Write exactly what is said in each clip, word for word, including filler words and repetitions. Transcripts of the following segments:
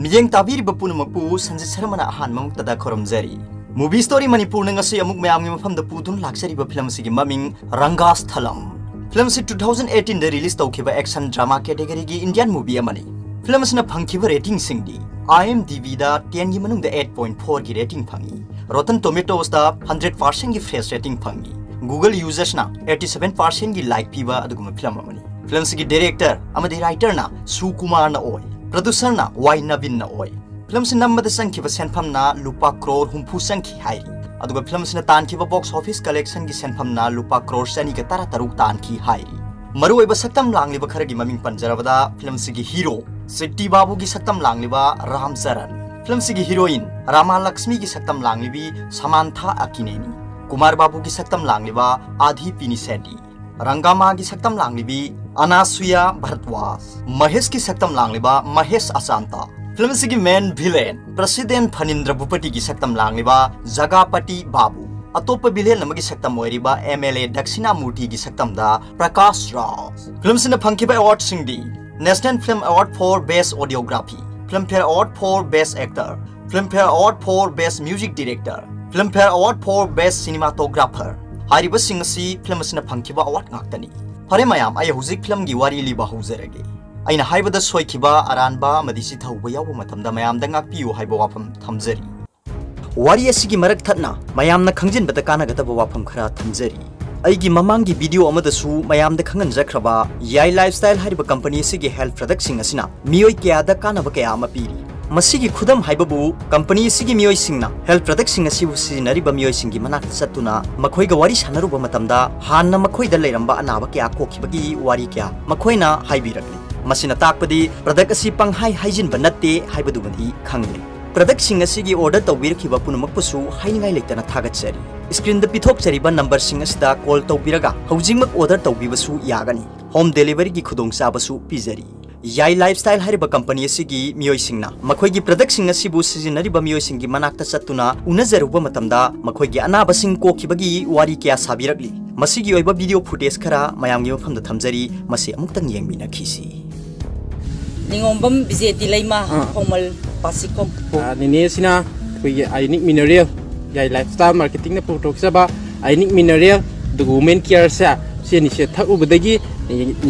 ꯃꯤꯠꯌꯦꯡ ꯇꯥꯕꯤꯔꯤꯕ ꯄꯨꯝꯅꯃꯛꯄꯨ ꯁꯟꯖꯤꯠ ꯁꯔꯃꯅ ꯑꯍꯥꯟꯕ ꯃꯛꯇꯗ ꯈꯨꯔꯨꯝꯖꯔꯤ꯫ Movie Story ꯃꯅꯤꯄꯨꯔꯅ ꯉꯁꯤ ꯑꯃꯨꯛ ꯃꯌꯥꯝꯒꯤ ꯃꯐꯝꯗ ꯄꯨꯗꯨꯅ ꯂꯥꯛꯆꯔꯤꯕ ꯐꯤꯂꯝ ꯑꯁꯤꯒꯤ ꯃꯃꯤꯡ ꯔꯪꯒꯥꯁꯊꯂꯝ꯫ ꯐꯤꯂꯝ ꯑꯁꯤ two thousand eighteen ꯗ release ꯇꯧꯈꯤꯕ action drama category ꯒꯤ Indian movie ꯑꯃꯅꯤ꯫ ꯐꯤꯂꯝ ꯑꯁꯤꯅ ꯐꯪꯈꯤꯕ rating ꯁꯤꯡꯗꯤ IMDb ꯗ ten ꯒꯤ ꯃꯅꯨꯡꯗ eight point four ꯒꯤ rating ꯐꯪꯏ꯫ Rotten Tomatoes ꯗ hundred percent ꯒꯤ fresh rating ꯐꯪꯏ꯫ Google users ꯅ eighty seven percent ꯒꯤ like ꯄꯤꯕ ꯑꯗꯨꯒꯨꯝꯕ ꯐꯤꯂꯝ ꯑꯃꯅꯤ꯫ ꯐꯤꯂꯝ ꯑꯁꯤꯒꯤ director ꯑꯃꯗꯤ writer ꯅ ꯁꯨꯀꯨꯃꯥꯔꯅ ꯑꯣꯏ꯫ Producer ꯅ ꯋꯥꯏ ꯅꯕꯤꯟꯅ ꯑꯣꯏ꯫ ꯐꯤꯂꯝ ꯑꯁꯤ ꯅꯝꯕꯗ ꯆꯪꯈꯤꯕ ꯁꯦꯟꯐꯝꯅ ꯂꯨꯄꯥ ꯀ꯭ꯔꯣꯔ ꯍꯨꯝꯐꯨ ꯆꯪꯈꯤ ꯍꯥꯏꯔꯤ꯫ ꯑꯗꯨꯒ ꯐꯤꯂꯝ ꯑꯁꯤꯅ ꯇꯥꯟꯈꯤꯕ box office collection ꯒꯤ ꯁꯦꯟꯐꯝꯅ ꯂꯨꯄꯥ ꯀ꯭ꯔꯣꯔ ꯆꯅꯤꯒ ꯇꯔꯥꯇꯔꯨꯛ ꯇꯥꯟꯈꯤ ꯍꯥꯏꯔꯤ꯫ ꯃꯔꯨꯑꯣꯏꯕ ꯁꯛꯇꯝ ꯂꯥꯡꯂꯤꯕ ꯈꯔꯒꯤ ꯃꯃꯤꯡ ꯄꯟꯖꯔꯕꯗ, ꯐꯤꯂꯝ ꯑꯁꯤꯒꯤ hero ꯁꯤꯇꯤ ꯕꯥꯕꯨꯒꯤ ꯁꯛꯇꯝ ꯂꯥꯡꯂꯤꯕ ꯔꯥꯝ ꯆꯔꯟ, ꯐꯤꯂꯝ ꯑꯁꯤꯒꯤ heroine ꯔꯥꯃꯥ ꯂꯛꯁꯃꯤꯒꯤ ꯁꯛꯇꯝ ꯂꯥꯡꯂꯤꯕꯤ ꯁꯃꯥꯟꯊꯥ ꯑꯀꯤꯅꯦꯅꯤ, ꯀꯨꯃꯥꯔ ꯕꯥꯕꯨꯒꯤ ꯁꯛꯇꯝ ꯂꯥꯡꯂꯤꯕ ꯑꯥꯙꯤ ꯄꯤꯅꯤꯁꯦꯇꯤ, ꯔꯪꯒꯥꯃꯥꯒꯤ ꯁꯛꯇꯝ ꯂꯥꯡꯂꯤꯕꯤ ꯑꯅꯥꯁꯨꯌꯥ ꯚꯔꯗ꯭ꯋꯥꯖ, ꯃꯍꯦꯁꯀꯤ ꯁꯛꯇꯝ ꯂꯥꯡꯂꯤꯕ ꯃꯍꯦꯁ ꯑꯆꯥꯟꯇ꯫ ꯐꯤꯂꯝ ꯑꯁꯤꯒꯤ main villain President ꯐꯅꯤꯟꯗ꯭ꯔ ꯚꯨꯄꯇꯤꯒꯤ ꯁꯛꯇꯝ ꯂꯥꯡꯂꯤꯕ ꯖꯒꯥꯄꯇꯤ ꯕꯥꯕꯨ, ꯑꯇꯣꯞꯄ villain ꯑꯃꯒꯤ ꯁꯛꯇꯝ ꯑꯣꯏꯔꯤꯕ MLA ꯗꯛꯁꯤꯅꯥꯃꯨꯔꯇꯤꯒꯤ ꯁꯛꯇꯝꯗ ꯄ꯭ꯔꯀꯥꯁ ꯔꯥꯖ꯫ ꯐꯤꯂꯝ ꯑꯁꯤꯅ ꯐꯪꯈꯤꯕ award ꯁꯤꯡꯗꯤ National Film Award for Best Audiography, Filmfare Award for Best Actor, Filmfare Award for Best Music Director, Filmfare Award for Best Cinematographer꯫ ꯍꯥꯏꯔꯤꯕꯁꯤꯡ ꯑꯁꯤ ꯐꯤꯂꯝ ꯑꯁꯤꯅ ꯐꯪꯈꯤꯕ award ꯉꯥꯛꯇꯅꯤ꯫ ꯐꯔꯦ ꯃꯌꯥꯝ, ꯑꯩ ꯍꯧꯖꯤꯛ ꯐꯤꯂꯝꯒꯤ ꯋꯥꯔꯤ ꯂꯤꯕ ꯍꯧꯖꯔꯒꯦ꯫ ꯑꯩꯅ ꯍꯥꯏꯕꯗ ꯁꯣꯏꯈꯤꯕ, ꯑꯔꯥꯟꯕ ꯑꯃꯗꯤ ꯆꯤꯊꯍꯧꯕ ꯌꯥꯎꯕ ꯃꯇꯝꯗ ꯃꯌꯥꯝꯗ ꯉꯥꯛꯄꯤꯌꯨ ꯍꯥꯏꯕ ꯋꯥꯐꯝ ꯊꯝꯖꯔꯤ꯫ ꯋꯥꯔꯤ ꯑꯁꯤꯒꯤ ꯃꯔꯛ ꯊꯠꯅ ꯃꯌꯥꯝꯅ ꯈꯪꯖꯤꯟꯕꯗ ꯀꯥꯟꯅꯒꯗꯕ ꯋꯥꯐꯝ ꯈꯔ ꯊꯝꯖꯔꯤ꯫ ꯑꯩꯒꯤ ꯃꯃꯥꯡꯒꯤ video ꯑꯃꯗꯁꯨ ꯃꯌꯥꯝꯗ ꯈꯪꯍꯟꯖꯈ꯭ꯔꯕ ꯌꯥꯏ Lifestyle ꯍꯥꯏꯔꯤꯕ company ꯑꯁꯤꯒꯤ health product ꯁꯤꯡ ꯑꯁꯤꯅ ꯃꯤꯑꯣꯏ ꯀꯌꯥꯗ ꯀꯥꯟꯅꯕ ꯀꯌꯥ ꯑꯃ ꯄꯤꯔꯤ꯫ ꯃꯁꯤꯒꯤ ꯈꯨꯗꯝ ꯍꯥꯏꯕꯕꯨ company ꯑꯁꯤꯒꯤ ꯃꯤꯑꯣꯏꯁꯤꯡꯅ health product ꯁꯤꯡ ꯑꯁꯤꯕꯨ ꯁꯤꯖꯤꯟꯅꯔꯤꯕ ꯃꯤꯑꯣꯏꯁꯤꯡꯒꯤ ꯃꯅꯥꯛꯇ ꯆꯠꯇꯨꯅ ꯃꯈꯣꯏꯒ ꯋꯥꯔꯤ ꯁꯥꯟꯅꯔꯨꯕ ꯃꯇꯝꯗ ꯍꯥꯟꯅ ꯃꯈꯣꯏꯗ ꯂꯩꯔꯝꯕ ꯑꯅꯥꯕ ꯀꯌꯥ ꯀꯣꯛꯈꯤꯕꯒꯤ ꯋꯥꯔꯤ ꯀꯌꯥ ꯃꯈꯣꯏꯅ ꯍꯥꯏꯕꯤꯔꯛꯂꯤ꯫ ꯃꯁꯤꯅ ꯇꯥꯛꯄꯗꯤ product ꯑꯁꯤ ꯄꯪꯍꯥꯏ ꯍꯥꯏꯖꯤꯟꯕ ꯅꯠꯇꯦ ꯍꯥꯏꯕꯗꯨꯃꯗꯤ ꯈꯪꯂꯦ꯫ Product ꯁꯤꯡ ꯑꯁꯤꯒꯤ order ꯇꯧꯕꯤꯔꯛꯈꯤꯕ ꯄꯨꯝꯅꯃꯛꯄꯨꯁꯨ ꯍꯥꯏꯅꯤꯡꯉꯥꯏ ꯂꯩꯇꯅ ꯊꯥꯒꯠꯆꯔꯤ꯫ Screen ꯗ ꯄꯤꯊꯣꯛꯆꯔꯤꯕ number ꯁꯤꯡ ꯑꯁꯤꯗ call ꯇꯧꯕꯤꯔꯒ ꯍꯧꯖꯤꯛꯃꯛ order ꯇꯧꯕꯤꯕꯁꯨ ꯌꯥꯒꯅꯤ꯫ Home delivery ꯒꯤ ꯈꯨꯗꯣꯡꯆꯥꯕꯁꯨ ꯄꯤꯖꯔꯤ꯫ ꯌꯥꯏ Lifestyle ꯍꯥꯏꯔꯤꯕ company ꯑꯁꯤꯒꯤ ꯃꯤꯑꯣꯏꯁꯤꯡꯅ ꯃꯈꯣꯏꯒꯤ product ꯁꯤꯡ ꯑꯁꯤꯕꯨ ꯁꯤꯖꯤꯟꯅꯔꯤꯕ ꯃꯤꯑꯣꯏꯁꯤꯡꯒꯤ ꯃꯅꯥꯛꯇ ꯆꯠꯇꯨꯅ ꯎꯅꯖꯔꯨꯕ ꯃꯇꯝꯗ ꯃꯈꯣꯏꯒꯤ ꯑꯅꯥꯕꯁꯤꯡ ꯀꯣꯛꯈꯤꯕꯒꯤ ꯋꯥꯔꯤ ꯀꯌꯥ ꯁꯥꯕꯤꯔꯛꯂꯤ꯫ ꯃꯁꯤꯒꯤ ꯑꯣꯏꯕ video footage ꯈꯔ ꯃꯌꯥꯝꯒꯤ ꯃꯐꯝꯗ ꯊꯝꯖꯔꯤ, ꯃꯁꯤ ꯑꯃꯨꯛꯇꯪ ꯌꯦꯡꯃꯤꯟꯅꯈꯤꯁꯤ꯫ ꯅꯤꯉꯣꯝꯕꯝ ꯕꯤꯖꯦꯇꯤ ꯂꯩꯃ, ꯑꯥ꯫ ꯈꯣꯡꯃꯜ ꯄꯥꯁꯤꯈꯣꯡ꯫ ꯑ, ꯅꯦꯅꯦꯁꯤꯅ ꯑꯩꯈꯣꯏꯒꯤ ꯑꯥꯏꯑꯣꯅꯤꯛ ꯃꯤꯅꯔꯦꯜ, ꯌꯥꯏ ꯂꯥꯏꯐ ꯁ꯭ꯇꯥꯏꯜ ꯃꯥꯔꯀꯦꯇꯤꯡꯅ ꯄꯨꯊꯣꯛꯆꯕ ꯑꯥꯏꯑꯣꯅꯤꯛ ꯃꯤꯅꯔꯦꯜ, ꯑꯗꯨꯒ ꯋꯨꯃꯦꯟ ꯀꯤꯌꯔꯁꯦ, ꯁꯤ ꯑꯅꯤꯁꯦ ꯊꯛꯎꯕꯗꯒꯤ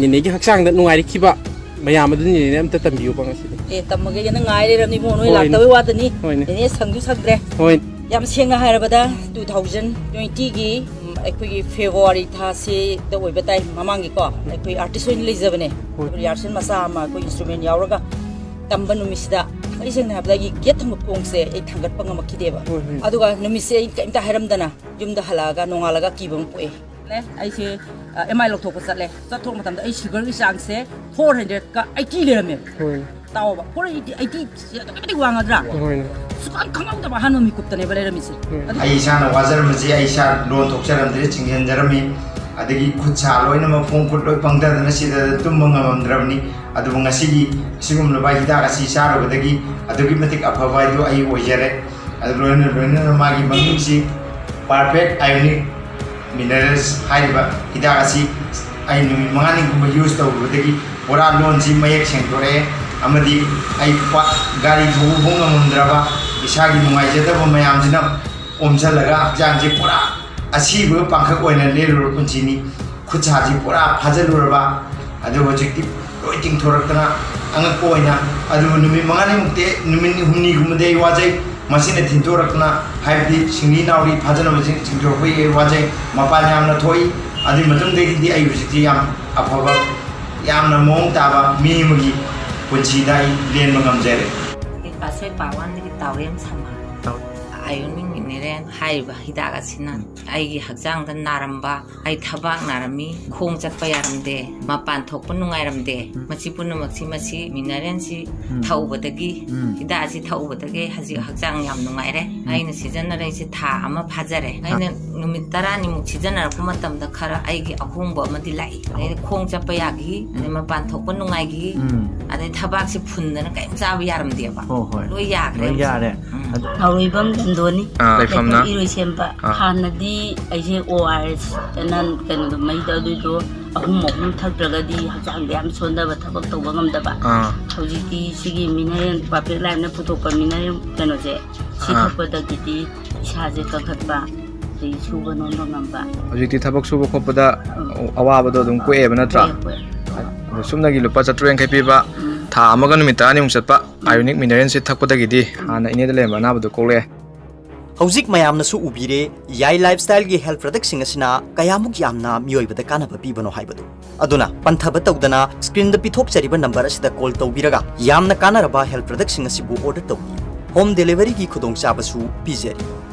ꯅꯦꯅꯦꯒꯤ ꯍꯛꯆꯥꯡꯗ ꯅꯨꯡꯉꯥꯏꯔꯛꯈꯤꯕ ꯃꯌꯥꯝ ꯑꯗꯨ ꯅꯦꯅꯦ ꯑꯝꯇ ꯇꯝꯕꯤꯌꯨꯕ ꯉꯁꯤꯗꯤ꯫ ꯑꯦ, ꯇꯝꯃꯒꯦ, ꯅꯪ ꯉꯥꯏ ꯂꯩꯔꯕꯅꯤ ꯏꯕꯨꯡꯉꯣ, ꯅꯣꯏ ꯍꯣꯏꯅꯦ꯫ ꯂꯥꯛꯇꯕꯩ ꯋꯥꯗꯅꯤ꯫ ꯍꯣꯏꯅꯦ꯫ ꯅꯦꯅꯦ ꯁꯪꯁꯨ ꯁꯪꯗ꯭ꯔꯦ꯫ ꯍꯣꯏ꯫ ꯌꯥꯝ ꯁꯦꯡꯅ ꯍꯥꯏꯔꯕꯗ, ꯇꯨ ꯊꯥꯎꯖꯟ ꯇ꯭ꯋꯦꯟꯇꯤꯒꯤ, ꯎꯝ, ꯑꯩꯈꯣꯏꯒꯤ ꯐꯦꯕ꯭ꯔꯨꯋꯥꯔꯤ ꯊꯥꯁꯤꯗ ꯑꯣꯏꯕ ꯇꯥꯏ꯫ ꯃꯃꯥꯡꯒꯤꯀꯣ, ꯑꯩꯈꯣꯏ ꯑꯥꯔꯇꯤꯁ ꯑꯣꯏꯅ ꯂꯩꯖꯕꯅꯦ꯫ ꯍꯣꯏ꯫ ꯔꯤꯍꯥꯔꯁꯦꯜ ꯃꯆꯥ ꯑꯃ ꯑꯩꯈꯣꯏ ꯏꯟꯁꯇ꯭ꯔꯨꯃꯦꯟ ꯌꯥꯎꯔꯒ ꯇꯝꯕ ꯅꯨꯃꯤꯠꯁꯤꯗ, ꯑꯩ ꯁꯦꯡꯅ ꯍꯥꯏꯕꯗ, ꯑꯩꯒꯤ ꯒꯦꯠ ꯊꯪꯕ ꯈꯣꯡꯁꯦ ꯑꯩ ꯊꯥꯡꯒꯠꯄ ꯉꯝꯃꯛꯈꯤꯗꯦꯕ꯫ ꯍꯣꯏ, ꯍꯣꯏ꯫ ꯑꯗꯨꯒ ꯅꯨꯃꯤꯠꯁꯦ ꯑꯩ ꯀꯩꯝꯇ ꯍꯥꯏꯔꯝꯗꯅ ꯌꯨꯝꯗ ꯍꯜꯂꯛꯑꯒ ꯅꯣꯡꯉꯥꯜꯂꯒ ꯀꯤꯕ ꯑꯃ ꯄꯣꯛꯑꯦ꯫ ꯑꯩꯁꯦ, ꯑ, ꯑꯦꯝ ꯑꯥꯏ ꯂꯧꯊꯣꯛꯄ ꯆꯠꯂꯦ꯫ ꯆꯠꯊꯣꯛꯄ ꯃꯇꯝꯗ ꯑꯩ ꯁꯨꯒꯔꯒꯤ ꯆꯥꯡꯁꯦ ꯐꯣꯔ ꯍꯟꯗ꯭ꯔꯦꯗꯀ ꯑꯩꯠꯇꯤ ꯂꯩꯔꯝꯃꯦꯕ꯫ ꯍꯣꯏ꯫ ꯇꯥꯎꯕ, ꯐꯣꯔ ꯑꯩꯠꯇꯤ, ꯑꯩꯠꯇꯤ ꯑꯗꯨꯛꯀꯤ ꯃꯇꯤꯛ ꯋꯥꯡꯉꯗ꯭ꯔꯥ? ꯍꯣꯏ꯫ ꯁꯨꯈꯪ ꯈꯪꯍꯧꯗꯕ ꯑꯍꯥꯟꯕ ꯃꯤꯀꯨꯞꯇꯅꯦꯕ ꯂꯩꯔꯝꯃꯤꯁꯦ꯫ ꯎꯝ꯫ ꯑꯗꯨ ꯑꯩ ꯏꯁꯥꯅ ꯋꯥꯖꯔꯝꯕꯁꯦ ꯑꯩ ꯏꯁꯥ ꯂꯣꯟ ꯊꯣꯛꯆꯔꯝꯗ꯭ꯔꯦ, ꯆꯤꯡꯁꯤꯟꯖꯔꯝꯃꯤ꯫ ꯑꯗꯒꯤ ꯈꯨꯠ ꯁꯥ ꯂꯣꯏꯅꯃꯛ ꯈꯣꯡ ꯈꯨꯠ ꯂꯣꯏ ꯄꯪꯊꯗꯅ ꯁꯤꯗ ꯇꯨꯝꯕ ꯉꯝꯃꯝꯗ꯭ꯔꯕꯅꯤ꯫ ꯑꯗꯨꯕꯨ ꯉꯁꯤꯒꯤ ꯑꯁꯤꯒꯨꯝꯂꯕ ꯍꯤꯗꯥꯛ ꯑꯁꯤ ꯆꯥꯔꯨꯕꯗꯒꯤ ꯑꯗꯨꯛꯀꯤ ꯃꯇꯤꯛ ꯑꯐꯕ ꯍꯥꯏꯗꯨ ꯑꯩ ꯑꯣꯏꯖꯔꯦ꯫ ꯑꯗꯨ ꯂꯣꯏꯅ ꯂꯣꯏꯅꯅ ꯃꯥꯒꯤ ꯃꯃꯤꯡꯁꯤ ꯄꯥꯔꯐꯦꯛ ꯑꯥꯏꯑꯣꯅꯤꯛ ꯃꯤꯅꯔꯦꯜꯁ ꯍꯥꯏꯔꯤꯕ ꯍꯤꯗꯥꯛ ꯑꯁꯤ ꯑꯩ ꯅꯨꯃꯤꯠ ꯃꯉꯥꯅꯤꯒꯨꯝꯕ ꯌꯨꯁ ꯇꯧꯔꯨꯕꯗꯒꯤ ꯄꯨꯔꯥ ꯂꯣꯟꯁꯤ ꯃꯌꯦꯛ ꯁꯦꯡꯗꯣꯔꯛꯑꯦ꯫ ꯑꯃꯗꯤ ꯑꯩ ꯄ-, ꯒꯥꯔꯤ ꯊꯧꯕ ꯐꯥꯎ ꯉꯝꯃꯝꯗ꯭ꯔꯕ, ꯏꯁꯥꯒꯤ ꯅꯨꯡꯉꯥꯏꯖꯗꯕ ꯃꯌꯥꯝꯁꯤꯅ ꯑꯣꯝꯁꯤꯜꯂꯒ ꯍꯛꯆꯥꯡꯁꯤ ꯄꯨꯔꯥ ꯑꯁꯤꯕ ꯄꯥꯡꯈꯛ ꯑꯣꯏꯅ ꯂꯦꯜꯂꯨꯔꯕ ꯄꯨꯟꯁꯤꯅꯤ꯫ ꯈꯨꯠꯁꯥꯁꯤ ꯄꯨꯔꯥ ꯐꯥꯖꯤꯜꯂꯨꯔꯕ, ꯑꯗꯨ ꯍꯧꯖꯤꯛꯇꯤ ꯂꯣꯏ ꯇꯤꯡꯊꯣꯔꯛꯇꯅ ꯑꯉꯛꯄ ꯑꯣꯏꯅ, ꯑꯗꯨ ꯅꯨꯃꯤꯠ ꯃꯉꯥꯅꯤꯃꯨꯛꯇꯤ, ꯅꯨꯃꯤꯠ ꯍꯨꯝꯅꯤꯒꯨꯝꯕꯗꯤ ꯑꯩ ꯋꯥꯖꯩ꯫ ꯃꯁꯤꯅ ꯊꯤꯟꯗꯣꯔꯛꯇꯅ, ꯍꯥꯏꯕꯗꯤ ꯁꯤꯡꯂꯤ ꯅꯥꯎꯔꯤ ꯐꯥꯖꯅꯕꯁꯤꯡ ꯆꯤꯡꯊꯣꯔꯛꯄꯒꯤ ꯑꯩ ꯋꯥꯖꯩ꯫ ꯃꯄꯥꯟ ꯌꯥꯝꯅ ꯊꯣꯛꯏ꯫ ꯑꯗꯨꯒꯤ ꯃꯇꯨꯡꯗꯒꯤꯗꯤ ꯑꯩ ꯍꯧꯖꯤꯛꯇꯤ ꯌꯥꯝ ꯑꯐꯕ, ꯌꯥꯝꯅ ꯃꯑꯣꯡ ꯇꯥꯕ ꯃꯤ ꯑꯃꯒꯤ ꯄꯨꯟꯁꯤꯗ ꯑꯩ ꯂꯦꯟꯕ ꯉꯝꯖꯔꯦ꯫ ꯄꯥꯠꯁꯣꯏ ꯄꯥꯛꯋꯥꯟꯗꯒꯤ ꯇꯥꯎꯔꯦꯝ ꯁꯃꯥ꯫ ꯑꯥꯏꯑꯣꯅꯤꯛ ꯃꯤꯅꯔꯦꯜ ꯍꯥꯏꯔꯤꯕ ꯍꯤꯗꯥꯛ ꯑꯁꯤꯅ ꯑꯩꯒꯤ ꯍꯛꯆꯥꯡꯗ ꯅꯥꯔꯝꯕ, ꯑꯩ ꯊꯕꯥꯛ ꯅꯥꯔꯝꯃꯤ, ꯈꯣꯡ ꯆꯠꯄ ꯌꯥꯔꯝꯗꯦ, ꯃꯄꯥꯟ ꯊꯣꯛꯄ ꯅꯨꯡꯉꯥꯏꯔꯝꯗꯦ, ꯃꯁꯤ ꯄꯨꯝꯅꯃꯛꯁꯤ ꯃꯁꯤ ꯃꯤꯅꯔꯦꯜꯁꯤ ꯊꯛꯎꯕꯗꯒꯤ, ꯍꯤꯗꯥꯛ ꯑꯁꯤ ꯊꯛꯎꯕꯗꯒꯤ ꯍꯧꯖꯤꯛ ꯍꯛꯆꯥꯡ ꯌꯥꯝ ꯅꯨꯡꯉꯥꯏꯔꯦ꯫ ꯑꯩꯅ ꯁꯤꯖꯤꯟꯅꯔꯛꯏꯁꯦ ꯊꯥ ꯑꯃ ꯐꯥꯖꯔꯦ꯫ ꯑꯩꯅ ꯅꯨꯃꯤꯠ ꯇꯔꯥꯅꯤꯃꯨꯛ ꯁꯤꯖꯤꯟꯅꯔꯛꯄ ꯃꯇꯝꯗ ꯈꯔ ꯑꯩꯒꯤ ꯑꯍꯣꯡꯕ ꯑꯃꯗꯤ ꯂꯥꯛꯏ꯫ ꯑꯗꯩ ꯈꯣꯡ ꯆꯠꯄ ꯌꯥꯈꯤ, ꯑꯗꯩ ꯃꯄꯥꯟ ꯊꯣꯛꯄ ꯅꯨꯡꯉꯥꯏꯈꯤ, ꯑꯗꯩ ꯊꯕꯥꯛꯁꯤ ꯐꯨꯟꯗꯅ ꯀꯔꯤꯝ ꯆꯥꯕ ꯌꯥꯔꯝꯗꯦꯕ꯫ ꯍꯣꯏ, ꯍꯣꯏ꯫ ꯂꯣꯏ ꯌꯥꯈ꯭ꯔꯦ ꯂꯣꯏ ꯍꯧꯖꯤꯛ꯫ ꯌꯥꯔꯦ꯫ ꯎꯝ꯫ ꯑꯗꯨ ꯅꯥꯎꯔꯩꯕꯝ ꯂꯟꯗꯣꯅꯤ꯫ ꯑꯥ, ꯂꯩꯐꯝꯅ? ꯂꯩꯐꯝ ꯏꯔꯣꯏꯁꯦꯝꯕ꯫ ꯑꯥ꯫ ꯍꯥꯟꯅꯗꯤ ꯑꯩꯁꯦ ꯑꯣ ꯑꯥꯔ ꯑꯦꯁ ꯑꯅ ꯀꯩꯅꯣꯗꯣ ꯃꯩꯗ ꯑꯗꯨꯏꯗꯣ ꯑꯍꯨꯝ ꯑꯍꯨꯝ ꯊꯛꯇ꯭ꯔꯒꯗꯤ ꯍꯛꯆꯥꯡꯗ ꯌꯥꯝ ꯁꯣꯟꯊꯕ, ꯊꯕꯛ ꯇꯧꯕ ꯉꯝꯗꯕ꯫ ꯑꯥ ꯍꯧꯖꯤꯛꯇꯤ ꯁꯤꯒꯤ ꯃꯤꯅꯔꯦꯜ, ꯄꯥꯔꯐꯦꯛ ꯂꯥꯏꯐꯅ ꯄꯨꯊꯣꯛꯄ ꯃꯤꯅꯔꯦꯜ ꯀꯩꯅꯣꯁꯦ, ꯁꯤ ꯑꯥ꯫ ꯊꯛꯄꯗꯒꯤꯗꯤ ꯏꯁꯥꯁꯦ ꯀꯟꯈꯠꯄ, ꯑꯗꯒꯤ ꯁꯨꯕ ꯅꯣꯝꯕ ꯉꯝꯕ꯫ ꯍꯧꯖꯤꯛꯇꯤ ꯊꯕꯛ ꯁꯨꯕ ꯈꯣꯠꯄꯗ ꯑꯋꯥꯕꯗꯣ ꯑꯗꯨꯝ ꯀꯣꯛꯑꯦꯕ ꯅꯠꯇ꯭ꯔꯥ? ꯀꯣꯛꯑꯦ, ꯀꯣꯛꯑꯦ꯫ ꯑꯗꯣ ꯁꯨꯞꯅꯒꯤ ꯂꯨꯄꯥ ꯆꯥꯇ꯭ꯔꯨꯛ ꯌꯥꯡꯈꯩ ꯄꯤꯕ, ꯎꯝ꯫ ꯊꯥ ꯑꯃꯒ ꯅꯨꯃꯤꯠ ꯇꯔꯥꯅꯤꯃꯨꯛ ꯆꯠꯄ ꯑꯥꯏꯑꯣꯅꯤꯛ ꯃꯤꯅꯔꯦꯜꯁꯦ ꯊꯛꯄꯗꯒꯤꯗꯤ ꯍꯥꯟꯅ ꯏꯅꯦꯗ ꯂꯩꯔꯝꯕ ꯑꯅꯥꯕꯗꯣ ꯀꯣꯛꯂꯛꯑꯦ꯫ ꯍꯧꯖꯤꯛ ꯃꯌꯥꯝꯅꯁꯨ ꯎꯕꯤꯔꯦ, ꯌꯥꯏ ꯂꯥꯏꯐꯁ꯭ꯇꯥꯏꯜꯒꯤ ꯍꯦꯜꯊ ꯄ꯭ꯔꯗꯛꯁꯤꯡ ꯑꯁꯤꯅ ꯀꯌꯥꯃꯨꯛ ꯌꯥꯝꯅ ꯃꯤꯑꯣꯏꯕꯗ ꯀꯥꯟꯅꯕ ꯄꯤꯕꯅꯣ ꯍꯥꯏꯕꯗꯨ꯫ ꯑꯗꯨꯅ ꯄꯟꯊꯕ ꯇꯧꯗꯅ ꯁ꯭ꯀ꯭ꯔꯤꯟꯗ ꯄꯤꯊꯣꯛꯆꯔꯤꯕ ꯅꯝꯕꯔ ꯑꯁꯤꯗ ꯀꯣꯜ ꯇꯧꯕꯤꯔꯒ ꯌꯥꯝꯅ ꯀꯥꯟꯅꯔꯕ ꯍꯦꯜꯊ ꯄ꯭ꯔꯗꯛꯁꯤꯡ ꯑꯁꯤꯕꯨ ꯑꯣꯔꯗꯔ ꯇꯧꯕꯤꯌꯨ꯫ ꯍꯣꯝ ꯗꯦꯂꯤꯚꯔꯤꯒꯤ ꯈꯨꯗꯣꯡꯆꯥꯕꯁꯨ ꯄꯤꯖꯔꯤ꯫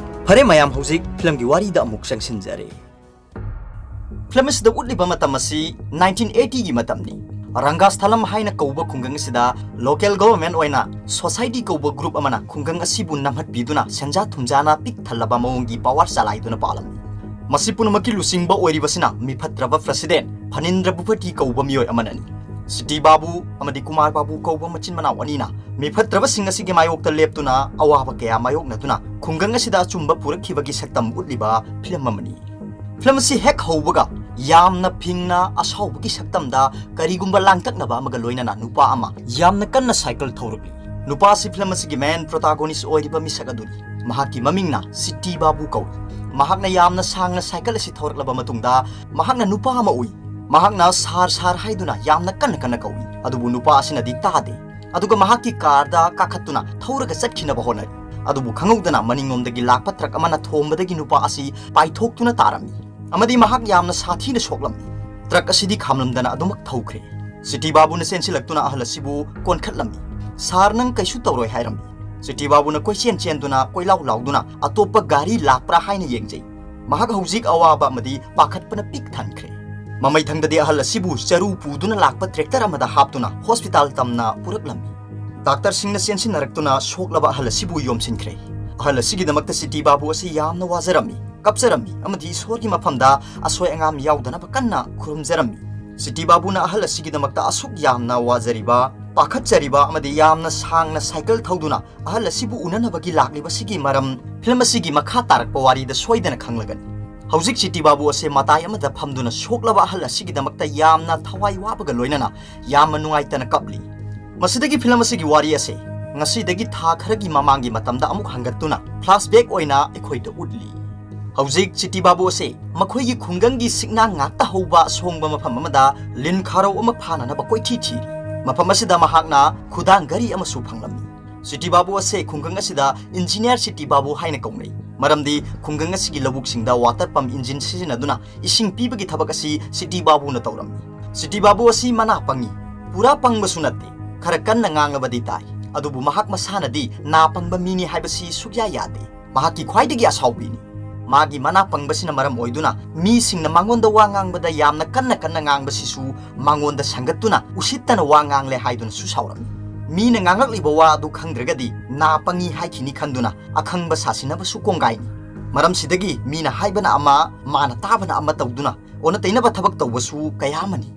ꯐꯔꯦ ꯃꯌꯥꯝ, ꯍꯧꯖꯤꯛ ꯐꯤꯂꯝꯒꯤ ꯋꯥꯔꯤꯗ ꯑꯃꯨꯛ ꯆꯪꯁꯤꯟꯖꯔꯦ꯫ ꯐꯤꯂꯝ ꯑꯁꯤꯗ ꯎꯠꯂꯤꯕ ꯃꯇꯝ ꯑꯁꯤ ꯅꯥꯏꯟꯇꯤꯟ ꯑꯦꯇꯤꯒꯤ ꯃꯇꯝꯅꯤ꯫ ꯔꯪꯒꯥꯁꯊꯂꯝ ꯍꯥꯏꯅ ꯀꯧꯕ ꯈꯨꯡꯒꯪ ꯑꯁꯤꯗ ꯂꯣꯀꯦꯜ ꯒꯣꯚꯔꯟꯃꯦꯟꯠ ꯑꯣꯏꯅ ꯁꯣꯁꯥꯏꯇꯤ ꯀꯧꯕ ꯒ꯭ꯔꯨꯞ ꯑꯃꯅ ꯈꯨꯡꯒꯪ ꯑꯁꯤꯕꯨ ꯅꯝꯍꯠꯄꯤꯗꯨꯅ ꯁꯦꯟꯖꯥ ꯊꯨꯝꯖꯥꯅ ꯄꯤꯛ ꯊꯜꯂꯕ ꯃꯑꯣꯡꯒꯤ ꯄꯥꯋꯔ ꯆꯂꯥꯏꯗꯨꯅ ꯄꯥꯜꯂꯝꯃꯤ꯫ ꯃꯁꯤ ꯄꯨꯝꯅꯃꯛꯀꯤ ꯂꯨꯆꯤꯡꯕ ꯑꯣꯏꯔꯤꯕꯁꯤꯅ ꯃꯤꯐꯠꯇ꯭ꯔꯕ ꯄ꯭ꯔꯁꯤꯗꯦꯟꯠ ꯐꯅꯤꯟꯗ꯭ꯔ ꯚꯨꯄꯇꯤ ꯀꯧꯕ ꯃꯤꯑꯣꯏ ꯑꯃꯅꯅꯤ꯫ ꯁꯤꯇꯤ ꯕꯥꯕꯨ ꯑꯃꯗꯤ ꯀꯨꯃꯥꯔ ꯕꯥꯕꯨ ꯀꯧꯕ ꯃꯆꯤꯟ ꯃꯅꯥꯎ ꯑꯅꯤꯅ ꯃꯤꯐꯠꯇ꯭ꯔꯕꯁꯤꯡ ꯑꯁꯤꯒꯤ ꯃꯥꯌꯣꯛꯇ ꯂꯦꯞꯇꯨꯅ ꯑꯋꯥꯕ ꯀꯌꯥ ꯃꯥꯌꯣꯛꯅꯗꯨꯅ ꯈꯨꯡꯒꯪ ꯑꯁꯤꯗ ꯑꯆꯨꯝꯕ ꯄꯨꯔꯛꯈꯤꯕꯒꯤ ꯁꯛꯇꯝ ꯎꯠꯂꯤꯕ ꯐꯤꯂꯝ ꯑꯃꯅꯤ꯫ ꯐꯤꯂꯝ ꯑꯁꯤ ꯍꯦꯛ ꯍꯧꯕꯒ ꯌꯥꯝꯅ ꯐꯤꯡꯅ ꯑꯁꯥꯎꯕꯒꯤ ꯁꯛꯇꯝꯗ ꯀꯔꯤꯒꯨꯝꯕ ꯂꯥꯡꯇꯛꯅꯕ ꯑꯃꯒ ꯂꯣꯏꯅꯅ ꯅꯨꯄꯥ ꯑꯃ ꯌꯥꯝꯅ ꯀꯟꯅ ꯁꯥꯏꯀꯜ ꯊꯧꯔꯛꯂꯤ꯫ ꯅꯨꯄꯥ ꯑꯁꯤ ꯐꯤꯂꯝ ꯑꯁꯤꯒꯤ ꯃꯦꯟ ꯄ꯭ꯔꯣꯇꯥꯒꯣꯅꯤꯁ ꯑꯣꯏꯔꯤꯕ ꯃꯤꯁꯛ ꯑꯗꯨꯅꯤ꯫ ꯃꯍꯥꯛꯀꯤ ꯃꯃꯤꯡꯅ ꯁꯤꯇꯤ ꯕꯥꯕꯨ ꯀꯧꯏ꯫ ꯃꯍꯥꯛꯅ ꯌꯥꯝꯅ ꯁꯥꯡꯅ ꯁꯥꯏꯀꯜ ꯑꯁꯤ ꯊꯧꯔꯛꯂꯕ ꯃꯇꯨꯡꯗ ꯃꯍꯥꯛꯅ ꯅꯨꯄꯥ ꯑꯃ ꯎꯏ꯫ ꯃꯍꯥꯛꯅ "ꯁꯥꯔ, ꯁꯥꯔ" ꯍꯥꯏꯗꯨꯅ ꯌꯥꯝꯅ ꯀꯟꯅ ꯀꯟꯅ ꯀꯧꯏ꯫ ꯑꯗꯨꯕꯨ ꯅꯨꯄꯥ ꯑꯁꯤꯅꯗꯤ ꯇꯥꯗꯦ꯫ ꯑꯗꯨꯒ ꯃꯍꯥꯛꯀꯤ ꯀꯥꯔꯗ ꯀꯥꯈꯠꯇꯨꯅ ꯊꯧꯔꯒ ꯆꯠꯈꯤꯅꯕ ꯍꯣꯠꯅꯔꯤ꯫ ꯑꯗꯨꯕꯨ ꯈꯪꯍꯧꯗꯅ ꯃꯅꯤꯡꯂꯣꯝꯗꯒꯤ ꯂꯥꯛꯄ ꯇ꯭ꯔꯛ ꯑꯃꯅ ꯊꯣꯝꯕꯗꯒꯤ ꯅꯨꯄꯥ ꯑꯁꯤ ꯄꯥꯏꯊꯣꯛꯇꯨꯅ ꯇꯥꯔꯝꯃꯤ ꯑꯃꯗꯤ ꯃꯍꯥꯛ ꯌꯥꯝꯅ ꯁꯥꯊꯤꯅ ꯁꯣꯛꯂꯝꯃꯤ꯫ ꯇ꯭ꯔꯛ ꯑꯁꯤꯗꯤ ꯈꯥꯝꯂꯝꯗꯅ ꯑꯗꯨꯃꯛ ꯊꯧꯈ꯭ꯔꯦ꯫ ꯁꯤꯇꯤ ꯕꯥꯕꯨꯅ ꯆꯦꯟꯁꯤꯜꯂꯛꯇꯨꯅ ꯑꯍꯜ ꯑꯁꯤꯕꯨ ꯀꯣꯟꯈꯠꯂꯝꯃꯤ꯫ "ꯁꯥꯔ, ꯅꯪ ꯀꯩꯁꯨ ꯇꯧꯔꯣꯏ" ꯍꯥꯏꯔꯝꯃꯤ꯫ ꯁꯤꯇꯤ ꯕꯥꯕꯨꯅ ꯀꯣꯏꯆꯦꯟ ꯆꯦꯟꯗꯨꯅ ꯀꯣꯏꯂꯥꯎ ꯂꯥꯎꯗꯨꯅ ꯑꯇꯣꯞꯄ ꯒꯥꯔꯤ ꯂꯥꯛꯄ꯭ꯔꯥ ꯍꯥꯏꯅ ꯌꯦꯡꯖꯩ꯫ ꯃꯍꯥꯛ ꯍꯧꯖꯤꯛ ꯑꯋꯥꯕ ꯑꯃꯗꯤ ꯄꯥꯈꯠꯄꯅ ꯄꯤꯛ ꯊꯟꯈ꯭ꯔꯦ꯫ ꯃꯃꯩ ꯊꯪꯗꯗꯤ ꯑꯍꯜ ꯑꯁꯤꯕꯨ ꯆꯔꯨ ꯄꯨꯗꯨꯅ ꯂꯥꯛꯄ ꯇ꯭ꯔꯦꯛꯇꯔ ꯑꯃꯗ ꯍꯥꯞꯇꯨꯅ ꯍꯣꯁꯄꯤꯇꯥꯜ ꯇꯝꯅ ꯄꯨꯔꯛꯂꯝꯃꯤ꯫ ꯗꯥꯛꯇꯔꯁꯤꯡꯅ ꯆꯦꯟꯁꯤꯟꯅꯔꯛꯇꯨꯅ ꯁꯣꯛꯂꯕ ꯑꯍꯜ ꯑꯁꯤꯕꯨ ꯌꯣꯝꯁꯤꯟꯈ꯭ꯔꯦ꯫ ꯑꯍꯜ ꯑꯁꯤꯒꯤꯗꯃꯛꯇ ꯁꯤꯇꯤ ꯕꯥꯕꯨ ꯑꯁꯤ ꯌꯥꯝꯅ ꯋꯥꯖꯔꯝꯃꯤ, ꯀꯞꯆꯔꯝꯃꯤ ꯑꯃꯗꯤ ꯏꯁꯣꯔꯒꯤ ꯃꯐꯝꯗ ꯑꯁꯣꯏ ꯑꯉꯥꯝ ꯌꯥꯎꯗꯅꯕ ꯀꯟꯅ ꯈꯨꯔꯨꯝꯖꯔꯝꯃꯤ꯫ ꯁꯤꯇꯤ ꯕꯥꯕꯨꯅ ꯑꯍꯜ ꯑꯁꯤꯒꯤꯗꯃꯛꯇ ꯑꯁꯨꯛ ꯌꯥꯝꯅ ꯋꯥꯖꯔꯤꯕ, ꯄꯥꯈꯠꯆꯔꯤꯕ ꯑꯃꯗꯤ ꯌꯥꯝꯅ ꯁꯥꯡꯅ ꯁꯥꯏꯀꯜ ꯊꯧꯗꯨꯅ ꯑꯍꯜ ꯑꯁꯤꯕꯨ ꯎꯅꯅꯕꯒꯤ ꯂꯥꯛꯂꯤꯕꯁꯤꯒꯤ ꯃꯔꯝ ꯐꯤꯂꯝ ꯑꯁꯤꯒꯤ ꯃꯈꯥ ꯇꯥꯔꯛꯄ ꯋꯥꯔꯤꯗ ꯁꯣꯏꯗꯅ ꯈꯪꯂꯒꯅꯤ꯫ ꯍꯧꯖꯤꯛ ꯁꯤꯇꯤ ꯕꯥꯕꯨ ꯑꯁꯦ ꯃꯇꯥꯏ ꯑꯃꯗ ꯐꯝꯗꯨꯅ ꯁꯣꯛꯂꯕ ꯑꯍꯜ ꯑꯁꯤꯒꯤꯗꯃꯛꯇ ꯌꯥꯝꯅ ꯊꯋꯥꯏ ꯋꯥꯕꯒ ꯂꯣꯏꯅꯅ ꯌꯥꯝꯅ ꯅꯨꯡꯉꯥꯏꯇꯅ ꯀꯞꯂꯤ꯫ ꯃꯁꯤꯗꯒꯤ ꯐꯤꯂꯝ ꯑꯁꯤꯒꯤ ꯋꯥꯔꯤ ꯑꯁꯦ ꯉꯁꯤꯗꯒꯤ ꯊꯥ ꯈꯔꯒꯤ ꯃꯃꯥꯡꯒꯤ ꯃꯇꯝꯗ ꯑꯃꯨꯛ ꯍꯟꯒꯠꯇꯨꯅ flashback ꯑꯣꯏꯅ ꯑꯩꯈꯣꯏꯗ ꯎꯠꯂꯤ꯫ ꯍꯧꯖꯤꯛ ꯁꯤꯇꯤ ꯕꯥꯕꯨ ꯑꯁꯦ ꯃꯈꯣꯏꯒꯤ ꯈꯨꯡꯒꯪꯒꯤ ꯁꯤꯛꯅꯥ ꯉꯥꯛꯇ ꯍꯧꯕ ꯑꯁꯣꯡꯕ ꯃꯐꯝ ꯑꯃꯗ ꯂꯤꯟ ꯈꯥꯔꯧ ꯑꯃ ꯐꯥꯅꯅꯕ ꯀꯣꯏꯊꯤ ꯊꯤꯔꯤ꯫ ꯃꯐꯝ ꯑꯁꯤꯗ ꯃꯍꯥꯛꯅ ꯈꯨꯗꯥꯡ ꯘꯔꯤ ꯑꯃꯁꯨ ꯐꯪꯂꯝꯃꯤ꯫ ꯁꯤꯇꯤ ꯕꯥꯕꯨ ꯑꯁꯦ ꯈꯨꯡꯒꯪ ꯑꯁꯤꯗ ꯏꯟꯖꯤꯅꯤꯌꯥꯔ ꯁꯤꯇꯤ ꯕꯥꯕꯨ ꯍꯥꯏꯅ ꯀꯧꯅꯩ, ꯃꯔꯝꯗꯤ ꯈꯨꯡꯒꯪ ꯑꯁꯤꯒꯤ ꯂꯧꯕꯨꯛꯁꯤꯡꯗ ꯋꯥꯇꯔ ꯄꯝ ꯏꯟꯖꯤꯟ ꯁꯤꯖꯤꯟꯅꯗꯨꯅ ꯏꯁꯤꯡ ꯄꯤꯕꯒꯤ ꯊꯕꯛ ꯑꯁꯤ ꯁꯤꯇꯤ ꯕꯥꯕꯨꯅ ꯇꯧꯔꯝꯃꯤ꯫ ꯁꯤꯇꯤ ꯕꯥꯕꯨ ꯑꯁꯤ ꯃꯅꯥ ꯄꯪꯉꯤ, ꯄꯨꯔꯥ ꯄꯪꯕꯁꯨ ꯅꯠꯇꯦ, ꯈꯔ ꯀꯟꯅ ꯉꯥꯡꯂꯕꯗꯤ ꯇꯥꯏ, ꯑꯗꯨꯕꯨ ꯃꯍꯥꯛ ꯃꯁꯥꯅꯗꯤ ꯅꯥ ꯄꯪꯕ ꯃꯤꯅꯤ ꯍꯥꯏꯕꯁꯤ ꯁꯨꯛꯌꯥ ꯌꯥꯗꯦ꯫ ꯃꯍꯥꯛꯀꯤ ꯈ꯭ꯋꯥꯏꯗꯒꯤ ꯑꯁꯥꯎꯕꯤꯅꯤ꯫ ꯃꯥꯒꯤ ꯃꯅꯥ ꯄꯪꯕꯁꯤꯅ ꯃꯔꯝ ꯑꯣꯏꯗꯨꯅ ꯃꯤꯁꯤꯡꯅ ꯃꯉꯣꯟꯗ ꯋꯥ ꯉꯥꯡꯕꯗ ꯌꯥꯝꯅ ꯀꯟꯅ ꯀꯟꯅ ꯉꯥꯡꯕꯁꯤꯁꯨ ꯃꯉꯣꯟꯗ ꯁꯟꯒꯠꯇꯨꯅ ꯎꯁꯤꯠꯇꯅ ꯋꯥ ꯉꯥꯡꯂꯦ ꯍꯥꯏꯗꯨꯅꯁꯨ ꯁꯥꯎꯔꯝꯃꯤ꯫ ꯃꯤꯅ ꯉꯥꯡꯂꯛꯂꯤꯕ ꯋꯥ ꯑꯗꯨ ꯈꯪꯗ꯭ꯔꯒꯗꯤ ꯅꯥ ꯄꯪꯉꯤ ꯍꯥꯏꯈꯤꯅꯤ ꯈꯟꯗꯨꯅ ꯑꯈꯪꯕ ꯁꯥꯁꯤꯟꯅꯕꯁꯨ ꯀꯣꯡꯒꯥꯏꯅꯤ꯫ ꯃꯔꯝꯁꯤꯗꯒꯤ ꯃꯤꯅ ꯍꯥꯏꯕꯅ ꯑꯃ, ꯃꯥꯅ ꯇꯥꯕꯅ ꯑꯃ ꯇꯧꯗꯨꯅ ꯑꯣꯟꯅ ꯇꯩꯅꯕ ꯊꯕꯛ ꯇꯧꯕꯁꯨ ꯀꯌꯥ ꯑꯃꯅꯤ꯫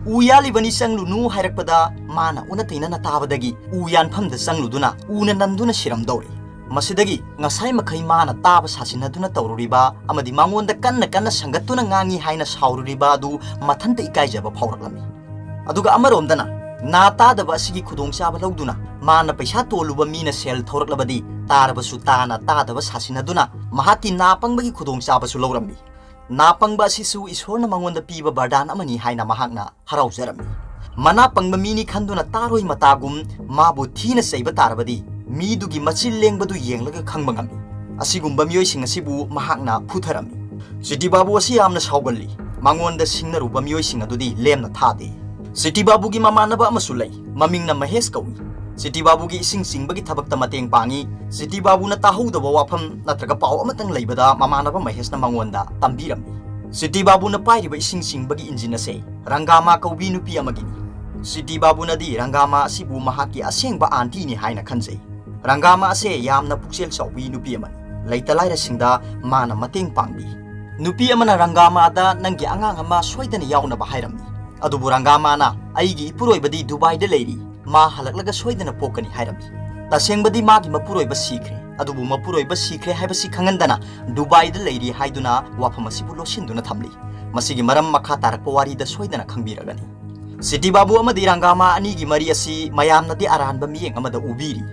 "ꯎ ꯌꯥꯜꯂꯤꯕꯅꯤ, ꯆꯪꯂꯨꯅꯨ" ꯍꯥꯏꯔꯛꯄꯗ ꯃꯥꯅ ꯑꯣꯟꯅ ꯇꯩꯅꯅ ꯇꯥꯕꯗꯒꯤ ꯎ ꯌꯥꯟꯐꯝꯗ ꯆꯪꯂꯨꯗꯨꯅ ꯎꯅ ꯅꯟꯗꯨꯅ ꯁꯤꯔꯝꯗꯧꯔꯦ꯫ ꯃꯁꯤꯗꯒꯤ ꯉꯁꯥꯏ ꯃꯈꯩ ꯃꯥꯅ ꯇꯥꯕ ꯁꯥꯁꯤꯟꯅꯗꯨꯅ ꯇꯧꯔꯨꯔꯤꯕ ꯑꯃꯗꯤ ꯃꯉꯣꯟꯗ ꯀꯟꯅ ꯀꯟꯅ ꯁꯟꯒꯠꯇꯨꯅ ꯉꯥꯡꯉꯤ ꯍꯥꯏꯅ ꯁꯥꯎꯔꯨꯔꯤꯕ ꯑꯗꯨ ꯃꯊꯟꯇ ꯏꯀꯥꯏꯖꯕ ꯐꯥꯎꯔꯛꯂꯝꯃꯤ꯫ ꯑꯗꯨꯒ ꯑꯃꯔꯣꯝꯗꯅ ꯅꯥ ꯇꯥꯗꯕ ꯑꯁꯤꯒꯤ ꯈꯨꯗꯣꯡꯆꯥꯕ ꯂꯧꯗꯨꯅ ꯃꯥꯅ ꯄꯩꯁꯥ ꯇꯣꯜꯂꯨꯕ ꯃꯤꯅ ꯁꯦꯜ ꯊꯧꯔꯛꯂꯕꯗꯤ ꯇꯥꯔꯕꯁꯨ ꯇꯥꯅ ꯇꯥꯗꯕ ꯁꯥꯁꯤꯟꯅꯗꯨꯅ ꯃꯍꯥꯛꯀꯤ ꯅꯥ ꯄꯪꯕꯒꯤ ꯈꯨꯗꯣꯡꯆꯥꯕꯁꯨ ꯂꯧꯔꯝꯃꯤ꯫ ꯅꯥ ꯄꯪꯕ ꯑꯁꯤꯁꯨ ꯏꯁꯣꯔꯅ ꯃꯉꯣꯟꯗ ꯄꯤꯕ ꯕꯔꯗꯥꯟ ꯑꯃꯅꯤ ꯍꯥꯏꯅ ꯃꯍꯥꯛꯅ ꯍꯔꯥꯎꯖꯔꯝꯃꯤ꯫ ꯃꯅꯥ ꯄꯪꯕ ꯃꯤꯅꯤ ꯈꯟꯗꯨꯅ ꯇꯥꯔꯣꯏ ꯃꯇꯥꯒꯨꯝ ꯃꯥꯕꯨ ꯊꯤꯅ ꯆꯩꯕ ꯇꯥꯔꯕꯗꯤ ꯃꯤꯗꯨꯒꯤ ꯃꯆꯤꯜ ꯂꯦꯡꯕꯗꯨ ꯌꯦꯡꯂꯒ ꯈꯪꯕ ꯉꯝꯃꯤ꯫ ꯑꯁꯤꯒꯨꯝꯕ ꯃꯤꯑꯣꯏꯁꯤꯡ ꯑꯁꯤꯕꯨ ꯃꯍꯥꯛꯅ ꯐꯨꯊꯔꯝꯃꯤ꯫ ꯁꯤꯇꯤ ꯕꯥꯕꯨ ꯑꯁꯤ ꯌꯥꯝꯅ ꯁꯥꯎꯒꯜꯂꯤ꯫ ꯃꯉꯣꯟꯗ ꯁꯤꯡꯅꯔꯨꯕ ꯃꯤꯑꯣꯏꯁꯤꯡ ꯑꯗꯨꯗꯤ ꯂꯦꯝꯅ ꯊꯥꯗꯦ꯫ ꯁꯤꯇꯤ ꯕꯥꯕꯨꯒꯤ ꯃꯃꯥꯟꯅꯕ ꯑꯃꯁꯨ ꯂꯩ꯫ ꯃꯃꯤꯡꯅ ꯃꯍꯦꯁ ꯀꯧꯏ꯫ ꯁꯤꯇꯤ ꯕꯥꯕꯨꯒꯤ ꯏꯁꯤꯡ ꯆꯤꯡꯕꯒꯤ ꯊꯕꯛꯇ ꯃꯇꯦꯡ ꯄꯥꯡꯏ꯫ ꯁꯤꯇꯤ ꯕꯥꯕꯨꯅ ꯇꯥꯍꯧꯗꯕ ꯋꯥꯐꯝ ꯅꯠꯇ꯭ꯔꯒ ꯄꯥꯎ ꯑꯃꯇꯪ ꯂꯩꯕꯗ ꯃꯃꯥꯟꯅꯕ ꯃꯍꯦꯁꯅ ꯃꯉꯣꯟꯗ ꯇꯝꯕꯤꯔꯝꯃꯤ꯫ ꯁꯤꯇꯤ ꯕꯥꯕꯨꯅ ꯄꯥꯏꯔꯤꯕ ꯏꯁꯤꯡ ꯆꯤꯡꯕꯒꯤ ꯏꯟꯖꯤꯟ ꯑꯁꯦ ꯔꯪꯒꯥꯃꯥ ꯀꯧꯕꯤ ꯅꯨꯄꯤ ꯑꯃꯒꯤꯅꯤ꯫ ꯁꯤꯇꯤ ꯕꯥꯕꯨꯅꯗꯤ ꯔꯪꯒꯥꯃꯥ ꯑꯁꯤꯕꯨ ꯃꯍꯥꯛꯀꯤ ꯑꯁꯦꯡꯕ ꯑꯥꯟꯇꯤꯅꯤ ꯍꯥꯏꯅ ꯈꯟꯖꯩ꯫ ꯔꯪꯒꯥꯃꯥ ꯑꯁꯦ ꯌꯥꯝꯅ ꯄꯨꯛꯆꯦꯜ ꯆꯥꯎꯕꯤ ꯅꯨꯄꯤ ꯑꯃꯅꯤ꯫ ꯂꯩꯇ ꯂꯥꯏꯔꯁꯤꯡꯗ ꯃꯥꯅ ꯃꯇꯦꯡ ꯄꯥꯡꯕꯤ꯫ ꯅꯨꯄꯤ ꯑꯃꯅ ꯔꯪꯒꯥꯃꯥꯗ "ꯅꯪꯒꯤ ꯑꯉꯥꯡ ꯑꯃ ꯁꯣꯏꯗꯅ ꯌꯥꯎꯅꯕ" ꯍꯥꯏꯔꯝꯃꯤ꯫ ꯑꯗꯨꯕꯨ ꯔꯪꯒꯥꯃꯥꯅ "ꯑꯩꯒꯤ ꯏꯄꯨꯔꯣꯏꯕꯗꯤ ꯗꯨꯕꯥꯏꯗ ꯂꯩꯔꯤ, ꯃꯥ ꯍꯜꯂꯛꯂꯒ ꯁꯣꯏꯗꯅ ꯄꯣꯛꯀꯅꯤ" ꯍꯥꯏꯔꯝꯃꯤ꯫ ꯇꯁꯦꯡꯕꯗꯤ ꯃꯥꯒꯤ ꯃꯄꯨꯔꯣꯏꯕ ꯁꯤꯈ꯭ꯔꯦ꯫ ꯑꯗꯨꯕꯨ ꯃꯄꯨꯔꯣꯏꯕ ꯁꯤꯈ꯭ꯔꯦ ꯍꯥꯏꯕꯁꯤ ꯈꯪꯍꯟꯗꯅ ꯗꯨꯕꯥꯏꯗ ꯂꯩꯔꯤ ꯍꯥꯏꯗꯨꯅ ꯋꯥꯐꯝ ꯑꯁꯤꯕꯨ ꯂꯣꯠꯁꯤꯟꯗꯨꯅ ꯊꯝꯂꯤ꯫ ꯃꯁꯤꯒꯤ ꯃꯔꯝ ꯃꯈꯥ ꯇꯥꯔꯛꯄ ꯋꯥꯔꯤꯗ ꯁꯣꯏꯗꯅ ꯈꯪꯕꯤꯔꯒꯅꯤ꯫ ꯁꯤꯇꯤ ꯕꯥꯕꯨ ꯑꯃꯗꯤ ꯔꯪꯒꯥꯃꯥ ꯑꯅꯤꯒꯤ ꯃꯔꯤ ꯑꯁꯤ ꯃꯌꯥꯝꯅꯗꯤ ꯑꯔꯥꯟꯕ ꯃꯤꯠꯌꯦꯡ ꯑꯃꯗ ꯎꯕꯤꯔꯤ꯫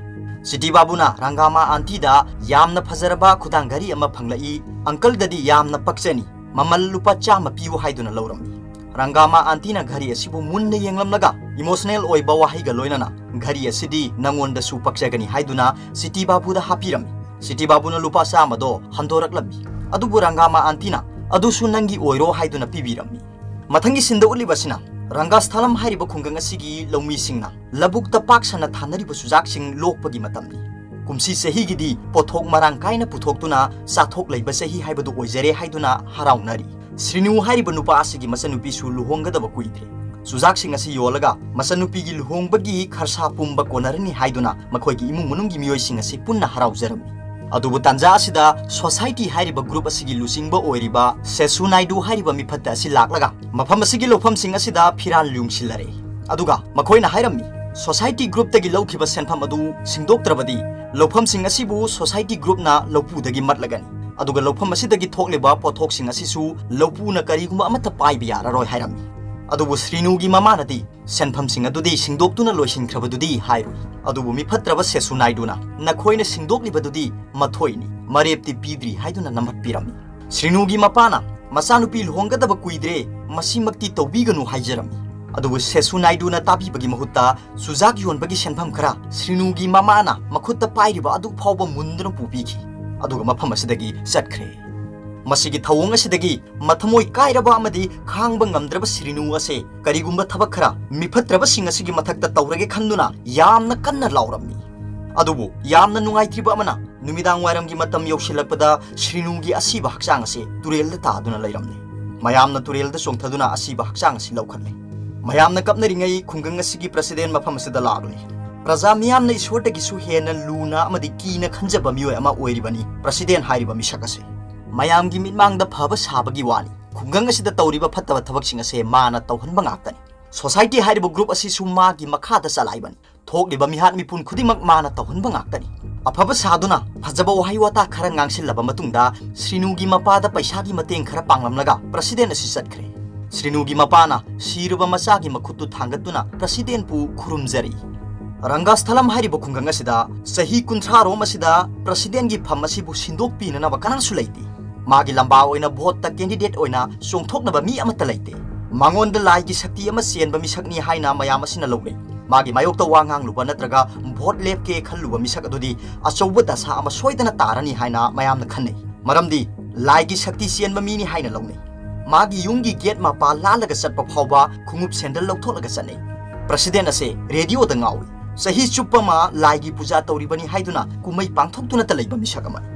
ꯁꯤꯇꯤ ꯕꯥꯕꯨꯅ ꯔꯪꯒꯥꯃꯥ ꯑꯟꯇꯤꯗ ꯌꯥꯝꯅ ꯐꯖꯔꯕ ꯈꯨꯗꯥꯡ ꯘꯔꯤ ꯑꯃ ꯐꯪꯂꯛꯏ, ꯑꯪꯀꯜꯗꯗꯤ ꯌꯥꯝꯅ ꯄꯛꯆꯅꯤ, ꯃꯃꯜ ꯂꯨꯄꯥ ꯆꯥꯝꯃ ꯄꯤꯌꯨ ꯍꯥꯏꯗꯨꯅ ꯂꯧꯔꯝꯃꯤ꯫ ꯔꯪꯒꯥꯃꯥ ꯑꯟꯇꯤꯅ ꯘꯔꯤ ꯑꯁꯤꯕꯨ ꯃꯨꯟꯅ ꯌꯦꯡꯂꯝꯂꯒ ꯏꯃꯣꯁꯅꯦꯜ ꯑꯣꯏꯕ ꯋꯥꯍꯩꯒ ꯂꯣꯏꯅꯅ ꯘꯔꯤ ꯑꯁꯤꯗꯤ ꯅꯪꯉꯣꯟꯗꯁꯨ ꯄꯛꯆꯒꯅꯤ ꯍꯥꯏꯗꯨꯅ ꯁꯤꯇꯤ ꯕꯥꯕꯨꯗ ꯍꯥꯞꯄꯤꯔꯝꯃꯤ꯫ ꯁꯤꯇꯤ ꯕꯥꯕꯨꯅ ꯂꯨꯄꯥ ꯆꯥꯝꯃꯗꯣ ꯍꯟꯗꯣꯔꯛꯂꯝꯃꯤ꯫ ꯑꯗꯨꯕꯨ ꯔꯪꯒꯥꯃꯥ ꯑꯟꯇꯤꯅ ꯑꯗꯨꯁꯨ ꯅꯪꯒꯤ ꯑꯣꯏꯔꯣ ꯍꯥꯏꯗꯨꯅ ꯄꯤꯕꯤꯔꯝꯃꯤ꯫ ꯃꯊꯪꯒꯤ ꯁꯤꯟꯗ ꯎꯠꯂꯤꯕ ꯑꯁꯤꯅ ꯔꯪꯒꯥꯁꯊꯂꯝ ꯍꯥꯏꯔꯤꯕ ꯈꯨꯡꯒꯪ ꯑꯁꯤꯒꯤ ꯂꯧꯃꯤꯁꯤꯡꯅ ꯂꯧꯕꯨꯛꯇ ꯄꯥꯛ ꯁꯟꯅ ꯊꯥꯅꯔꯤꯕ ꯆꯨꯖꯥꯛꯁꯤꯡ ꯂꯣꯛꯄꯒꯤ ꯃꯇꯝꯅꯤ꯫ ꯀꯨꯝꯁꯤ ꯆꯍꯤꯒꯤꯗꯤ ꯄꯣꯠꯊꯣꯛ ꯃꯔꯥꯡ ꯀꯥꯏꯅ ꯄꯨꯊꯣꯛꯇꯨꯅ ꯆꯥꯊꯣꯛ ꯂꯩꯕ ꯆꯍꯤ ꯍꯥꯏꯕꯗꯨ ꯑꯣꯏꯖꯔꯦ ꯍꯥꯏꯗꯨꯅ ꯍꯔꯥꯎꯅꯔꯤ꯫ ꯁ꯭ꯔꯤꯅꯨ ꯍꯥꯏꯔꯤꯕ ꯅꯨꯄꯥ ꯑꯁꯤꯒꯤ ꯃꯆꯟꯅꯨꯄꯤꯁꯨ ꯂꯨꯍꯣꯡꯒꯗꯕ ꯀꯨꯏꯗ꯭ꯔꯦ꯫ ꯆꯨꯖꯥꯛꯁꯤꯡ ꯑꯁꯤ ꯌꯣꯜꯂꯒ ꯃꯆꯟꯅꯨꯄꯤꯒꯤ ꯂꯨꯍꯣꯡꯕꯒꯤ ꯈꯔꯁꯥ ꯄꯨꯝꯕ ꯀꯣꯟꯅꯔꯅꯤ ꯍꯥꯏꯗꯨꯅ ꯃꯈꯣꯏꯒꯤ ꯏꯃꯨꯡ ꯃꯅꯨꯡꯒꯤ ꯃꯤꯑꯣꯏꯁꯤꯡ ꯑꯁꯤ ꯄꯨꯟꯅ ꯍꯔꯥꯎꯖꯔꯝꯃꯤ꯫ ꯑꯗꯨꯕꯨ ꯇꯥꯟꯖꯥ ꯑꯁꯤꯗ ꯁꯣꯁꯥꯏꯇꯤ ꯍꯥꯏꯔꯤꯕ ꯒ꯭ꯔꯨꯞ ꯑꯁꯤꯒꯤ ꯂꯨꯆꯤꯡꯕ ꯑꯣꯏꯔꯤꯕ ꯁꯦꯁꯨ ꯅꯥꯏꯗꯨ ꯍꯥꯏꯔꯤꯕ ꯃꯤꯐꯠꯇ ꯑꯁꯤ ꯂꯥꯛꯂꯒ ꯃꯐꯝ ꯑꯁꯤꯒꯤ ꯂꯧꯐꯝꯁꯤꯡ ꯑꯁꯤꯗ ꯐꯤꯔꯥꯜ ꯌꯨꯡꯁꯤꯜꯂꯔꯦ꯫ ꯑꯗꯨꯒ ꯃꯈꯣꯏꯅ ꯍꯥꯏꯔꯝꯃꯤ, ꯁꯣꯁꯥꯏꯇꯤ ꯒ꯭ꯔꯨꯞꯇꯒꯤ ꯂꯧꯈꯤꯕ ꯁꯦꯟꯐꯝ ꯑꯗꯨ ꯁꯤꯡꯗꯣꯛꯇ꯭ꯔꯕꯗꯤ ꯂꯧꯐꯝꯁꯤꯡ ꯑꯁꯤꯕꯨ ꯁꯣꯁꯥꯏꯇꯤ ꯒ꯭ꯔꯨꯞꯅ ꯂꯧꯄꯨꯗꯒꯤ ꯃꯠꯂꯒꯅꯤ꯫ ꯑꯗꯨꯒ ꯂꯧꯐꯝ ꯑꯁꯤꯗꯒꯤ ꯊꯣꯛꯂꯤꯕ ꯄꯣꯠꯊꯣꯛꯁꯤꯡ ꯑꯁꯤꯁꯨ ꯂꯧꯄꯨꯅ ꯀꯔꯤꯒꯨꯝꯕ ꯑꯃꯠꯇ ꯄꯥꯏꯕ ꯌꯥꯔꯔꯣꯏ ꯍꯥꯏꯔꯝꯃꯤ꯫ ꯑꯗꯨꯕꯨ ꯁ꯭ꯔꯤꯅꯨꯒꯤ ꯃꯃꯥꯅꯗꯤ ꯁꯦꯟꯐꯝꯁꯤꯡ ꯑꯗꯨꯗꯤ ꯁꯤꯡꯗꯣꯛꯇꯨꯅ ꯂꯣꯏꯁꯤꯟꯈ꯭ꯔꯕꯗꯨꯗꯤ ꯍꯥꯏꯔꯨꯏ꯫ ꯑꯗꯨꯕꯨ ꯃꯤꯐꯠꯇ꯭ꯔꯕ ꯁꯦꯁꯨ ꯅꯥꯏꯗꯨꯅ ꯅꯈꯣꯏꯅ ꯁꯤꯡꯗꯣꯛꯂꯤꯕꯗꯨꯗꯤ ꯃꯊꯣꯏꯅꯤ, ꯃꯔꯦꯞꯇꯤ ꯄꯤꯗ꯭ꯔꯤ ꯍꯥꯏꯗꯨꯅ ꯅꯝꯍꯠꯄꯤꯔꯝꯃꯤ꯫ ꯁ꯭ꯔꯤꯅꯨꯒꯤ ꯃꯄꯥꯅ ꯃꯆꯥꯅꯨꯄꯤ ꯂꯨꯍꯣꯡꯒꯗꯕ ꯀꯨꯏꯗ꯭ꯔꯦ, ꯃꯁꯤꯃꯛꯇꯤ ꯇꯧꯕꯤꯒꯅꯨ ꯍꯥꯏꯖꯔꯝꯃꯤ꯫ ꯑꯗꯨꯕꯨ ꯁꯦꯁꯨ ꯅꯥꯏꯗꯨꯅ ꯇꯥꯕꯤꯕꯒꯤ ꯃꯍꯨꯠꯇ ꯆꯨꯖꯥꯛ ꯌꯣꯟꯕꯒꯤ ꯁꯦꯟꯐꯝ ꯈꯔ ꯁ꯭ꯔꯤꯅꯨꯒꯤ ꯃꯃꯥꯅ ꯃꯈꯨꯠꯇ ꯄꯥꯏꯔꯤꯕ ꯑꯗꯨ ꯐꯥꯎꯕ ꯃꯨꯟꯗꯨꯅ ꯄꯨꯕꯤꯈꯤ꯫ ꯑꯗꯨꯒ ꯃꯐꯝ ꯑꯁꯤꯗꯒꯤ ꯆꯠꯈ꯭ꯔꯦ꯫ ꯃꯁꯤꯒꯤ ꯊꯧꯑꯣꯡ ꯑꯁꯤꯗꯒꯤ ꯃꯊꯃꯣꯏ ꯀꯥꯏꯔꯕ ꯑꯃꯗꯤ ꯈꯥꯡꯕ ꯉꯝꯗ꯭ꯔꯕ ꯁ꯭ꯔꯤꯅꯨ ꯑꯁꯦ ꯀꯔꯤꯒꯨꯝꯕ ꯊꯕꯛ ꯈꯔ ꯃꯤꯐꯠꯇ꯭ꯔꯕꯁꯤꯡ ꯑꯁꯤꯒꯤ ꯃꯊꯛꯇ ꯇꯧꯔꯒꯦ ꯈꯟꯗꯨꯅ ꯌꯥꯝꯅ ꯀꯟꯅ ꯂꯥꯎꯔꯝꯃꯤ꯫ ꯑꯗꯨꯕꯨ ꯌꯥꯝꯅ ꯅꯨꯡꯉꯥꯏꯇ꯭ꯔꯤꯕ ꯑꯃꯅ, ꯅꯨꯃꯤꯗꯥꯡ ꯋꯥꯏꯔꯝꯒꯤ ꯃꯇꯝ ꯌꯧꯁꯤꯜꯂꯛꯄꯗ ꯁ꯭ꯔꯤꯅꯨꯒꯤ ꯑꯁꯤꯕ ꯍꯛꯆꯥꯡ ꯑꯁꯤ ꯇꯨꯔꯦꯜꯗ ꯇꯥꯗꯨꯅ ꯂꯩꯔꯝꯂꯦ꯫ ꯃꯌꯥꯝꯅ ꯇꯨꯔꯦꯜꯗ ꯆꯣꯡꯊꯗꯨꯅ ꯑꯁꯤꯕ ꯍꯛꯆꯥꯡ ꯑꯁꯤ ꯂꯧꯈꯠꯂꯦ꯫ ꯃꯌꯥꯝꯅ ꯀꯞꯅꯔꯤꯉꯩ ꯈꯨꯡꯒꯪ ꯑꯁꯤꯒꯤ ꯄ꯭ꯔꯁꯤꯗꯦꯟ ꯃꯐꯝ ꯑꯁꯤꯗ ꯂꯥꯛꯂꯦ꯫ ꯄ꯭ꯔꯖꯥ ꯃꯤꯌꯥꯝꯅ ꯏꯁꯣꯔꯗꯒꯤꯁꯨ ꯍꯦꯟꯅ ꯂꯨꯅ ꯑꯃꯗꯤ ꯀꯤꯅ ꯈꯟꯖꯕ ꯃꯤꯑꯣꯏ ꯑꯃ ꯑꯣꯏꯔꯤꯕꯅꯤ ꯄ꯭ꯔꯁꯤꯗꯦꯟ ꯍꯥꯏꯔꯤꯕ ꯃꯤꯁꯛ ꯑꯁꯤ꯫ ꯃꯌꯥꯝꯒꯤ ꯃꯤꯠꯃꯥꯡꯗ ꯐꯕ ꯁꯥꯕꯒꯤ ꯋꯥꯅꯤ꯫ ꯈꯨꯡꯒꯪ ꯑꯁꯤꯗ ꯇꯧꯔꯤꯕ ꯐꯠꯇꯕ ꯊꯕꯛꯁꯤꯡ ꯑꯁꯦ ꯃꯥꯅ ꯇꯧꯍꯟꯕ ꯉꯥꯛꯇꯅꯤ꯫ ꯁꯣꯁꯥꯏꯇꯤ ꯍꯥꯏꯔꯤꯕ ꯒ꯭ꯔꯨꯞ ꯑꯁꯤꯁꯨ ꯃꯥꯒꯤ ꯃꯈꯥꯗ ꯆꯂꯥꯏꯕꯅꯤ꯫ ꯊꯣꯛꯂꯤꯕ ꯃꯤꯍꯥꯠ ꯃꯤꯄꯨꯟ ꯈꯨꯗꯤꯡꯃꯛ ꯃꯥꯅ ꯇꯧꯍꯟꯕ ꯉꯥꯛꯇꯅꯤ꯫ ꯑꯐꯕ ꯁꯥꯗꯨꯅ ꯐꯖꯕ ꯋꯥꯍꯩ ꯋꯥꯇꯥ ꯈꯔ ꯉꯥꯡꯁꯤꯜꯂꯕ ꯃꯇꯨꯡꯗ ꯁ꯭ꯔꯤꯅꯨꯒꯤ ꯃꯄꯥꯗ ꯄꯩꯁꯥꯒꯤ ꯃꯇꯦꯡ ꯈꯔ ꯄꯥꯡꯂꯝꯂꯒ ꯄ꯭ꯔꯁꯤꯗꯦꯟ ꯑꯁꯤ ꯆꯠꯈ꯭ꯔꯦ꯫ ꯁ꯭ꯔꯤꯅꯨꯒꯤ ꯃꯄꯥꯅ ꯁꯤꯔꯕ ꯃꯆꯥꯒꯤ ꯃꯈꯨꯠꯇꯨ ꯊꯥꯡꯒꯠꯇꯨꯅ ꯄ꯭ꯔꯁꯤꯗꯦꯟꯕꯨ ꯈꯨꯔꯨꯝꯖꯔꯤ꯫ ꯔꯪꯒꯥꯁꯊꯂꯝ ꯍꯥꯏꯔꯤꯕ ꯈꯨꯡꯒꯪ ꯑꯁꯤꯗ ꯆꯍꯤ ꯀꯨꯟꯊ꯭ꯔꯥ ꯔꯣꯝ ꯑꯁꯤꯗ ꯄ꯭ꯔꯁꯤꯗꯦꯟꯒꯤ ꯐꯝ ꯑꯁꯤꯕꯨ ꯁꯤꯟꯗꯣꯛꯄꯤꯅꯅꯕ ꯀꯅꯥꯁꯨ ꯂꯩꯇꯦ꯫ ꯃꯥꯒꯤ ꯂꯝꯕꯥ ꯑꯣꯏꯅ ꯚꯣꯠꯇ ꯀꯦꯟꯗꯤꯗꯦꯠ ꯑꯣꯏꯅ ꯆꯣꯡꯊꯣꯛꯅꯕ ꯃꯤ ꯑꯃꯠꯇ ꯂꯩꯇꯦ꯫ ꯃꯉꯣꯟꯗ ꯂꯥꯏꯒꯤ ꯁꯛꯇꯤ ꯑꯃ ꯆꯦꯟꯕ ꯃꯤꯁꯛꯅꯤ ꯍꯥꯏꯅ ꯃꯌꯥꯝ ꯑꯁꯤꯅ ꯂꯧꯅꯩ꯫ ꯃꯥꯒꯤ ꯃꯥꯌꯣꯛꯇ ꯋꯥ ꯉꯥꯡꯂꯨꯕ ꯅꯠꯇ꯭ꯔꯒ ꯚꯣꯠ ꯂꯦꯞꯀꯦ ꯈꯜꯂꯨꯕ ꯃꯤꯁꯛ ꯑꯗꯨꯗꯤ ꯑꯆꯧꯕ ꯗꯁꯥ ꯑꯃ ꯁꯣꯏꯗꯅ ꯇꯥꯔꯅꯤ ꯍꯥꯏꯅ ꯃꯌꯥꯝꯅ ꯈꯟꯅꯩ꯫ ꯃꯔꯝꯗꯤ ꯂꯥꯏꯒꯤ ꯁꯛꯇꯤ ꯆꯦꯟꯕ ꯃꯤꯅꯤ ꯍꯥꯏꯅ ꯂꯧꯅꯩ꯫ ꯃꯥꯒꯤ ꯌꯨꯝꯒꯤ ꯒꯦꯠ ꯃꯄꯥ ꯂꯥꯜꯂꯒ ꯆꯠꯄ ꯐꯥꯎꯕ ꯈꯣꯡꯎꯞ ꯁꯦꯟꯗꯜ ꯂꯧꯊꯣꯛꯂꯒ ꯆꯠꯅꯩ꯫ ꯄ꯭ꯔꯁꯤꯗꯦꯟ ꯑꯁꯦ ꯔꯦꯗꯤꯑꯣꯗ ꯉꯥꯎꯏ꯫ ꯆꯍꯤ ꯆꯨꯞꯄ ꯑꯃ ꯂꯥꯏꯒꯤ ꯄꯨꯖꯥ ꯇꯧꯔꯤꯕꯅꯤ ꯍꯥꯏꯗꯨꯅ ꯀꯨꯝꯍꯩ ꯄꯥꯡꯊꯣꯛꯇꯨꯅꯇ ꯂꯩꯕ ꯃꯤꯁꯛ ꯑꯃꯅꯤ꯫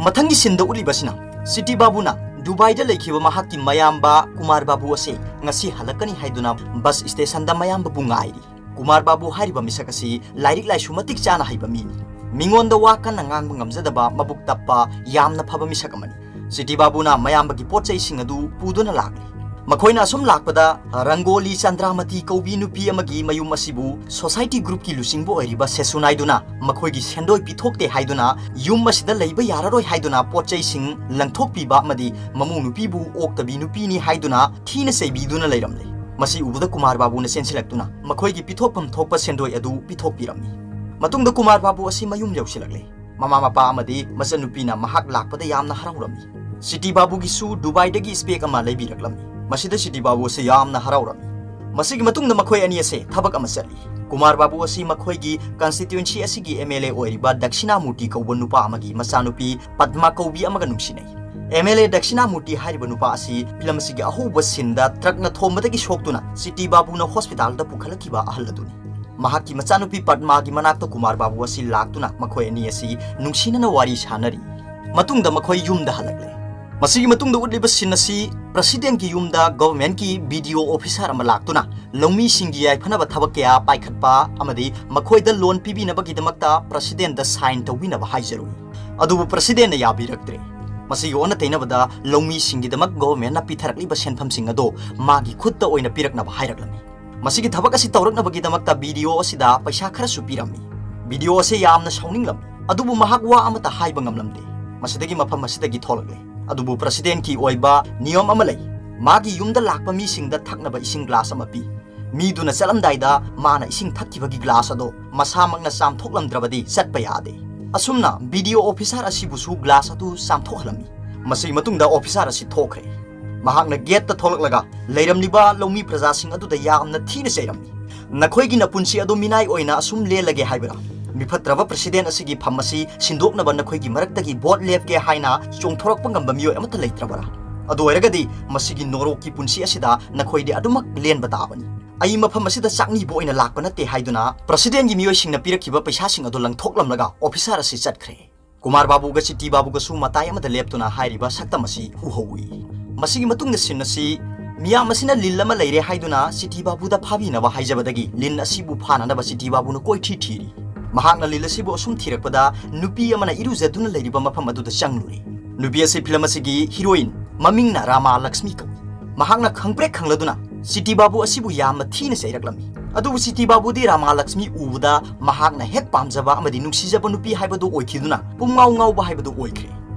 ꯃꯊꯪꯒꯤ ꯁꯤꯟꯗ ꯎꯠꯂꯤꯕꯁꯤꯅ ꯁꯤꯇꯤ ꯕꯥꯕꯨꯅ ꯗꯨꯕꯥꯏꯗ ꯂꯩꯈꯤꯕ ꯃꯍꯥꯛꯀꯤ ꯃꯌꯥꯝꯕ ꯀꯨꯃꯥꯔ ꯕꯥꯕꯨ ꯑꯁꯤ ꯉꯁꯤ ꯍꯜꯂꯛꯀꯅꯤ ꯍꯥꯏꯗꯨꯅ ꯕꯁ ꯁ꯭ꯇꯦꯁꯟꯗ ꯃꯌꯥꯝꯕꯕꯨ ꯉꯥꯏꯔꯤ꯫ ꯀꯨꯃꯥꯔ ꯕꯥꯕꯨ ꯍꯥꯏꯔꯤꯕ ꯃꯤꯁꯛ ꯑꯁꯤ ꯂꯥꯏꯔꯤꯛ ꯂꯥꯏꯁꯨ ꯃꯇꯤꯛ ꯆꯥꯅ ꯍꯩꯕ ꯃꯤꯅꯤ꯫ ꯃꯤꯉꯣꯟꯗ ꯋꯥ ꯀꯟꯅ ꯉꯥꯡꯕ ꯉꯝꯖꯗꯕ ꯃꯕꯨꯛ ꯇꯞꯄ ꯌꯥꯝꯅ ꯐꯕ ꯃꯤꯁꯛ ꯑꯃꯅꯤ꯫ ꯁꯤꯇꯤ ꯕꯥꯕꯨꯅ ꯃꯌꯥꯝꯕꯒꯤ ꯄꯣꯠ ꯆꯩꯁꯤꯡ ꯑꯗꯨ ꯄꯨꯗꯨꯅ ꯂꯥꯛꯂꯤ꯫ ꯃꯈꯣꯏꯅ ꯑꯁꯨꯝ ꯂꯥꯛꯄꯗ ꯔꯪꯒꯣꯂꯤ ꯆꯟꯗ꯭ꯔꯥꯃꯇꯤ ꯀꯧꯕꯤ ꯅꯨꯄꯤ ꯑꯃꯒꯤ ꯃꯌꯨꯝ ꯑꯁꯤꯕꯨ ꯁꯣꯁꯥꯏꯇꯤ ꯒ꯭ꯔꯨꯞꯀꯤ ꯂꯨꯆꯤꯡꯕ ꯑꯣꯏꯔꯤꯕ ꯁꯦꯁꯨ ꯅꯥꯏꯗꯨꯅ ꯃꯈꯣꯏꯒꯤ ꯁꯦꯟꯗꯣꯏ ꯄꯤꯊꯣꯛꯇꯦ ꯍꯥꯏꯗꯨꯅ ꯌꯨꯝ ꯑꯁꯤꯗ ꯂꯩꯕ ꯌꯥꯔꯔꯣꯏ ꯍꯥꯏꯗꯨꯅ ꯄꯣꯠ ꯆꯩꯁꯤꯡ ꯂꯪꯊꯣꯛꯄꯤꯕ ꯑꯃꯗꯤ ꯃꯃꯧ ꯅꯨꯄꯤꯕꯨ ꯑꯣꯛꯇꯕꯤ ꯅꯨꯄꯤꯅꯤ ꯍꯥꯏꯗꯨꯅ ꯊꯤꯅ ꯆꯩꯕꯤꯗꯨꯅ ꯂꯩꯔꯝꯂꯦ꯫ ꯃꯁꯤ ꯎꯕꯗ ꯀꯨꯃꯥꯔ ꯕꯥꯕꯨꯅ ꯆꯦꯟꯁꯤꯜꯂꯛꯇꯨꯅ ꯃꯈꯣꯏꯒꯤ ꯄꯤꯊꯣꯛꯐꯝ ꯊꯣꯛꯄ ꯁꯦꯟꯗꯣꯏ ꯑꯗꯨ ꯄꯤꯊꯣꯛꯄꯤꯔꯝꯃꯤ꯫ ꯃꯇꯨꯡꯗ ꯀꯨꯃꯥꯔ ꯕꯥꯕꯨ ꯑꯁꯤ ꯃꯌꯨꯝ ꯌꯧꯁꯤꯜꯂꯛꯂꯦ꯫ ꯃꯃꯥ ꯃꯄꯥ ꯑꯃꯗꯤ ꯃꯆꯟꯅꯨꯄꯤꯅ ꯃꯍꯥꯛ ꯂꯥꯛꯄꯗ ꯌꯥꯝꯅ ꯍꯔꯥꯎꯔꯝꯃꯤ꯫ ꯁꯤꯇꯤ ꯕꯥꯕꯨꯒꯤꯁꯨ ꯗꯨꯕꯥꯏꯗꯒꯤ ꯁ꯭ꯄꯦꯛ ꯑꯃ ꯂꯩꯕꯤꯔꯛꯂꯝꯃꯤ꯫ ꯃꯁꯤꯗ ꯁꯤꯇꯤ ꯕꯥꯕꯨ ꯑꯁꯤ ꯌꯥꯝꯅ ꯍꯔꯥꯎꯔꯝꯃꯤ꯫ ꯃꯁꯤꯒꯤ ꯃꯇꯨꯡꯗ ꯃꯈꯣꯏ ꯑꯅꯤ ꯑꯁꯦ ꯊꯕꯛ ꯑꯃ ꯆꯠꯂꯤ꯫ ꯀꯨꯃꯥꯔ ꯕꯥꯕꯨ ꯑꯁꯤ ꯃꯈꯣꯏꯒꯤ ꯀꯟꯁꯇꯤꯇ꯭ꯋꯦꯟꯁꯤ ꯑꯁꯤꯒꯤ ꯑꯦꯝ ꯑꯦꯜ ꯑꯦ ꯑꯣꯏꯔꯤꯕ ꯗꯛꯁꯤꯅꯥꯃꯨꯔꯇꯤ ꯀꯧꯕ ꯅꯨꯄꯥ ꯑꯃꯒꯤ ꯃꯆꯥꯅꯨꯄꯤ ꯄꯗꯃꯥ ꯀꯧꯕꯤ ꯑꯃꯒ ꯅꯨꯡꯁꯤꯅꯩ꯫ ꯑꯦꯝ ꯑꯦꯜ ꯑꯦ ꯗꯛꯁꯤꯅꯥꯃꯨꯔꯇꯤ ꯍꯥꯏꯔꯤꯕ ꯅꯨꯄꯥ ꯑꯁꯤ ꯐꯤꯂꯝ ꯑꯁꯤꯒꯤ ꯑꯍꯧꯕ ꯁꯤꯟꯗ ꯇ꯭ꯔꯛꯅ ꯊꯣꯝꯕꯗꯒꯤ ꯁꯣꯛꯇꯨꯅ ꯁꯤꯇꯤ ꯕꯥꯕꯨꯅ ꯍꯣꯁꯄꯤꯇꯥꯜꯗ ꯄꯨꯈꯠꯂꯛꯈꯤꯕ ꯑꯍꯜ ꯑꯗꯨꯅꯤ꯫ ꯃꯍꯥꯛꯀꯤ ꯃꯆꯥꯅꯨꯄꯤ ꯄꯗꯃꯥꯒꯤ ꯃꯅꯥꯛꯇ ꯀꯨꯃꯥꯔ ꯕꯥꯕꯨ ꯑꯁꯤ ꯂꯥꯛꯇꯨꯅ ꯃꯈꯣꯏ ꯑꯅꯤ ꯑꯁꯤ ꯅꯨꯡꯁꯤꯅꯅ ꯋꯥꯔꯤ ꯁꯥꯅꯔꯤ꯫ ꯃꯇꯨꯡꯗ ꯃꯈꯣꯏ ꯌꯨꯝꯗ ꯍꯜꯂꯛꯂꯦ꯫ ꯃꯁꯤꯒꯤ ꯃꯇꯨꯡꯗ ꯎꯠꯂꯤꯕ ꯁꯤꯟ ꯑꯁꯤ ꯄ꯭ꯔꯁꯤꯗꯦꯟꯒꯤ ꯌꯨꯝꯗ ꯒꯚꯔꯟꯃꯦꯟꯠꯀꯤ ꯕꯤ ꯗꯤ ꯑꯣ ꯑꯣꯐꯤꯁꯥꯔ ꯑꯃ ꯂꯥꯛꯇꯨꯅ ꯂꯧꯃꯤꯁꯤꯡꯒꯤ ꯌꯥꯏꯐꯅꯕ ꯊꯕꯛ ꯀꯌꯥ ꯄꯥꯏꯈꯠꯄ ꯑꯃꯗꯤ ꯃꯈꯣꯏꯗ ꯂꯣꯟ ꯄꯤꯕꯤꯅꯕꯒꯤꯗꯃꯛꯇ ꯄ꯭ꯔꯁꯤꯗꯦꯟꯗ ꯁꯥꯏꯟ ꯇꯧꯕꯤꯅꯕ ꯍꯥꯏꯖꯔꯨꯏ꯫ ꯑꯗꯨꯕꯨ ꯄ꯭ꯔꯁꯤꯗꯦꯟꯅ ꯌꯥꯕꯤꯔꯛꯇ꯭ꯔꯦ꯫ ꯃꯁꯤꯒꯤ ꯑꯣꯟꯅ ꯇꯩꯅꯕꯗ ꯂꯧꯃꯤꯁꯤꯡꯒꯤꯗꯃꯛ ꯒꯚꯔꯟꯃꯦꯟꯠꯅ ꯄꯤꯊꯔꯛꯂꯤꯕ ꯁꯦꯟꯐꯝꯁꯤꯡ ꯑꯗꯣ ꯃꯥꯒꯤ ꯈꯨꯠꯇ ꯑꯣꯏꯅ ꯄꯤꯔꯛꯅꯕ ꯍꯥꯏꯔꯛꯂꯝꯃꯤ꯫ ꯃꯁꯤꯒꯤ ꯊꯕꯛ ꯑꯁꯤ ꯇꯧꯔꯛꯅꯕꯒꯤꯗꯃꯛꯇ ꯕꯤ ꯗꯤ ꯑꯣ ꯑꯁꯤꯗ ꯄꯩꯁꯥ ꯈꯔꯁꯨ ꯄꯤꯔꯝꯃꯤ꯫ ꯕꯤ ꯗꯤ ꯑꯣ ꯑꯁꯤ ꯌꯥꯝꯅ ꯁꯥꯎꯅꯤꯡꯂꯝꯃꯤ꯫ ꯑꯗꯨꯕꯨ ꯃꯍꯥꯛ ꯋꯥ ꯑꯃꯠꯇ ꯍꯥꯏꯕ ꯉꯝꯂꯝꯗꯦ꯫ ꯃꯁꯤꯗꯒꯤ ꯃꯐꯝ ꯑꯁꯤꯗꯒꯤ ꯊꯣꯛꯂꯛꯂꯦ꯫ ꯑꯗꯨꯕꯨ ꯄ꯭ꯔꯁꯤꯗꯦꯟꯀꯤ ꯑꯣꯏꯕ ꯅꯤꯌꯝ ꯑꯃ ꯂꯩ꯫ ꯃꯥꯒꯤ ꯌꯨꯝꯗ ꯂꯥꯛꯄ ꯃꯤꯁꯤꯡꯗ ꯊꯛꯅꯕ ꯏꯁꯤꯡ ꯒ꯭ꯂꯥꯁ ꯑꯃ ꯄꯤ꯫ ꯃꯤꯗꯨꯅ ꯆꯠꯂꯝꯗꯥꯏꯗ ꯃꯥꯅ ꯏꯁꯤꯡ ꯊꯛꯈꯤꯕꯒꯤ ꯒ꯭ꯂꯥꯁ ꯑꯗꯣ ꯃꯁꯥꯃꯛꯅ ꯆꯥꯝꯊꯣꯛꯂꯝꯗ꯭ꯔꯕꯗꯤ ꯆꯠꯄ ꯌꯥꯗꯦ꯫ ꯑꯁꯨꯝꯅ ꯕꯤ ꯗꯤ ꯑꯣ ꯑꯣꯐꯤꯁꯥꯔ ꯑꯁꯤꯕꯨꯁꯨ ꯒ꯭ꯂꯥꯁ ꯑꯗꯨ ꯆꯥꯝꯊꯣꯛꯍꯜꯂꯝꯃꯤ꯫ ꯃꯁꯤꯒꯤ ꯃꯇꯨꯡꯗ ꯑꯣꯐꯤꯁꯥꯔ ꯑꯁꯤ ꯊꯣꯛꯈ꯭ꯔꯦ꯫ ꯃꯍꯥꯛꯅ ꯒꯦꯠꯇ ꯊꯣꯛꯂꯛꯂꯒ ꯂꯩꯔꯝꯂꯤꯕ ꯂꯧꯃꯤ ꯄ꯭ꯔꯖꯥꯁꯤꯡ ꯑꯗꯨꯗ ꯌꯥꯝꯅ ꯊꯤꯅ ꯆꯩꯔꯝꯃꯤ꯫ "ꯅꯈꯣꯏꯒꯤ ꯅꯄꯨꯟꯁꯤ ꯑꯗꯨ ꯃꯤꯅꯥꯏ ꯑꯣꯏꯅ ꯑꯁꯨꯝ ꯂꯦꯜꯂꯒꯦ ꯍꯥꯏꯕꯔꯥ? ꯃꯤꯐꯠꯇ꯭ꯔꯕ ꯄ꯭ꯔꯁꯤꯗꯦꯟ ꯑꯁꯤꯒꯤ ꯐꯝ ꯑꯁꯤ ꯁꯤꯟꯗꯣꯛꯅꯕ ꯅꯈꯣꯏꯒꯤ ꯃꯔꯛꯇꯒꯤ ꯚꯣꯠ ꯂꯦꯞꯀꯦ ꯍꯥꯏꯅ ꯆꯣꯡꯊꯣꯔꯛꯄ ꯉꯝꯕ ꯃꯤꯑꯣꯏ ꯑꯃꯠꯇ ꯂꯩꯇ꯭ꯔꯕꯔꯥ? ꯑꯗꯨ ꯑꯣꯏꯔꯒꯗꯤ ꯃꯁꯤꯒꯤ ꯅꯣꯔꯣꯛꯀꯤ ꯄꯨꯟꯁꯤ ꯑꯁꯤꯗ ꯅꯈꯣꯏꯗꯤ ꯑꯗꯨꯃꯛ ꯂꯦꯟꯕ ꯇꯥꯕꯅꯤ꯫ ꯑꯩ ꯃꯐꯝ ꯑꯁꯤꯗ ꯆꯥꯛꯅꯤꯕ ꯑꯣꯏꯅ ꯂꯥꯛꯄ ꯅꯠꯇꯦ" ꯍꯥꯏꯗꯨꯅ ꯄ꯭ꯔꯁꯤꯗꯦꯟꯒꯤ ꯃꯤꯑꯣꯏꯁꯤꯡꯅ ꯄꯤꯔꯛꯈꯤꯕ ꯄꯩꯁꯥꯁꯤꯡ ꯑꯗꯨ ꯂꯪꯊꯣꯛꯂꯝꯂꯒ ꯑꯣꯐꯤꯁꯥꯔ ꯑꯁꯤ ꯆꯠꯈ꯭ꯔꯦ꯫ ꯀꯨꯃꯥꯔ ꯕꯥꯕꯨꯒ ꯁꯤꯇꯤ ꯕꯥꯕꯨꯒꯁꯨ ꯃꯇꯥꯏ ꯑꯃꯗ ꯂꯦꯞꯇꯨꯅ ꯍꯥꯏꯔꯤꯕ ꯁꯛꯇꯝ ꯑꯁꯤ ꯎꯍꯧꯏ꯫ ꯃꯁꯤꯒꯤ ꯃꯇꯨꯡꯗ ꯁꯤꯟ ꯑꯁꯤ ꯃꯤꯌꯥꯝ ꯑꯁꯤꯅ ꯂꯤꯟ ꯑꯃ ꯂꯩꯔꯦ ꯍꯥꯏꯗꯨꯅ ꯁꯤꯇꯤ ꯕꯥꯕꯨꯗ ꯐꯥꯕꯤꯅꯕ ꯍꯥꯏꯖꯕꯗꯒꯤ ꯂꯤꯟ ꯑꯁꯤꯕꯨ ꯐꯥꯅꯅꯕ ꯁꯤꯇꯤ ꯕꯥꯕꯨꯅ ꯀꯣꯏꯊꯤ ꯊꯤꯔꯤ꯫ ꯃꯍꯥꯛꯅ ꯂꯤꯟ ꯑꯁꯤꯕꯨ ꯑꯁꯨꯝ ꯊꯤꯔꯛꯄꯗ ꯅꯨꯄꯤ ꯑꯃꯅ ꯏꯔꯨꯖꯗꯨꯅ ꯂꯩꯔꯤꯕ ꯃꯐꯝ ꯑꯗꯨꯗ ꯆꯪꯂꯨꯔꯦ꯫ ꯅꯨꯄꯤ ꯑꯁꯤ ꯐꯤꯂꯝ ꯑꯁꯤꯒꯤ ꯍꯤꯔꯣꯏꯟ, ꯃꯃꯤꯡꯅ ꯔꯥꯃꯥ ꯂꯛꯁꯃꯤ ꯀꯧꯏ꯫ ꯃꯍꯥꯛꯅ ꯈꯪꯄ꯭ꯔꯦꯛ ꯈꯪꯂꯗꯨꯅ ꯁꯤꯇꯤ ꯕꯥꯕꯨ ꯑꯁꯤꯕꯨ ꯌꯥꯝꯅ ꯊꯤꯅ ꯆꯩꯔꯛꯂꯝꯃꯤ꯫ ꯑꯗꯨꯕꯨ ꯁꯤꯇꯤ ꯕꯥꯕꯨꯗꯤ ꯔꯥꯃꯥ ꯂꯛꯁꯃꯤ ꯎꯕꯗ ꯃꯍꯥꯛꯅ ꯍꯦꯛ ꯄꯥꯝꯖꯕ ꯑꯃꯗꯤ ꯅꯨꯡꯁꯤꯖꯕ ꯅꯨꯄꯤ ꯍꯥꯏꯕꯗꯨ ꯑꯣꯏꯈꯤꯗꯨꯅ ꯄꯨꯝꯉꯥꯎ ꯉꯥꯎꯕ ꯍꯥꯏꯕꯗꯨ ꯑꯣꯏꯈ꯭ꯔꯦ꯫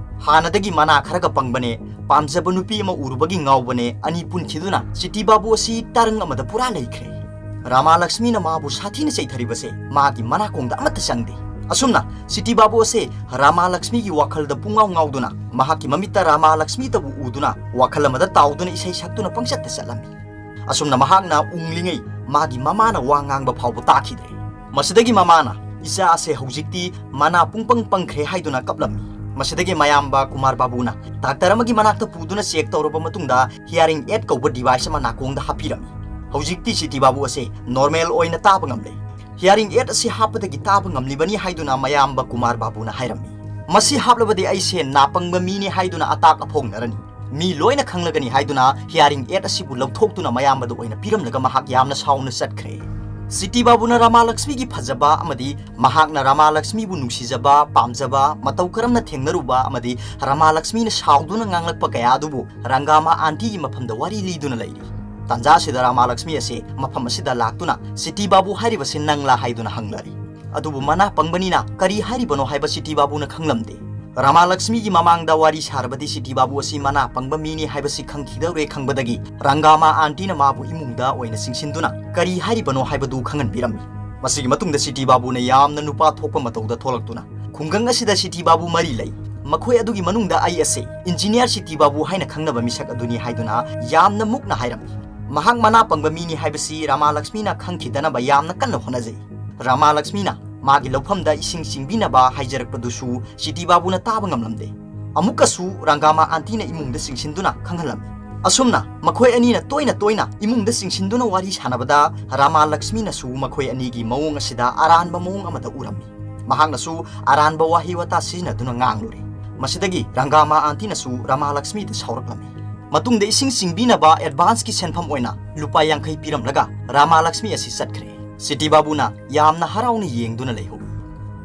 ꯍꯥꯟꯅꯗꯒꯤ ꯃꯅꯥ ꯈꯔꯒ ꯄꯪꯕꯅꯦ, ꯄꯥꯝꯖꯕ ꯅꯨꯄꯤ ꯑꯃ ꯎꯔꯨꯕꯒꯤ ꯉꯥꯎꯕꯅꯦ, ꯑꯅꯤ ꯄꯨꯟꯈꯤꯗꯨꯅ ꯁꯤꯇꯤ ꯕꯥꯕꯨ ꯑꯁꯤ ꯇꯔꯪ ꯑꯃꯗ ꯄꯨꯔꯥ ꯂꯩꯈ꯭ꯔꯦ꯫ ꯔꯥꯃꯥ ꯂꯛꯁꯃꯤꯅ ꯃꯥꯕꯨ ꯁꯥꯊꯤꯅ ꯆꯩꯊꯔꯤꯕꯁꯦ ꯃꯥꯒꯤ ꯃꯅꯥꯀꯣꯡꯗ ꯑꯃꯠꯇ ꯆꯪꯗꯦ꯫ ꯑꯁꯨꯝꯅ ꯁꯤꯇꯤ ꯕꯥꯕꯨ ꯑꯁꯦ ꯔꯥꯃꯥ ꯂꯛꯁꯃꯤꯒꯤ ꯋꯥꯈꯜꯗ ꯄꯨꯡꯉꯥꯎ ꯉꯥꯎꯗꯨꯅ ꯃꯍꯥꯛꯀꯤ ꯃꯃꯤꯠꯇ ꯔꯥꯃꯥ ꯂꯛꯁꯃꯤꯇꯕꯨ ꯎꯗꯨꯅ ꯋꯥꯈꯜ ꯑꯃꯗ ꯇꯥꯎꯗꯨꯅ ꯏꯁꯩ ꯁꯛꯇꯨꯅ ꯄꯪꯆꯠꯇ ꯆꯠꯂꯝꯃꯤ꯫ ꯑꯁꯨꯝꯅ ꯃꯍꯥꯛꯅ ꯎꯪꯂꯤꯉꯩ ꯃꯥꯒꯤ ꯃꯃꯥꯅ ꯋꯥ ꯉꯥꯡꯕ ꯐꯥꯎꯕ ꯇꯥꯈꯤꯗ꯭ꯔꯦ꯫ ꯃꯁꯤꯗꯒꯤ ꯃꯃꯥꯅ, "ꯏꯆꯥ ꯑꯁꯦ ꯍꯧꯖꯤꯛꯇꯤ ꯃꯅꯥ ꯄꯨꯡꯄꯪ ꯄꯪꯈ꯭ꯔꯦ" ꯍꯥꯏꯗꯨꯅ ꯀꯞꯂꯝꯃꯤ꯫ ꯃꯁꯤꯗꯒꯤ ꯃꯌꯥꯝꯕ ꯀꯨꯃꯥꯔ ꯕꯥꯕꯨꯅ ꯗꯥꯛꯇꯔ ꯑꯃꯒꯤ ꯃꯅꯥꯛꯇ ꯄꯨꯗꯨꯅ ꯆꯦꯛ ꯇꯧꯔꯕ ꯃꯇꯨꯡꯗ hearing aid ꯀꯧꯕ device ꯑꯃ ꯅꯥꯀꯣꯡꯗ ꯍꯥꯞꯄꯤꯔꯝꯃꯤ꯫ ꯍꯧꯖꯤꯛꯇꯤ ꯁꯤꯇꯤ ꯕꯥꯕꯨ ꯑꯁꯦ normal ꯑꯣꯏꯅ ꯇꯥꯕ ꯉꯝꯂꯦ꯫ Hearing aid ꯑꯁꯤ ꯍꯥꯞꯄꯗꯒꯤ ꯇꯥꯕ ꯉꯝꯂꯤꯕꯅꯤ ꯍꯥꯏꯗꯨꯅ ꯃꯌꯥꯝꯕ ꯀꯨꯃꯥꯔ ꯕꯥꯕꯨꯅ ꯍꯥꯏꯔꯝꯃꯤ꯫ "ꯃꯁꯤ ꯍꯥꯞꯂꯕꯗꯤ ꯑꯩꯁꯦ ꯅꯥꯄꯪꯕ ꯃꯤꯅꯤ ꯍꯥꯏꯗꯨꯅ ꯑꯇꯥꯛ ꯑꯐꯣꯡꯅꯔꯅꯤ꯫ ꯃꯤ ꯂꯣꯏꯅ ꯈꯪꯂꯒꯅꯤ" ꯍꯥꯏꯗꯨꯅ hearing aid ꯑꯁꯤꯕꯨ ꯂꯧꯊꯣꯛꯇꯨꯅ ꯃꯌꯥꯝꯕꯗ ꯑꯣꯏꯅ ꯄꯤꯔꯝꯂꯒ ꯃꯍꯥꯛ ꯌꯥꯝꯅ ꯁꯥꯎꯅ ꯆꯠꯈ꯭ꯔꯦ꯫ ꯁꯤꯇꯤ ꯕꯥꯕꯨꯅ ꯔꯥꯃꯥ ꯂꯛꯁꯃꯤꯒꯤ ꯐꯖꯕ ꯑꯃꯗꯤ ꯃꯍꯥꯛꯅ ꯔꯥꯃꯥ ꯂꯛꯁꯃꯤꯕꯨ ꯅꯨꯡꯁꯤꯖꯕ, ꯄꯥꯝꯖꯕ, ꯃꯇꯧ ꯀꯔꯝꯅ ꯊꯦꯡꯅꯔꯨꯕ ꯑꯃꯗꯤ ꯔꯥꯃꯥ ꯂꯛꯁꯃꯤꯅ ꯁꯥꯎꯗꯨꯅ ꯉꯥꯡꯂꯛꯄ ꯀꯌꯥ ꯑꯗꯨꯕꯨ ꯔꯪꯒꯥꯃꯥ ꯑꯥꯟꯇꯤꯒꯤ ꯃꯐꯝꯗ ꯋꯥꯔꯤ ꯂꯤꯗꯨꯅ ꯂꯩꯔꯤ꯫ ꯇꯥꯟꯖꯥ ꯑꯁꯤꯗ ꯔꯥꯃꯥ ꯂꯛꯁꯃꯤ ꯑꯁꯤ ꯃꯐꯝ ꯑꯁꯤꯗ ꯂꯥꯛꯇꯨꯅ, "ꯁꯤꯇꯤ ꯕꯥꯕꯨ ꯍꯥꯏꯔꯤꯕꯁꯤ ꯅꯪꯂꯥ?" ꯍꯥꯏꯗꯨꯅ ꯍꯪꯂꯔꯤ꯫ ꯑꯗꯨꯕꯨ ꯃꯅꯥ ꯄꯪꯕꯅꯤꯅ ꯀꯔꯤ ꯍꯥꯏꯔꯤꯕꯅꯣ ꯍꯥꯏꯕ ꯁꯤꯇꯤ ꯕꯥꯕꯨꯅ ꯈꯪꯂꯝꯗꯦ꯫ ꯔꯥꯃꯥ ꯂꯛꯁꯃꯤꯒꯤ ꯃꯃꯥꯡꯗ ꯋꯥꯔꯤ ꯁꯥꯔꯕꯗꯤ ꯁꯤꯇꯤ ꯕꯥꯕꯨ ꯑꯁꯤ ꯃꯅꯥ ꯄꯪꯕ ꯃꯤꯅꯤ ꯍꯥꯏꯕꯁꯤ ꯈꯪꯈꯤꯗꯧꯔꯦ ꯈꯪꯕꯗꯒꯤ ꯔꯪꯒꯥꯃꯥ ꯑꯥꯟꯇꯤꯅ ꯃꯥꯕꯨ ꯏꯃꯨꯡꯗ ꯑꯣꯏꯅ ꯆꯤꯡꯁꯤꯟꯗꯨꯅ ꯀꯔꯤ ꯍꯥꯏꯔꯤꯕꯅꯣ ꯍꯥꯏꯕꯗꯨ ꯈꯪꯍꯟꯕꯤꯔꯝꯃꯤ꯫ ꯃꯁꯤꯒꯤ ꯃꯇꯨꯡꯗ ꯁꯤꯇꯤ ꯕꯥꯕꯨꯅ ꯌꯥꯝꯅ ꯅꯨꯄꯥ ꯊꯣꯛꯄ ꯃꯇꯧꯗ ꯊꯣꯛꯂꯛꯇꯨꯅ, "ꯈꯨꯡꯒꯪ ꯑꯁꯤꯗ ꯁꯤꯇꯤ ꯕꯥꯕꯨ ꯃꯔꯤ ꯂꯩ꯫ ꯃꯈꯣꯏ ꯑꯗꯨꯒꯤ ꯃꯅꯨꯡꯗ ꯑꯩ ꯑꯁꯤ ꯏꯟꯖꯤꯅꯤꯌꯥꯔ ꯁꯤꯇꯤ ꯕꯥꯕꯨ ꯍꯥꯏꯅ ꯈꯪꯅꯕ ꯃꯤꯁꯛ ꯑꯗꯨꯅꯤ" ꯍꯥꯏꯗꯨꯅ ꯌꯥꯝꯅ ꯃꯨꯛꯅ ꯍꯥꯏꯔꯝꯃꯤ꯫ ꯃꯍꯥꯛ ꯃꯅꯥ ꯄꯪꯕ ꯃꯤꯅꯤ ꯍꯥꯏꯕꯁꯤ ꯔꯥꯃꯥ ꯂꯛꯁꯃꯤꯅ ꯈꯪꯈꯤꯗꯅꯕ ꯌꯥꯝꯅ ꯀꯟꯅ ꯍꯣꯠꯅꯖꯩ꯫ ꯔꯥꯃꯥ ꯂꯛꯁꯃꯤꯅ ꯃꯥꯒꯤ ꯂꯧꯐꯝꯗ ꯏꯁꯤꯡ ꯆꯤꯡꯕꯤꯅꯕ ꯍꯥꯏꯖꯔꯛꯄꯗꯨꯁꯨ ꯁꯤꯇꯤ ꯕꯥꯕꯨꯅ ꯇꯥꯕ ꯉꯝꯂꯝꯗꯦ꯫ ꯑꯃꯨꯛꯀꯁꯨ ꯔꯪꯒꯥꯃꯥ ꯑꯥꯟꯇꯤꯅ ꯏꯃꯨꯡꯗ ꯆꯤꯡꯁꯤꯟꯗꯨꯅ ꯈꯪꯍꯜꯂꯝꯃꯤ꯫ ꯑꯁꯨꯝꯅ ꯃꯈꯣꯏ ꯑꯅꯤꯅ ꯇꯣꯏꯅ ꯇꯣꯏꯅ ꯏꯃꯨꯡꯗ ꯆꯤꯡꯁꯤꯟꯗꯨꯅ ꯋꯥꯔꯤ ꯁꯥꯟꯅꯕꯗ ꯔꯥꯃꯥ ꯂꯛꯁꯃꯤꯅꯁꯨ ꯃꯈꯣꯏ ꯑꯅꯤꯒꯤ ꯃꯑꯣꯡ ꯑꯁꯤꯗ ꯑꯔꯥꯟꯕ ꯃꯑꯣꯡ ꯑꯃꯗ ꯎꯔꯝꯃꯤ꯫ ꯃꯍꯥꯛꯅꯁꯨ ꯑꯔꯥꯟꯕ ꯋꯥꯍꯩ ꯋꯥꯇꯥ ꯁꯤꯖꯤꯟꯅꯗꯨꯅ ꯉꯥꯡꯂꯨꯔꯦ꯫ ꯃꯁꯤꯗꯒꯤ ꯔꯪꯒꯥꯃꯥ ꯑꯥꯟꯇꯤꯅꯁꯨ ꯔꯥꯃꯥ ꯂꯛꯁꯃꯤꯗ ꯁꯥꯎꯔꯛꯂꯝꯃꯤ꯫ ꯃꯇꯨꯡꯗ ꯏꯁꯤꯡ ꯆꯤꯡꯕꯤꯅꯕ ꯑꯦꯗꯚꯥꯟꯁꯀꯤ ꯁꯦꯟꯐꯝ ꯑꯣꯏꯅ ꯂꯨꯄꯥ ꯌꯥꯡꯈꯩ ꯄꯤꯔꯝꯂꯒ ꯔꯥꯃꯥ ꯂꯛꯁꯃꯤ ꯑꯁꯤ ꯆꯠꯈ꯭ꯔꯦ꯫ ꯁꯤꯇꯤ ꯕꯥꯕꯨꯅ ꯌꯥꯝꯅ ꯍꯔꯥꯎꯅ ꯌꯦꯡꯗꯨꯅ ꯂꯩꯍꯧꯏ꯫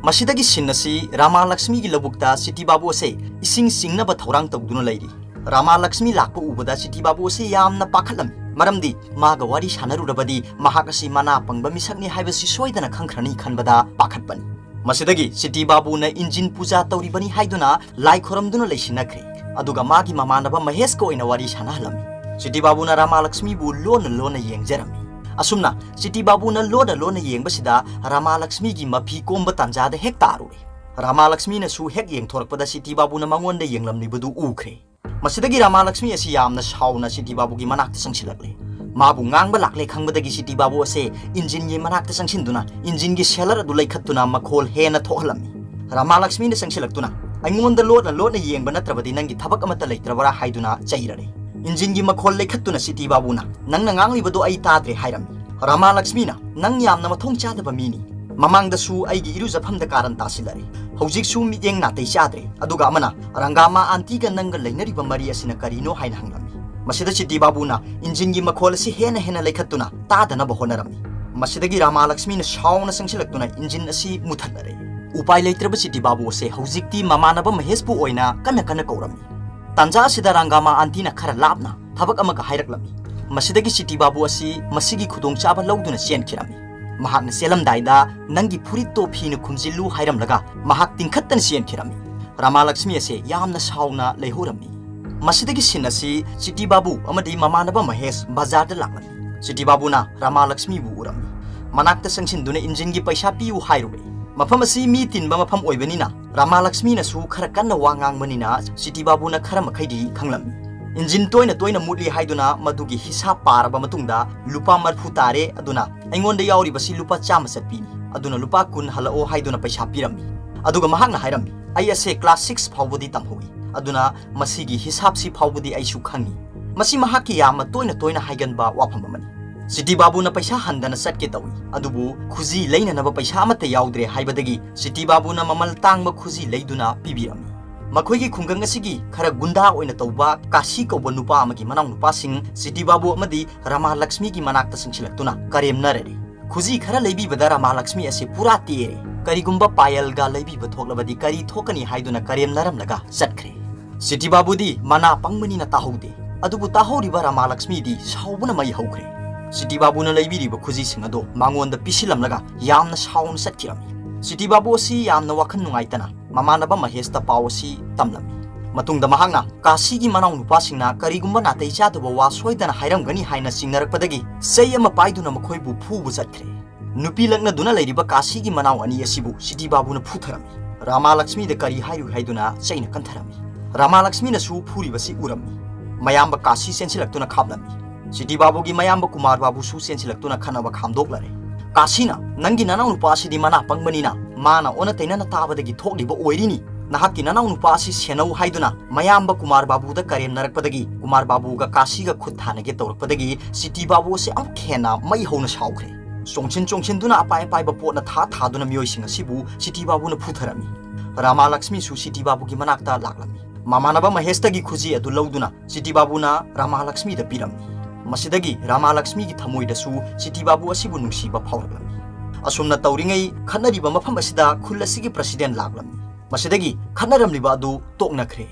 ꯃꯁꯤꯗꯒꯤ ꯁꯤꯟ ꯑꯁꯤ ꯔꯥꯃꯥ ꯂꯛꯁꯃꯤꯒꯤ ꯂꯧꯕꯨꯛꯇ ꯁꯤꯇꯤ ꯕꯥꯕꯨ ꯑꯁꯦ ꯏꯁꯤꯡ ꯆꯤꯡꯅꯕ ꯊꯧꯔꯥꯡ ꯇꯧꯗꯨꯅ ꯂꯩꯔꯤ꯫ ꯔꯥꯃꯥ ꯂꯛꯁꯃꯤ ꯂꯥꯛꯄ ꯎꯕꯗ ꯁꯤꯇꯤ ꯕꯥꯕꯨ ꯑꯁꯤ ꯌꯥꯝꯅ ꯄꯥꯈꯠꯂꯝꯃꯤ, ꯃꯔꯝꯗꯤ ꯃꯥꯒ ꯋꯥꯔꯤ ꯁꯥꯟꯅꯔꯨꯔꯕꯗꯤ ꯃꯍꯥꯛ ꯑꯁꯤ ꯃꯅꯥ ꯄꯪꯕ ꯃꯤꯁꯛꯅꯤ ꯍꯥꯏꯕꯁꯤ ꯁꯣꯏꯗꯅ ꯈꯪꯈ꯭ꯔꯅꯤ ꯈꯟꯕꯗ ꯄꯥꯈꯠꯄꯅꯤ꯫ ꯃꯁꯤꯗꯒꯤ ꯁꯤꯇꯤ ꯕꯥꯕꯨꯅ ꯏꯟꯖꯤꯟ ꯄꯨꯖꯥ ꯇꯧꯔꯤꯕꯅꯤ ꯍꯥꯏꯗꯨꯅ ꯂꯥꯏ ꯈꯣꯏꯔꯝꯗꯨꯅ ꯂꯩꯁꯤꯟꯅꯈ꯭ꯔꯦ꯫ ꯑꯗꯨꯒ ꯃꯥꯒꯤ ꯃꯃꯥꯟꯅꯕ ꯃꯍꯦꯁꯀ ꯑꯣꯏꯅ ꯋꯥꯔꯤ ꯁꯥꯟꯅꯍꯜꯂꯝꯃꯤ꯫ ꯁꯤꯇꯤ ꯕꯥꯕꯨꯅ ꯔꯥꯃꯥ ꯂꯛꯁꯃꯤꯕꯨ ꯂꯣꯟꯅ ꯂꯣꯟꯅ ꯌꯦꯡꯖꯔꯝꯃꯤ꯫ ꯑꯁꯨꯝꯅ ꯁꯤꯇꯤ ꯕꯥꯕꯨꯅ ꯂꯣꯟꯅ ꯂꯣꯟꯅ ꯌꯦꯡꯕꯁꯤꯗ ꯔꯥꯃꯥ ꯂꯛꯁꯃꯤꯒꯤ ꯃꯐꯤ ꯀꯣꯝꯕ ꯇꯥꯟꯖꯥꯗ ꯍꯦꯛ ꯇꯥꯔꯨꯔꯦ꯫ ꯔꯥꯃꯥ ꯂꯛꯁꯃꯤꯅꯁꯨ ꯍꯦꯛ ꯌꯦꯡꯊꯣꯔꯛꯄꯗ ꯁꯤꯇꯤ ꯕꯥꯕꯨꯅ ꯃꯉꯣꯟꯗ ꯌꯦꯡꯂꯝꯂꯤꯕꯗꯨ ꯎꯈ꯭ꯔꯦ꯫ ꯃꯁꯤꯗꯒꯤ ꯔꯥꯃꯥ ꯂꯛꯁꯃꯤ ꯑꯁꯤ ꯌꯥꯝꯅ ꯁꯥꯎꯅ ꯁꯤꯇꯤ ꯕꯥꯕꯨꯒꯤ ꯃꯅꯥꯛꯇ ꯆꯪꯁꯤꯜꯂꯛꯂꯦ꯫ ꯃꯥꯕꯨ ꯉꯥꯡꯕ ꯂꯥꯛꯂꯦ ꯈꯪꯕꯗꯒꯤ ꯁꯤꯇꯤ ꯕꯥꯕꯨ ꯑꯁꯦ ꯏꯟꯖꯤꯟꯒꯤ ꯃꯅꯥꯛꯇ ꯆꯪꯁꯤꯟꯗꯨꯅ ꯏꯟꯖꯤꯟꯒꯤ ꯁꯦꯂꯔ ꯑꯗꯨ ꯂꯩꯈꯠꯇꯨꯅ ꯃꯈꯣꯜ ꯍꯦꯟꯅ ꯊꯣꯛꯍꯜꯂꯝꯃꯤ꯫ ꯔꯥꯃꯥ ꯂꯛꯁꯃꯤꯅ ꯆꯪꯁꯤꯜꯂꯛꯇꯨꯅ, "ꯑꯩꯉꯣꯟꯗ ꯂꯣꯠꯅ ꯂꯣꯠꯅ ꯌꯦꯡꯕ ꯅꯠꯇ꯭ꯔꯕꯗꯤ ꯅꯪꯒꯤ ꯊꯕꯛ ꯑꯃꯠꯇ ꯂꯩꯇ꯭ꯔꯕꯔꯥ?" ꯍꯥꯏꯗꯨꯅ ꯆꯩꯔꯔꯦ꯫ ꯏꯟꯖꯤꯟꯒꯤ ꯃꯈꯣꯜ ꯂꯩꯈꯠꯇꯨꯅ ꯁꯤꯇꯤ ꯕꯥꯕꯨꯅ, "ꯅꯪꯅ ꯉꯥꯡꯂꯤꯕꯗꯣ ꯑꯩ ꯇꯥꯗ꯭ꯔꯦ" ꯍꯥꯏꯔꯝꯃꯤ꯫ ꯔꯥꯃꯥ ꯂꯛꯁꯃꯤꯅ, "ꯅꯪ ꯌꯥꯝꯅ ꯃꯊꯣꯡ ꯆꯥꯗꯕ ꯃꯤꯅꯤ꯫ ꯃꯃꯥꯡꯗꯁꯨ ꯑꯩꯒꯤ ꯏꯔꯨꯖꯐꯝꯗ ꯀꯥꯔꯟ ꯇꯥꯁꯤꯜꯂꯔꯦ꯫ ꯍꯧꯖꯤꯛꯁꯨ ꯃꯤꯠꯌꯦꯡ ꯅꯥꯇꯩ ꯆꯥꯗ꯭ꯔꯦ꯫ ꯑꯗꯨꯒ ꯑꯃꯅ, ꯔꯪꯒꯥꯃꯥ ꯑꯥꯟꯇꯤꯒ ꯅꯪꯒ ꯂꯩꯅꯔꯤꯕ ꯃꯔꯤ ꯑꯁꯤꯅ ꯀꯔꯤꯅꯣ?" ꯍꯥꯏꯅ ꯍꯪꯂꯝꯃꯤ꯫ ꯃꯁꯤꯗ ꯁꯤꯇꯤ ꯕꯥꯕꯨꯅ ꯏꯟꯖꯤꯟꯒꯤ ꯃꯈꯣꯜ ꯑꯁꯤ ꯍꯦꯟꯅ ꯍꯦꯟꯅ ꯂꯩꯈꯠꯇꯨꯅ ꯇꯥꯗꯅꯕ ꯍꯣꯠꯅꯔꯝꯃꯤ꯫ ꯃꯁꯤꯗꯒꯤ ꯔꯥꯃꯥ ꯂꯛꯁꯃꯤꯅ ꯁꯥꯎꯅ ꯆꯪꯁꯤꯜꯂꯛꯇꯨꯅ ꯏꯟꯖꯤꯟ ꯑꯁꯤ ꯃꯨꯊꯠꯂꯔꯦ꯫ ꯎꯄꯥꯏ ꯂꯩꯇ꯭ꯔꯕ ꯁꯤꯇꯤ ꯕꯥꯕꯨ ꯑꯁꯦ ꯍꯧꯖꯤꯛꯇꯤ ꯃꯃꯥꯟꯅꯕ ꯃꯍꯦꯁꯄꯨ ꯑꯣꯏꯅ ꯀꯟꯅ ꯀꯟꯅ ꯀꯧꯔꯝꯃꯤ꯫ ꯇꯥꯟꯖꯥ ꯑꯁꯤꯗ ꯔꯪꯒꯥꯃꯥ ꯑꯥꯟꯇꯤꯅ ꯈꯔ ꯂꯥꯞꯅ ꯊꯕꯛ ꯑꯃꯒ ꯍꯥꯏꯔꯛꯂꯝꯃꯤ꯫ ꯃꯁꯤꯗꯒꯤ ꯁꯤꯇꯤ ꯕꯥꯕꯨ ꯑꯁꯤ ꯃꯁꯤꯒꯤ ꯈꯨꯗꯣꯡꯆꯥꯕ ꯂꯧꯗꯨꯅ ꯆꯦꯟꯈꯤꯔꯝꯃꯤ꯫ ꯃꯍꯥꯛꯅ ꯆꯦꯜꯂꯝꯗꯥꯏꯗ, "ꯅꯪꯒꯤ ꯐꯨꯔꯤꯠꯇꯣ ꯐꯤꯅ ꯈꯨꯝꯖꯤꯜꯂꯨ" ꯍꯥꯏꯔꯝꯂꯒ ꯃꯍꯥꯛ ꯇꯤꯡꯈꯠꯇꯅ ꯆꯦꯟꯈꯤꯔꯝꯃꯤ꯫ ꯔꯥꯃꯥꯂꯛꯁꯃꯤ ꯑꯁꯦ ꯌꯥꯝꯅ ꯁꯥꯎꯅ ꯂꯩꯍꯧꯔꯝꯃꯤ꯫ ꯃꯁꯤꯗꯒꯤ ꯁꯤꯟ ꯑꯁꯤ ꯁꯤꯇꯤ ꯕꯥꯕꯨ ꯑꯃꯗꯤ ꯃꯃꯥꯟꯅꯕ ꯃꯍꯦꯁ ꯕꯖꯥꯔꯗ ꯂꯥꯛꯂꯝꯃꯤ꯫ ꯁꯤꯇꯤ ꯕꯥꯕꯨꯅ ꯔꯥꯃꯥꯂꯛꯁꯃꯤꯕꯨ ꯎꯔꯝꯃꯤ꯫ ꯃꯅꯥꯛꯇ ꯆꯪꯁꯤꯟꯗꯨꯅ ꯏꯟꯖꯤꯟꯒꯤ ꯄꯩꯁꯥ ꯄꯤꯌꯨ ꯍꯥꯏꯔꯨꯔꯦ꯫ ꯃꯐꯝ ꯑꯁꯤ ꯃꯤ ꯇꯤꯟꯕ ꯃꯐꯝ ꯑꯣꯏꯕꯅꯤꯅ ꯔꯥꯃꯥꯂꯛꯁꯃꯤꯅꯁꯨ ꯈꯔ ꯀꯟꯅ ꯋꯥ ꯉꯥꯡꯕꯅꯤꯅ ꯁꯤꯇꯤ ꯕꯥꯕꯨꯅ ꯈꯔ ꯃꯈꯩꯗꯤ ꯈꯪꯂꯝꯃꯤ꯫ ꯏꯟꯖꯤꯟ ꯇꯣꯏꯅ ꯇꯣꯏꯅ ꯃꯨꯠꯂꯤ ꯍꯥꯏꯗꯨꯅ ꯃꯗꯨꯒꯤ ꯍꯤꯁꯥꯞ ꯄꯥꯔꯕ ꯃꯇꯨꯡꯗ ꯂꯨꯄꯥ ꯃꯔꯤꯐꯨ ꯇꯥꯔꯦ, ꯑꯗꯨꯅ ꯑꯩꯉꯣꯟꯗ ꯌꯥꯎꯔꯤꯕꯁꯤ ꯂꯨꯄꯥ ꯆꯥꯝꯃ ꯆꯠꯄꯤꯅꯤ, ꯑꯗꯨꯅ ꯂꯨꯄꯥ ꯀꯨꯟ ꯍꯜꯂꯛꯑꯣ ꯍꯥꯏꯗꯨꯅ ꯄꯩꯁꯥ ꯄꯤꯔꯝꯃꯤ꯫ ꯑꯗꯨꯒ ꯃꯍꯥꯛꯅ ꯍꯥꯏꯔꯝꯃꯤ, "ꯑꯩ ꯑꯁꯦ class six ꯐꯥꯎꯕꯗꯤ ꯇꯝꯍꯧꯏ, ꯑꯗꯨꯅ ꯃꯁꯤꯒꯤ ꯍꯤꯁꯥꯞꯁꯤ ꯐꯥꯎꯕꯗꯤ ꯑꯩꯁꯨ ꯈꯪꯏ꯫ ꯃꯁꯤ ꯃꯍꯥꯛꯀꯤ ꯌꯥꯝꯅ ꯇꯣꯏꯅ ꯇꯣꯏꯅ ꯍꯥꯏꯒꯟꯕ ꯋꯥꯐꯝ ꯑꯃꯅꯤ"꯫ ꯁꯤꯇꯤ ꯕꯥꯕꯨꯅ ꯄꯩꯁꯥ ꯍꯟꯗꯅ ꯆꯠꯀꯦ ꯇꯧꯏ, ꯑꯗꯨꯕꯨ ꯈꯨꯖꯤ ꯂꯩꯅꯅꯕ ꯄꯩꯁꯥ ꯑꯃꯠꯇ ꯌꯥꯎꯗ꯭ꯔꯦ ꯍꯥꯏꯕꯗꯒꯤ ꯁꯤꯇꯤ ꯕꯥꯕꯨꯅ ꯃꯃꯜ ꯇꯥꯡꯕ ꯈꯨꯖꯤ ꯂꯩꯗꯨꯅ ꯄꯤꯕꯤꯔꯝꯃꯤ꯫ ꯃꯈꯣꯏꯒꯤ ꯈꯨꯡꯒꯪ ꯑꯁꯤꯒꯤ ꯈꯔ ꯒꯨꯟꯗꯥ ꯑꯣꯏꯅ ꯇꯧꯕ ꯀꯥꯁꯤ ꯀꯧꯕ ꯅꯨꯄꯥ ꯑꯃꯒꯤ ꯃꯅꯥꯎ ꯅꯨꯄꯥꯁꯤꯡ ꯁꯤꯇꯤ ꯕꯥꯕꯨ ꯑꯃꯗꯤ ꯔꯃꯥ ꯂꯛꯁꯃꯤꯒꯤ ꯃꯅꯥꯛꯇ ꯆꯪꯁꯤꯜꯂꯛꯇꯨꯅ ꯀꯔꯦꯝꯅꯔꯔꯤ꯫ ꯈꯨꯖꯤ ꯈꯔ ꯂꯩꯕꯤꯕꯗ ꯔꯃꯥ ꯂꯛꯁꯃꯤ ꯑꯁꯤ ꯄꯨꯔꯥ ꯇꯦꯔꯦ꯫ ꯀꯔꯤꯒꯨꯝꯕ ꯄꯥꯌꯜꯒ ꯂꯩꯕꯤꯕ ꯊꯣꯛꯂꯕꯗꯤ ꯀꯔꯤ ꯊꯣꯛꯀꯅꯤ ꯍꯥꯏꯗꯨꯅ ꯀꯔꯦꯝꯅꯔꯝꯂꯒ ꯆꯠꯈ꯭ꯔꯦ꯫ ꯁꯤꯇꯤ ꯕꯥꯕꯨꯗꯤ ꯃꯅꯥ ꯄꯪꯕꯅꯤꯅ ꯇꯥꯍꯧꯗꯦ꯫ ꯑꯗꯨꯕꯨ ꯇꯥꯍꯧꯔꯤꯕ ꯔꯃꯥ ꯂꯛꯁꯃꯤꯗꯤ ꯁꯥꯎꯕꯅ ꯃꯩ ꯍꯧꯈ꯭ꯔꯦ꯫ ꯁꯤꯇꯤ ꯕꯥꯕꯨꯅ ꯂꯩꯕꯤꯔꯤꯕ ꯈꯨꯖꯤꯁꯤꯡ ꯑꯗꯨ ꯃꯉꯣꯟꯗ ꯄꯤꯁꯤꯜꯂꯝꯂꯒ ꯌꯥꯝꯅ ꯁꯥꯎꯅ ꯆꯠꯈꯤꯔꯝꯃꯤ꯫ ꯁꯤꯇꯤ ꯕꯥꯕꯨ ꯑꯁꯤ ꯌꯥꯝꯅ ꯋꯥꯈꯜ ꯅꯨꯡꯉꯥꯏꯇꯅ ꯃꯃꯥꯟꯅꯕ ꯃꯍꯦꯁꯇ ꯄꯥꯎ ꯑꯁꯤ ꯇꯝꯂꯝꯃꯤ꯫ ꯃꯇꯨꯡꯗ ꯃꯍꯥꯛꯅ ꯀꯥꯁꯤꯒꯤ ꯃꯅꯥꯎ ꯅꯨꯄꯥꯁꯤꯡꯅ ꯀꯔꯤꯒꯨꯝꯕ ꯅꯥꯇꯩ ꯆꯥꯗꯕ ꯋꯥ ꯁꯣꯏꯗꯅ ꯍꯥꯏꯔꯝꯒꯅꯤ ꯍꯥꯏꯅ ꯆꯤꯡꯅꯔꯛꯄꯗꯒꯤ ꯆꯩ ꯑꯃ ꯄꯥꯏꯗꯨꯅ ꯃꯈꯣꯏꯕꯨ ꯐꯨꯕ ꯆꯠꯈ꯭ꯔꯦ꯫ ꯅꯨꯄꯤ ꯂꯛꯅꯗꯨꯅ ꯂꯩꯔꯤꯕ ꯀꯥꯁꯤꯒꯤ ꯃꯅꯥꯎ ꯑꯅꯤ ꯑꯁꯤꯕꯨ ꯁꯤꯇꯤ ꯕꯥꯕꯨꯅ ꯐꯨꯊꯔꯝꯃꯤ꯫ ꯔꯥꯃꯥ ꯂꯛꯁꯃꯤꯗ ꯀꯔꯤ ꯍꯥꯏꯔꯨꯏ ꯍꯥꯏꯗꯨꯅ ꯆꯩꯅ ꯀꯟꯊꯔꯝꯃꯤ꯫ ꯔꯥꯃꯥ ꯂꯛꯁꯃꯤꯅꯁꯨ ꯐꯨꯔꯤꯕꯁꯤ ꯎꯔꯝꯃꯤ꯫ ꯃꯌꯥꯝꯕ ꯀꯥꯁꯤ ꯆꯦꯟꯁꯤꯜꯂꯛꯇꯨꯅ ꯈꯥꯞꯂꯝꯃꯤ꯫ ꯁꯤꯇꯤ ꯕꯥꯕꯨꯒꯤ ꯃꯌꯥꯝꯕ ꯀꯨꯃꯥꯔ ꯕꯥꯕꯨꯁꯨ ꯆꯦꯟꯁꯤꯜꯂꯛꯇꯨꯅ ꯈꯠꯅꯕ ꯈꯥꯝꯗꯣꯛꯂꯔꯦ꯫ ꯀꯥꯁꯤꯅ, "ꯅꯪꯒꯤ ꯅꯅꯥꯎ ꯅꯨꯄꯥ ꯑꯁꯤꯗꯤ ꯃꯅꯥ ꯄꯪꯕꯅꯤꯅ ꯃꯥꯅ ꯑꯣꯟꯅ ꯇꯩꯅꯅ ꯇꯥꯕꯗꯒꯤ ꯊꯣꯛꯂꯤꯕ ꯑꯣꯏꯔꯤꯅꯤ꯫ ꯅꯍꯥꯛꯀꯤ ꯅꯅꯥꯎ ꯅꯨꯄꯥ ꯑꯁꯤ ꯁꯦꯟꯅꯧ" ꯍꯥꯏꯗꯨꯅ ꯃꯌꯥꯝꯕ ꯀꯨꯃꯥꯔ ꯕꯥꯕꯨꯗ ꯀꯔꯦꯝꯅꯔꯛꯄꯗꯒꯤ ꯀꯨꯃꯥꯔ ꯕꯥꯕꯨꯒ ꯀꯥꯁꯤꯒ ꯈꯨꯠ ꯊꯥꯅꯒꯦ ꯇꯧꯔꯛꯄꯗꯒꯤ ꯁꯤꯇꯤ ꯕꯥꯕꯨ ꯑꯁꯤ ꯑꯃꯨꯛ ꯍꯦꯟꯅ ꯃꯩ ꯍꯧꯅ ꯁꯥꯎꯈ꯭ꯔꯦ꯫ ꯆꯣꯡꯁꯤꯟ ꯆꯣꯡꯁꯤꯟꯗꯨꯅ ꯑꯄꯥꯏ ꯑꯄꯥꯏꯕ ꯄꯣꯠꯅ ꯊꯥ ꯊꯥꯗꯨꯅ ꯃꯤꯑꯣꯏꯁꯤꯡ ꯑꯁꯤꯕꯨ ꯁꯤꯇꯤ ꯕꯥꯕꯨꯅ ꯐꯨꯊꯔꯝꯃꯤ꯫ ꯔꯥꯃꯥ ꯂꯛꯁꯃꯤꯁꯨ ꯁꯤꯇꯤ ꯕꯥꯕꯨꯒꯤ ꯃꯅꯥꯛꯇ ꯂꯥꯛꯂꯝꯃꯤ꯫ ꯃꯃꯥꯟꯅꯕ ꯃꯍꯦꯁꯇꯒꯤ ꯈꯨꯖꯤ ꯑꯗꯨ ꯂꯧꯗꯨꯅ ꯁꯤꯇꯤ ꯕꯥꯕꯨꯅ ꯔꯥꯃꯥ ꯂꯛꯁꯃꯤꯗ ꯄꯤꯔꯝꯃꯤ꯫ ꯃꯁꯤꯗꯒꯤ ꯔꯥꯃꯥ ꯂꯛꯁꯃꯤꯒꯤ ꯊꯃꯣꯏꯗꯁꯨ ꯁꯤꯇꯤ ꯕꯥꯕꯨ ꯑꯁꯤꯕꯨ ꯅꯨꯡꯁꯤꯕ ꯐꯥꯎꯔꯛꯂꯝꯃꯤ꯫ ꯑꯁꯨꯝꯅ ꯇꯧꯔꯤꯉꯩ ꯈꯠꯅꯔꯤꯕ ꯃꯐꯝ ꯑꯁꯤꯗ ꯈꯨꯜ ꯑꯁꯤꯒꯤ ꯄ꯭ꯔꯁꯤꯗꯦꯟ ꯂꯥꯛꯂꯝꯃꯤ꯫ ꯃꯁꯤꯗꯒꯤ ꯈꯠꯅꯔꯝꯂꯤꯕ ꯑꯗꯨ ꯇꯣꯛꯅꯈ꯭ꯔꯦ꯫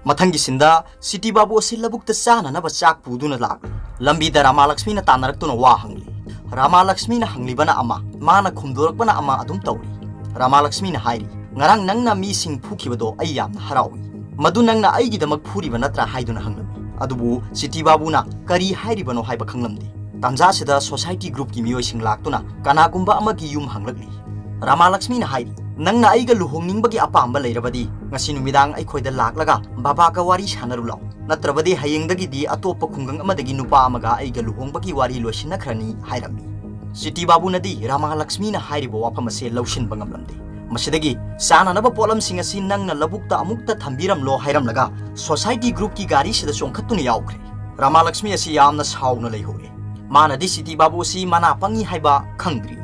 ꯃꯊꯪꯒꯤ ꯁꯤꯟꯗ ꯁꯤꯇꯤ ꯕꯥꯕꯨ ꯑꯁꯤ ꯂꯧꯕꯨꯛꯇ ꯆꯥꯅꯅꯕ ꯆꯥꯛ ꯄꯨꯗꯨꯅ ꯂꯥꯛꯂꯤ꯫ ꯂꯝꯕꯤꯗ ꯔꯥꯃꯥ ꯂꯛꯁꯃꯤꯅ ꯇꯥꯟꯅꯔꯛꯇꯨꯅ ꯋꯥ ꯍꯪꯂꯤ꯫ ꯔꯥꯃꯥ ꯂꯛꯁꯃꯤꯅ ꯍꯪꯂꯤꯕꯅ ꯑꯃ, ꯃꯥꯅ ꯈꯨꯝꯗꯣꯔꯛꯄꯅ ꯑꯃ ꯑꯗꯨꯝ ꯇꯧꯔꯤ꯫ ꯔꯥꯃꯥ ꯂꯛꯁꯃꯤꯅ ꯍꯥꯏꯔꯤ, "ꯉꯔꯥꯡ ꯅꯪꯅ ꯃꯤꯁꯤꯡ ꯐꯨꯈꯤꯕꯗꯣ ꯑꯩ ꯌꯥꯝꯅ ꯍꯔꯥꯎꯏ꯫ ꯃꯗꯨ ꯅꯪꯅ ꯑꯩꯒꯤꯗꯃꯛ ꯐꯨꯔꯤꯕ ꯅꯠꯇ꯭ꯔꯥ?" ꯍꯥꯏꯗꯨꯅ ꯍꯪꯂꯝꯃꯤ꯫ ꯑꯗꯨꯕꯨ ꯁꯤꯇꯤ ꯕꯥꯕꯨꯅ ꯀꯔꯤ ꯍꯥꯏꯔꯤꯕꯅꯣ ꯍꯥꯏꯕ ꯈꯪꯂꯝꯗꯦ꯫ ꯇꯥꯟꯖꯥ ꯑꯁꯤꯗ ꯁꯣꯁꯥꯏꯇꯤ ꯒ꯭ꯔꯨꯞꯀꯤ ꯃꯤꯑꯣꯏꯁꯤꯡ ꯂꯥꯛꯇꯨꯅ ꯀꯅꯥꯒꯨꯝꯕ ꯑꯃꯒꯤ ꯌꯨꯝ ꯍꯪꯂꯛꯂꯤ꯫ ꯔꯥꯃꯥ ꯂꯛꯁꯃꯤꯅ ꯍꯥꯏꯔꯤ, "ꯅꯪꯅ ꯑꯩꯒ ꯂꯨꯍꯣꯡꯅꯤꯡꯕꯒꯤ ꯑꯄꯥꯝꯕ ꯂꯩꯔꯕꯗꯤ ꯉꯁꯤ ꯅꯨꯃꯤꯗꯥꯡ ꯑꯩꯈꯣꯏꯗ ꯂꯥꯛꯂꯒ ꯕꯥꯕꯥꯒ ꯋꯥꯔꯤ ꯁꯥꯟꯅꯔꯨ ꯂꯥꯎ꯫ ꯅꯠꯇ꯭ꯔꯕꯗꯤ ꯍꯌꯦꯡꯗꯒꯤꯗꯤ ꯑꯇꯣꯞꯄ ꯈꯨꯡꯒꯪ ꯑꯃꯗꯒꯤ ꯅꯨꯄꯥ ꯑꯃꯒ ꯑꯩꯒ ꯂꯨꯍꯣꯡꯕꯒꯤ ꯋꯥꯔꯤ ꯂꯣꯏꯁꯤꯟꯅꯈ꯭ꯔꯅꯤ" ꯍꯥꯏꯔꯝꯃꯤ꯫ ꯁꯤꯇꯤ ꯕꯥꯕꯨꯅꯗꯤ ꯔꯥꯃꯥ ꯂꯛꯁꯃꯤꯅ ꯍꯥꯏꯔꯤꯕ ꯋꯥꯐꯝ ꯑꯁꯦ ꯂꯧꯁꯤꯟꯕ ꯉꯝꯂꯝꯗꯦ꯫ ꯃꯁꯤꯗꯒꯤ ꯆꯥꯅꯅꯕ ꯄꯣꯠꯂꯝꯁꯤꯡ ꯑꯁꯤ ꯅꯪꯅ ꯂꯧꯕꯨꯛꯇ ꯑꯃꯨꯛꯇ ꯊꯝꯕꯤꯔꯝꯂꯣ ꯍꯥꯏꯔꯝꯂꯒ ꯁꯣꯁꯥꯏꯇꯤ ꯒ꯭ꯔꯨꯞꯀꯤ ꯒꯥꯔꯤꯁꯤꯗ ꯆꯣꯡꯈꯠꯇꯨꯅ ꯌꯥꯎꯈ꯭ꯔꯦ꯫ ꯔꯥꯃꯥ ꯂꯛꯁꯃꯤ ꯑꯁꯤ ꯌꯥꯝꯅ ꯁꯥꯎꯅ ꯂꯩꯍꯧꯔꯦ꯫ ꯃꯥꯅꯗꯤ ꯁꯤꯇꯤ ꯕꯥꯕꯨ ꯑꯁꯤ ꯃꯅꯥ ꯄꯪꯉꯤ ꯍꯥꯏꯕ ꯈꯪꯗ꯭ꯔꯤ꯫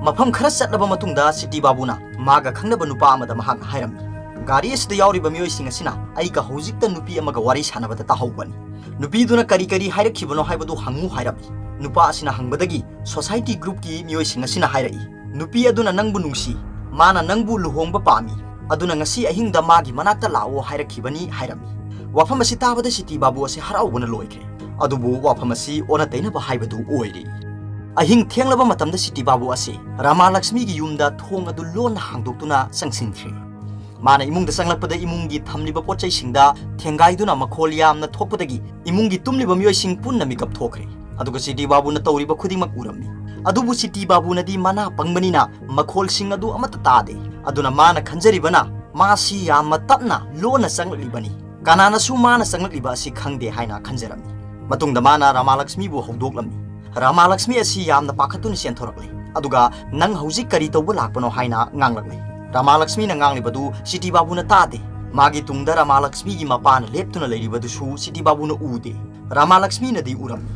ꯃꯐꯝ ꯈꯔ ꯆꯠꯂꯕ ꯃꯇꯨꯡꯗ ꯁꯤꯇꯤ ꯕꯥꯕꯨꯅ ꯃꯥꯒ ꯈꯪꯅꯕ ꯅꯨꯄꯥ ꯑꯃꯗ ꯃꯍꯥꯛꯅ ꯍꯥꯏꯔꯝꯃꯤ, "ꯒꯥꯔꯤ ꯑꯁꯤꯗ ꯌꯥꯎꯔꯤꯕ ꯃꯤꯑꯣꯏꯁꯤꯡ ꯑꯁꯤꯅ ꯑꯩꯒ ꯍꯧꯖꯤꯛꯇ ꯅꯨꯄꯤ ꯑꯃꯒ ꯋꯥꯔꯤ ꯁꯥꯟꯅꯕꯗ ꯇꯥꯍꯧꯕꯅꯤ꯫ ꯅꯨꯄꯤꯗꯨꯅ ꯀꯔꯤ ꯀꯔꯤ ꯍꯥꯏꯔꯛꯈꯤꯕꯅꯣ ꯍꯥꯏꯕꯗꯨ ꯍꯪꯉꯨ" ꯍꯥꯏꯔꯝꯃꯤ꯫ ꯅꯨꯄꯥ ꯑꯁꯤꯅ ꯍꯪꯕꯗꯒꯤ ꯁꯣꯁꯥꯏꯇꯤ ꯒ꯭ꯔꯨꯞꯀꯤ ꯃꯤꯑꯣꯏꯁꯤꯡ ꯑꯁꯤꯅ ꯍꯥꯏꯔꯛꯏ, "ꯅꯨꯄꯤ ꯑꯗꯨꯅ ꯅꯪꯕꯨ ꯅꯨꯡꯁꯤ, ꯃꯥꯅ ꯅꯪꯕꯨ ꯂꯨꯍꯣꯡꯕ ꯄꯥꯝꯃꯤ, ꯑꯗꯨꯅ ꯉꯁꯤ ꯑꯍꯤꯡꯗ ꯃꯥꯒꯤ ꯃꯅꯥꯛꯇ ꯂꯥꯛꯑꯣ ꯍꯥꯏꯔꯛꯈꯤꯕꯅꯤ" ꯍꯥꯏꯔꯝꯃꯤ꯫ ꯋꯥꯐꯝ ꯑꯁꯤ ꯇꯥꯕꯗ ꯁꯤꯇꯤ ꯕꯥꯕꯨ ꯑꯁꯤ ꯍꯔꯥꯎꯕꯅ ꯂꯣꯏꯈ꯭ꯔꯦ꯫ ꯑꯗꯨꯕꯨ ꯋꯥꯐꯝ ꯑꯁꯤ ꯑꯣꯟꯅ ꯇꯩꯅꯕ ꯍꯥꯏꯕꯗꯨ ꯑꯣꯏꯔꯤ꯫ ꯑꯍꯤꯡ ꯊꯦꯡꯂꯕ ꯃꯇꯝꯗ ꯁꯤꯇꯤ ꯕꯥꯕꯨ ꯑꯁꯤ ꯔꯥꯃꯥ ꯂꯛꯁꯃꯤꯒꯤ ꯌꯨꯝꯗ ꯊꯣꯡ ꯑꯗꯨ ꯂꯣꯟꯅ ꯍꯥꯡꯗꯣꯛꯇꯨꯅ ꯆꯪꯁꯤꯟꯈ꯭ꯔꯦ꯫ ꯃꯥꯅ ꯏꯃꯨꯡꯗ ꯆꯪꯂꯛꯄꯗ ꯏꯃꯨꯡꯒꯤ ꯊꯝꯂꯤꯕ ꯄꯣꯠ ꯆꯩꯁꯤꯡꯗ ꯊꯦꯡꯒꯥꯏꯗꯨꯅ ꯃꯈꯣꯜ ꯌꯥꯝꯅ ꯊꯣꯛꯄꯗꯒꯤ ꯏꯃꯨꯡꯒꯤ ꯇꯨꯝꯂꯤꯕ ꯃꯤꯑꯣꯏꯁꯤꯡ ꯄꯨꯟꯅ ꯃꯤꯀꯞ ꯊꯣꯛꯈ꯭ꯔꯦ꯫ ꯑꯗꯨꯒ ꯁꯤꯇꯤ ꯕꯥꯕꯨꯅ ꯇꯧꯔꯤꯕ ꯈꯨꯗꯤꯡꯃꯛ ꯎꯔꯝꯃꯤ꯫ ꯑꯗꯨꯕꯨ ꯁꯤꯇꯤ ꯕꯥꯕꯨꯅꯗꯤ ꯃꯅꯥ ꯄꯪꯕꯅꯤꯅ ꯃꯈꯣꯜꯁꯤꯡ ꯑꯗꯨ ꯑꯃꯠꯇ ꯇꯥꯗꯦ꯫ ꯑꯗꯨꯅ ꯃꯥꯅ ꯈꯟꯖꯔꯤꯕꯅ ꯃꯥꯁꯤ ꯌꯥꯝꯅ ꯇꯞꯅ ꯂꯣꯟꯅ ꯆꯪꯂꯛꯂꯤꯕꯅꯤ꯫ ꯀꯅꯥꯅꯁꯨ ꯃꯥꯅ ꯆꯪꯂꯛꯂꯤꯕ ꯑꯁꯤ ꯈꯪꯗꯦ ꯍꯥꯏꯅ ꯈꯟꯖꯔꯝꯃꯤ꯫ ꯃꯇꯨꯡꯗ ꯃꯥꯅ ꯔꯥꯃꯥ ꯂꯛꯁꯃꯤꯕꯨ ꯍꯧꯗꯣꯛꯂꯝꯃꯤ꯫ ꯔꯥꯃꯥ ꯂꯛꯁꯃꯤ ꯑꯁꯤ ꯌꯥꯝꯅ ꯄꯥꯈꯠꯇꯨꯅ ꯆꯦꯟꯊꯣꯔꯛꯂꯦ꯫ ꯑꯗꯨꯒ, "ꯅꯪ ꯍꯧꯖꯤꯛ ꯀꯔꯤ ꯇꯧꯕ ꯂꯥꯛꯄꯅꯣ?" ꯍꯥꯏꯅ ꯉꯥꯡꯂꯛꯂꯦ꯫ ꯔꯥꯃꯥ ꯂꯛꯁꯃꯤꯅ ꯉꯥꯡꯂꯤꯕꯗꯨ ꯁꯤꯇꯤ ꯕꯥꯕꯨꯅ ꯇꯥꯗꯦ꯫ ꯃꯥꯒꯤ ꯇꯨꯡꯗ ꯔꯥꯃꯥ ꯂꯛꯁꯃꯤꯒꯤ ꯃꯄꯥꯅ ꯂꯦꯞꯇꯨꯅ ꯂꯩꯔꯤꯕꯗꯨꯁꯨ ꯁꯤꯇꯤ ꯕꯥꯕꯨꯅ ꯎꯗꯦ꯫ ꯔꯥꯃꯥ ꯂꯛꯁꯃꯤꯅꯗꯤ ꯎꯔꯝꯃꯤ꯫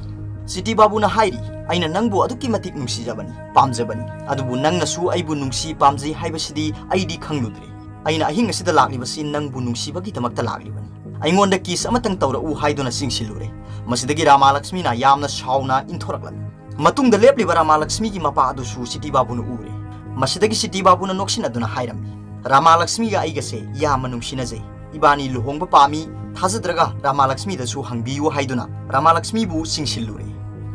ꯁꯤꯇꯤ ꯕꯥꯕꯨꯅ ꯍꯥꯏꯔꯤ, "ꯑꯩꯅ ꯅꯪꯕꯨ ꯑꯗꯨꯛꯀꯤ ꯃꯇꯤꯛ ꯅꯨꯡꯁꯤꯖꯕꯅꯤ, ꯄꯥꯝꯖꯕꯅꯤ꯫ ꯑꯗꯨꯕꯨ ꯅꯪꯅꯁꯨ ꯑꯩꯕꯨ ꯅꯨꯡꯁꯤ ꯄꯥꯝꯖꯩ ꯍꯥꯏꯕꯁꯤꯗꯤ ꯑꯩꯗꯤ ꯈꯪꯂꯨꯗ꯭ꯔꯦ꯫ ꯑꯩꯅ ꯑꯍꯤꯡ ꯑꯁꯤꯗ ꯂꯥꯛꯂꯤꯕꯁꯤ ꯅꯪꯕꯨ ꯅꯨꯡꯁꯤꯕꯒꯤꯗꯃꯛꯇ ꯂꯥꯛꯂꯤꯕꯅꯤ꯫ ꯑꯩꯉꯣꯟꯗ ꯀꯤꯁ ꯑꯃꯇꯪ ꯇꯧꯔꯛꯎ" ꯍꯥꯏꯗꯨꯅ ꯆꯤꯡꯁꯤꯜꯂꯨꯔꯦ꯫ ꯃꯁꯤꯗꯒꯤ ꯔꯥꯃꯥ ꯂꯛꯁꯃꯤꯅ ꯌꯥꯝꯅ ꯁꯥꯎꯅ ꯏꯟꯊꯣꯔꯛꯂꯝꯃꯤ꯫ ꯃꯇꯨꯡꯗ ꯂꯦꯞꯂꯤꯕ ꯔꯥꯃꯥ ꯂꯛꯁꯃꯤꯒꯤ ꯃꯄꯥ ꯑꯗꯨꯁꯨ ꯁꯤꯇꯤ ꯕꯥꯕꯨꯅ ꯎꯔꯦ꯫ ꯃꯁꯤꯗꯒꯤ ꯁꯤꯇꯤ ꯕꯥꯕꯨꯅ ꯅꯣꯛꯁꯤꯟꯅꯗꯨꯅ ꯍꯥꯏꯔꯝꯃꯤ, "ꯔꯥꯃꯥ ꯂꯛꯁꯃꯤꯒ ꯑꯩꯒꯁꯦ ꯌꯥꯝꯅ ꯅꯨꯡꯁꯤꯅꯖꯩ꯫ ꯏꯕꯥꯅꯤ ꯂꯨꯍꯣꯡꯕ ꯄꯥꯝꯃꯤ꯫ ꯊꯥꯖꯗ꯭ꯔꯒ ꯔꯥꯃꯥ ꯂꯛꯁꯃꯤꯗꯁꯨ ꯍꯪꯕꯤꯌꯨ" ꯍꯥꯏꯗꯨꯅ ꯔꯥꯃꯥ ꯂꯛꯁꯃꯤꯕꯨ ꯆꯤꯡꯁꯤꯜꯂꯨꯔꯦ꯫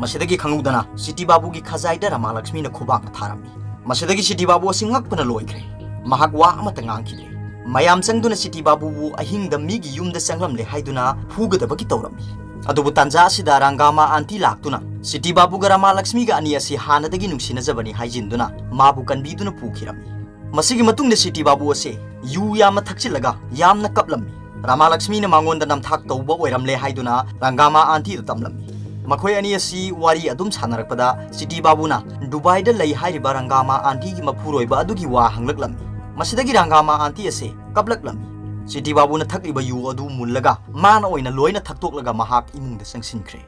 ꯃꯁꯤꯗꯒꯤ ꯈꯪꯍꯧꯗꯅ ꯁꯤꯇꯤ ꯕꯥꯕꯨꯒꯤ ꯈꯖꯥꯏꯗ ꯔꯥꯃꯥ ꯂꯛꯁꯃꯤꯅ ꯈꯨꯕꯥꯛꯅ ꯊꯥꯔꯝꯃꯤ꯫ ꯃꯁꯤꯗꯒꯤ ꯁꯤꯇꯤ ꯕꯥꯕꯨ ꯑꯁꯤ ꯉꯛꯄꯅ ꯂꯣꯏꯈ꯭ꯔꯦ꯫ ꯃꯍꯥꯛ ꯋꯥ ꯑꯃꯠꯇ ꯉꯥꯡꯈꯤꯗ꯭ꯔꯦ꯫ ꯃꯌꯥꯝ ꯆꯪꯗꯨꯅ ꯁꯤꯇꯤ ꯕꯥꯕꯨꯕꯨ ꯑꯍꯤꯡꯗ ꯃꯤꯒꯤ ꯌꯨꯝꯗ ꯆꯪꯂꯝꯂꯦ ꯍꯥꯏꯗꯨꯅ ꯐꯨꯒꯗꯕꯒꯤ ꯇꯧꯔꯝꯃꯤ꯫ ꯑꯗꯨꯕꯨ ꯇꯥꯟꯖꯥ ꯑꯁꯤꯗ ꯔꯪꯒꯥꯃꯥ ꯑꯥꯟꯇꯤ ꯂꯥꯛꯇꯨꯅ ꯁꯤꯇꯤ ꯕꯥꯕꯨꯒ ꯔꯥꯃꯥ ꯂꯛꯁꯃꯤꯒ ꯑꯅꯤ ꯑꯁꯤ ꯍꯥꯟꯅꯗꯒꯤ ꯅꯨꯡꯁꯤꯅꯖꯕꯅꯤ ꯍꯥꯏꯖꯤꯟꯗꯨꯅ ꯃꯥꯕꯨ ꯀꯟꯕꯤꯗꯨꯅ ꯄꯨꯈꯤꯔꯝꯃꯤ꯫ ꯃꯁꯤꯒꯤ ꯃꯇꯨꯡꯗ ꯁꯤꯇꯤ ꯕꯥꯕꯨ ꯑꯁꯤ ꯌꯨ ꯌꯥꯝꯅ ꯊꯛꯆꯤꯜꯂꯒ ꯌꯥꯝꯅ ꯀꯞꯂꯝꯃꯤ꯫ ꯔꯥꯃꯥ ꯂꯛꯁꯃꯤꯅ ꯃꯉꯣꯟꯗ ꯅꯝꯊꯥꯛ ꯇꯧꯕ ꯑꯣꯏꯔꯝꯂꯦ ꯍꯥꯏꯗꯨꯅ ꯔꯪꯒꯥꯃꯥ ꯑꯥꯟꯇꯤꯗ ꯇꯝꯂꯝꯃꯤ꯫ ꯃꯈꯣꯏ ꯑꯅꯤ ꯑꯁꯤ ꯋꯥꯔꯤ ꯑꯗꯨꯝ ꯁꯥꯟꯅꯔꯛꯄꯗ ꯁꯤꯇꯤ ꯕꯥꯕꯨꯅ ꯗꯨꯕꯥꯏꯗ ꯂꯩ ꯍꯥꯏꯔꯤꯕ ꯔꯪꯒꯥꯃꯥ ꯑꯥꯟꯇꯤꯒꯤ ꯃꯄꯨꯔꯣꯏꯕ ꯑꯗꯨꯒꯤ ꯋꯥ ꯍꯪꯂꯛꯂꯝꯃꯤ꯫ ꯃꯁꯤꯗꯒꯤ ꯔꯪꯒꯥꯃꯥ ꯑꯥꯟꯇꯤ ꯑꯁꯤ ꯀꯞꯂꯛꯂꯝꯃꯤ꯫ ꯁꯤꯇꯤ ꯕꯥꯕꯨꯅ ꯊꯛꯂꯤꯕ ꯌꯨ ꯑꯗꯨ ꯃꯨꯜꯂꯒ ꯃꯥꯅ ꯑꯣꯏꯅ ꯂꯣꯏꯅ ꯊꯛꯇꯣꯛꯂꯒ ꯃꯍꯥꯛ ꯏꯃꯨꯡꯗ ꯆꯪꯁꯤꯟꯈ꯭ꯔꯦ꯫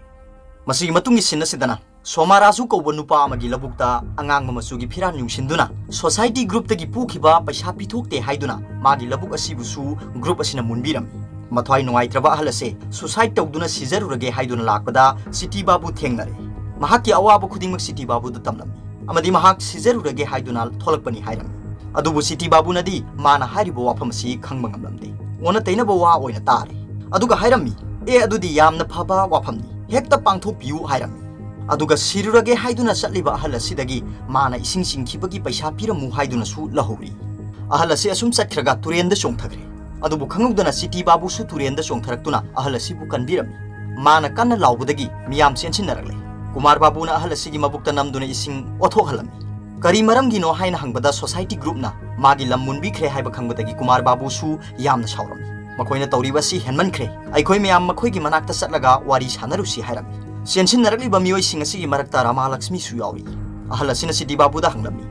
ꯃꯁꯤꯒꯤ ꯃꯇꯨꯡꯒꯤ ꯁꯤꯟ ꯑꯁꯤꯗꯅ ꯁꯣꯃꯥ ꯔꯥꯖꯨ ꯀꯧꯕ ꯅꯨꯄꯥ ꯑꯃꯒꯤ ꯂꯧꯕꯨꯛꯇ ꯑꯉꯥꯡꯕ ꯃꯆꯨꯒꯤ ꯐꯤꯔꯥꯜ ꯌꯨꯡꯁꯤꯟꯗꯨꯅ ꯁꯣꯁꯥꯏꯇꯤ ꯒ꯭ꯔꯨꯞꯇꯒꯤ ꯄꯨꯈꯤꯕ ꯄꯩꯁꯥ ꯄꯤꯊꯣꯛꯇꯦ ꯍꯥꯏꯗꯨꯅ ꯃꯥꯒꯤ ꯂꯧꯕꯨꯛ ꯑꯁꯤꯕꯨꯁꯨ ꯒ꯭ꯔꯨꯞ ꯑꯁꯤꯅ ꯃꯨꯟꯕꯤꯔꯝꯃꯤ꯫ ꯃꯊ꯭ꯋꯥꯏ ꯅꯨꯡꯉꯥꯏꯇ꯭ꯔꯕ ꯑꯍꯜ ꯑꯁꯦ ꯁꯨꯁꯥꯏꯗ ꯇꯧꯗꯨꯅ ꯁꯤꯖꯔꯨꯔꯒꯦ ꯍꯥꯏꯗꯨꯅ ꯂꯥꯛꯄꯗ ꯁꯤꯇꯤ ꯕꯥꯕꯨ ꯊꯦꯡꯅꯔꯦ꯫ ꯃꯍꯥꯛꯀꯤ ꯑꯋꯥꯕ ꯈꯨꯗꯤꯡꯃꯛ ꯁꯤꯇꯤ ꯕꯥꯕꯨꯗ ꯇꯝꯂꯝꯃꯤ ꯑꯃꯗꯤ ꯃꯍꯥꯛ ꯁꯤꯖꯔꯨꯔꯒꯦ ꯍꯥꯏꯗꯨꯅ ꯊꯣꯛꯂꯛꯄꯅꯤ ꯍꯥꯏꯔꯝꯃꯤ꯫ ꯑꯗꯨꯕꯨ ꯁꯤꯇꯤ ꯕꯥꯕꯨꯅꯗꯤ ꯃꯥꯅ ꯍꯥꯏꯔꯤꯕ ꯋꯥꯐꯝ ꯑꯁꯤ ꯈꯪꯕ ꯉꯝꯂꯝꯗꯦ꯫ ꯑꯣꯟꯅ ꯇꯩꯅꯕ ꯋꯥ ꯑꯣꯏꯅ ꯇꯥꯔꯦ꯫ ꯑꯗꯨꯒ ꯍꯥꯏꯔꯝꯃꯤ, "ꯑꯦ, ꯑꯗꯨꯗꯤ ꯌꯥꯝꯅ ꯐꯕ ꯋꯥꯐꯝꯅꯤ, ꯍꯦꯛꯇ ꯄꯥꯡꯊꯣꯛꯄꯤꯌꯨ" ꯍꯥꯏꯔꯝꯃꯤ꯫ ꯑꯗꯨꯒ ꯁꯤꯔꯨꯔꯒꯦ ꯍꯥꯏꯗꯨꯅ ꯆꯠꯂꯤꯕ ꯑꯍꯜ ꯑꯁꯤꯗꯒꯤ ꯃꯥꯅ ꯏꯁꯤꯡ ꯆꯤꯡꯈꯤꯕꯒꯤ ꯄꯩꯁꯥ ꯄꯤꯔꯝꯃꯨ ꯍꯥꯏꯗꯨꯅꯁꯨ ꯂꯧꯍꯧꯔꯤ꯫ ꯑꯍꯜ ꯑꯁꯤ ꯑꯁꯨꯝ ꯆꯠꯈ꯭ꯔꯒ ꯇꯨꯔꯦꯟꯗ ꯆꯣꯡꯊꯈ꯭ꯔꯦ꯫ ꯑꯗꯨꯕꯨ ꯈꯪꯍꯧꯗꯅ ꯁꯤꯇꯤ ꯕꯥꯕꯨꯁꯨ ꯇꯨꯔꯦꯟꯗ ꯆꯣꯡꯊꯔꯛꯇꯨꯅ ꯑꯍꯜ ꯑꯁꯤꯕꯨ ꯀꯟꯕꯤꯔꯝꯃꯤ꯫ ꯃꯥꯅ ꯀꯟꯅ ꯂꯥꯎꯕꯗꯒꯤ ꯃꯤꯌꯥꯝ ꯆꯦꯟꯁꯤꯟꯅꯔꯛꯂꯦ꯫ ꯀꯨꯃꯥꯔ ꯕꯥꯕꯨꯅ ꯑꯍꯜ ꯑꯁꯤꯒꯤ ꯃꯕꯨꯛꯇ ꯅꯝꯗꯨꯅ ꯏꯁꯤꯡ ꯑꯣꯠꯊꯣꯛꯍꯜꯂꯝꯃꯤ꯫ ꯀꯔꯤ ꯃꯔꯝꯒꯤꯅꯣ ꯍꯥꯏꯅ ꯍꯪꯕꯗ ꯁꯣꯁꯥꯏꯇꯤ ꯒ꯭ꯔꯨꯞꯅ ꯃꯥꯒꯤ ꯂꯝ ꯃꯨꯟꯕꯤꯈ꯭ꯔꯦ ꯍꯥꯏꯕ ꯈꯪꯕꯗꯒꯤ ꯀꯨꯃꯥꯔ ꯕꯥꯕꯨꯁꯨ ꯌꯥꯝꯅ ꯁꯥꯎꯔꯝꯃꯤ꯫ ꯃꯈꯣꯏꯅ ꯇꯧꯔꯤꯕ ꯑꯁꯤ ꯍꯦꯟꯃꯟꯈ꯭ꯔꯦ꯫ ꯑꯩꯈꯣꯏ ꯃꯌꯥꯝ ꯃꯈꯣꯏꯒꯤ ꯃꯅꯥꯛꯇ ꯆꯠꯂꯒ ꯋꯥꯔꯤ ꯁꯥꯟꯅꯔꯨꯁꯤ ꯍꯥꯏꯔꯝꯃꯤ꯫ ꯆꯦꯟꯁꯤꯟꯅꯔꯛꯂꯤꯕ ꯃꯤꯑꯣꯏꯁꯤꯡ ꯑꯁꯤꯒꯤ ꯃꯔꯛꯇ ꯔꯥꯃꯥ ꯂꯛꯁꯃꯤꯁꯨ ꯌꯥꯎꯔꯤ꯫ ꯑꯍꯜ ꯑꯁꯤꯅ ꯁꯤꯇꯤ ꯕꯥꯕꯨꯗ ꯍꯪꯂꯝꯃꯤ,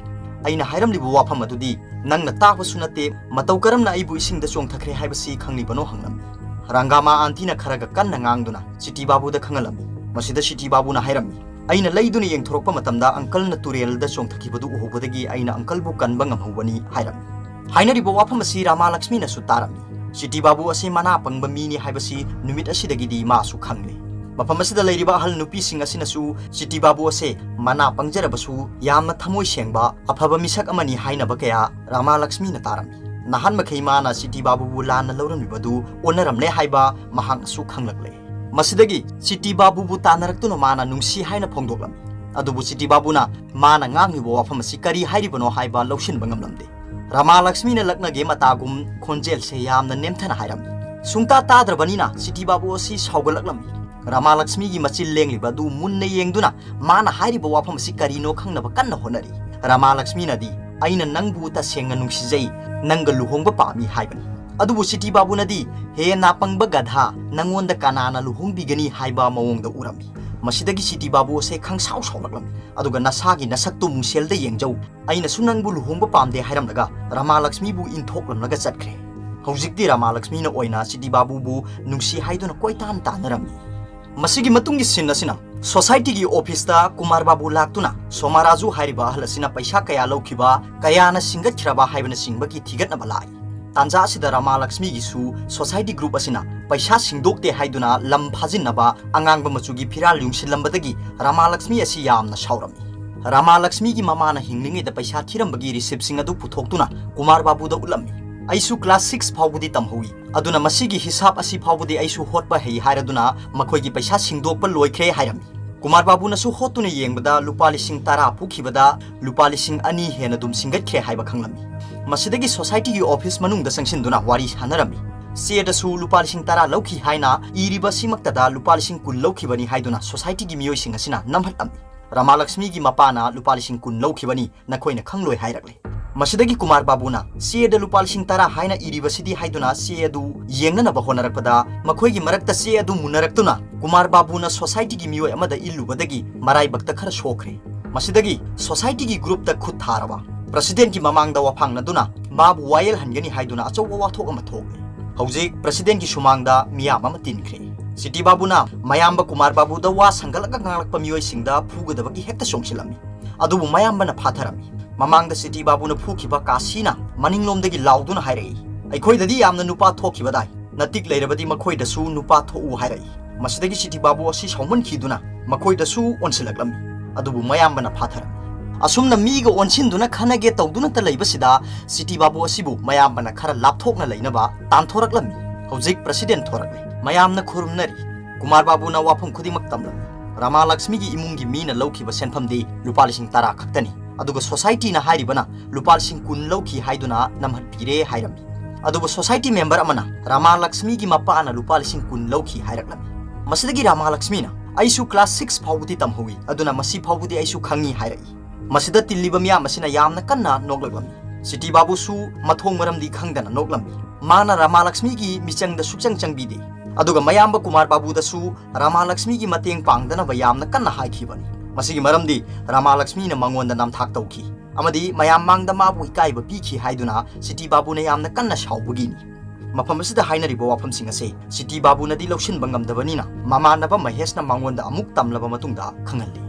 "ꯑꯩꯅ ꯍꯥꯏꯔꯝꯂꯤꯕ ꯋꯥꯐꯝ ꯑꯗꯨꯗꯤ ꯅꯪꯅ ꯇꯥꯕꯁꯨ ꯅꯠꯇꯦ, ꯃꯇꯧ ꯀꯔꯝꯅ ꯑꯩꯕꯨ ꯏꯁꯤꯡꯗ ꯆꯣꯡꯊꯈ꯭ꯔꯦ ꯍꯥꯏꯕꯁꯤ ꯈꯪꯂꯤꯕꯅꯣ?" ꯍꯪꯂꯝꯃꯤ꯫ ꯔꯪꯒꯥꯃꯥ ꯑꯥꯟꯇꯤꯅ ꯈꯔꯒ ꯀꯟꯅ ꯉꯥꯡꯗꯨꯅ ꯁꯤꯇꯤ ꯕꯥꯕꯨꯗ ꯈꯪꯍꯜꯂꯝꯃꯤ꯫ ꯃꯁꯤꯗ ꯁꯤꯇꯤ ꯕꯥꯕꯨꯅ ꯍꯥꯏꯔꯝꯃꯤ, "ꯑꯩꯅ ꯂꯩꯗꯨꯅ ꯌꯦꯡꯊꯣꯔꯛꯄ ꯃꯇꯝꯗ ꯑꯪꯀꯜꯅ ꯇꯨꯔꯦꯜꯗ ꯆꯣꯡꯊꯈꯤꯕꯗꯨ ꯎꯍꯧꯕꯗꯒꯤ ꯑꯩꯅ ꯑꯪꯀꯜꯕꯨ ꯀꯟꯕ ꯉꯝꯍꯧꯕꯅꯤ" ꯍꯥꯏꯔꯝꯃꯤ꯫ ꯍꯥꯏꯅꯔꯤꯕ ꯋꯥꯐꯝ ꯑꯁꯤ ꯔꯥꯃꯥ ꯂꯛꯁꯃꯤꯅꯁꯨ ꯇꯥꯔꯝꯃꯤ꯫ ꯁꯤꯇꯤ ꯕꯥꯕꯨ ꯑꯁꯤ ꯃꯅꯥ ꯄꯪꯕ ꯃꯤꯅꯤ ꯍꯥꯏꯕꯁꯤ ꯅꯨꯃꯤꯠ ꯑꯁꯤꯗꯒꯤꯗꯤ ꯃꯥꯁꯨ ꯈꯪꯂꯦ꯫ ꯃꯐꯝ ꯑꯁꯤꯗ ꯂꯩꯔꯤꯕ ꯑꯍꯜ ꯅꯨꯄꯤꯁꯤꯡ ꯑꯁꯤꯅꯁꯨ ꯁꯤꯇꯤ ꯕꯥꯕꯨ ꯑꯁꯦ ꯃꯅꯥ ꯄꯪꯖꯔꯕꯁꯨ ꯌꯥꯝꯅ ꯊꯃꯣꯏ ꯁꯦꯡꯕ ꯑꯐꯕ ꯃꯤꯁꯛ ꯑꯃꯅꯤ ꯍꯥꯏꯅꯕ ꯀꯌꯥ ꯔꯥꯃꯥ ꯂꯛꯁꯃꯤꯅ ꯇꯥꯔꯝꯃꯤ꯫ ꯅꯍꯥꯟ ꯃꯈꯩ ꯃꯥꯅ ꯁꯤꯇꯤ ꯕꯥꯕꯨꯕꯨ ꯂꯥꯟꯅ ꯂꯧꯔꯝꯂꯤꯕꯗꯨ ꯑꯣꯟꯅꯔꯝꯂꯦ ꯍꯥꯏꯕ ꯃꯍꯥꯛꯅꯁꯨ ꯈꯪꯂꯛꯂꯦ꯫ ꯃꯁꯤꯗꯒꯤ ꯁꯤꯇꯤ ꯕꯥꯕꯨꯕꯨ ꯇꯥꯟꯅꯔꯛꯇꯨꯅ ꯃꯥꯅ ꯅꯨꯡꯁꯤ ꯍꯥꯏꯅ ꯐꯣꯡꯗꯣꯛꯂꯝꯃꯤ꯫ ꯑꯗꯨꯕꯨ ꯁꯤꯇꯤ ꯕꯥꯕꯨꯅ ꯃꯥꯅ ꯉꯥꯡꯂꯤꯕ ꯋꯥꯐꯝ ꯑꯁꯤ ꯀꯔꯤ ꯍꯥꯏꯔꯤꯕꯅꯣ ꯍꯥꯏꯕ ꯂꯧꯁꯤꯟꯕ ꯉꯝꯂꯝꯗꯦ꯫ ꯔꯃꯥ ꯂꯛꯁꯃꯤꯅ ꯂꯛꯅꯒꯦ ꯃꯇꯥꯒꯨꯝ ꯈꯣꯟꯖꯦꯜꯁꯦ ꯌꯥꯝꯅ ꯅꯦꯝꯊꯅ ꯍꯥꯏꯔꯝꯃꯤ꯫ ꯁꯨꯡꯇꯥ ꯇꯥꯗ꯭ꯔꯕꯅꯤꯅ ꯁꯤꯇꯤ ꯕꯥꯕꯨ ꯑꯁꯤ ꯁꯥꯎꯒꯠꯂꯛꯂꯝꯃꯤ꯫ ꯔꯃꯥ ꯂꯛꯁꯃꯤꯒꯤ ꯃꯆꯤꯜ ꯂꯦꯡꯂꯤꯕ ꯑꯗꯨ ꯃꯨꯟꯅ ꯌꯦꯡꯗꯨꯅ ꯃꯥꯅ ꯍꯥꯏꯔꯤꯕ ꯋꯥꯐꯝ ꯑꯁꯤ ꯀꯔꯤꯅꯣ ꯈꯪꯅꯕ ꯀꯟꯅ ꯍꯣꯠꯅꯔꯤ꯫ ꯔꯃꯥ ꯂꯛꯁꯃꯤꯅꯗꯤ, "ꯑꯩꯅ ꯅꯪꯕꯨ ꯇꯁꯦꯡꯅ ꯅꯨꯡꯁꯤꯖꯩ, ꯅꯪꯒ ꯂꯨꯍꯣꯡꯕ ꯄꯥꯝꯃꯤ" ꯍꯥꯏꯕꯅꯤ꯫ ꯑꯗꯨꯕꯨ ꯁꯤꯇꯤ ꯕꯥꯕꯨꯅꯗꯤ, "ꯍꯦ ꯅꯥꯄꯪꯕ ꯒꯙꯥ, ꯅꯪꯉꯣꯟꯗ ꯀꯅꯥꯅ ꯂꯨꯍꯣꯡꯕꯤꯒꯅꯤ?" ꯍꯥꯏꯕ ꯃꯑꯣꯡꯗ ꯎꯔꯝꯃꯤ꯫ ꯃꯁꯤꯗꯒꯤ ꯁꯤꯇꯤ ꯕꯥꯕꯨ ꯑꯁꯦ ꯈꯪꯁꯥꯎ ꯁꯥꯎꯂꯛꯂꯝꯃꯤ꯫ "ꯑꯗꯨꯒ ꯅꯁꯥꯒꯤ ꯅꯁꯛꯇꯨ ꯃꯨꯡꯁꯦꯜꯗ ꯌꯦꯡꯖꯧ, ꯑꯩꯅꯁꯨ ꯅꯪꯕꯨ ꯂꯨꯍꯣꯡꯕ ꯄꯥꯝꯗꯦ" ꯍꯥꯏꯔꯝꯂꯒ ꯔꯃꯥ ꯂꯛꯁꯃꯤꯕꯨ ꯏꯟꯊꯣꯛꯂꯝꯂꯒ ꯆꯠꯈ꯭ꯔꯦ꯫ ꯍꯧꯖꯤꯛꯇꯤ ꯔꯃꯥ ꯂꯛꯁꯃꯤꯅ ꯑꯣꯏꯅ ꯁꯤꯇꯤ ꯕꯥꯕꯨꯕꯨ ꯅꯨꯡꯁꯤ ꯍꯥꯏꯗꯨꯅ ꯀꯣꯏꯇꯥꯟ ꯇꯥꯟꯅꯔꯝꯃꯤ꯫ ꯃꯁꯤꯒꯤ ꯃꯇꯨꯡꯒꯤ ꯁꯤꯟ ꯑꯁꯤꯅ ꯁꯣꯁꯥꯏꯇꯤꯒꯤ ꯑꯣꯐꯤꯁꯇ ꯀꯨꯃꯥꯔ ꯕꯥꯕꯨ ꯂꯥꯛꯇꯨꯅ ꯁꯣꯃꯥꯔꯥꯖꯨ ꯍꯥꯏꯔꯤꯕ ꯑꯍꯜ ꯑꯁꯤꯅ ꯄꯩꯁꯥ ꯀꯌꯥ ꯂꯧꯈꯤꯕ, ꯀꯌꯥꯅ ꯁꯤꯡꯒꯠꯈ꯭ꯔꯕ ꯍꯥꯏꯕꯅꯆꯤꯡꯕꯒꯤ ꯊꯤꯒꯠꯅꯕ ꯂꯥꯛꯏ꯫ ꯇꯥꯟꯖꯥ ꯑꯁꯤꯗ ꯔꯃꯥ ꯂꯛꯁꯃꯤꯒꯤꯁꯨ ꯁꯣꯁꯥꯏꯇꯤ ꯒ꯭ꯔꯨꯞ ꯑꯁꯤꯅ ꯄꯩꯁꯥ ꯁꯤꯡꯗꯣꯛꯇꯦ ꯍꯥꯏꯗꯨꯅ ꯂꯝ ꯐꯥꯖꯤꯟꯅꯕ ꯑꯉꯥꯡꯕ ꯃꯆꯨꯒꯤ ꯐꯤꯔꯥꯜ ꯌꯨꯡꯁꯤꯜꯂꯝꯕꯗꯒꯤ ꯔꯃꯥ ꯂꯛꯁꯃꯤ ꯑꯁꯤ ꯌꯥꯝꯅ ꯁꯥꯎꯔꯝꯃꯤ꯫ ꯔꯃꯥ ꯂꯛꯁꯃꯤꯒꯤ ꯃꯃꯥꯅ ꯍꯤꯡꯂꯤꯉꯩꯗ ꯄꯩꯁꯥ ꯊꯤꯔꯝꯕꯒꯤ ꯔꯤꯁꯤꯞꯁꯤꯡ ꯑꯗꯨ ꯄꯨꯊꯣꯛꯇꯨꯅ ꯀꯨꯃꯥꯔ ꯕꯥꯕꯨꯗ ꯎꯠꯂꯝꯃꯤ꯫ "ꯑꯩꯁꯨ ꯀ꯭ꯂꯥꯁ ꯁꯤꯛꯁ ꯐꯥꯎꯕꯗꯤ ꯇꯝꯍꯧꯏ, ꯑꯗꯨꯅ ꯃꯁꯤꯒꯤ ꯍꯤꯁꯥꯞ ꯑꯁꯤ ꯐꯥꯎꯕꯗꯤ ꯑꯩꯁꯨ ꯍꯣꯠꯄ ꯍꯩ" ꯍꯥꯏꯔꯗꯨꯅ ꯃꯈꯣꯏꯒꯤ ꯄꯩꯁꯥ ꯁꯤꯡꯗꯣꯛꯄ ꯂꯣꯏꯈ꯭ꯔꯦ ꯍꯥꯏꯔꯝꯃꯤ꯫ ꯀꯨꯃꯥꯔ ꯕꯥꯕꯨꯅꯁꯨ ꯍꯣꯠꯇꯨꯅ ꯌꯦꯡꯕꯗ ꯂꯨꯄꯥ ꯂꯤꯁꯤꯡ ꯇꯔꯥ ꯄꯨꯈꯤꯕꯗ ꯂꯨꯄꯥ ꯂꯤꯁꯤꯡ ꯑꯅꯤ ꯍꯦꯟꯅ ꯑꯗꯨꯝ ꯁꯤꯡꯒꯠꯈ꯭ꯔꯦ ꯍꯥꯏꯕ ꯈꯪꯂꯝꯃꯤ꯫ ꯃꯁꯤꯗꯒꯤ ꯁꯣꯁꯥꯏꯇꯤꯒꯤ ꯑꯣꯐꯤꯁ ꯃꯅꯨꯡꯗ ꯆꯪꯁꯤꯟꯗꯨꯅ ꯋꯥꯔꯤ ꯁꯥꯟꯅꯔꯝꯃꯤ꯫ ꯆꯦꯗꯁꯨ ꯂꯨꯄꯥ ꯂꯤꯁꯤꯡ ꯇꯔꯥ ꯂꯧꯈꯤ ꯍꯥꯏꯅ ꯏꯔꯤꯕ ꯑꯁꯤꯃꯛꯇꯗ ꯂꯨꯄꯥ ꯂꯤꯁꯤꯡ ꯀꯨꯟ ꯂꯧꯈꯤꯕꯅꯤ ꯍꯥꯏꯗꯨꯅ ꯁꯣꯁꯥꯏꯇꯤꯒꯤ ꯃꯤꯑꯣꯏꯁꯤꯡ ꯑꯁꯤꯅ ꯅꯝꯍꯠꯂꯝꯃꯤ꯫ "ꯔꯃꯥ ꯂꯛꯁꯃꯤꯒꯤ ꯃꯄꯥꯅ ꯂꯨꯄꯥ ꯂꯤꯁꯤꯡ ꯀꯨꯟ ꯂꯧꯈꯤꯕꯅꯤ, ꯅꯈꯣꯏꯅ ꯈꯪꯂꯣꯏ" ꯍꯥꯏꯔꯛꯂꯦ꯫ ꯃꯁꯤꯗꯒꯤ ꯀꯨꯃꯥꯔ ꯕꯥꯕꯨꯅ ꯆꯦꯗ ꯂꯨꯄꯥ ꯂꯤꯁꯤꯡ ꯇꯔꯥ ꯍꯥꯏꯅ ꯏꯔꯤꯕꯁꯤꯗꯤ ꯍꯥꯏꯗꯨꯅ ꯆꯦ ꯑꯗꯨ ꯌꯦꯡꯅꯅꯕ ꯍꯣꯠꯅꯔꯛꯄꯗ ꯃꯈꯣꯏꯒꯤ ꯃꯔꯛꯇ ꯆꯦ ꯑꯗꯨ ꯃꯨꯟꯅꯔꯛꯇꯨꯅ ꯀꯨꯃꯥꯔ ꯕꯥꯕꯨꯅ ꯁꯣꯁꯥꯏꯇꯤꯒꯤ ꯃꯤꯑꯣꯏ ꯑꯃꯗ ꯏꯜꯂꯨꯕꯗꯒꯤ ꯃꯔꯥꯏꯕꯛꯇ ꯈꯔ ꯁꯣꯛꯈ꯭ꯔꯦ꯫ ꯃꯁꯤꯗꯒꯤ ꯁꯣꯁꯥꯏꯇꯤꯒꯤ ꯒ꯭ꯔꯨꯞꯇ ꯈꯨꯠ ꯊꯥꯔꯕ ꯄ꯭ꯔꯁꯤꯗꯦꯟꯠꯀꯤ ꯃꯃꯥꯡꯗ ꯋꯥꯐꯥꯡꯅꯗꯨꯅ ꯃꯥꯕꯨ ꯋꯥꯌꯦꯜꯍꯟꯒꯅꯤ ꯍꯥꯏꯗꯨꯅ ꯑꯆꯧꯕ ꯋꯥꯊꯣꯛ ꯑꯃ ꯊꯣꯛꯂꯦ꯫ ꯍꯧꯖꯤꯛ ꯄ꯭ꯔꯁꯤꯗꯦꯟꯠꯀꯤ ꯁꯨꯃꯥꯡꯗ ꯃꯤꯌꯥꯝ ꯑꯃ ꯇꯤꯟꯈ꯭ꯔꯦ꯫ ꯁꯤꯇꯤ ꯕꯥꯕꯨꯅ ꯃꯌꯥꯝꯕ ꯀꯨꯃꯥꯔ ꯕꯥꯕꯨꯗ ꯋꯥ ꯁꯪꯒꯠꯂꯒ ꯉꯥꯡꯂꯛꯄ ꯃꯤꯑꯣꯏꯁꯤꯡꯗ ꯐꯨꯒꯗꯕꯒꯤ ꯍꯦꯛꯇ ꯆꯣꯡꯁꯤꯜꯂꯝꯃꯤ꯫ ꯑꯗꯨꯕꯨ ꯃꯌꯥꯝꯕꯅ ꯐꯥꯊꯔꯝꯃꯤ꯫ ꯃꯃꯥꯡꯗ ꯁꯤꯇꯤ ꯕꯥꯕꯨꯅ ꯐꯨꯈꯤꯕ ꯀꯥꯁꯤꯅ ꯃꯅꯤꯡꯂꯣꯝꯗꯒꯤ ꯂꯥꯎꯗꯨꯅ ꯍꯥꯏꯔꯛꯏ, "ꯑꯩꯈꯣꯏꯗꯗꯤ ꯌꯥꯝꯅ ꯅꯨꯄꯥ ꯊꯣꯛꯈꯤꯕꯗꯥꯏ, ꯅꯇꯤꯛ ꯂꯩꯔꯕꯗꯤ ꯃꯈꯣꯏꯗꯁꯨ ꯅꯨꯄꯥ ꯊꯣꯛꯎ" ꯍꯥꯏꯔꯛꯏ꯫ ꯃꯁꯤꯗꯒꯤ ꯁꯤꯇꯤ ꯕꯥꯕꯨ ꯑꯁꯤ ꯁꯥꯎꯃꯟꯈꯤꯗꯨꯅ ꯃꯈꯣꯏꯗꯁꯨ ꯑꯣꯟꯁꯤꯜꯂꯛꯂꯝꯃꯤ꯫ ꯑꯗꯨꯕꯨ ꯃꯌꯥꯝꯕꯅ ꯐꯥꯊꯔꯝꯃꯤ꯫ ꯑꯁꯨꯝꯅ ꯃꯤꯒ ꯑꯣꯟꯁꯤꯟꯗꯨꯅ ꯈꯟꯅꯒꯦ ꯇꯧꯗꯨꯅꯇ ꯂꯩꯕꯁꯤꯗ ꯁꯤꯇꯤ ꯕꯥꯕꯨ ꯑꯁꯤꯕꯨ ꯃꯌꯥꯝꯕꯅ ꯈꯔ ꯂꯥꯞꯊꯣꯛꯅ ꯂꯩꯅꯕ ꯇꯥꯟꯊꯣꯔꯛꯂꯝꯃꯤ꯫ ꯍꯧꯖꯤꯛ ꯄ꯭ꯔꯁꯤꯗꯦꯟꯠ ꯊꯣꯔꯛꯂꯦ꯫ ꯃꯌꯥꯝꯅ ꯈꯨꯔꯨꯝꯅꯔꯤ꯫ ꯀꯨꯃꯥꯔ ꯕꯥꯕꯨꯅ ꯋꯥꯐꯝ ꯈꯨꯗꯤꯡꯃꯛ ꯇꯝꯂꯝꯃꯤ꯫ ꯔꯥꯃꯥ ꯂꯛꯁꯃꯤꯒꯤ ꯏꯃꯨꯡꯒꯤ ꯃꯤꯅ ꯂꯧꯈꯤꯕ ꯁꯦꯟꯐꯝꯗꯤ ꯂꯨꯄꯥ ꯂꯤꯁꯤꯡ ꯇꯔꯥ ꯈꯛꯇꯅꯤ, ꯑꯗꯨꯒ ꯁꯣꯁꯥꯏꯇꯤꯅ ꯍꯥꯏꯔꯤꯕꯅ ꯂꯨꯄꯥ ꯂꯤꯁꯤꯡ ꯀꯨꯟ ꯂꯧꯈꯤ ꯍꯥꯏꯗꯨꯅ ꯅꯝꯍꯠꯄꯤꯔꯦ ꯍꯥꯏꯔꯝꯃꯤ꯫ ꯑꯗꯨꯕꯨ ꯁꯣꯁꯥꯏꯇꯤ ꯃꯦꯝꯕꯔ ꯑꯃꯅ ꯔꯥꯃꯥ ꯂꯛꯁꯃꯤꯒꯤ ꯃꯄꯥꯅ ꯂꯨꯄꯥ ꯂꯤꯁꯤꯡ ꯀꯨꯟ ꯂꯧꯈꯤ ꯍꯥꯏꯔꯛꯂꯝꯃꯤ꯫ ꯃꯁꯤꯗꯒꯤ ꯔꯥꯃꯥ ꯂꯛꯁꯃꯤꯅ, "ꯑꯩꯁꯨ ꯀ꯭ꯂꯥꯁ ꯁꯤꯛꯁ ꯐꯥꯎꯕꯗꯤ ꯇꯝꯍꯧꯏ, ꯑꯗꯨꯅ ꯃꯁꯤ ꯐꯥꯎꯕꯗꯤ ꯑꯩꯁꯨ ꯈꯪꯉꯤ" ꯍꯥꯏꯔꯛꯏ꯫ ꯃꯁꯤꯗ ꯇꯤꯜꯂꯤꯕ ꯃꯤꯌꯥꯝ ꯑꯁꯤꯅ ꯌꯥꯝꯅ ꯀꯟꯅ ꯅꯣꯛꯂꯛꯂꯝꯃꯤ꯫ ꯁꯤꯇꯤ ꯕꯥꯕꯨꯁꯨ ꯃꯊꯣꯡ ꯃꯔꯝꯗꯤ ꯈꯪꯗꯅ ꯅꯣꯛꯂꯝꯃꯤ꯫ ꯃꯥꯅ ꯔꯥꯃꯥ ꯂꯛꯁꯃꯤꯒꯤ ꯃꯤꯆꯪꯗ ꯁꯨꯛꯆꯪ ꯆꯪꯕꯤꯗꯦ꯫ ꯑꯗꯨꯒ ꯃꯌꯥꯝꯕ ꯀꯨꯃꯥꯔ ꯕꯥꯕꯨꯗꯁꯨ ꯔꯥꯃꯥ ꯂꯛꯁꯃꯤꯒꯤ ꯃꯇꯦꯡ ꯄꯥꯡꯗꯅꯕ ꯌꯥꯝꯅ ꯀꯟꯅ ꯍꯥꯏꯈꯤꯕꯅꯤ꯫ ꯃꯁꯤꯒꯤ ꯃꯔꯝꯗꯤ ꯔꯥꯃꯥ ꯂꯛꯁꯃꯤꯅ ꯃꯉꯣꯟꯗ ꯅꯝꯊꯥꯛ ꯇꯧꯈꯤ ꯑꯃꯗꯤ ꯃꯌꯥꯝ ꯃꯥꯡꯗ ꯃꯥꯕꯨ ꯏꯀꯥꯏꯕ ꯄꯤꯈꯤ ꯍꯥꯏꯗꯨꯅ ꯁꯤꯇꯤ ꯕꯥꯕꯨꯅ ꯌꯥꯝꯅ ꯀꯟꯅ ꯁꯥꯎꯕꯒꯤꯅꯤ꯫ ꯃꯐꯝ ꯑꯁꯤꯗ ꯍꯥꯏꯅꯔꯤꯕ ꯋꯥꯐꯝꯁꯤꯡ ꯑꯁꯦ ꯁꯤꯇꯤ ꯕꯥꯕꯨꯅꯗꯤ ꯂꯧꯁꯤꯟꯕ ꯉꯝꯗꯕꯅꯤꯅ ꯃꯃꯥꯟꯅꯕ ꯃꯍꯦꯁꯅ ꯃꯉꯣꯟꯗ ꯑꯃꯨꯛ ꯇꯝꯂꯕ ꯃꯇꯨꯡꯗ ꯈꯪꯍꯜꯂꯤ꯫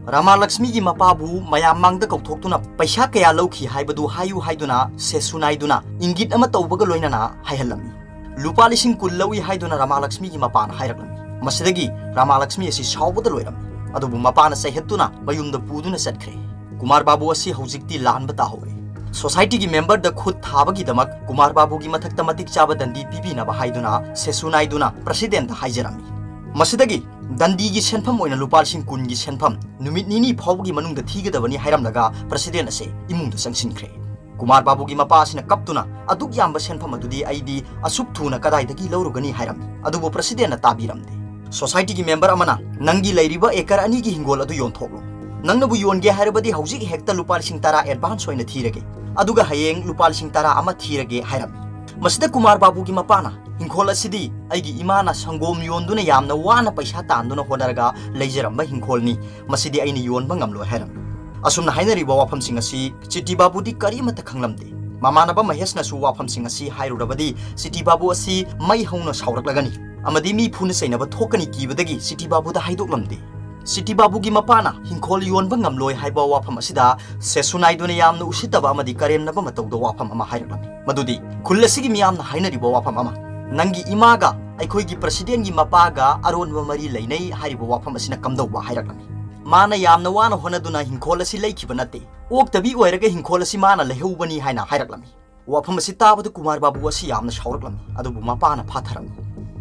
ꯔꯥꯃꯥ ꯂꯛꯁꯃꯤꯒꯤ ꯃꯄꯥꯕꯨ ꯃꯌꯥꯝ ꯃꯥꯡꯗ ꯀꯧꯊꯣꯛꯇꯨꯅ ꯄꯩꯁꯥ ꯀꯌꯥ ꯂꯧꯈꯤ ꯍꯥꯏꯕꯗꯨ ꯍꯥꯏꯌꯨ ꯍꯥꯏꯗꯨꯅ ꯁꯦꯁꯨ ꯅꯥꯏꯗꯨꯅ ꯏꯪꯒꯤꯠ ꯑꯃ ꯇꯧꯕꯒ ꯂꯣꯏꯅꯅ ꯍꯥꯏꯍꯜꯂꯝꯃꯤ꯫ "ꯂꯨꯄꯥ ꯂꯤꯁꯤꯡ ꯀꯨꯟ ꯂꯧꯏ" ꯍꯥꯏꯗꯨꯅ ꯔꯥꯃꯥ ꯂꯛꯁꯃꯤꯒꯤ ꯃꯄꯥꯅ ꯍꯥꯏꯔꯛꯂꯝꯃꯤ꯫ ꯃꯁꯤꯗꯒꯤ ꯔꯥꯃꯥ ꯂꯛꯁꯃꯤ ꯑꯁꯤ ꯁꯥꯎꯕꯗ ꯂꯣꯏꯔꯝꯃꯤ꯫ ꯑꯗꯨꯕꯨ ꯃꯄꯥꯅ ꯆꯩꯍꯠꯇꯨꯅ ꯃꯌꯨꯝꯗ ꯄꯨꯗꯨꯅ ꯆꯠꯈ꯭ꯔꯦ꯫ ꯀꯨꯃꯥꯔ ꯕꯥꯕꯨ ꯑꯁꯤ ꯍꯧꯖꯤꯛꯇꯤ ꯂꯥꯟꯕ ꯇꯥꯍꯧꯔꯦ꯫ ꯁꯣꯁꯥꯏꯇꯤꯒꯤ ꯃꯦꯝꯕꯔꯗ ꯈꯨꯠ ꯊꯥꯕꯒꯤꯗꯃꯛ ꯀꯨꯃꯥꯔ ꯕꯥꯕꯨꯒꯤ ꯃꯊꯛꯇ ꯃꯇꯤꯛ ꯆꯥꯕ ꯗꯟꯗꯤ ꯄꯤꯕꯤꯅꯕ ꯍꯥꯏꯗꯨꯅ ꯁꯦꯁꯨ ꯅꯥꯏꯗꯨꯅ ꯄ꯭ꯔꯁꯤꯗꯦꯟꯗ ꯍꯥꯏꯖꯔꯝꯃꯤ꯫ ꯃꯁꯤꯗꯒꯤ ꯗꯟꯗꯤꯒꯤ ꯁꯦꯟꯐꯝ ꯑꯣꯏꯅ ꯂꯨꯄꯥ ꯂꯤꯁꯤꯡ ꯀꯨꯟꯒꯤ ꯁꯦꯟꯐꯝ ꯅꯨꯃꯤꯠ ꯅꯤꯅꯤ ꯐꯥꯎꯕꯒꯤ ꯃꯅꯨꯡꯗ ꯊꯤꯒꯗꯕꯅꯤ ꯍꯥꯏꯔꯝꯂꯒ ꯄ꯭ꯔꯁꯤꯗꯦꯟ ꯑꯁꯦ ꯏꯃꯨꯡꯗ ꯆꯪꯁꯤꯟꯈ꯭ꯔꯦ꯫ ꯀꯨꯃꯥꯔ ꯕꯥꯕꯨꯒꯤ ꯃꯄꯥ ꯑꯁꯤꯅ ꯀꯞꯇꯨꯅ, "ꯑꯗꯨꯛ ꯌꯥꯝꯕ ꯁꯦꯟꯐꯝ ꯑꯗꯨꯗꯤ ꯑꯩꯗꯤ ꯑꯁꯨꯛ ꯊꯨꯅ ꯀꯗꯥꯏꯗꯒꯤ ꯂꯧꯔꯨꯒꯅꯤ?" ꯍꯥꯏꯔꯝꯃꯤ꯫ ꯑꯗꯨꯕꯨ ꯄ꯭ꯔꯁꯤꯗꯦꯟꯅ ꯇꯥꯕꯤꯔꯝꯗꯦ꯫ ꯁꯣꯁꯥꯏꯇꯤꯒꯤ ꯃꯦꯝꯕꯔ ꯑꯃꯅ, "ꯅꯪꯒꯤ ꯂꯩꯔꯤꯕ ꯑꯦꯀꯔ ꯑꯅꯤꯒꯤ ꯍꯤꯡꯒꯣꯜ ꯑꯗꯨ ꯌꯣꯟꯊꯣꯛꯂꯣ꯫ ꯅꯪꯅꯕꯨ ꯌꯣꯟꯒꯦ ꯍꯥꯏꯔꯕꯗꯤ ꯍꯧꯖꯤꯛ ꯍꯦꯛꯇ ꯂꯨꯄꯥ ꯂꯤꯁꯤꯡ ꯇꯔꯥ ꯑꯦꯗꯚꯥꯟꯁ ꯑꯣꯏꯅ ꯊꯤꯔꯒꯦ, ꯑꯗꯨꯒ ꯍꯌꯦꯡ ꯂꯨꯄꯥ ꯂꯤꯁꯤꯡ ꯇꯔꯥ ꯑꯃ ꯊꯤꯔꯒꯦ" ꯍꯥꯏꯔꯝꯃꯤ꯫ ꯃꯁꯤꯗ ꯀꯨꯃꯥꯔ ꯕꯥꯕꯨꯒꯤ ꯃꯄꯥꯅ, "ꯍꯤꯡꯈꯣꯜ ꯑꯁꯤꯗꯤ ꯑꯩꯒꯤ ꯏꯃꯥꯅ ꯁꯪꯒꯣꯝ ꯌꯣꯟꯗꯨꯅ ꯌꯥꯝꯅ ꯋꯥꯅ ꯄꯩꯁꯥ ꯇꯥꯟꯗꯨꯅ ꯍꯣꯠꯅꯔꯒ ꯂꯩꯖꯔꯝꯕ ꯍꯤꯡꯈꯣꯜꯅꯤ꯫ ꯃꯁꯤꯗꯤ ꯑꯩꯅ ꯌꯣꯟꯕ ꯉꯝꯂꯣꯏ" ꯍꯥꯏꯔꯝꯃꯤ꯫ ꯑꯁꯨꯝꯅ ꯍꯥꯏꯅꯔꯤꯕ ꯋꯥꯐꯝꯁꯤꯡ ꯑꯁꯤ ꯁꯤꯇꯤ ꯕꯥꯕꯨꯗꯤ ꯀꯔꯤꯃꯠꯇ ꯈꯪꯂꯝꯗꯦ꯫ ꯃꯃꯥꯟꯅꯕ ꯃꯍꯦꯁꯅꯁꯨ ꯋꯥꯐꯝꯁꯤꯡ ꯑꯁꯤ ꯍꯥꯏꯔꯨꯔꯕꯗꯤ ꯁꯤꯇꯤ ꯕꯥꯕꯨ ꯑꯁꯤ ꯃꯩ ꯍꯧꯅ ꯁꯥꯎꯔꯛꯂꯒꯅꯤ ꯑꯃꯗꯤ ꯃꯤ ꯐꯨꯅ ꯆꯩꯅꯕ ꯊꯣꯛꯀꯅꯤ ꯀꯤꯕꯗꯒꯤ ꯁꯤꯇꯤ ꯕꯥꯕꯨꯗ ꯍꯥꯏꯗꯣꯛꯂꯝꯗꯦ꯫ ꯁꯤꯇꯤ ꯕꯥꯕꯨꯒꯤ ꯃꯄꯥꯅ ꯍꯤꯡꯈꯣꯜ ꯌꯣꯟꯕ ꯉꯝꯂꯣꯏ ꯍꯥꯏꯕ ꯋꯥꯐꯝ ꯑꯁꯤꯗ ꯁꯦꯁꯨ ꯅꯥꯏꯗꯨꯅ ꯌꯥꯝꯅ ꯎꯁꯤꯠꯇꯕ ꯑꯃꯗꯤ ꯀꯔꯦꯝꯅꯕ ꯃꯇꯧꯗ ꯋꯥꯐꯝ ꯑꯃ ꯍꯥꯏꯔꯛꯂꯝꯃꯤ꯫ ꯃꯗꯨꯗꯤ ꯈꯨꯜ ꯑꯁꯤꯒꯤ ꯃꯤꯌꯥꯝꯅ ꯍꯥꯏꯅꯔꯤꯕ ꯋꯥꯐꯝ ꯑꯃ, "ꯅꯪꯒꯤ ꯏꯃꯥꯒ ꯑꯩꯈꯣꯏꯒꯤ ꯄ꯭ꯔꯁꯤꯗꯦꯟꯒꯤ ꯃꯄꯥꯒ ꯑꯔꯣꯟꯕ ꯃꯔꯤ ꯂꯩꯅꯩ" ꯍꯥꯏꯔꯤꯕ ꯋꯥꯐꯝ ꯑꯁꯤꯅ ꯀꯝꯗꯧꯕ ꯍꯥꯏꯔꯛꯂꯝꯃꯤ꯫ "ꯃꯥꯅ ꯌꯥꯝꯅ ꯋꯥꯅ ꯍꯣꯠꯅꯗꯨꯅ ꯍꯤꯡꯈꯣꯜ ꯑꯁꯤ ꯂꯩꯈꯤꯕ ꯅꯠꯇꯦ, ꯑꯣꯛꯇꯕꯤ ꯑꯣꯏꯔꯒ ꯍꯤꯡꯈꯣꯜ ꯑꯁꯤ ꯃꯥꯅ ꯂꯩꯍꯧꯕꯅꯤ" ꯍꯥꯏꯅ ꯍꯥꯏꯔꯛꯂꯝꯃꯤ꯫ ꯋꯥꯐꯝ ꯑꯁꯤ ꯇꯥꯕꯗ ꯀꯨꯃꯥꯔ ꯕꯥꯕꯨ ꯑꯁꯤ ꯌꯥꯝꯅ ꯁꯥꯎꯔꯛꯂꯝꯃꯤ, ꯑꯗꯨꯕꯨ ꯃꯄꯥꯅ ꯐꯥꯊꯔꯝꯃꯤ꯫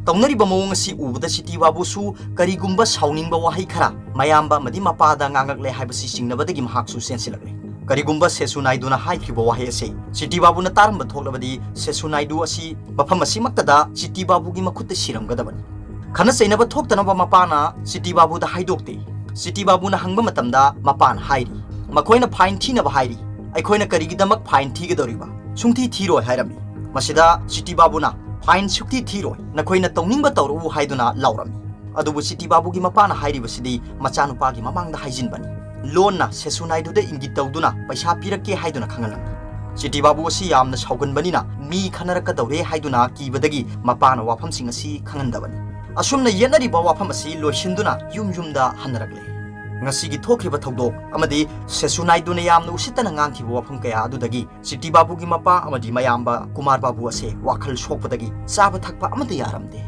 ꯇꯧꯅꯔꯤꯕ ꯃꯑꯣꯡ ꯑꯁꯤ ꯎꯕꯗ ꯁꯤꯇꯤ ꯕꯥꯕꯨꯁꯨ ꯀꯔꯤꯒꯨꯝꯕ ꯁꯥꯎꯅꯤꯡꯕ ꯋꯥꯍꯩ ꯈꯔ ꯃꯌꯥꯝꯕ ꯑꯃꯗꯤ ꯃꯄꯥꯗ ꯉꯥꯡꯂꯛꯂꯦ ꯍꯥꯏꯕꯁꯤ ꯆꯤꯡꯅꯕꯗꯒꯤ ꯃꯍꯥꯛꯁꯨ ꯆꯦꯟꯁꯤꯜꯂꯛꯂꯦ꯫ ꯀꯔꯤꯒꯨꯝꯕ ꯁꯦꯁꯨ ꯅꯥꯏꯗꯨꯅ ꯍꯥꯏꯈꯤꯕ ꯋꯥꯍꯩ ꯑꯁꯤ ꯁꯤꯇꯤ ꯕꯥꯕꯨꯅ ꯇꯥꯔꯝꯕ ꯊꯣꯛꯂꯕꯗꯤ ꯁꯦꯁꯨ ꯅꯥꯏꯗꯨ ꯑꯁꯤ ꯃꯐꯝ ꯑꯁꯤꯃꯛꯇꯗ ꯁꯤꯇꯤ ꯕꯥꯕꯨꯒꯤ ꯃꯈꯨꯠꯇ ꯁꯤꯔꯝꯒꯗꯕꯅꯤ꯫ ꯈꯠꯅ ꯆꯩꯅꯕ ꯊꯣꯛꯇꯅꯕ ꯃꯄꯥꯅ ꯁꯤꯇꯤ ꯕꯥꯕꯨꯗ ꯍꯥꯏꯗꯣꯛꯇꯦ꯫ ꯁꯤꯇꯤ ꯕꯥꯕꯨꯅ ꯍꯪꯕ ꯃꯇꯝꯗ ꯃꯄꯥꯅ ꯍꯥꯏꯔꯤ, "ꯃꯈꯣꯏꯅ ꯐꯥꯏꯟ ꯊꯤꯅꯕ ꯍꯥꯏꯔꯤ꯫ ꯑꯩꯈꯣꯏꯅ ꯀꯔꯤꯒꯤꯗꯃꯛ ꯐꯥꯏꯟ ꯊꯤꯒꯗꯧꯔꯤꯕ? ꯁꯨꯡꯊꯤ ꯊꯤꯔꯣꯏ" ꯍꯥꯏꯔꯝꯃꯤ꯫ ꯃꯁꯤꯗ ꯁꯤꯇꯤ ꯕꯥꯕꯨꯅ, "ꯐꯥꯏꯟ ꯁꯨꯛꯊꯤ ꯊꯤꯔꯣꯏ꯫ ꯅꯈꯣꯏꯅ ꯇꯧꯅꯤꯡꯕ ꯇꯧꯔꯛꯎ" ꯍꯥꯏꯗꯨꯅ ꯂꯥꯎꯔꯝꯃꯤ꯫ ꯑꯗꯨꯕꯨ ꯁꯤꯇꯤ ꯕꯥꯕꯨꯒꯤ ꯃꯄꯥꯅ ꯍꯥꯏꯔꯤꯕꯁꯤꯗꯤ ꯃꯆꯥꯅꯨꯄꯥꯒꯤ ꯃꯃꯥꯡꯗ ꯍꯥꯏꯖꯤꯟꯕꯅꯤ꯫ ꯂꯣꯟꯅ ꯁꯦꯁꯨ ꯅꯥꯏꯗꯨꯗ ꯏꯪꯒꯤꯠ ꯇꯧꯗꯨꯅ ꯄꯩꯁꯥ ꯄꯤꯔꯛꯀꯦ ꯍꯥꯏꯗꯨꯅ ꯈꯪꯍꯜꯂꯝꯃꯤ꯫ ꯁꯤꯇꯤ ꯕꯥꯕꯨ ꯑꯁꯤ ꯌꯥꯝꯅ ꯁꯥꯎꯒꯟꯕꯅꯤꯅ ꯃꯤ ꯈꯟꯅꯔꯛꯀꯗꯧꯔꯦ ꯍꯥꯏꯗꯨꯅ ꯀꯤꯕꯗꯒꯤ ꯃꯄꯥꯅ ꯋꯥꯐꯝꯁꯤꯡ ꯑꯁꯤ ꯈꯪꯍꯟꯗꯕꯅꯤ꯫ ꯑꯁꯨꯝꯅ ꯌꯦꯠꯅꯔꯤꯕ ꯋꯥꯐꯝ ꯑꯁꯤ ꯂꯣꯏꯁꯤꯟꯗꯨꯅ ꯌꯨꯝ ꯌꯨꯝꯗ ꯍꯟꯅꯔꯛꯂꯦ꯫ ꯉꯁꯤꯒꯤ ꯊꯣꯛꯈꯤꯕ ꯊꯧꯗꯣꯛ ꯑꯃꯗꯤ ꯁꯦꯁꯨ ꯅꯥꯏꯗꯨꯅ ꯌꯥꯝꯅ ꯎꯁꯤꯠꯇꯅ ꯉꯥꯡꯈꯤꯕ ꯋꯥꯐꯝ ꯀꯌꯥ ꯑꯗꯨꯗꯒꯤ ꯁꯤꯇꯤ ꯕꯥꯕꯨꯒꯤ ꯃꯄꯥ ꯑꯃꯗꯤ ꯃꯌꯥꯝꯕ ꯀꯨꯃꯥꯔ ꯕꯥꯕꯨ ꯑꯁꯦ ꯋꯥꯈꯜ ꯁꯣꯛꯄꯗꯒꯤ ꯆꯥꯕ ꯊꯛꯄ ꯑꯃꯠꯇ ꯌꯥꯔꯝꯗꯦ꯫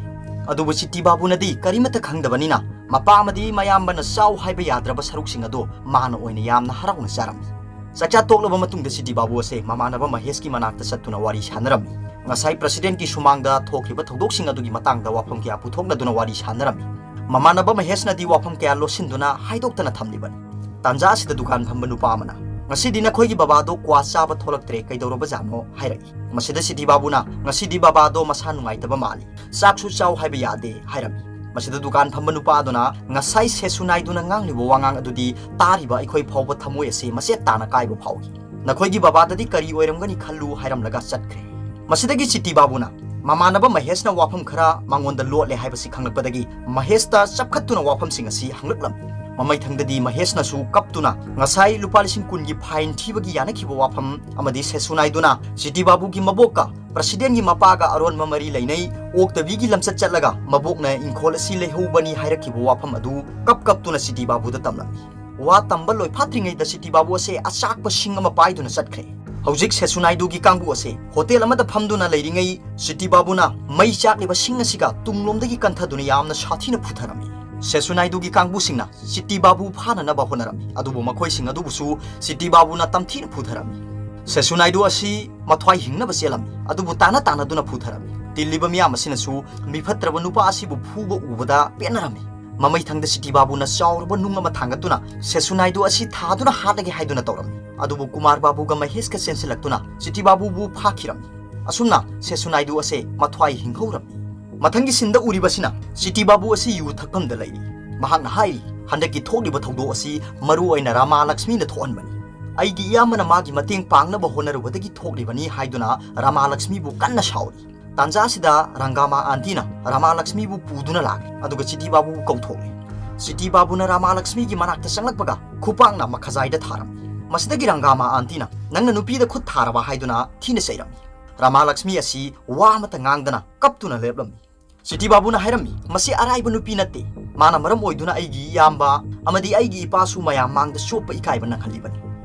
ꯑꯗꯨꯕꯨ ꯁꯤꯇꯤ ꯕꯥꯕꯨꯅꯗꯤ ꯀꯔꯤꯃꯠꯇ ꯈꯪꯗꯕꯅꯤꯅ ꯃꯄꯥ ꯑꯃꯗꯤ ꯃꯌꯥꯝꯕꯅ ꯆꯥꯎ ꯍꯥꯏꯕ ꯌꯥꯗ꯭ꯔꯕ ꯁꯔꯨꯛꯁꯤꯡ ꯑꯗꯨ ꯃꯥꯅ ꯑꯣꯏꯅ ꯌꯥꯝꯅ ꯍꯔꯥꯎꯅ ꯆꯥꯔꯝꯃꯤ꯫ ꯆꯥꯛꯆꯥ ꯇꯣꯛꯂꯕ ꯃꯇꯨꯡꯗ ꯁꯤꯇꯤ ꯕꯥꯕꯨ ꯑꯁꯦ ꯃꯃꯥꯟꯅꯕ ꯃꯍꯦꯁꯀꯤ ꯃꯅꯥꯛꯇ ꯆꯠꯇꯨꯅ ꯋꯥꯔꯤ ꯁꯥꯟꯅꯔꯝꯃꯤ꯫ ꯉꯁꯥꯏ ꯄ꯭ꯔꯁꯤꯗꯦꯟꯠꯀꯤ ꯁꯨꯃꯥꯡꯗ ꯊꯣꯛꯈꯤꯕ ꯊꯧꯗꯣꯛꯁꯤꯡ ꯑꯗꯨꯒꯤ ꯃꯇꯥꯡꯗ ꯋꯥꯐꯝ ꯀꯌꯥ ꯄꯨꯊꯣꯛꯅꯗꯨꯅ ꯋꯥꯔꯤ ꯁꯥꯟꯅꯔꯝꯃꯤ꯫ ꯃꯃꯥꯟꯅꯕ ꯃꯍꯦꯁꯅꯗꯤ ꯋꯥꯐꯝ ꯀꯌꯥ ꯂꯣꯠꯁꯤꯟꯗꯨꯅ ꯍꯥꯏꯗꯣꯛꯇꯅ ꯊꯝꯂꯤꯕꯅꯤ꯫ ꯇꯥꯟꯖꯥ ꯑꯁꯤꯗ ꯗꯨꯀꯥꯟ ꯐꯝꯕ ꯅꯨꯄꯥ ꯑꯃꯅ, "ꯉꯁꯤꯗꯤ ꯅꯈꯣꯏꯒꯤ ꯕꯕꯥꯗꯣ ꯀ꯭ꯋꯥ ꯆꯥꯕ ꯊꯣꯛꯂꯛꯇ꯭ꯔꯦ, ꯀꯩꯗꯧꯔꯕꯖꯥꯠꯅꯣ?" ꯍꯥꯏꯔꯛꯏ꯫ ꯃꯁꯤꯗ ꯁꯤꯇꯤ ꯕꯥꯕꯨꯅ, "ꯉꯁꯤꯗꯤ ꯕꯕꯥꯗꯣ ꯃꯁꯥ ꯅꯨꯡꯉꯥꯏꯇꯕ ꯃꯥꯜꯂꯤ, ꯆꯥꯛꯁꯨ ꯆꯥꯎ ꯍꯥꯏꯕ ꯌꯥꯗꯦ" ꯍꯥꯏꯔꯝꯃꯤ꯫ ꯃꯁꯤꯗ ꯗꯨꯀꯥꯟ ꯐꯝꯕ ꯅꯨꯄꯥ ꯑꯗꯨꯅ, "ꯉꯁꯥꯏ ꯁꯦꯁꯨ ꯅꯥꯏꯗꯨꯅ ꯉꯥꯡꯂꯤꯕ ꯋꯥꯉꯥꯡ ꯑꯗꯨꯗꯤ ꯇꯥꯔꯤꯕ ꯑꯩꯈꯣꯏ ꯐꯥꯎꯕ ꯊꯃꯣꯏ ꯑꯁꯤ ꯃꯆꯦꯠ ꯇꯥꯅ ꯀꯥꯏꯕ ꯐꯥꯎꯏ꯫ ꯅꯈꯣꯏꯒꯤ ꯕꯕꯥꯗꯗꯤ ꯀꯔꯤ ꯑꯣꯏꯔꯝꯒꯅꯤ ꯈꯜꯂꯨ" ꯍꯥꯏꯔꯝꯂꯒ ꯆꯠꯈ꯭ꯔꯦ꯫ ꯃꯁꯤꯗꯒꯤ ꯁꯤꯇꯤ ꯕꯥꯕꯨꯅ ꯃꯃꯥꯟꯅꯕ ꯃꯍꯦꯁꯅ ꯋꯥꯐꯝ ꯈꯔ ꯃꯉꯣꯟꯗ ꯂꯣꯠꯂꯦ ꯍꯥꯏꯕꯁꯤ ꯈꯪꯂꯛꯄꯗꯒꯤ ꯃꯍꯦꯁꯇ ꯆꯞꯈꯠꯇꯨꯅ ꯋꯥꯐꯝꯁꯤꯡ ꯑꯁꯤ ꯍꯪꯂꯛꯂꯝꯃꯤ꯫ ꯃꯃꯩꯊꯪꯗꯗꯤ ꯃꯍꯦꯁꯅꯁꯨ ꯀꯞꯇꯨꯅ ꯉꯁꯥꯏ ꯂꯨꯄꯥ ꯂꯤꯁꯤꯡ ꯀꯨꯟꯒꯤ ꯐꯥꯏꯟ ꯊꯤꯕꯒꯤ ꯌꯥꯅꯈꯤꯕ ꯋꯥꯐꯝ ꯑꯃꯗꯤ ꯁꯦꯁꯨ ꯅꯥꯏꯗꯨꯅ ꯁꯤꯇꯤ ꯕꯥꯕꯨꯒꯤ ꯃꯕꯣꯛꯀ ꯄ꯭ꯔꯁꯤꯗꯦꯟꯒꯤ ꯃꯄꯥꯒ ꯑꯔꯣꯟꯕ ꯃꯔꯤ ꯂꯩꯅꯩ, ꯑꯣꯛꯇꯕꯤꯒꯤ ꯂꯝꯆꯠ ꯆꯠꯂꯒ ꯃꯕꯣꯛꯅ ꯏꯪꯈꯣꯜ ꯑꯁꯤ ꯂꯩꯍꯧꯕꯅꯤ ꯍꯥꯏꯔꯛꯈꯤꯕ ꯋꯥꯐꯝ ꯑꯗꯨ ꯀꯞ ꯀꯞꯇꯨꯅ ꯁꯤꯇꯤ ꯕꯥꯕꯨꯗ ꯇꯝꯂꯝꯃꯤ꯫ ꯋꯥ ꯇꯝꯕ ꯂꯣꯏꯐꯥꯠꯇ꯭ꯔꯤꯉꯩꯗ ꯁꯤꯇꯤ ꯕꯥꯕꯨ ꯑꯁꯦ ꯑꯆꯥꯛꯄ ꯁꯤꯡ ꯑꯃ ꯄꯥꯏꯗꯨꯅ ꯆꯠꯈ꯭ꯔꯦ꯫ ꯍꯧꯖꯤꯛ ꯁꯦꯁꯨ ꯅꯥꯏꯗꯨꯒꯤ ꯀꯥꯡꯕꯨ ꯑꯁꯦ ꯍꯣꯇꯦꯜ ꯑꯃꯗ ꯐꯝꯗꯨꯅ ꯂꯩꯔꯤꯉꯩ ꯁꯤꯇꯤ ꯕꯥꯕꯨꯅ ꯃꯩ ꯆꯥꯛꯂꯤꯕ ꯁꯤꯡ ꯑꯁꯤꯒ ꯇꯨꯡꯂꯣꯝꯗꯒꯤ ꯀꯟꯊꯗꯨꯅ ꯌꯥꯝꯅ ꯁꯥꯊꯤꯅ ꯐꯨꯊꯔꯝꯃꯤ꯫ ꯁꯦꯁꯨ ꯅꯥꯏꯗꯨꯒꯤ ꯀꯥꯡꯕꯨꯁꯤꯡꯅ ꯁꯤꯇꯤ ꯕꯥꯕꯨ ꯐꯥꯅꯅꯕ ꯍꯣꯠꯅꯔꯝꯃꯤ, ꯑꯗꯨꯕꯨ ꯃꯈꯣꯏꯁꯤꯡ ꯑꯗꯨꯕꯨꯁꯨ ꯁꯤꯇꯤ ꯕꯥꯕꯨꯅ ꯇꯝꯊꯤꯅ ꯐꯨꯊꯔꯝꯃꯤ꯫ ꯁꯦꯁꯨ ꯅꯥꯏꯗꯨ ꯑꯁꯤ ꯃꯊ꯭ꯋꯥꯏ ꯍꯤꯡꯅꯕ ꯆꯦꯜꯂꯝꯃꯤ, ꯑꯗꯨꯕꯨ ꯇꯥꯅ ꯇꯥꯅꯗꯨꯅ ꯐꯨꯊꯔꯝꯃꯤ꯫ ꯇꯤꯜꯂꯤꯕ ꯃꯤꯌꯥꯝ ꯑꯁꯤꯅꯁꯨ ꯃꯤꯐꯠꯇ꯭ꯔꯕ ꯅꯨꯄꯥ ꯑꯁꯤꯕꯨ ꯐꯨꯕ ꯎꯕꯗ ꯄꯦꯟꯅꯔꯝꯃꯤ꯫ ꯃꯃꯩꯊꯪꯗ ꯁꯤꯇꯤ ꯕꯥꯕꯨꯅ ꯆꯥꯎꯔꯕ ꯅꯨꯡ ꯑꯃ ꯊꯥꯡꯒꯠꯇꯨꯅ ꯁꯦꯁꯨ ꯅꯥꯏꯗꯨ ꯑꯁꯤ ꯊꯥꯗꯨꯅ ꯍꯥꯠꯂꯒꯦ ꯍꯥꯏꯗꯨꯅ ꯇꯧꯔꯝꯃꯤ꯫ ꯑꯗꯨꯕꯨ ꯀꯨꯃꯥꯔ ꯕꯥꯕꯨꯒ ꯃꯍꯦꯁꯀ ꯆꯦꯟꯁꯤꯜꯂꯛꯇꯨꯅ ꯁꯤꯇꯤ ꯕꯥꯕꯨꯕꯨ ꯐꯥꯈꯤꯔꯝꯃꯤ꯫ ꯑꯁꯨꯝꯅ ꯁꯦꯁꯨ ꯅꯥꯏꯗꯨ ꯑꯁꯦ ꯃꯊ꯭ꯋꯥꯏ ꯍꯤꯡꯍꯧꯔꯝꯃꯤ꯫ ꯃꯊꯪꯒꯤ ꯁꯤꯟꯗ ꯎꯔꯤꯕꯁꯤꯅ ꯁꯤꯇꯤ ꯕꯥꯕꯨ ꯑꯁꯤ ꯌꯨ ꯊꯛꯐꯝꯗ ꯂꯩꯔꯤ꯫ ꯃꯍꯥꯛꯅ ꯍꯥꯏꯔꯤ, "ꯍꯟꯗꯛꯀꯤ ꯊꯣꯛꯂꯤꯕ ꯊꯧꯗꯣꯛ ꯑꯁꯤ ꯃꯔꯨ ꯑꯣꯏꯅ ꯔꯥꯃꯥ ꯂꯛꯁꯃꯤꯅ ꯊꯣꯛꯍꯟꯕꯅꯤ꯫ ꯑꯩꯒꯤ ꯏꯌꯥꯝꯕꯅ ꯃꯥꯒꯤ ꯃꯇꯦꯡ ꯄꯥꯡꯅꯕ ꯍꯣꯠꯅꯔꯨꯕꯗꯒꯤ ꯊꯣꯛꯂꯤꯕꯅꯤ" ꯍꯥꯏꯗꯨꯅ ꯔꯥꯃꯥ ꯂꯛꯁꯃꯤꯕꯨ ꯀꯟꯅ ꯁꯥꯎꯔꯤ꯫ ꯇꯥꯟꯖꯥ ꯑꯁꯤꯗ ꯔꯪꯒꯥꯃꯥ ꯑꯥꯟꯇꯤꯅ ꯔꯥꯃꯥ ꯂꯛꯁꯃꯤꯕꯨ ꯄꯨꯗꯨꯅ ꯂꯥꯛꯂꯤ, ꯑꯗꯨꯒ ꯁꯤꯇꯤ ꯕꯥꯕꯨꯕꯨ ꯀꯧꯊꯣꯛꯂꯤ꯫ ꯁꯤꯇꯤ ꯕꯥꯕꯨꯅ ꯔꯥꯃꯥ ꯂꯛꯁꯃꯤꯒꯤ ꯃꯅꯥꯛꯇ ꯆꯪꯂꯛꯄꯒ ꯈꯨꯄꯥꯛꯅ ꯃꯈꯖꯥꯏꯗ ꯊꯥꯔꯝꯃꯤ꯫ ꯃꯁꯤꯗꯒꯤ ꯔꯪꯒꯥꯃꯥ ꯑꯥꯟꯇꯤꯅ, "ꯅꯪꯅ ꯅꯨꯄꯤꯗ ꯈꯨꯠ ꯊꯥꯔꯕ?" ꯍꯥꯏꯗꯨꯅ ꯊꯤꯅ ꯆꯩꯔꯝꯃꯤ꯫ ꯔꯥꯃꯥ ꯂꯛꯁꯃꯤ ꯑꯁꯤ ꯋꯥ ꯑꯃꯠꯇ ꯉꯥꯡꯗꯅ ꯀꯞꯇꯨꯅ ꯂꯦꯞꯂꯝꯃꯤ꯫ ꯁꯤꯇꯤ ꯕꯥꯕꯨꯅ ꯍꯥꯏꯔꯝꯃꯤ, "ꯃꯁꯤ ꯑꯔꯥꯏꯕ ꯅꯨꯄꯤ ꯅꯠꯇꯦ꯫ ꯃꯥꯅ ꯃꯔꯝ ꯑꯣꯏꯗꯨꯅ ꯑꯩꯒꯤ ꯏꯌꯥꯝꯕ ꯑꯃꯗꯤ ꯑꯩꯒꯤ ꯏꯄꯥꯁꯨ ꯃꯌꯥꯝ ꯃꯥꯡꯗ ꯆꯣꯞꯄ ꯏꯀꯥꯏꯕ ꯅꯪꯍꯜꯂꯤꯕꯅꯤ꯫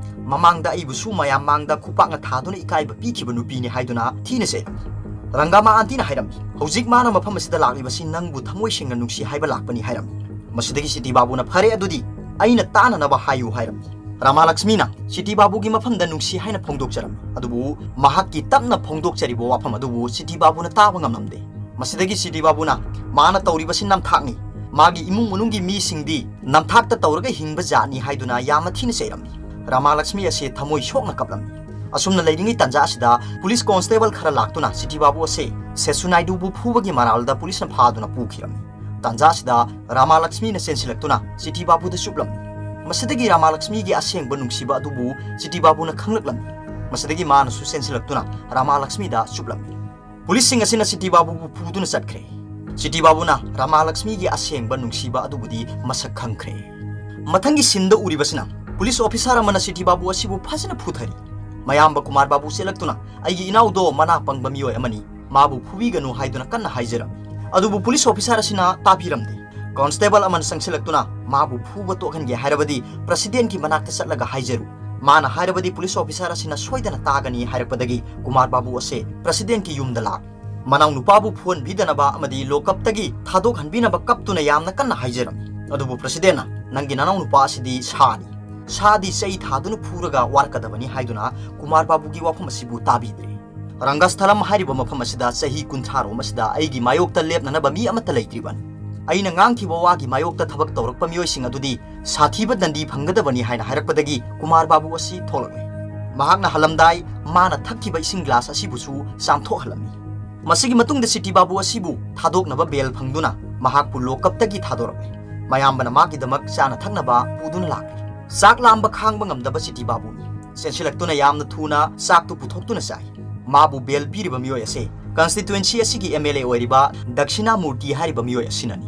ꯃꯃꯥꯡꯗ ꯑꯩꯕꯨꯁꯨ ꯃꯌꯥꯝ ꯃꯥꯡꯗ ꯈꯨꯄꯥꯛꯅ ꯊꯥꯗꯨꯅ ꯏꯀꯥꯏꯕ ꯄꯤꯈꯤꯕ ꯅꯨꯄꯤꯅꯤ" ꯍꯥꯏꯗꯨꯅ ꯊꯤꯅ ꯆꯩꯔꯝꯃꯤ꯫ ꯔꯪꯒꯥꯃꯥ ꯑꯥꯟꯇꯤꯅ ꯍꯥꯏꯔꯝꯃꯤ, "ꯍꯧꯖꯤꯛ ꯃꯥꯅ ꯃꯐꯝ ꯑꯁꯤꯗ ꯂꯥꯛꯂꯤꯕꯁꯤ ꯅꯪꯕꯨ ꯊꯃꯣꯏ ꯁꯦꯡꯅ ꯅꯨꯡꯁꯤ ꯍꯥꯏꯕ ꯂꯥꯛꯄꯅꯤ" ꯍꯥꯏꯔꯝꯃꯤ꯫ ꯃꯁꯤꯗꯒꯤ ꯁꯤꯇꯤ ꯕꯥꯕꯨꯅ, "ꯐꯔꯦ, ꯑꯗꯨꯗꯤ ꯑꯩꯅ ꯇꯥꯅꯅꯕ ꯍꯥꯏꯌꯨ" ꯍꯥꯏꯔꯝꯃꯤ꯫ ꯔꯥꯃꯥ ꯂꯛꯁꯃꯤꯅ ꯁꯤꯇꯤ ꯕꯥꯕꯨꯒꯤ ꯃꯐꯝꯗ ꯅꯨꯡꯁꯤ ꯍꯥꯏꯅ ꯐꯣꯡꯗꯣꯛꯆꯔꯝꯃꯤ, ꯑꯗꯨꯕꯨ ꯃꯍꯥꯛꯀꯤ ꯇꯞꯅ ꯐꯣꯡꯗꯣꯛꯆꯔꯤꯕ ꯋꯥꯐꯝ ꯑꯗꯨꯕꯨ ꯁꯤꯇꯤ ꯕꯥꯕꯨꯅ ꯇꯥꯕ ꯉꯝꯂꯝꯗꯦ꯫ ꯃꯁꯤꯗꯒꯤ ꯁꯤꯇꯤ ꯕꯥꯕꯨꯅ, "ꯃꯥꯅ ꯇꯧꯔꯤꯕꯁꯤ ꯅꯝꯊꯥꯛꯅꯤ꯫ ꯃꯥꯒꯤ ꯏꯃꯨꯡ ꯃꯅꯨꯡꯒꯤ ꯃꯤꯁꯤꯡꯗꯤ ꯅꯝꯊꯥꯛꯇ ꯇꯧꯔꯒ ꯍꯤꯡꯕ ꯖꯥꯠꯅꯤ" ꯍꯥꯏꯗꯨꯅ ꯌꯥꯝꯅ ꯊꯤꯅ ꯆꯩꯔꯝꯃꯤ꯫ ꯔꯥꯃꯥ ꯂꯛꯁꯃꯤ ꯑꯁꯤ ꯊꯃꯣꯏ ꯁꯣꯛꯅ ꯀꯞꯂꯝꯃꯤ꯫ ꯑꯁꯨꯝꯅ ꯂꯩꯔꯤꯉꯩ ꯇꯥꯟꯖꯥ ꯑꯁꯤꯗ ꯄꯨꯂꯤꯁ ꯀꯣꯟꯁꯇꯦꯕꯜ ꯈꯔ ꯂꯥꯛꯇꯨꯅ ꯁꯤꯇꯤ ꯕꯥꯕꯨ ꯑꯁꯤ ꯁꯦꯁꯨ ꯅꯥꯏꯗꯨꯕꯨ ꯐꯨꯕꯒꯤ ꯃꯔꯥꯜꯗ ꯄꯨꯂꯤꯁꯅ ꯐꯥꯗꯨꯅ ꯄꯨꯈꯤꯔꯝꯃꯤ꯫ ꯇꯥꯟꯖꯥ ꯑꯁꯤꯗ ꯔꯥꯃꯥ ꯂꯛꯁꯃꯤꯅ ꯆꯦꯟꯁꯤꯜꯂꯛꯇꯨꯅ ꯁꯤꯇꯤ ꯕꯥꯕꯨꯗ ꯆꯨꯞꯂꯝꯃꯤ꯫ ꯃꯁꯤꯗꯒꯤ ꯔꯥꯃꯥ ꯂꯛꯁꯃꯤꯒꯤ ꯑꯁꯦꯡꯕ ꯅꯨꯡꯁꯤꯕ ꯑꯗꯨꯕꯨ ꯁꯤꯇꯤ ꯕꯥꯕꯨꯅ ꯈꯪꯂꯛꯂꯝꯃꯤ꯫ ꯃꯁꯤꯗꯒꯤ ꯃꯥꯅꯁꯨ ꯆꯦꯟꯁꯤꯜꯂꯛꯇꯨꯅ ꯔꯥꯃꯥ ꯂꯛꯁꯃꯤꯗ ꯆꯨꯞꯂꯝꯃꯤ꯫ ꯄꯨꯂꯤꯁꯁꯤꯡ ꯑꯁꯤꯅ ꯁꯤꯇꯤ ꯕꯥꯕꯨꯕꯨ ꯐꯨꯗꯨꯅ ꯆꯠꯈ꯭ꯔꯦ꯫ ꯁꯤꯇꯤ ꯕꯥꯕꯨꯅ ꯔꯥꯃꯥ ꯂꯛꯁꯃꯤꯒꯤ ꯑꯁꯦꯡꯕ ꯅꯨꯡꯁꯤꯕ ꯑꯗꯨꯕꯨꯗꯤ ꯃꯁꯛ ꯈꯪꯈ꯭ꯔꯦ꯫ ꯃꯊꯪꯒꯤ ꯁꯤꯟꯗ ꯎꯔꯤꯕꯁꯤꯅ ꯄꯨꯂꯤꯁ ꯑꯣꯐꯤꯁꯥꯔ ꯑꯃꯅ ꯁꯤꯇꯤ ꯕꯥꯕꯨ ꯑꯁꯤꯕꯨ ꯐꯖꯅ ꯐꯨꯊꯔꯤ꯫ ꯃꯌꯥꯝꯕ ꯀꯨꯃꯥꯔ ꯕꯥꯕꯨ ꯆꯦꯜꯂꯛꯇꯨꯅ, "ꯑꯩꯒꯤ ꯏꯅꯥꯎꯗꯣ ꯃꯅꯥ ꯄꯪꯕ ꯃꯤꯑꯣꯏ ꯑꯃꯅꯤ, ꯃꯥꯕꯨ ꯐꯨꯕꯤꯒꯅꯨ" ꯍꯥꯏꯗꯨꯅ ꯀꯟꯅ ꯍꯥꯏꯖꯔꯝꯃꯤ꯫ ꯑꯗꯨꯕꯨ ꯄꯨꯂꯤꯁ ꯑꯣꯐꯤꯁꯥꯔ ꯑꯁꯤꯅ ꯇꯥꯕꯤꯔꯝꯗꯦ꯫ ꯀꯣꯟꯁꯇꯦꯕꯜ ꯑꯃꯅ ꯆꯪꯁꯤꯜꯂꯛꯇꯨꯅ, "ꯃꯥꯕꯨ ꯐꯨꯕ ꯇꯣꯛꯍꯟꯒꯦ ꯍꯥꯏꯔꯕꯗꯤ ꯄ꯭ꯔꯁꯤꯗꯦꯟꯒꯤ ꯃꯅꯥꯛꯇ ꯆꯠꯂꯒ ꯍꯥꯏꯖꯔꯨ꯫ ꯃꯥꯅ ꯍꯥꯏꯔꯕꯗꯤ ꯄꯨꯂꯤꯁ ꯑꯣꯐꯤꯁꯥꯔ ꯑꯁꯤꯅ ꯁꯣꯏꯗꯅ ꯇꯥꯒꯅꯤ" ꯍꯥꯏꯔꯛꯄꯗꯒꯤ ꯀꯨꯃꯥꯔ ꯕꯥꯕꯨ ꯑꯁꯦ ꯄ꯭ꯔꯁꯤꯗꯦꯟꯒꯤ ꯌꯨꯝꯗ ꯂꯥꯛ꯫ ꯃꯅꯥꯎ ꯅꯨꯄꯥꯕꯨ ꯐꯨꯍꯟꯕꯤꯗꯅꯕ ꯑꯃꯗꯤ ꯂꯣꯀꯞꯇꯒꯤ ꯊꯥꯗꯣꯛꯍꯟꯕꯤꯅꯕ ꯀꯞꯇꯨꯅ ꯌꯥꯝꯅ ꯀꯟꯅ ꯍꯥꯏꯖꯔꯝꯃꯤ꯫ ꯑꯗꯨꯕꯨ ꯄ꯭ꯔꯁꯤꯗꯦꯟꯅ, "ꯅꯪꯒꯤ ꯅꯅꯥꯎ ꯅꯨꯄꯥ ꯑꯁꯤꯗꯤ ꯁꯥꯅꯤ꯫ ꯁꯥꯗꯤ ꯆꯩ ꯊꯥꯗꯨꯅ ꯐꯨꯔꯒ ꯋꯥꯔꯛꯀꯗꯕꯅꯤ" ꯍꯥꯏꯗꯨꯅ ꯀꯨꯃꯥꯔ ꯕꯥꯕꯨꯒꯤ ꯋꯥꯐꯝ ꯑꯁꯤꯕꯨ ꯇꯥꯕꯤꯗ꯭ꯔꯦ꯫ ꯔꯪꯒꯁꯊꯂꯝ ꯍꯥꯏꯔꯤꯕ ꯃꯐꯝ ꯑꯁꯤꯗ ꯆꯍꯤ ꯀꯨꯟꯊ꯭ꯔꯥ ꯔꯣꯝ ꯑꯁꯤꯗ ꯑꯩꯒꯤ ꯃꯥꯌꯣꯛꯇ ꯂꯦꯞꯅꯅꯕ ꯃꯤ ꯑꯃꯠꯇ ꯂꯩꯇ꯭ꯔꯤꯕꯅꯤ꯫ ꯑꯩꯅ ꯉꯥꯡꯈꯤꯕ ꯋꯥꯒꯤ ꯃꯥꯌꯣꯛꯇ ꯊꯕꯛ ꯇꯧꯔꯛꯄ ꯃꯤꯑꯣꯏꯁꯤꯡ ꯑꯗꯨꯗꯤ ꯁꯥꯊꯤꯕ ꯗꯟꯗꯤ ꯐꯪꯒꯗꯕꯅꯤ ꯍꯥꯏꯅ ꯍꯥꯏꯔꯛꯄꯗꯒꯤ ꯀꯨꯃꯥꯔ ꯕꯥꯕꯨ ꯑꯁꯤ ꯊꯣꯛꯂꯛꯂꯦ꯫ ꯃꯍꯥꯛꯅ ꯍꯜꯂꯝꯗꯥꯏ ꯃꯥꯅ ꯊꯛꯈꯤꯕ ꯏꯁꯤꯡ ꯒ꯭ꯂꯥꯁ ꯑꯁꯤꯕꯨꯁꯨ ꯆꯥꯝꯊꯣꯛꯍꯜꯂꯝꯃꯤ꯫ ꯃꯁꯤꯒꯤ ꯃꯇꯨꯡꯗ ꯁꯤꯇꯤ ꯕꯥꯕꯨ ꯑꯁꯤꯕꯨ ꯊꯥꯗꯣꯛꯅꯕ ꯕꯦꯜ ꯐꯪꯗꯨꯅ ꯃꯍꯥꯛꯄꯨ ꯂꯣꯀꯞꯇꯒꯤ ꯊꯥꯗꯣꯔꯛꯂꯦ꯫ ꯃꯌꯥꯝꯕꯅ ꯃꯥꯒꯤꯗꯃꯛ ꯆꯥꯅ ꯊꯛꯅꯕ ꯄꯨꯗꯨꯅ ꯂꯥꯛꯂꯦ꯫ ꯆꯥꯛ ꯂꯥꯝꯕ ꯈꯥꯡꯕ ꯉꯝꯗꯕ ꯁꯤꯇꯤ ꯕꯥꯕꯨꯅꯤ꯫ ꯆꯦꯟꯁꯤꯜꯂꯛꯇꯨꯅ ꯌꯥꯝꯅ ꯊꯨꯅ ꯆꯥꯛꯇꯨ ꯄꯨꯊꯣꯛꯇꯨꯅ ꯆꯥꯏ꯫ ꯃꯥꯕꯨ ꯕꯦꯜ ꯄꯤꯔꯤꯕ ꯃꯤꯑꯣꯏ ꯑꯁꯦ ꯀꯟꯁꯇꯤꯇ꯭ꯋꯦꯟꯁꯤ ꯑꯁꯤꯒꯤ ꯑꯦꯝ ꯑꯦꯜ ꯑꯦ ꯑꯣꯏꯔꯤꯕ ꯗꯛꯁꯤꯅꯥ ꯃꯨꯔꯇꯤ ꯍꯥꯏꯔꯤꯕ ꯃꯤꯑꯣꯏ ꯑꯁꯤꯅꯅꯤ꯫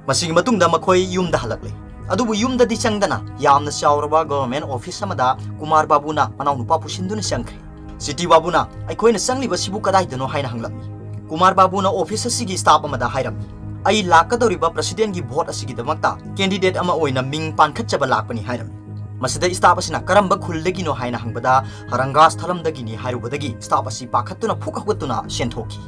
ꯃꯁꯤꯒꯤ ꯃꯇꯨꯡꯗ ꯃꯈꯣꯏ ꯌꯨꯝꯗ ꯍꯜꯂꯛꯂꯦ꯫ ꯑꯗꯨꯕꯨ ꯌꯨꯝꯗꯗꯤ ꯆꯪꯗꯅ ꯌꯥꯝꯅ ꯆꯥꯎꯔꯕ ꯒꯣꯚꯔꯟꯃꯦꯟꯠ ꯑꯣꯐꯤꯁ ꯑꯃꯗ ꯀꯨꯃꯥꯔ ꯕꯥꯕꯨꯅ ꯃꯅꯥꯎꯅꯨꯄꯥ ꯄꯨꯁꯤꯟꯗꯨꯅ ꯆꯪꯈ꯭ꯔꯦ꯫ ꯁꯤꯇꯤ ꯕꯥꯕꯨꯅ, "ꯑꯩꯈꯣꯏꯅ ꯆꯪꯂꯤꯕꯁꯤꯕꯨ ꯀꯗꯥꯏꯗꯅꯣ?" ꯍꯥꯏꯅ ꯍꯪꯂꯝꯃꯤ꯫ ꯀꯨꯃꯥꯔ ꯕꯥꯕꯨꯅ ꯑꯣꯐꯤꯁ ꯑꯁꯤꯒꯤ ꯁ꯭ꯇꯥꯐ ꯑꯃꯗ ꯍꯥꯏꯔꯝꯃꯤ, "ꯑꯩ ꯂꯥꯛꯀꯗꯧꯔꯤꯕ ꯄ꯭ꯔꯁꯤꯗꯦꯟꯠꯀꯤ ꯚꯣꯠ ꯑꯁꯤꯒꯤꯗꯃꯛꯇ ꯀꯦꯟꯗꯤꯗꯦꯠ ꯑꯃ ꯑꯣꯏꯅ ꯃꯤꯡ ꯄꯥꯟꯈꯠꯆꯕ ꯂꯥꯛꯄꯅꯤ" ꯍꯥꯏꯔꯝꯃꯤ꯫ ꯃꯁꯤꯗ ꯁ꯭ꯇꯥꯐ ꯑꯁꯤꯅ "ꯀꯔꯝꯕ ꯈꯨꯜꯗꯒꯤꯅꯣ?" ꯍꯥꯏꯅ ꯍꯪꯕꯗ, "ꯔꯪꯒꯥꯁꯊꯂꯝꯗꯒꯤꯅꯤ" ꯍꯥꯏꯔꯨꯕꯗꯒꯤ ꯁ꯭ꯇꯥꯐ ꯑꯁꯤ ꯄꯥꯈꯠꯇꯨꯅ ꯐꯨꯛ ꯍꯧꯒꯠꯇꯨꯅ ꯆꯦꯟꯊꯣꯛꯈꯤ꯫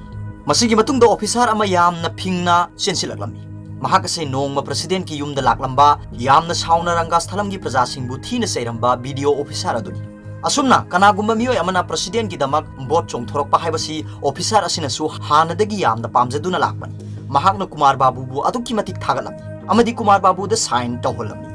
ꯃꯁꯤꯒꯤ ꯃꯇꯨꯡꯗ ꯑꯣꯐꯤꯁꯥꯔ ꯑꯃ ꯌꯥꯝꯅ ꯐꯤꯡꯅ ꯆꯦꯟꯁꯤꯜꯂꯛꯂꯝꯃꯤ꯫ ꯃꯍꯥꯛ ꯑꯁꯤ ꯅꯣꯡꯃ ꯄ꯭ꯔꯁꯤꯗꯦꯟꯠꯀꯤ ꯌꯨꯝꯗ ꯂꯥꯛꯂꯝꯕ, ꯌꯥꯝꯅ ꯁꯥꯎꯅ ꯔꯪꯒꯥꯁꯊꯂꯝꯒꯤ ꯄ꯭ꯔꯖꯥꯁꯤꯡꯕꯨ ꯊꯤꯅ ꯆꯩꯔꯝꯕ ꯕꯤ ꯗꯤ ꯑꯣ ꯑꯣꯐꯤꯁꯥꯔ ꯑꯗꯨꯅꯤ꯫ ꯑꯁꯨꯝꯅ ꯀꯅꯥꯒꯨꯝꯕ ꯃꯤꯑꯣꯏ ꯑꯃꯅ ꯄ꯭ꯔꯁꯤꯗꯦꯟꯠꯀꯤꯗꯃꯛ ꯚꯣꯠ ꯆꯣꯡꯊꯣꯔꯛꯄ ꯍꯥꯏꯕꯁꯤ ꯑꯣꯐꯤꯁꯥꯔ ꯑꯁꯤꯅꯁꯨ ꯍꯥꯟꯅꯗꯒꯤ ꯌꯥꯝꯅ ꯄꯥꯝꯖꯗꯨꯅ ꯂꯥꯛꯄꯅꯤ꯫ ꯃꯍꯥꯛꯅ ꯀꯨꯃꯥꯔ ꯕꯥꯕꯨꯕꯨ ꯑꯗꯨꯛꯀꯤ ꯃꯇꯤꯛ ꯊꯥꯒꯠꯂꯝꯃꯤ ꯑꯃꯗꯤ ꯀꯨꯃꯥꯔ ꯕꯥꯕꯨꯗ ꯁꯥꯏꯟ ꯇꯧꯍꯜꯂꯝꯃꯤ꯫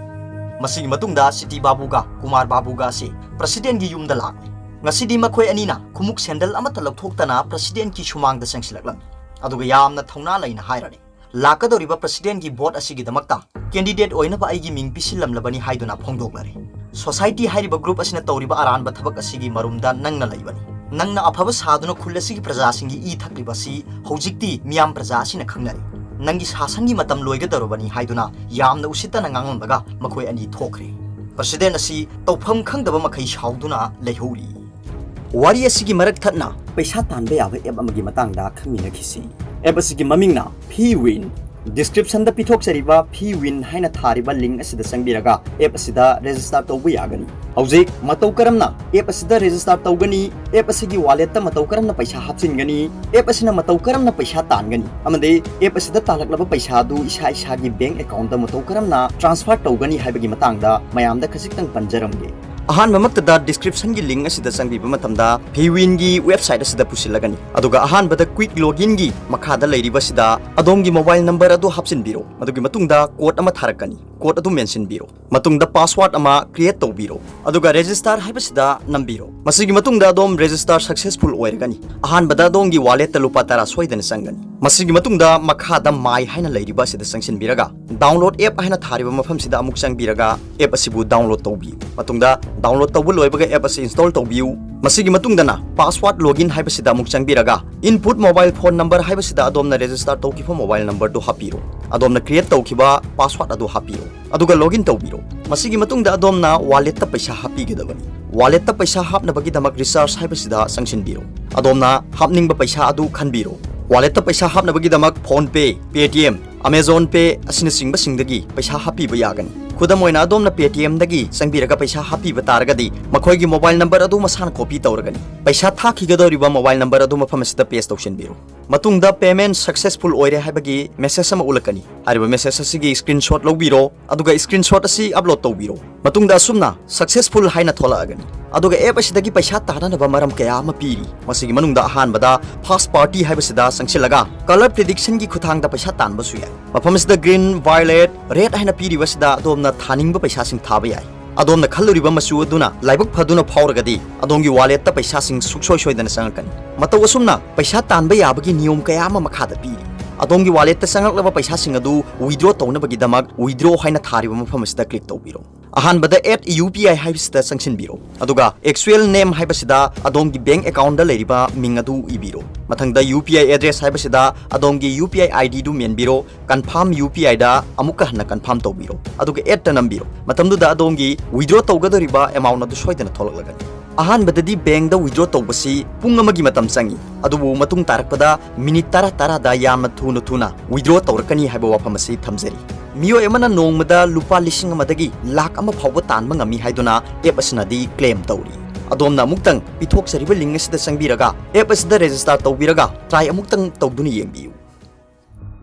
ꯃꯁꯤꯒꯤ ꯃꯇꯨꯡꯗ ꯁꯤꯇꯤ ꯕꯥꯕꯨꯒ ꯀꯨꯃꯥꯔ ꯕꯥꯕꯨꯒ ꯑꯁꯤ ꯄ꯭ꯔꯁꯤꯗꯦꯟꯠꯀꯤ ꯌꯨꯝꯗ ꯂꯥꯛꯂꯦ꯫ ꯉꯁꯤꯗꯤ ꯃꯈꯣꯏ ꯑꯅꯤꯅ ꯈꯨꯃꯨꯛ ꯁꯦꯟꯗꯜ ꯑꯃꯠꯇ ꯂꯧꯊꯣꯛꯇꯅ ꯄ꯭ꯔꯁꯤꯗꯦꯟꯠꯀꯤ ꯁꯨꯃꯥꯡꯗ ꯆꯪꯁꯤꯜꯂꯛꯂꯝꯃꯤ꯫ ꯑꯗꯨꯒ ꯌꯥꯝꯅ ꯊꯧꯅꯥ ꯂꯩꯅ ꯍꯥꯏꯔꯅꯤ, "ꯂꯥꯛꯀꯗꯧꯔꯤꯕ ꯄ꯭ꯔꯁꯤꯗꯦꯟꯠꯀꯤ ꯚꯣꯠ ꯑꯁꯤꯒꯤꯗꯃꯛꯇ ꯀꯦꯟꯗꯤꯗꯦꯠ ꯑꯣꯏꯅꯕ ꯑꯩꯒꯤ ꯃꯤꯡ ꯄꯤꯁꯤꯜꯂꯝꯂꯕꯅꯤ" ꯍꯥꯏꯗꯨꯅ ꯐꯣꯡꯗꯣꯛꯂꯔꯦ꯫ ꯁꯣꯁꯥꯏꯇꯤ ꯍꯥꯏꯔꯤꯕ ꯒ꯭ꯔꯨꯞ ꯑꯁꯤꯅ ꯇꯧꯔꯤꯕ ꯑꯔꯥꯟꯕ ꯊꯕꯛ ꯑꯁꯤꯒꯤ ꯃꯔꯨꯝꯗ ꯅꯪꯅ ꯂꯩꯕꯅꯤ꯫ ꯅꯪꯅ ꯑꯐꯕ ꯁꯥꯗꯨꯅ ꯈꯨꯜ ꯑꯁꯤꯒꯤ ꯄ꯭ꯔꯖꯥꯁꯤꯡꯒꯤ ꯏ ꯊꯛꯂꯤꯕ ꯑꯁꯤ ꯍꯧꯖꯤꯛꯇꯤ ꯃꯤꯌꯥꯝ ꯄ꯭ꯔꯖꯥ ꯑꯁꯤꯅ ꯈꯪꯅꯔꯦ꯫ ꯅꯪꯒꯤ ꯁꯥꯁꯟꯒꯤ ꯃꯇꯝ ꯂꯣꯏꯒꯗꯧꯔꯕꯅꯤ ꯍꯥꯏꯗꯨꯅ ꯌꯥꯝꯅ ꯎꯁꯤꯠꯇꯅ ꯉꯥꯡꯂꯝꯂꯒ ꯃꯈꯣꯏ ꯑꯅꯤ ꯊꯣꯛꯈ꯭ꯔꯦ꯫ ꯄ꯭ꯔꯁꯤꯗꯦꯟꯠ ꯑꯁꯤ ꯇꯧꯐꯝ ꯈꯪꯗꯕ ꯃꯈꯩ ꯁꯥꯎꯗꯨꯅ ꯂꯩꯍꯧꯔꯤ꯫ ꯋꯥꯔꯤ ꯑꯁꯤꯒꯤ ꯃꯔꯛ ꯊꯠꯅ ꯄꯩꯁꯥ ꯇꯥꯟꯕ ꯌꯥꯕ ꯑꯦꯞ ꯑꯃꯒꯤ ꯃꯇꯥꯡꯗ ꯈꯪꯃꯤꯟꯅꯈꯤꯁꯤ꯫ ꯑꯦꯞ ꯑꯁꯤꯒꯤ ꯃꯃꯤꯡꯅ ꯐꯤ ꯋꯤꯟ꯫ ꯗꯤꯁꯀ꯭ꯔꯤꯞꯁꯟꯗ ꯄꯤꯊꯣꯛꯆꯔꯤꯕ ꯐꯤ ꯋꯤꯟ ꯍꯥꯏꯅ ꯊꯥꯔꯤꯕ ꯂꯤꯡ ꯑꯁꯤꯗ ꯆꯪꯕꯤꯔꯒ ꯑꯦꯞ ꯑꯁꯤꯗ ꯔꯦꯖꯤꯁꯇꯥꯔ ꯇꯧꯕ ꯌꯥꯒꯅꯤ꯫ ꯍꯧꯖꯤꯛ ꯃꯇꯧ ꯀꯔꯝꯅ ꯑꯦꯞ ꯑꯁꯤꯗ ꯔꯦꯖꯤꯁꯇꯥꯔ ꯇꯧꯒꯅꯤ, ꯑꯦꯞ ꯑꯁꯤꯒꯤ ꯋꯥꯂꯦꯠꯇ ꯃꯇꯧ ꯀꯔꯝꯅ ꯄꯩꯁꯥ ꯍꯥꯞꯆꯤꯟꯒꯅꯤ, ꯑꯦꯞ ꯑꯁꯤꯅ ꯃꯇꯧ ꯀꯔꯝꯅ ꯄꯩꯁꯥ ꯇꯥꯟꯒꯅꯤ, ꯑꯃꯗꯤ ꯑꯦꯞ ꯑꯁꯤꯗ ꯇꯥꯜꯂꯛꯂꯕ ꯄꯩꯁꯥ ꯑꯗꯨ ꯏꯁꯥ ꯏꯁꯥꯒꯤ ꯕꯦꯡꯛ ꯑꯦꯀꯥꯎꯟꯠꯇ ꯃꯇꯧ ꯀꯔꯝꯅ ꯇ꯭ꯔꯥꯟꯁꯐꯔ ꯇꯧꯒꯅꯤ ꯍꯥꯏꯕꯒꯤ ꯃꯇꯥꯡꯗ ꯃꯌꯥꯝꯗ ꯈꯖꯤꯛꯇꯪ ꯄꯟꯖꯔꯝꯒꯦ꯫ ꯑꯍꯥꯟꯕꯃꯛꯇꯗ descriptionꯒꯤ link ꯑꯁꯤꯗ ꯆꯪꯕꯤꯕ ꯃꯇꯝꯗ Paywineꯒꯤ website ꯑꯁꯤꯗ ꯄꯨꯁꯤꯜꯂꯒꯅꯤ꯫ ꯑꯗꯨꯒ ꯑꯍꯥꯟꯕꯗ quick loginꯒꯤ ꯃꯈꯥꯗ ꯂꯩꯔꯤꯕꯁꯤꯗ ꯑꯗꯣꯝꯒꯤ mobile number ꯑꯗꯨ ꯍꯥꯞꯆꯤꯟꯕꯤꯔꯣ꯫ ꯃꯗꯨꯒꯤ ꯃꯇꯨꯡꯗ code ꯑꯃ ꯊꯥꯔꯛꯀꯅꯤ꯫ Code ꯑꯗꯨ mentionꯕꯤꯔꯣ꯫ ꯃꯇꯨꯡꯗ password ꯑꯃ create ꯇꯧꯕꯤꯔꯣ꯫ ꯑꯗꯨꯒ register ꯍꯥꯏꯕꯁꯤꯗ ꯅꯝꯕꯤꯔꯣ꯫ ꯃꯁꯤꯒꯤ ꯃꯇꯨꯡꯗ ꯑꯗꯣꯝ register successful ꯑꯣꯏꯔꯒꯅꯤ꯫ ꯑꯍꯥꯟꯕꯗ ꯑꯗꯣꯝꯒꯤ walletꯇ ꯂꯨꯄꯥ ꯇꯔꯥ ꯁꯣꯏꯗꯅ ꯆꯪꯒꯅꯤ꯫ ꯃꯁꯤꯒꯤ ꯃꯇꯨꯡꯗ ꯃꯈꯥꯗ My ꯍꯥꯏꯅ ꯂꯩꯔꯤꯕ ꯑꯁꯤꯗ ꯆꯪꯁꯤꯟꯕꯤꯔꯒ download app ꯍꯥꯏꯅ ꯊꯥꯔꯤꯕ ꯃꯐꯝꯁꯤꯗ ꯑꯃꯨꯛ ꯆꯪꯕꯤꯔꯒ app ꯑꯁꯤꯕꯨ download ꯇꯧꯕꯤꯌꯨ꯫ ꯃꯇꯨꯡꯗ download ꯇꯧꯕ ꯂꯣꯏꯕꯒ app ꯑꯁꯤ install ꯇꯧꯕꯤꯌꯨ꯫ ꯃꯁꯤꯒꯤ ꯃꯇꯨꯡꯗꯅ password login ꯍꯥꯏꯕꯁꯤꯗ ꯑꯃꯨꯛ ꯆꯪꯕꯤꯔꯒ input mobile phone number ꯍꯥꯏꯕꯁꯤꯗ ꯑꯗꯣꯝꯅ register ꯇꯧꯈꯤꯕ mobile numberꯗꯨ ꯍꯥꯞꯄꯤꯔꯣ꯫ ꯑꯗꯣꯝꯅ create ꯇꯧꯈꯤꯕ password ꯑꯗꯨ ꯍꯥꯞꯄꯤꯔꯣ꯫ ꯑꯗꯨꯒ login ꯇꯧꯕꯤꯔꯣ꯫ ꯃꯁꯤꯒꯤ ꯃꯇꯨꯡꯗ ꯑꯗꯣꯝꯅ walletꯇ ꯄꯩꯁꯥ ꯍꯥꯞꯄꯤꯒꯗꯕꯅꯤ꯫ Walletꯇ ꯄꯩꯁꯥ ꯍꯥꯞꯅꯕꯒꯤꯗꯃꯛ recharge ꯍꯥꯏꯕꯁꯤꯗ ꯆꯪꯁꯤꯟꯕꯤꯔꯣ꯫ ꯑꯗꯣꯝꯅ ꯍꯥꯞꯅꯤꯡꯕ ꯄꯩꯁꯥ ꯑꯗꯨ ꯈꯟꯕꯤꯔꯣ꯫ Walletꯇ ꯄꯩꯁꯥ ꯍꯥꯞꯅꯕꯒꯤꯗꯃꯛ PhonePe, Paytm, Amazon Pay ꯑꯁꯤꯅꯆꯤꯡꯕꯁꯤꯡꯗꯒꯤ ꯄꯩꯁꯥ ꯍꯥꯞꯄꯤꯕ ꯌꯥꯒꯅꯤ꯫ ꯈꯨꯗꯝ ꯑꯣꯏꯅ, ꯑꯗꯣꯝꯅ Paytmꯗꯒꯤ ꯆꯪꯕꯤꯔꯒ ꯄꯩꯁꯥ ꯍꯥꯞꯄꯤꯕ ꯇꯥꯔꯒꯗꯤ, ꯃꯈꯣꯏꯒꯤ mobile number ꯑꯗꯨ ꯃꯁꯥꯅ copy ꯇꯧꯔꯒꯅꯤ꯫ ꯄꯩꯁꯥ ꯊꯥꯈꯤꯒꯗꯧꯔꯤꯕ mobile number ꯑꯗꯨ ꯃꯐꯝ ꯑꯁꯤꯗ paste ꯇꯧꯁꯤꯟꯕꯤꯔꯣ꯫ ꯃꯇꯨꯡꯗ payment successful ꯑꯣꯏꯔꯦ ꯍꯥꯏꯕꯒꯤ message ꯑꯃ ꯎꯠꯂꯛꯀꯅꯤ꯫ ꯍꯥꯏꯔꯤꯕ message ꯑꯁꯤꯒꯤ screenshot ꯂꯧꯕꯤꯔꯣ, ꯑꯗꯨꯒ screenshot ꯑꯁꯤ upload ꯇꯧꯕꯤꯔꯣ꯫ ꯃꯇꯨꯡꯗ ꯑꯁꯨꯝꯅ successful ꯍꯥꯏꯅ ꯊꯣꯛꯂꯛꯑꯒꯅꯤ꯫ ꯑꯗꯨꯒ app ꯑꯁꯤꯗꯒꯤ ꯄꯩꯁꯥ ꯇꯥꯅꯅꯕ ꯃꯔꯝ ꯀꯌꯥ ꯑꯃ ꯄꯤꯔꯤ꯫ ꯃꯁꯤꯒꯤ ꯃꯅꯨꯡꯗ ꯑꯍꯥꯟꯕꯗ first party ꯍꯥꯏꯕꯁꯤꯗ ꯆꯪꯁꯤꯜꯂꯒ color predictionꯒꯤ ꯈꯨꯠꯊꯥꯡꯗ ꯄꯩꯁꯥ ꯇꯥꯟꯕꯁꯨ ꯌꯥꯏ꯫ ꯃꯐꯝ ꯑꯁꯤꯗ green, violet, red ꯍꯥꯏꯅ ꯄꯤꯔꯤꯕꯁꯤꯗ ꯑꯗꯣꯝꯅ ꯊꯥꯅꯤꯡꯕ ꯄꯩꯁꯥꯁꯤꯡ ꯊꯥꯕ ꯌꯥꯏ꯫ ꯑꯗꯣꯝꯅ ꯈꯜꯂꯨꯔꯤꯕ ꯃꯆꯨ ꯑꯗꯨꯅ ꯂꯥꯏꯕꯛ ꯐꯗꯨꯅ ꯐꯥꯎꯔꯒꯗꯤ, ꯑꯗꯣꯝꯒꯤ walletꯇ ꯄꯩꯁꯥꯁꯤꯡ ꯁꯨꯡꯁꯣꯏ ꯁꯣꯏꯗꯅ ꯆꯪꯉꯛꯀꯅꯤ꯫ ꯃꯇꯧ ꯑꯁꯨꯝꯅ ꯄꯩꯁꯥ ꯇꯥꯟꯕ ꯌꯥꯕꯒꯤ ꯅꯤꯌꯣꯝ ꯀꯌꯥ ꯑꯃ ꯃꯈꯥꯗ ꯄꯤꯔꯤ꯫ ꯑꯗꯣꯝꯒꯤ walletꯇ ꯆꯪꯂꯛꯂꯕ ꯄꯩꯁꯥꯁꯤꯡ ꯑꯗꯨ withdraw ꯇꯧꯅꯕꯒꯤꯗꯃꯛ withdraw ꯍꯥꯏꯅ ꯊꯥꯔꯤꯕ ꯃꯐꯝ ꯑꯁꯤꯗ click ꯇꯧꯕꯤꯔꯣ꯫ ꯑꯍꯥꯟꯕꯗ add U P I ꯍꯥꯏꯕꯁꯤꯗ ꯆꯪꯁꯤꯟꯕꯤꯔꯣ꯫ ꯑꯗꯨꯒ actual name ꯍꯥꯏꯕꯁꯤꯗ ꯑꯗꯣꯝꯒꯤ bank accountꯗ ꯂꯩꯔꯤꯕ ꯃꯤꯡ ꯑꯗꯨ ꯏꯕꯤꯔꯣ꯫ ꯃꯊꯪꯗ U P I address ꯍꯥꯏꯕꯁꯤꯗ ꯑꯗꯣꯝꯒꯤ U P I I Dꯗꯨ ꯃꯦꯟꯕꯤꯔꯣ꯫ Confirm U P Iꯗ ꯑꯃꯨꯛꯀ ꯍꯟꯅ confirm ꯇꯧꯕꯤꯔꯣ꯫ ꯑꯗꯨꯒ addꯇ ꯅꯝꯕꯤꯔꯣ꯫ ꯃꯇꯝꯗꯨꯗ ꯑꯗꯣꯝꯒꯤ withdraw ꯇꯧꯒꯗꯧꯔꯤꯕ amount ꯑꯗꯨ ꯁꯣꯏꯗꯅ ꯊꯣꯛꯂꯛꯂꯒꯅꯤ꯫ ꯑꯍꯥꯟꯕꯗꯗꯤ bankꯗ withdraw ꯇꯧꯕꯁꯤ ꯄꯨꯡ ꯑꯃꯒꯤ ꯃꯇꯝ ꯆꯪꯏ, ꯑꯗꯨꯕꯨ ꯃꯇꯨꯡ ꯇꯥꯔꯛꯄꯗ minute ꯇꯔꯥ ꯇꯔꯥꯗ ꯌꯥꯝꯅ ꯊꯨꯅ ꯊꯨꯅ withdraw ꯇꯧꯔꯛꯀꯅꯤ ꯍꯥꯏꯕ ꯋꯥꯐꯝ ꯑꯁꯤ ꯊꯝꯖꯔꯤ꯫ ꯃꯤꯑꯣꯏ ꯑꯃꯅ ꯅꯣꯡꯃꯗ ꯂꯨꯄꯥ ꯂꯤꯁꯤꯡ ꯑꯃꯗꯒꯤ ꯂꯥꯈ ꯑꯃ ꯐꯥꯎꯕ ꯇꯥꯟꯕ ꯉꯝꯃꯤ ꯍꯥꯏꯗꯨꯅ app ꯑꯁꯤꯅꯗꯤ claim ꯇꯧꯔꯤ꯫ ꯑꯗꯣꯝꯅ ꯑꯃꯨꯛꯇꯪ ꯄꯤꯊꯣꯛꯆꯔꯤꯕ link ꯑꯁꯤꯗ ꯆꯪꯕꯤꯔꯒ app ꯑꯁꯤꯗ register ꯇꯧꯕꯤꯔꯒ try ꯑꯃꯨꯛꯇꯪ ꯇꯧꯗꯨꯅ ꯌꯦꯡꯕꯤꯌꯨ꯫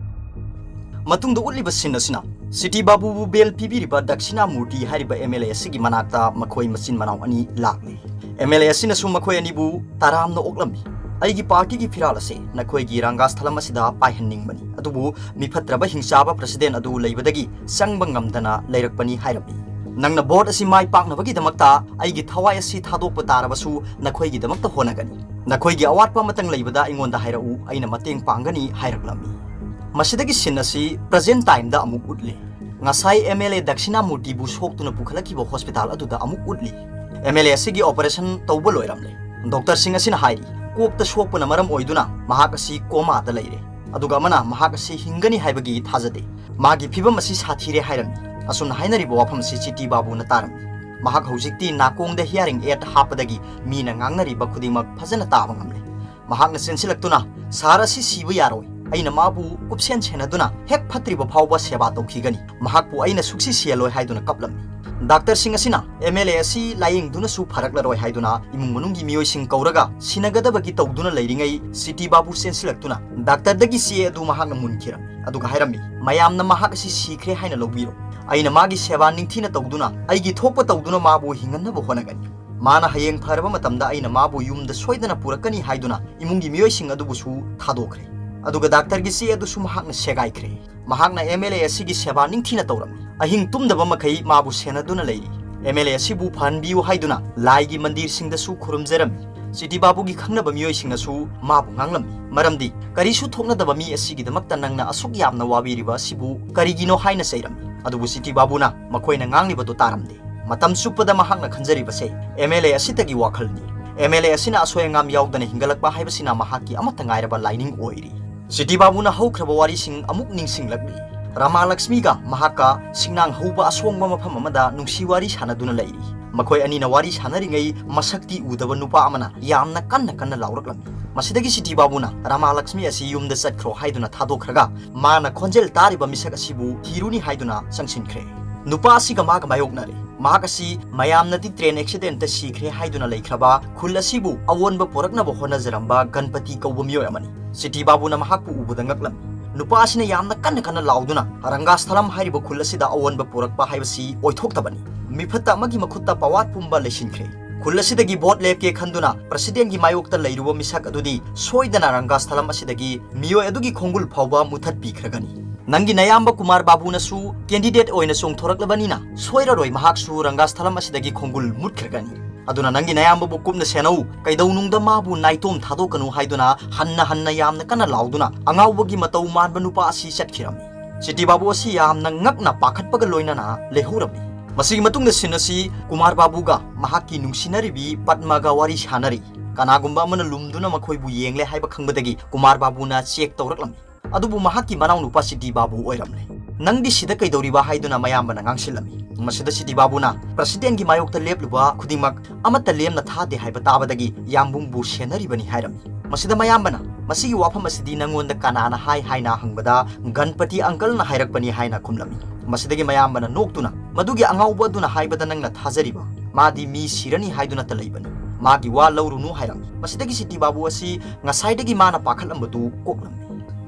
ꯃꯇꯨꯡꯗ ꯎꯠꯂꯤꯕ scene ꯑꯁꯤꯅ ꯁꯤꯇꯤ ꯕꯥꯕꯨꯕꯨ ꯕꯦꯜ ꯄꯤꯕꯤꯔꯤꯕ ꯗꯛꯁꯤꯅꯥꯃꯨꯔꯇꯤ ꯍꯥꯏꯔꯤꯕ ꯑꯦꯝ ꯑꯦꯜ ꯑꯦ ꯑꯁꯤꯒꯤ ꯃꯅꯥꯛꯇ ꯃꯈꯣꯏ ꯃꯆꯤꯟ ꯃꯅꯥꯎ ꯑꯅꯤ ꯂꯥꯛꯂꯤ꯫ ꯑꯦꯝ ꯑꯦꯜ ꯑꯦ ꯑꯁꯤꯅꯁꯨ ꯃꯈꯣꯏ ꯑꯅꯤꯕꯨ ꯇꯔꯥꯝꯅ ꯑꯣꯛꯂꯝꯃꯤ꯫ "ꯑꯩꯒꯤ ꯄꯥꯔꯇꯤꯒꯤ ꯐꯤꯔꯥꯜ ꯑꯁꯤ ꯅꯈꯣꯏꯒꯤ ꯔꯪꯒꯥꯁꯊꯂꯝ ꯑꯁꯤꯗ ꯄꯥꯏꯍꯟꯅꯤꯡꯕꯅꯤ, ꯑꯗꯨꯕꯨ ꯃꯤꯐꯠꯇ꯭ꯔꯕ ꯍꯤꯡꯆꯥꯕ ꯄ꯭ꯔꯁꯤꯗꯦꯟ ꯑꯗꯨ ꯂꯩꯕꯗꯒꯤ ꯆꯪꯕ ꯉꯝꯗꯅ ꯂꯩꯔꯛꯄꯅꯤ" ꯍꯥꯏꯔꯝꯃꯤ꯫ "ꯅꯪꯅ ꯚꯣꯠ ꯑꯁꯤ ꯃꯥꯏ ꯄꯥꯛꯅꯕꯒꯤꯗꯃꯛꯇ ꯑꯩꯒꯤ ꯊꯋꯥꯏ ꯑꯁꯤ ꯊꯥꯗꯣꯛꯄ ꯇꯥꯔꯕꯁꯨ ꯅꯈꯣꯏꯒꯤꯗꯃꯛꯇ ꯍꯣꯠꯅꯒꯅꯤ꯫ ꯅꯈꯣꯏꯒꯤ ꯑꯋꯥꯠꯄ ꯑꯃꯇꯪ ꯂꯩꯕꯗ ꯑꯩꯉꯣꯟꯗ ꯍꯥꯏꯔꯛꯎ, ꯑꯩꯅ ꯃꯇꯦꯡ ꯄꯥꯡꯒꯅꯤ" ꯍꯥꯏꯔꯛꯂꯝꯃꯤ꯫ ꯃꯁꯤꯗꯒꯤ ꯁꯤꯟ ꯑꯁꯤ ꯄ꯭ꯔꯖꯦꯟ ꯇꯥꯏꯝꯗ ꯑꯃꯨꯛ ꯎꯠꯂꯤ꯫ ꯉꯁꯥꯏ ꯑꯦꯝ ꯑꯦꯜ ꯑꯦ ꯗꯛꯁꯤꯅꯥꯃꯨꯔꯇꯤꯕꯨ ꯁꯣꯛꯇꯨꯅ ꯄꯨꯈꯠꯂꯛꯈꯤꯕ ꯍꯣꯁꯄꯤꯇꯥꯜ ꯑꯗꯨꯗ ꯑꯃꯨꯛ ꯎꯠꯂꯤ꯫ ꯑꯦꯝ ꯑꯦꯜ ꯑꯦ ꯑꯁꯤꯒꯤ ꯑꯣꯄꯔꯦꯁꯟ ꯇꯧꯕ ꯂꯣꯏꯔꯝꯂꯦ꯫ ꯗꯣꯛꯇꯔꯁꯤꯡ ꯑꯁꯤꯅ ꯍꯥꯏꯔꯤ, ꯀꯣꯛꯇ ꯁꯣꯛꯄꯅ ꯃꯔꯝ ꯑꯣꯏꯗꯨꯅ ꯃꯍꯥꯛ ꯑꯁꯤ ꯀꯣꯃꯥꯗ ꯂꯩꯔꯦ, ꯑꯗꯨꯒ ꯑꯃꯅ ꯃꯍꯥꯛ ꯑꯁꯤ ꯍꯤꯡꯒꯅꯤ ꯍꯥꯏꯕꯒꯤ ꯊꯥꯖꯗꯦ꯫ ꯃꯥꯒꯤ ꯐꯤꯕꯝ ꯑꯁꯤ ꯁꯥꯊꯤꯔꯦ ꯍꯥꯏꯔꯝꯃꯤ꯫ ꯑꯁꯨꯝꯅ ꯍꯥꯏꯅꯔꯤꯕ ꯋꯥꯐꯝ ꯑꯁꯤ ꯁꯤꯇꯤ ꯕꯥꯕꯨꯅ ꯇꯥꯔꯝꯃꯤ꯫ ꯃꯍꯥꯛ ꯍꯧꯖꯤꯛꯇꯤ ꯅꯥꯀꯣꯡꯗ ꯍꯤꯌꯥꯔꯤꯡ ꯑꯦꯗ ꯍꯥꯞꯄꯗꯒꯤ ꯃꯤꯅ ꯉꯥꯡꯅꯔꯤꯕ ꯈꯨꯗꯤꯡꯃꯛ ꯐꯖꯅ ꯇꯥꯕ ꯉꯝꯂꯦ꯫ ꯃꯍꯥꯛꯅ ꯆꯦꯟꯁꯤꯜꯂꯛꯇꯨꯅ, "ꯁꯍꯔ ꯑꯁꯤ ꯁꯤꯕ ꯌꯥꯔꯣꯏ꯫ ꯑꯩꯅ ꯃꯥꯕꯨ ꯀꯨꯞꯁꯦꯟ ꯁꯦꯟꯅꯗꯨꯅ ꯍꯦꯛ ꯐꯠꯇ꯭ꯔꯤꯕ ꯐꯥꯎꯕ ꯁꯦꯕꯥ ꯇꯧꯈꯤꯒꯅꯤ꯫ ꯃꯍꯥꯛꯄꯨ ꯑꯩꯅ ꯁꯨꯛꯁꯤ ꯁꯤꯍꯜꯂꯣꯏ" ꯍꯥꯏꯗꯨꯅ ꯀꯞꯂꯝꯃꯤ꯫ ꯗꯥꯛꯇꯔꯁꯤꯡ ꯑꯁꯤꯅ ꯑꯦꯝ ꯑꯦꯜ ꯑꯦ ꯑꯁꯤ ꯂꯥꯌꯦꯡꯗꯨꯅꯁꯨ ꯐꯔꯛꯂꯔꯣꯏ ꯍꯥꯏꯗꯨꯅ ꯏꯃꯨꯡ ꯃꯅꯨꯡꯒꯤ ꯃꯤꯑꯣꯏꯁꯤꯡ ꯀꯧꯔꯒ ꯁꯤꯟꯅꯒꯗꯕꯒꯤ ꯇꯧꯗꯨꯅ ꯂꯩꯔꯤꯉꯩ ꯁꯤꯇꯤ ꯕꯥꯕꯨ ꯆꯦꯟꯁꯤꯜꯂꯛꯇꯨꯅ ꯗꯥꯛꯇꯔꯗꯒꯤ ꯆꯦ ꯑꯗꯨ ꯃꯍꯥꯛꯅ ꯃꯨꯟꯈꯤꯔꯝꯃꯤ, ꯑꯗꯨꯒ ꯍꯥꯏꯔꯝꯃꯤ, "ꯃꯌꯥꯝꯅ ꯃꯍꯥꯛ ꯑꯁꯤ ꯁꯤꯈ꯭ꯔꯦ ꯍꯥꯏꯅ ꯂꯧꯕꯤꯔꯣ꯫ ꯑꯩꯅ ꯃꯥꯒꯤ ꯁꯦꯕꯥ ꯅꯤꯡꯊꯤꯅ ꯇꯧꯗꯨꯅ ꯑꯩꯒꯤ ꯊꯣꯛꯄ ꯇꯧꯗꯨꯅ ꯃꯥꯕꯨ ꯍꯤꯡꯍꯟꯅꯕ ꯍꯣꯠꯅꯒꯅꯤ꯫ ꯃꯥꯅ ꯍꯌꯦꯡ ꯐꯔꯕ ꯃꯇꯝꯗ ꯑꯩꯅ ꯃꯥꯕꯨ ꯌꯨꯝꯗ ꯁꯣꯏꯗꯅ ꯄꯨꯔꯛꯀꯅꯤ" ꯍꯥꯏꯗꯨꯅ ꯏꯃꯨꯡꯒꯤ ꯃꯤꯑꯣꯏꯁꯤꯡ ꯑꯗꯨꯕꯨꯁꯨ ꯊꯥꯗꯣꯛꯈ꯭ꯔꯦ꯫ ꯑꯗꯨꯒ ꯗꯥꯛꯇꯔꯒꯤ ꯆꯦ ꯑꯗꯨꯁꯨ ꯃꯍꯥꯛꯅ ꯁꯦꯒꯥꯏꯈ꯭ꯔꯦ꯫ ꯃꯍꯥꯛꯅ ꯑꯦꯝ ꯑꯦꯜ ꯑꯦ ꯑꯁꯤꯒꯤ ꯁꯦꯕꯥ ꯅꯤꯡꯊꯤꯅ ꯇꯧꯔꯝꯃꯤ꯫ ꯑꯍꯤꯡ ꯇꯨꯝꯗꯕ ꯃꯈꯩ ꯃꯥꯕꯨ ꯁꯦꯟꯅꯗꯨꯅ ꯂꯩꯔꯤ꯫ ꯑꯦꯝ ꯑꯦꯜ ꯑꯦ ꯑꯁꯤꯕꯨ ꯐꯍꯟꯕꯤꯌꯨ ꯍꯥꯏꯗꯨꯅ ꯂꯥꯏꯒꯤ ꯃꯟꯗꯤꯔꯁꯤꯡꯗꯁꯨ ꯈꯨꯔꯨꯝꯖꯔꯝꯃꯤ꯫ ꯁꯤꯇꯤ ꯕꯥꯕꯨꯒꯤ ꯈꯪꯅꯕ ꯃꯤꯑꯣꯏꯁꯤꯡꯅꯁꯨ ꯃꯥꯕꯨ ꯉꯥꯡꯂꯝꯃꯤ, ꯃꯔꯝꯗꯤ ꯀꯔꯤꯁꯨ ꯊꯣꯛꯅꯗꯕ ꯃꯤ ꯑꯁꯤꯒꯤꯗꯃꯛꯇ ꯅꯪꯅ ꯑꯁꯨꯛ ꯌꯥꯝꯅ ꯋꯥꯕꯤꯔꯤꯕ ꯑꯁꯤꯕꯨ ꯀꯔꯤꯒꯤꯅꯣ ꯍꯥꯏꯅ ꯆꯩꯔꯝꯃꯤ꯫ ꯑꯗꯨꯕꯨ ꯁꯤꯇꯤ ꯕꯥꯕꯨꯅ ꯃꯈꯣꯏꯅ ꯉꯥꯡꯂꯤꯕꯗꯨ ꯇꯥꯔꯝꯗꯦ꯫ ꯃꯇꯝ ꯆꯨꯞꯄꯗ ꯃꯍꯥꯛꯅ ꯈꯟꯖꯔꯤꯕꯁꯦ ꯑꯦꯝ ꯑꯦꯜ ꯑꯦ ꯑꯁꯤꯇꯒꯤ ꯋꯥꯈꯜꯅꯤ꯫ ꯑꯦꯝ ꯑꯦꯜ ꯑꯦ ꯑꯁꯤꯅ ꯑꯁꯣꯏ ꯑꯉꯥꯝ ꯌꯥꯎꯗꯅ ꯍꯤꯡꯒꯠꯂꯛꯄ ꯍꯥꯏꯕꯁꯤꯅ ꯃꯍꯥꯛꯀꯤ ꯑꯃꯠꯇ ꯉꯥꯏꯔꯕ ꯂꯥꯏꯅꯤꯡ ꯑꯣꯏꯔꯤ꯫ ꯁꯤꯇꯤ ꯕꯥꯕꯨꯅ ꯍꯧꯈ꯭ꯔꯕ ꯋꯥꯔꯤꯁꯤꯡ ꯑꯃꯨꯛ ꯅꯤꯡꯁꯤꯡꯂꯛꯂꯤ꯫ ꯔꯥꯃꯥ ꯂꯛꯁꯃꯤꯒ ꯃꯍꯥꯛꯀ ꯁꯤꯡꯅꯥꯡ ꯍꯧꯕ ꯑꯁꯣꯡꯕ ꯃꯐꯝ ꯑꯃꯗ ꯅꯨꯡꯁꯤ ꯋꯥꯔꯤ ꯁꯥꯟꯅꯗꯨꯅ ꯂꯩꯔꯤ꯫ ꯃꯈꯣꯏ ꯑꯅꯤꯅ ꯋꯥꯔꯤ ꯁꯥꯟꯅꯔꯤꯉꯩ ꯃꯁꯛꯇꯤ ꯎꯗꯕ ꯅꯨꯄꯥ ꯑꯃꯅ ꯌꯥꯝꯅ ꯀꯟꯅ ꯀꯟꯅ ꯂꯥꯎꯔꯛꯂꯝꯃꯤ꯫ ꯃꯁꯤꯗꯒꯤ ꯁꯤꯇꯤ ꯕꯥꯕꯨꯅ ꯔꯥꯃꯥ ꯂꯛꯁꯃꯤ ꯑꯁꯤ ꯌꯨꯝꯗ ꯆꯠꯈ꯭ꯔꯣ ꯍꯥꯏꯗꯨꯅ ꯊꯥꯗꯣꯛꯈ꯭ꯔꯒ ꯃꯥꯅ ꯈꯣꯟꯖꯦꯜ ꯇꯥꯔꯤꯕ ꯃꯤꯁꯛ ꯑꯁꯤꯕꯨ ꯊꯤꯔꯨꯅꯤ ꯍꯥꯏꯗꯨꯅ ꯆꯪꯁꯤꯟꯈ꯭ꯔꯦ꯫ ꯅꯨꯄꯥ ꯑꯁꯤꯒ ꯃꯥꯒ ꯃꯥꯌꯣꯛꯅꯔꯦ꯫ ꯃꯍꯥꯛ ꯑꯁꯤ ꯃꯌꯥꯝꯅꯗꯤ ꯇ꯭ꯔꯦꯟ ꯑꯦꯛꯁꯤꯗꯦꯟꯇ ꯁꯤꯈ꯭ꯔꯦ ꯍꯥꯏꯗꯨꯅ ꯂꯩꯈ꯭ꯔꯕ ꯈꯨꯜ ꯑꯁꯤꯕꯨ ꯑꯑꯣꯟꯕ ꯄꯨꯔꯛꯅꯕ ꯍꯣꯠꯅꯖꯔꯝꯕ ꯒꯟꯄꯇꯤ ꯀꯧꯕ ꯃꯤꯑꯣꯏ ꯑꯃꯅꯤ꯫ ꯁꯤꯇꯤ ꯕꯥꯕꯨꯅ ꯃꯍꯥꯛꯄꯨ ꯎꯕꯗ ꯉꯛꯂꯝꯃꯤ꯫ ꯅꯨꯄꯥ ꯑꯁꯤꯅ ꯌꯥꯝꯅ ꯀꯟꯅ ꯀꯟꯅ ꯂꯥꯎꯗꯨꯅ ꯔꯪꯒꯥꯁꯊꯂꯝ ꯍꯥꯏꯔꯤꯕ ꯈꯨꯜ ꯑꯁꯤꯗ ꯑꯑꯣꯟꯕ ꯄꯨꯔꯛꯄ ꯍꯥꯏꯕꯁꯤ ꯑꯣꯏꯊꯣꯛꯇꯕꯅꯤ꯫ ꯃꯤꯐꯠꯇ ꯑꯃꯒꯤ ꯃꯈꯨꯠꯇ ꯄꯋꯥꯠ ꯄꯨꯝꯕ ꯂꯩꯁꯤꯟꯈ꯭ꯔꯦ꯫ ꯈꯨꯜ ꯑꯁꯤꯗꯒꯤ ꯚꯣꯠ ꯂꯦꯞꯀꯦ ꯈꯟꯗꯨꯅ ꯄ꯭ꯔꯁꯤꯗꯦꯟꯒꯤ ꯃꯥꯌꯣꯛꯇ ꯂꯩꯔꯨꯕ ꯃꯤꯁꯛ ꯑꯗꯨꯗꯤ ꯁꯣꯏꯗꯅ ꯔꯪꯒꯥꯁꯊꯂꯝ ꯑꯁꯤꯗꯒꯤ ꯃꯤꯑꯣꯏ ꯑꯗꯨꯒꯤ ꯈꯣꯡꯒꯨꯜ ꯐꯥꯎꯕ ꯃꯨꯊꯠꯄꯤꯈ꯭ꯔꯒꯅꯤ꯫ ꯅꯪꯒꯤ ꯅꯌꯥꯝꯕ ꯀꯨꯃꯥꯔ ꯕꯥꯕꯨꯅꯁꯨ ꯀꯦꯟꯗꯤꯗꯦꯠ ꯑꯣꯏꯅ ꯆꯣꯡꯊꯣꯔꯛꯂꯕꯅꯤꯅ ꯁꯣꯏꯔꯔꯣꯏ ꯃꯍꯥꯛꯁꯨ ꯔꯪꯒꯥꯁꯊꯂꯝ ꯑꯁꯤꯗꯒꯤ ꯈꯣꯡꯒꯨꯜ ꯃꯨꯠꯈ꯭ꯔꯒꯅꯤ꯫ ꯑꯗꯨꯅ ꯅꯪꯒꯤ ꯅꯌꯥꯝꯕꯕꯨ ꯀꯨꯞꯅ ꯁꯦꯟꯅꯧ, ꯀꯩꯗꯧꯅꯨꯡꯗ ꯃꯥꯕꯨ ꯅꯥꯏꯇꯣꯝ ꯊꯥꯗꯣꯛꯀꯅꯨ ꯍꯥꯏꯗꯨꯅ ꯍꯟꯅ ꯍꯟꯅ ꯌꯥꯝꯅ ꯀꯟꯅ ꯂꯥꯎꯗꯨꯅ ꯑꯉꯥꯎꯕꯒꯤ ꯃꯇꯧ ꯃꯥꯟꯕ ꯅꯨꯄꯥ ꯑꯁꯤ ꯆꯠꯈꯤꯔꯝꯃꯤ꯫ ꯁꯤꯇꯤ ꯕꯥꯕꯨ ꯑꯁꯤ ꯌꯥꯝꯅ ꯉꯛꯅ ꯄꯥꯈꯠꯄꯒ ꯂꯣꯏꯅꯅ ꯂꯩꯍꯧꯔꯝꯃꯤ꯫ ꯃꯁꯤꯒꯤ ꯃꯇꯨꯡꯗ ꯁꯤꯟ ꯑꯁꯤ ꯀꯨꯃꯥꯔ ꯕꯥꯕꯨꯒ ꯃꯍꯥꯛꯀꯤ ꯅꯨꯡꯁꯤꯅꯔꯤꯕꯤ ꯄꯗꯃꯒ ꯋꯥꯔꯤ ꯁꯥꯟꯅꯔꯤ꯫ ꯀꯅꯥꯒꯨꯝꯕ ꯑꯃꯅ ꯂꯨꯝꯗꯨꯅ ꯃꯈꯣꯏꯕꯨ ꯌꯦꯡꯂꯦ ꯍꯥꯏꯕ ꯈꯪꯕꯗꯒꯤ ꯀꯨꯃꯥꯔ ꯕꯥꯕꯨꯅ ꯆꯦꯛ ꯇꯧꯔꯛꯂꯝꯃꯤ꯫ ꯑꯗꯨꯕꯨ ꯃꯍꯥꯛꯀꯤ ꯃꯅꯥꯎꯅꯨꯄꯥ ꯁꯤꯇꯤ ꯕꯥꯕꯨ ꯑꯣꯏꯔꯝꯂꯦ꯫ "ꯅꯪꯗꯤ ꯁꯤꯗ ꯀꯩꯗꯧꯔꯤꯕ?" ꯍꯥꯏꯗꯨꯅ ꯃꯌꯥꯝꯕꯅ ꯉꯥꯡꯁꯤꯜꯂꯝꯃꯤ꯫ ꯃꯁꯤꯗ ꯁꯤꯇꯤ ꯕꯥꯕꯨꯅ, "ꯄ꯭ꯔꯁꯤꯗꯦꯟꯒꯤ ꯃꯥꯌꯣꯛꯇ ꯂꯦꯞꯂꯨꯕ ꯈꯨꯗꯤꯡꯃꯛ ꯑꯃꯠꯇ ꯂꯦꯝꯅ ꯊꯥꯗꯦ ꯍꯥꯏꯕ ꯇꯥꯕꯗꯒꯤ ꯌꯥꯝꯕꯨꯡꯕꯨ ꯁꯦꯟꯅꯔꯤꯕꯅꯤ" ꯍꯥꯏꯔꯝꯃꯤ꯫ ꯃꯁꯤꯗ ꯃꯌꯥꯝꯕꯅ, "ꯃꯁꯤꯒꯤ ꯋꯥꯐꯝ ꯑꯁꯤꯗꯤ ꯅꯪꯉꯣꯟꯗ ꯀꯅꯥꯅ ꯍꯥꯏ?" ꯍꯥꯏꯅ ꯍꯪꯕꯗ, "ꯒꯟꯄꯇꯤ ꯑꯪꯀꯜꯅ ꯍꯥꯏꯔꯛꯄꯅꯤ" ꯍꯥꯏꯅ ꯈꯨꯝꯂꯝꯃꯤ꯫ ꯃꯁꯤꯗꯒꯤ ꯃꯌꯥꯝꯕꯅ ꯅꯣꯛꯇꯨꯅ, "ꯃꯗꯨꯒꯤ ꯑꯉꯥꯎꯕ ꯑꯗꯨꯅ ꯍꯥꯏꯕꯗ ꯅꯪꯅ ꯊꯥꯖꯔꯤꯕ? ꯃꯥꯗꯤ ꯃꯤ ꯁꯤꯔꯅꯤ ꯍꯥꯏꯗꯨꯅꯇ ꯂꯩꯕꯅꯤ꯫ ꯃꯥꯒꯤ ꯋꯥ ꯂꯧꯔꯨꯅꯨ" ꯍꯥꯏꯔꯝꯃꯤ꯫ ꯃꯁꯤꯗꯒꯤ ꯁꯤꯇꯤ ꯕꯥꯕꯨ ꯑꯁꯤ ꯉꯁꯥꯏꯗꯒꯤ ꯃꯥꯅ ꯄꯥꯈꯠꯂꯝꯕꯗꯨ ꯀꯣꯛꯂꯝꯃꯤ꯫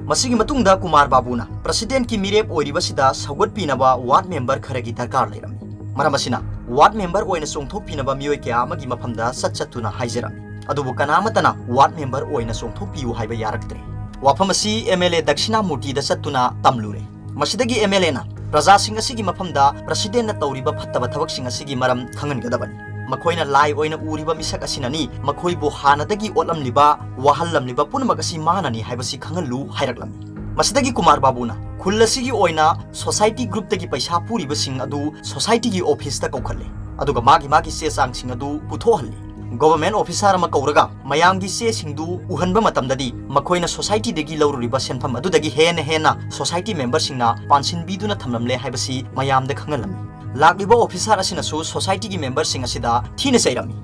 ꯃꯁꯤꯒꯤ ꯃꯇꯨꯡꯗ ꯀꯨꯃꯥꯔ ꯕꯥꯕꯨꯅ ꯄ꯭ꯔꯁꯤꯗꯦꯟꯠꯀꯤ ꯃꯤꯔꯦꯞ ꯑꯣꯏꯔꯤꯕꯁꯤꯗ ꯁꯧꯒꯠꯄꯤꯅꯕ ꯋꯥꯔꯗ ꯃꯦꯝꯕꯔ ꯈꯔꯒꯤ ꯗꯔꯀꯥꯔ ꯂꯩꯔꯝꯃꯤ꯫ ꯃꯔꯝ ꯑꯁꯤꯅ ꯋꯥꯔꯗ ꯃꯦꯝꯕꯔ ꯑꯣꯏꯅ ꯆꯣꯡꯊꯣꯛꯄꯤꯅꯕ ꯃꯤꯑꯣꯏ ꯀꯌꯥ ꯑꯃꯒꯤ ꯃꯐꯝꯗ ꯆꯠ ꯆꯠꯇꯨꯅ ꯍꯥꯏꯖꯔꯝꯃꯤ꯫ ꯑꯗꯨꯕꯨ ꯀꯅꯥ ꯑꯃꯠꯇꯅ ꯋꯥꯔꯗ ꯃꯦꯝꯕꯔ ꯑꯣꯏꯅ ꯆꯣꯡꯊꯣꯛꯄꯤꯌꯨ ꯍꯥꯏꯕ ꯌꯥꯔꯛꯇ꯭ꯔꯦ꯫ ꯋꯥꯐꯝ ꯑꯁꯤ ꯑꯦꯝ ꯑꯦꯜ ꯑꯦ ꯗꯛꯁꯤꯅꯥꯃꯨꯔꯇꯤꯗ ꯆꯠꯇꯨꯅ ꯇꯝꯂꯨꯔꯦ꯫ ꯃꯁꯤꯗꯒꯤ ꯑꯦꯝ ꯑꯦꯜ ꯑꯦꯅ ꯄ꯭ꯔꯖꯥꯁꯤꯡ ꯑꯁꯤꯒꯤ ꯃꯐꯝꯗ ꯄ꯭ꯔꯁꯤꯗꯦꯟꯠꯅ ꯇꯧꯔꯤꯕ ꯐꯠꯇꯕ ꯊꯕꯛꯁꯤꯡ ꯑꯁꯤꯒꯤ ꯃꯔꯝ ꯈꯪꯍꯟꯒꯗꯕꯅꯤ꯫ ꯃꯈꯣꯏꯅ ꯂꯥꯏ ꯑꯣꯏꯅ ꯎꯔꯤꯕ ꯃꯤꯁꯛ ꯑꯁꯤꯅꯅꯤ ꯃꯈꯣꯏꯕꯨ ꯍꯥꯟꯅꯗꯒꯤ ꯑꯣꯠꯂꯝꯂꯤꯕ, ꯋꯥꯍꯜꯂꯝꯂꯤꯕ ꯄꯨꯝꯅꯃꯛ ꯑꯁꯤ ꯃꯥꯅꯅꯤ ꯍꯥꯏꯕꯁꯤ ꯈꯪꯍꯜꯂꯨ ꯍꯥꯏꯔꯛꯂꯝꯃꯤ꯫ ꯃꯁꯤꯗꯒꯤ ꯀꯨꯃꯥꯔ ꯕꯥꯕꯨꯅ ꯈꯨꯜ ꯑꯁꯤꯒꯤ ꯑꯣꯏꯅ ꯁꯣꯁꯥꯏꯇꯤ ꯒ꯭ꯔꯨꯞꯇꯒꯤ ꯄꯩꯁꯥ ꯄꯨꯔꯤꯕꯁꯤꯡ ꯑꯗꯨ ꯁꯣꯁꯥꯏꯇꯤꯒꯤ ꯑꯣꯐꯤꯁꯇ ꯀꯧꯈꯠꯂꯦ, ꯑꯗꯨꯒ ꯃꯥꯒꯤ ꯃꯥꯒꯤ ꯆꯦ ꯆꯥꯡꯁꯤꯡ ꯑꯗꯨ ꯄꯨꯊꯣꯛꯍꯜꯂꯤ꯫ ꯒꯣꯚꯔꯟꯃꯦꯟꯠ ꯑꯣꯐꯤꯁꯥꯔ ꯑꯃ ꯀꯧꯔꯒ ꯃꯌꯥꯝꯒꯤ ꯆꯦꯁꯤꯡꯗꯨ ꯎꯍꯟꯕ ꯃꯇꯝꯗꯗꯤ ꯃꯈꯣꯏꯅ ꯁꯣꯁꯥꯏꯇꯤꯗꯒꯤ ꯂꯧꯔꯨꯔꯤꯕ ꯁꯦꯟꯐꯝ ꯑꯗꯨꯗꯒꯤ ꯍꯦꯟꯅ ꯍꯦꯟꯅ ꯁꯣꯁꯥꯏꯇꯤ ꯃꯦꯝꯕꯔꯁꯤꯡꯅ ꯄꯥꯟꯁꯤꯟꯕꯤꯗꯨꯅ ꯊꯝꯂꯝꯂꯦ ꯍꯥꯏꯕꯁꯤ ꯃꯌꯥꯝꯗ ꯈꯪꯍꯜꯂꯝꯃꯤ꯫ ꯂꯥꯛꯂꯤꯕ ꯑꯣꯐꯤꯁꯥꯔ ꯑꯁꯤꯅꯁꯨ ꯁꯣꯁꯥꯏꯇꯤꯒꯤ ꯃꯦꯝꯕꯔꯁꯤꯡ ꯑꯁꯤꯗ ꯊꯤꯅ ꯆꯩꯔꯝꯃꯤ꯫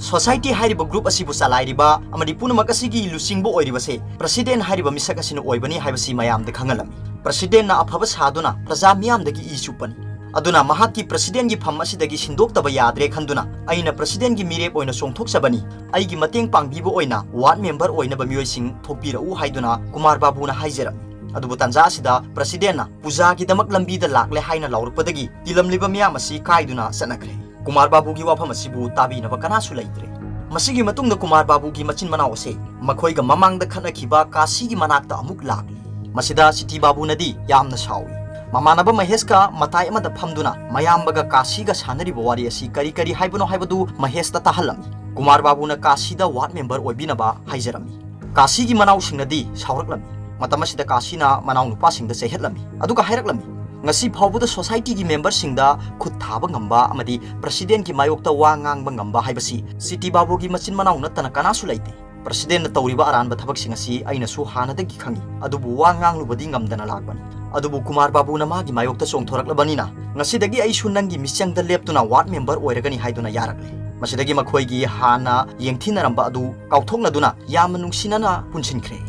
ꯁꯣꯁꯥꯏꯇꯤ ꯍꯥꯏꯔꯤꯕ ꯒ꯭ꯔꯨꯞ ꯑꯁꯤꯕꯨ ꯆꯂꯥꯏꯔꯤꯕ ꯑꯃꯗꯤ ꯄꯨꯝꯅꯃꯛ ꯑꯁꯤꯒꯤ ꯂꯨꯆꯤꯡꯕ ꯑꯣꯏꯔꯤꯕꯁꯦ ꯄ꯭ꯔꯁꯤꯗꯦꯟꯠ ꯍꯥꯏꯔꯤꯕ ꯃꯤꯁꯛ ꯑꯁꯤꯅ ꯑꯣꯏꯕꯅꯤ ꯍꯥꯏꯕꯁꯤ ꯃꯌꯥꯝꯗ ꯈꯪꯍꯜꯂꯝꯃꯤ꯫ ꯄ꯭ꯔꯁꯤꯗꯦꯟꯠꯅ ꯑꯐꯕ ꯁꯥꯗꯨꯅ ꯄ꯭ꯔꯖꯥ ꯃꯤꯌꯥꯝꯗꯒꯤ ꯏ ꯆꯨꯞꯄꯅꯤ꯫ ꯑꯗꯨꯅ ꯃꯍꯥꯛꯀꯤ ꯄ꯭ꯔꯁꯤꯗꯦꯟꯠꯒꯤ ꯐꯝ ꯑꯁꯤꯗꯒꯤ ꯁꯤꯟꯗꯣꯛꯇꯕ ꯌꯥꯗ꯭ꯔꯦ ꯈꯟꯗꯨꯅ ꯑꯩꯅ ꯄ꯭ꯔꯁꯤꯗꯦꯟꯠꯒꯤ ꯃꯤꯔꯦꯞ ꯑꯣꯏꯅ ꯆꯣꯡꯊꯣꯛꯆꯕꯅꯤ꯫ ꯑꯩꯒꯤ ꯃꯇꯦꯡ ꯄꯥꯡꯕꯤꯕ ꯑꯣꯏꯅ ꯋꯥꯔꯗ ꯃꯦꯝꯕꯔ ꯑꯣꯏꯅꯕ ꯃꯤꯑꯣꯏꯁꯤꯡ ꯊꯣꯛꯄꯤꯔꯛꯎ ꯍꯥꯏꯗꯨꯅ ꯀꯨꯃꯥꯔ ꯕꯥꯕꯨꯅ ꯍꯥꯏꯖꯔꯝꯃꯤ꯫ ꯑꯗꯨꯕꯨ ꯇꯥꯟꯖꯥ ꯑꯁꯤꯗ ꯄ꯭ꯔꯁꯤꯗꯦꯟꯅ ꯄꯨꯖꯥꯒꯤꯗꯃꯛ ꯂꯝꯕꯤꯗ ꯂꯥꯛꯂꯦ ꯍꯥꯏꯅ ꯂꯥꯎꯔꯛꯄꯗꯒꯤ ꯇꯤꯜꯂꯝꯂꯤꯕ ꯃꯤꯌꯥꯝ ꯑꯁꯤ ꯀꯥꯏꯗꯨꯅ ꯆꯠꯅꯈ꯭ꯔꯦ꯫ ꯀꯨꯃꯥꯔ ꯕꯥꯕꯨꯒꯤ ꯋꯥꯐꯝ ꯑꯁꯤꯕꯨ ꯇꯥꯕꯤꯅꯕ ꯀꯅꯥꯁꯨ ꯂꯩꯇ꯭ꯔꯦ꯫ ꯃꯁꯤꯒꯤ ꯃꯇꯨꯡꯗ ꯀꯨꯃꯥꯔ ꯕꯥꯕꯨꯒꯤ ꯃꯆꯤꯟ ꯃꯅꯥꯎ ꯑꯁꯦ ꯃꯈꯣꯏꯒ ꯃꯃꯥꯡꯗ ꯈꯠꯅꯈꯤꯕ ꯀꯥꯁꯤꯒꯤ ꯃꯅꯥꯛꯇ ꯑꯃꯨꯛ ꯂꯥꯛꯂꯤ꯫ ꯃꯁꯤꯗ ꯁꯤꯇꯤ ꯕꯥꯕꯨꯅꯗꯤ ꯌꯥꯝꯅ ꯁꯥꯎꯏ꯫ ꯃꯃꯥꯟꯅꯕ ꯃꯍꯦꯁꯀ ꯃꯇꯥꯏ ꯑꯃꯗ ꯐꯝꯗꯨꯅ ꯃꯌꯥꯝꯕꯒ ꯀꯥꯁꯤꯒ ꯁꯥꯟꯅꯔꯤꯕ ꯋꯥꯔꯤ ꯑꯁꯤ ꯀꯔꯤ ꯀꯔꯤ ꯍꯥꯏꯕꯅꯣ ꯍꯥꯏꯕꯗꯨ ꯃꯍꯦꯁꯇ ꯇꯥꯍꯜꯂꯝꯃꯤ꯫ ꯀꯨꯃꯥꯔ ꯕꯥꯕꯨꯅ ꯀꯥꯁꯤꯗ ꯋꯥꯔꯗ ꯃꯦꯝꯕꯔ ꯑꯣꯏꯕꯤꯅꯕ ꯍꯥꯏꯖꯔꯝꯃꯤ꯫ ꯀꯥꯁꯤꯒꯤ ꯃꯅꯥꯎꯁꯤꯡꯅꯗꯤ ꯁꯥꯎꯔꯛꯂꯝꯃꯤ꯫ ꯃꯇꯝ ꯑꯁꯤꯗ ꯀꯥꯁꯤꯅ ꯃꯅꯥꯎꯅꯨꯄꯥꯁꯤꯡꯗ ꯆꯩꯍꯠꯂꯝꯃꯤ꯫ ꯑꯗꯨꯒ ꯍꯥꯏꯔꯛꯂꯝꯃꯤ, "ꯉꯁꯤ ꯐꯥꯎꯕꯗ ꯁꯣꯁꯥꯏꯇꯤꯒꯤ ꯃꯦꯝꯕꯔꯁꯤꯡꯗ ꯈꯨꯠ ꯊꯥꯕ ꯉꯝꯕ ꯑꯃꯗꯤ ꯄ꯭ꯔꯁꯤꯗꯦꯟꯒꯤ ꯃꯥꯌꯣꯛꯇ ꯋꯥ ꯉꯥꯡꯕ ꯉꯝꯕ ꯍꯥꯏꯕꯁꯤ ꯁꯤꯇꯤ ꯕꯥꯕꯨꯒꯤ ꯃꯆꯤꯟ ꯃꯅꯥꯎ ꯅꯠꯇꯅ ꯀꯅꯥꯁꯨ ꯂꯩꯇꯦ꯫ ꯄ꯭ꯔꯁꯤꯗꯦꯟꯅ ꯇꯧꯔꯤꯕ ꯑꯔꯥꯟꯕ ꯊꯕꯛꯁꯤꯡ ꯑꯁꯤ ꯑꯩꯅꯁꯨ ꯍꯥꯟꯅꯗꯒꯤ ꯈꯪꯏ, ꯑꯗꯨꯕꯨ ꯋꯥ ꯉꯥꯡꯂꯨꯕꯗꯤ ꯉꯝꯗꯅ ꯂꯥꯛꯄꯅꯤ꯫ ꯑꯗꯨꯕꯨ ꯀꯨꯃꯥꯔ ꯕꯥꯕꯨꯅ ꯃꯥꯒꯤ ꯃꯥꯌꯣꯛꯇ ꯆꯣꯡꯊꯣꯔꯛꯂꯕꯅꯤꯅ ꯉꯁꯤꯗꯒꯤ ꯑꯩꯁꯨ ꯅꯪꯒꯤ ꯃꯤꯆꯪꯗ ꯂꯦꯞꯇꯨꯅ ꯋꯥꯔꯗ ꯃꯦꯝꯕꯔ ꯑꯣꯏꯔꯒꯅꯤ" ꯍꯥꯏꯗꯨꯅ ꯌꯥꯔꯛꯂꯦ꯫ ꯃꯁꯤꯗꯒꯤ ꯃꯈꯣꯏꯒꯤ ꯍꯥꯟꯅ ꯌꯦꯡꯊꯤꯅꯔꯝꯕ ꯑꯗꯨ ꯀꯥꯎꯊꯣꯛꯅꯗꯨꯅ ꯌꯥꯝꯅ ꯅꯨꯡꯁꯤꯅꯅ ꯄꯨꯟꯁꯤꯟꯈ꯭ꯔꯦ꯫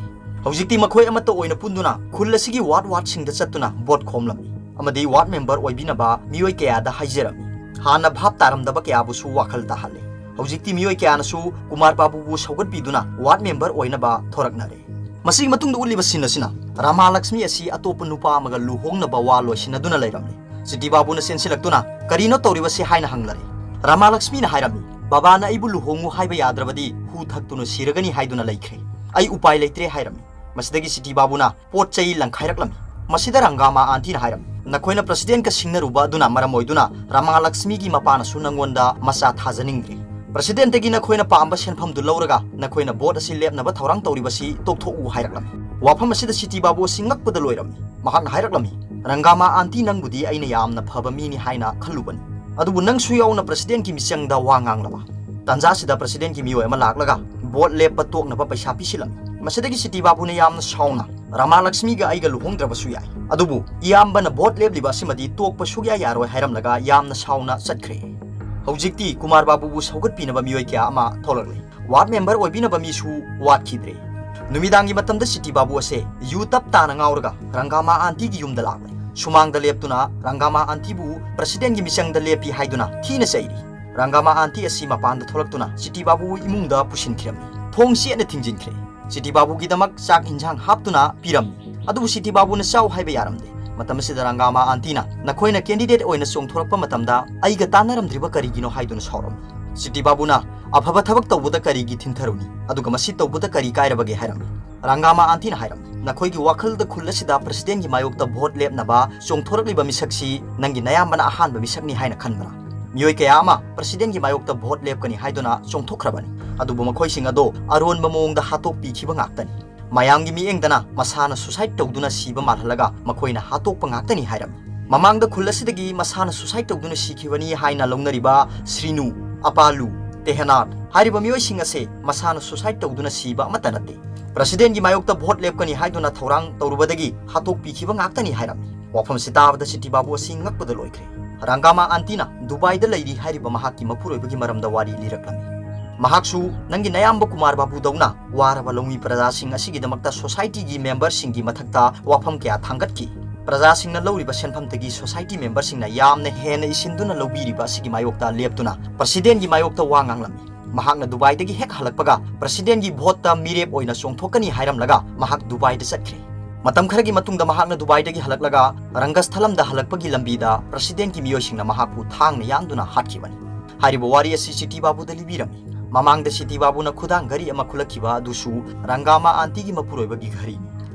ꯍꯧꯖꯤꯛꯇꯤ ꯃꯈꯣꯏ ꯑꯃꯠꯇ ꯑꯣꯏꯅ ꯄꯨꯟꯗꯨꯅ ꯈꯨꯜ ꯑꯁꯤꯒꯤ ꯋꯥꯔꯗ ꯋꯥꯔꯗꯁꯤꯡꯗ ꯆꯠꯇꯨꯅ ꯚꯣꯠ ꯈꯣꯝꯂꯝꯃꯤ ꯑꯃꯗꯤ ꯋꯥꯔꯗ ꯃꯦꯝꯕꯔ ꯑꯣꯏꯕꯤꯅꯕ ꯃꯤꯑꯣꯏ ꯀꯌꯥꯗ ꯍꯥꯏꯖꯔꯝꯃꯤ꯫ ꯍꯥꯟꯅ ꯚꯥꯞ ꯇꯥꯔꯝꯗꯕ ꯀꯌꯥꯕꯨꯁꯨ ꯋꯥꯈꯜ ꯇꯥꯍꯜꯂꯦ꯫ ꯍꯧꯖꯤꯛꯇꯤ ꯃꯤꯑꯣꯏ ꯀꯌꯥꯅꯁꯨ ꯀꯨꯃꯥꯔ ꯕꯥꯕꯨꯕꯨ ꯁꯧꯒꯠꯄꯤꯗꯨꯅ ꯋꯥꯔꯗ ꯃꯦꯝꯕꯔ ꯑꯣꯏꯅꯕ ꯊꯣꯔꯛꯅꯔꯦ꯫ ꯃꯁꯤꯒꯤ ꯃꯇꯨꯡꯗ ꯎꯠꯂꯤꯕ ꯁꯤꯟ ꯑꯁꯤꯅ ꯔꯥꯃꯥ ꯂꯛꯁꯃꯤ ꯑꯁꯤ ꯑꯇꯣꯞꯄ ꯅꯨꯄꯥ ꯑꯃꯒ ꯂꯨꯍꯣꯡꯅꯕ ꯋꯥ ꯂꯣꯏꯁꯤꯟꯅꯗꯨꯅ ꯂꯩꯔꯝꯂꯦ꯫ ꯁꯤꯇꯤ ꯕꯥꯕꯨꯅ ꯆꯦꯟꯁꯤꯜꯂꯛꯇꯨꯅ, "ꯀꯔꯤꯅꯣ ꯇꯧꯔꯤꯕꯁꯤ?" ꯍꯥꯏꯅ ꯍꯪꯂꯔꯦ꯫ ꯔꯥꯃꯥ ꯂꯛꯁꯃꯤꯅ ꯍꯥꯏꯔꯝꯃꯤ, "ꯕꯕꯥꯅ ꯑꯩꯕꯨ ꯂꯨꯍꯣꯡꯉꯨ ꯍꯥꯏꯕ ꯌꯥꯗ꯭ꯔꯕꯗꯤ ꯍꯨ ꯊꯛꯇꯨꯅ ꯁꯤꯔꯒꯅꯤ ꯍꯥꯏꯗꯨꯅ ꯂꯩꯈ꯭ꯔꯦ꯫ ꯑꯩ ꯎꯄꯥꯏ ꯂꯩꯇ꯭ꯔꯦ" ꯍꯥꯏꯔꯝꯃꯤ꯫ ꯃꯁꯤꯗꯒꯤ ꯁꯤꯇꯤ ꯕꯥꯕꯨꯅ ꯄꯣꯠ ꯆꯩ ꯂꯪꯈꯥꯏꯔꯛꯂꯝꯃꯤ꯫ ꯃꯁꯤꯗ ꯔꯪꯒꯥꯃꯥ ꯑꯥꯟꯇꯤꯅ ꯍꯥꯏꯔꯝꯃꯤ, "ꯅꯈꯣꯏꯅ ꯄ꯭ꯔꯁꯤꯗꯦꯟꯀ ꯁꯤꯡꯅꯔꯨꯕ ꯑꯗꯨꯅ ꯃꯔꯝ ꯑꯣꯏꯗꯨꯅ ꯔꯥꯃꯥ ꯂꯛꯁꯃꯤꯒꯤ ꯃꯄꯥꯅꯁꯨ ꯅꯪꯉꯣꯟꯗ ꯃꯆꯥ ꯊꯥꯖꯅꯤꯡꯗ꯭ꯔꯦ꯫ ꯄ꯭ꯔꯁꯤꯗꯦꯟꯇꯒꯤ ꯅꯈꯣꯏꯅ ꯄꯥꯝꯕ ꯁꯦꯟꯐꯝꯗꯨ ꯂꯧꯔꯒ ꯅꯈꯣꯏꯅ ꯚꯣꯠ ꯑꯁꯤ ꯂꯦꯞꯅꯕ ꯊꯧꯔꯥꯡ ꯇꯧꯔꯤꯕꯁꯤ ꯇꯣꯛꯊꯣꯛꯎ" ꯍꯥꯏꯔꯛꯂꯝꯃꯤ꯫ ꯋꯥꯐꯝ ꯑꯁꯤꯗ ꯁꯤꯇꯤ ꯕꯥꯕꯨ ꯑꯁꯤ ꯉꯛꯄꯗ ꯂꯣꯏꯔꯝꯃꯤ꯫ ꯃꯍꯥꯛꯅ ꯍꯥꯏꯔꯛꯂꯝꯃꯤ, "ꯔꯪꯒꯥꯃꯥ ꯑꯥꯟꯇꯤ, ꯅꯪꯕꯨꯗꯤ ꯑꯩꯅ ꯌꯥꯝꯅ ꯐꯕ ꯃꯤꯅꯤ ꯍꯥꯏꯅ ꯈꯜꯂꯨꯕꯅꯤ, ꯑꯗꯨꯕꯨ ꯅꯪꯁꯨ ꯌꯥꯎꯅ ꯄ꯭ꯔꯁꯤꯗꯦꯟꯀꯤ ꯃꯤꯆꯪꯗ ꯋꯥ ꯉꯥꯡꯂꯕ?" ꯇꯥꯟꯖꯥ ꯑꯁꯤꯗ ꯄ꯭ꯔꯁꯤꯗꯦꯟꯀꯤ ꯃꯤꯑꯣꯏ ꯑꯃ ꯂꯥꯛꯂꯒ ꯚꯣꯠ ꯂꯦꯞꯄ ꯇꯣꯛꯅꯕ ꯄꯩꯁꯥ ꯄꯤꯁꯤꯜꯂꯝꯃꯤ꯫ ꯃꯁꯤꯗꯒꯤ ꯁꯤꯇꯤ ꯕꯥꯕꯨꯅ ꯌꯥꯝꯅ ꯁꯥꯎꯅ, "ꯔꯥꯃꯥ ꯂꯛꯁꯃꯤꯒ ꯑꯩꯒ ꯂꯨꯍꯣꯡꯗ꯭ꯔꯕꯁꯨ ꯌꯥꯏ, ꯑꯗꯨꯕꯨ ꯏꯌꯥꯝꯕꯅ ꯚꯣꯠ ꯂꯦꯞꯂꯤꯕ ꯑꯁꯤꯃꯗꯤ ꯇꯣꯛꯄ ꯁꯨꯛꯌꯥ ꯌꯥꯔꯣꯏ" ꯍꯥꯏꯔꯝꯂꯒ ꯌꯥꯝꯅ ꯁꯥꯎꯅ ꯆꯠꯈ꯭ꯔꯦ꯫ ꯍꯧꯖꯤꯛꯇꯤ ꯀꯨꯃꯥꯔ ꯕꯥꯕꯨꯕꯨ ꯁꯧꯒꯠꯄꯤꯅꯕ ꯃꯤꯑꯣꯏ ꯀꯌꯥ ꯑꯃ ꯊꯣꯛꯂꯛꯂꯦ꯫ ꯋꯥꯔꯗ ꯃꯦꯝꯕꯔ ꯑꯣꯏꯕꯤꯅꯕ ꯃꯤꯁꯨ ꯋꯥꯠꯈꯤꯗ꯭ꯔꯦ꯫ ꯅꯨꯃꯤꯗꯥꯡꯒꯤ ꯃꯇꯝꯗ ꯁꯤꯇꯤ ꯕꯥꯕꯨ ꯑꯁꯦ ꯌꯨ ꯇꯞ ꯇꯥꯅ ꯉꯥꯎꯔꯒ ꯔꯪꯒꯥꯃꯥ ꯑꯥꯟꯇꯤꯒꯤ ꯌꯨꯝꯗ ꯂꯥꯛꯂꯦ꯫ ꯁꯨꯃꯥꯡꯗ ꯂꯦꯞꯇꯨꯅ ꯔꯪꯒꯥꯃꯥ ꯑꯥꯟꯇꯤꯕꯨ ꯄ꯭ꯔꯁꯤꯗꯦꯟꯒꯤ ꯃꯤꯆꯪꯗ ꯂꯦꯞꯄꯤ ꯍꯥꯏꯗꯨꯅ ꯊꯤꯅ ꯆꯩꯔꯤ꯫ ꯔꯪꯒꯥꯃꯥ ꯑꯥꯟꯇꯤ ꯑꯁꯤ ꯃꯄꯥꯟꯗ ꯊꯣꯛꯂꯛꯇꯨꯅ ꯁꯤꯇꯤ ꯕꯥꯕꯨ ꯏꯃꯨꯡꯗ ꯄꯨꯁꯤꯟꯈꯤꯔꯝꯃꯤ꯫ ꯊꯣꯡ ꯆꯦꯠꯅ ꯊꯤꯡꯖꯤꯟꯈ꯭ꯔꯦ꯫ ꯁꯤꯇꯤ ꯕꯥꯕꯨꯒꯤꯗꯃꯛ ꯆꯥꯛ ꯏꯟꯁꯥꯡ ꯍꯥꯞꯇꯨꯅ ꯄꯤꯔꯝꯃꯤ꯫ ꯑꯗꯨꯕꯨ ꯁꯤꯇꯤ ꯕꯥꯕꯨꯅ ꯆꯥꯎ ꯍꯥꯏꯕ ꯌꯥꯔꯝꯗꯦ꯫ ꯃꯇꯝ ꯑꯁꯤꯗ ꯔꯪꯒꯥꯃꯥ ꯑꯥꯟꯇꯤꯅ, "ꯅꯈꯣꯏꯅ candidate ꯑꯣꯏꯅ ꯆꯣꯡꯊꯣꯔꯛꯄ ꯃꯇꯝꯗ ꯑꯩꯒ ꯇꯥꯟꯅꯔꯝꯗ꯭ꯔꯤꯕ ꯀꯔꯤꯒꯤꯅꯣ?" ꯍꯥꯏꯗꯨꯅ ꯁꯥꯎꯔꯝꯃꯤ꯫ ꯁꯤꯇꯤ ꯕꯥꯕꯨꯅ, "ꯑꯐꯕ ꯊꯕꯛ ꯇꯧꯕꯗ ꯀꯔꯤꯒꯤ ꯊꯤꯟꯊꯔꯨꯅꯤ? ꯑꯗꯨꯒ ꯃꯁꯤ ꯇꯧꯕꯗ ꯀꯔꯤ ꯀꯥꯏꯔꯕꯒꯦ?" ꯍꯥꯏꯔꯝꯃꯤ꯫ ꯔꯪꯒꯥꯃꯥ ꯑꯥꯟꯇꯤꯅ ꯍꯥꯏꯔꯝꯃꯤ, "ꯅꯈꯣꯏꯒꯤ ꯋꯥꯈꯜꯗ ꯈꯨꯜ ꯑꯁꯤꯗ presidentꯒꯤ ꯃꯥꯌꯣꯛꯇ vote ꯂꯦꯞꯅꯕ ꯆꯣꯡꯊꯣꯔꯛꯂꯤꯕ ꯃꯤꯁꯛꯁꯤ ꯅꯪꯒꯤ ꯅꯌꯥꯝꯕꯅ ꯑꯍꯥꯟꯕ ꯃꯤꯁꯛꯅꯤ ꯍꯥꯏꯅ ꯈꯟꯕ꯭ꯔꯥ? ꯃꯤꯑꯣꯏ ꯀꯌꯥ ꯑꯃ presidentꯒꯤ ꯃꯥꯌꯣꯛꯇ vote ꯂꯦꯞꯀꯅꯤ ꯍꯥꯏꯗꯨꯅ ꯆꯣꯡꯊꯣꯛꯈ꯭ꯔꯕꯅꯤ, ꯑꯗꯨꯕꯨ ꯃꯈꯣꯏꯁꯤꯡ ꯑꯗꯣ ꯑꯔꯣꯟꯕ ꯃꯑꯣꯡꯗ ꯍꯥꯠꯇꯣꯛꯄꯤꯈꯤꯕ ꯉꯥꯛꯇꯅꯤ꯫ ꯃꯌꯥꯝꯒꯤ ꯃꯤꯠꯌꯦꯡꯗꯅ ꯃꯁꯥꯅ suicide ꯇꯧꯗꯨꯅ ꯁꯤꯕ ꯃꯥꯜꯍꯜꯂꯒ ꯃꯈꯣꯏꯅ ꯍꯥꯠꯇꯣꯛꯄ ꯉꯥꯛꯇꯅꯤ" ꯍꯥꯏꯔꯝꯃꯤ꯫ ꯃꯃꯥꯡꯗ ꯈꯨꯜ ꯑꯁꯤꯗꯒꯤ ꯃꯁꯥꯅ suicide ꯇꯧꯗꯨꯅ ꯁꯤꯈꯤꯕꯅꯤ ꯍꯥꯏꯅ ꯂꯧꯅꯔꯤꯕ ꯁ꯭ꯔꯤꯅꯨ, ꯑꯄꯥꯂꯨ, ꯇꯦꯍꯅꯥꯠ ꯍꯥꯏꯔꯤꯕ ꯃꯤꯑꯣꯏꯁꯤꯡ ꯑꯁꯦ ꯃꯁꯥꯅ suicide ꯇꯧꯗꯨꯅ ꯁꯤꯕ ꯑꯃꯠꯇ ꯅꯠꯇꯦ꯫ Presidentꯒꯤ ꯃꯥꯌꯣꯛꯇ vote ꯂꯦꯞꯀꯅꯤ ꯍꯥꯏꯗꯨꯅ ꯊꯧꯔꯥꯡ ꯇꯧꯔꯨꯕꯗꯒꯤ ꯍꯥꯠꯇꯣꯛꯄꯤꯈꯤꯕ ꯉꯥꯛꯇꯅꯤ ꯍꯥꯏꯔꯝꯃꯤ꯫ ꯋꯥꯐꯝꯁꯤ ꯇꯥꯕꯗ ꯁꯤꯇꯤ ꯕꯥꯕꯨ ꯑꯁꯤ ꯉꯛꯄꯗ ꯂꯣꯏꯈ꯭ꯔꯦ꯫ ꯔꯪꯒꯥꯃꯥ ꯑꯥꯟꯇꯤꯅ ꯗꯨꯕꯥꯏꯗ ꯂꯩꯔꯤ ꯍꯥꯏꯔꯤꯕ ꯃꯍꯥꯛꯀꯤ ꯃꯄꯨꯔꯣꯏꯕꯒꯤ ꯃꯔꯝꯗ ꯋꯥꯔꯤ ꯂꯤꯔꯛꯂꯝꯃꯤ꯫ ꯃꯍꯥꯛꯁꯨ ꯅꯪꯒꯤ ꯅꯌꯥꯝꯕ ꯀꯨꯃꯥꯔ ꯕꯥꯕꯨꯗꯧꯅ ꯋꯥꯔꯕ ꯂꯧꯃꯤ ꯄ꯭ꯔꯖꯥꯁꯤꯡ ꯑꯁꯤꯒꯤꯗꯃꯛꯇ societyꯒꯤ memberꯁꯤꯡꯒꯤ ꯃꯊꯛꯇ ꯋꯥꯐꯝ ꯀꯌꯥ ꯊꯥꯡꯒꯠꯈꯤ꯫ ꯄ꯭ꯔꯖꯥꯁꯤꯡꯅ ꯂꯧꯔꯤꯕ ꯁꯦꯟꯐꯝꯗꯒꯤ society memberꯁꯤꯡꯅ ꯌꯥꯝꯅ ꯍꯦꯟꯅ ꯏꯁꯤꯟꯗꯨꯅ ꯂꯧꯕꯤꯔꯤꯕ ꯑꯁꯤꯒꯤ ꯃꯥꯌꯣꯛꯇ ꯂꯦꯞꯇꯨꯅ presidentꯒꯤ ꯃꯥꯌꯣꯛꯇ ꯋꯥ ꯉꯥꯡꯂꯝꯃꯤ꯫ ꯃꯍꯥꯛꯅ ꯗꯨꯕꯥꯏꯗꯒꯤ ꯍꯦꯛ ꯍꯜꯂꯛꯄꯒ presidentꯒꯤ voteꯇ ꯃꯤꯔꯦꯞ ꯑꯣꯏꯅ ꯆꯣꯡꯊꯣꯛꯀꯅꯤ ꯍꯥꯏꯔꯝꯂꯒ ꯃꯍꯥꯛ ꯗꯨꯕꯥꯏꯗ ꯆꯠꯈ꯭ꯔꯦ꯫ ꯃꯇꯝ ꯈꯔꯒꯤ ꯃꯇꯨꯡꯗ ꯃꯍꯥꯛꯅ ꯗꯨꯕꯥꯏꯗꯒꯤ ꯍꯜꯂꯛꯂꯒ ꯔꯪꯒꯁꯊꯂꯝꯗ ꯍꯜꯂꯛꯄꯒꯤ ꯂꯝꯕꯤꯗ presidentꯀꯤ ꯃꯤꯑꯣꯏꯁꯤꯡꯅ ꯃꯍꯥꯛꯄꯨ ꯊꯥꯡꯅ ꯌꯥꯟꯗꯨꯅ ꯍꯥꯠꯈꯤꯕꯅꯤ꯫ ꯍꯥꯏꯔꯤꯕ ꯋꯥꯔꯤ ꯑꯁꯤ ꯁꯤꯇꯤ ꯕꯥꯕꯨꯗ ꯂꯤꯕꯤꯔꯝꯃꯤ꯫ ꯃꯃꯥꯡꯗ ꯁꯤꯇꯤ ꯕꯥꯕꯨꯅ ꯈꯨꯗꯥꯡ ꯘꯔꯤ ꯑꯃ ꯈꯨꯜꯂꯛꯈꯤꯕ ꯑꯗꯨꯁꯨ ꯔꯪꯒꯥꯃꯥ ꯑꯥꯟꯇꯤꯒꯤ ꯃꯄꯨꯔꯣꯏꯕꯒꯤ ꯘꯔꯤꯅꯤ꯫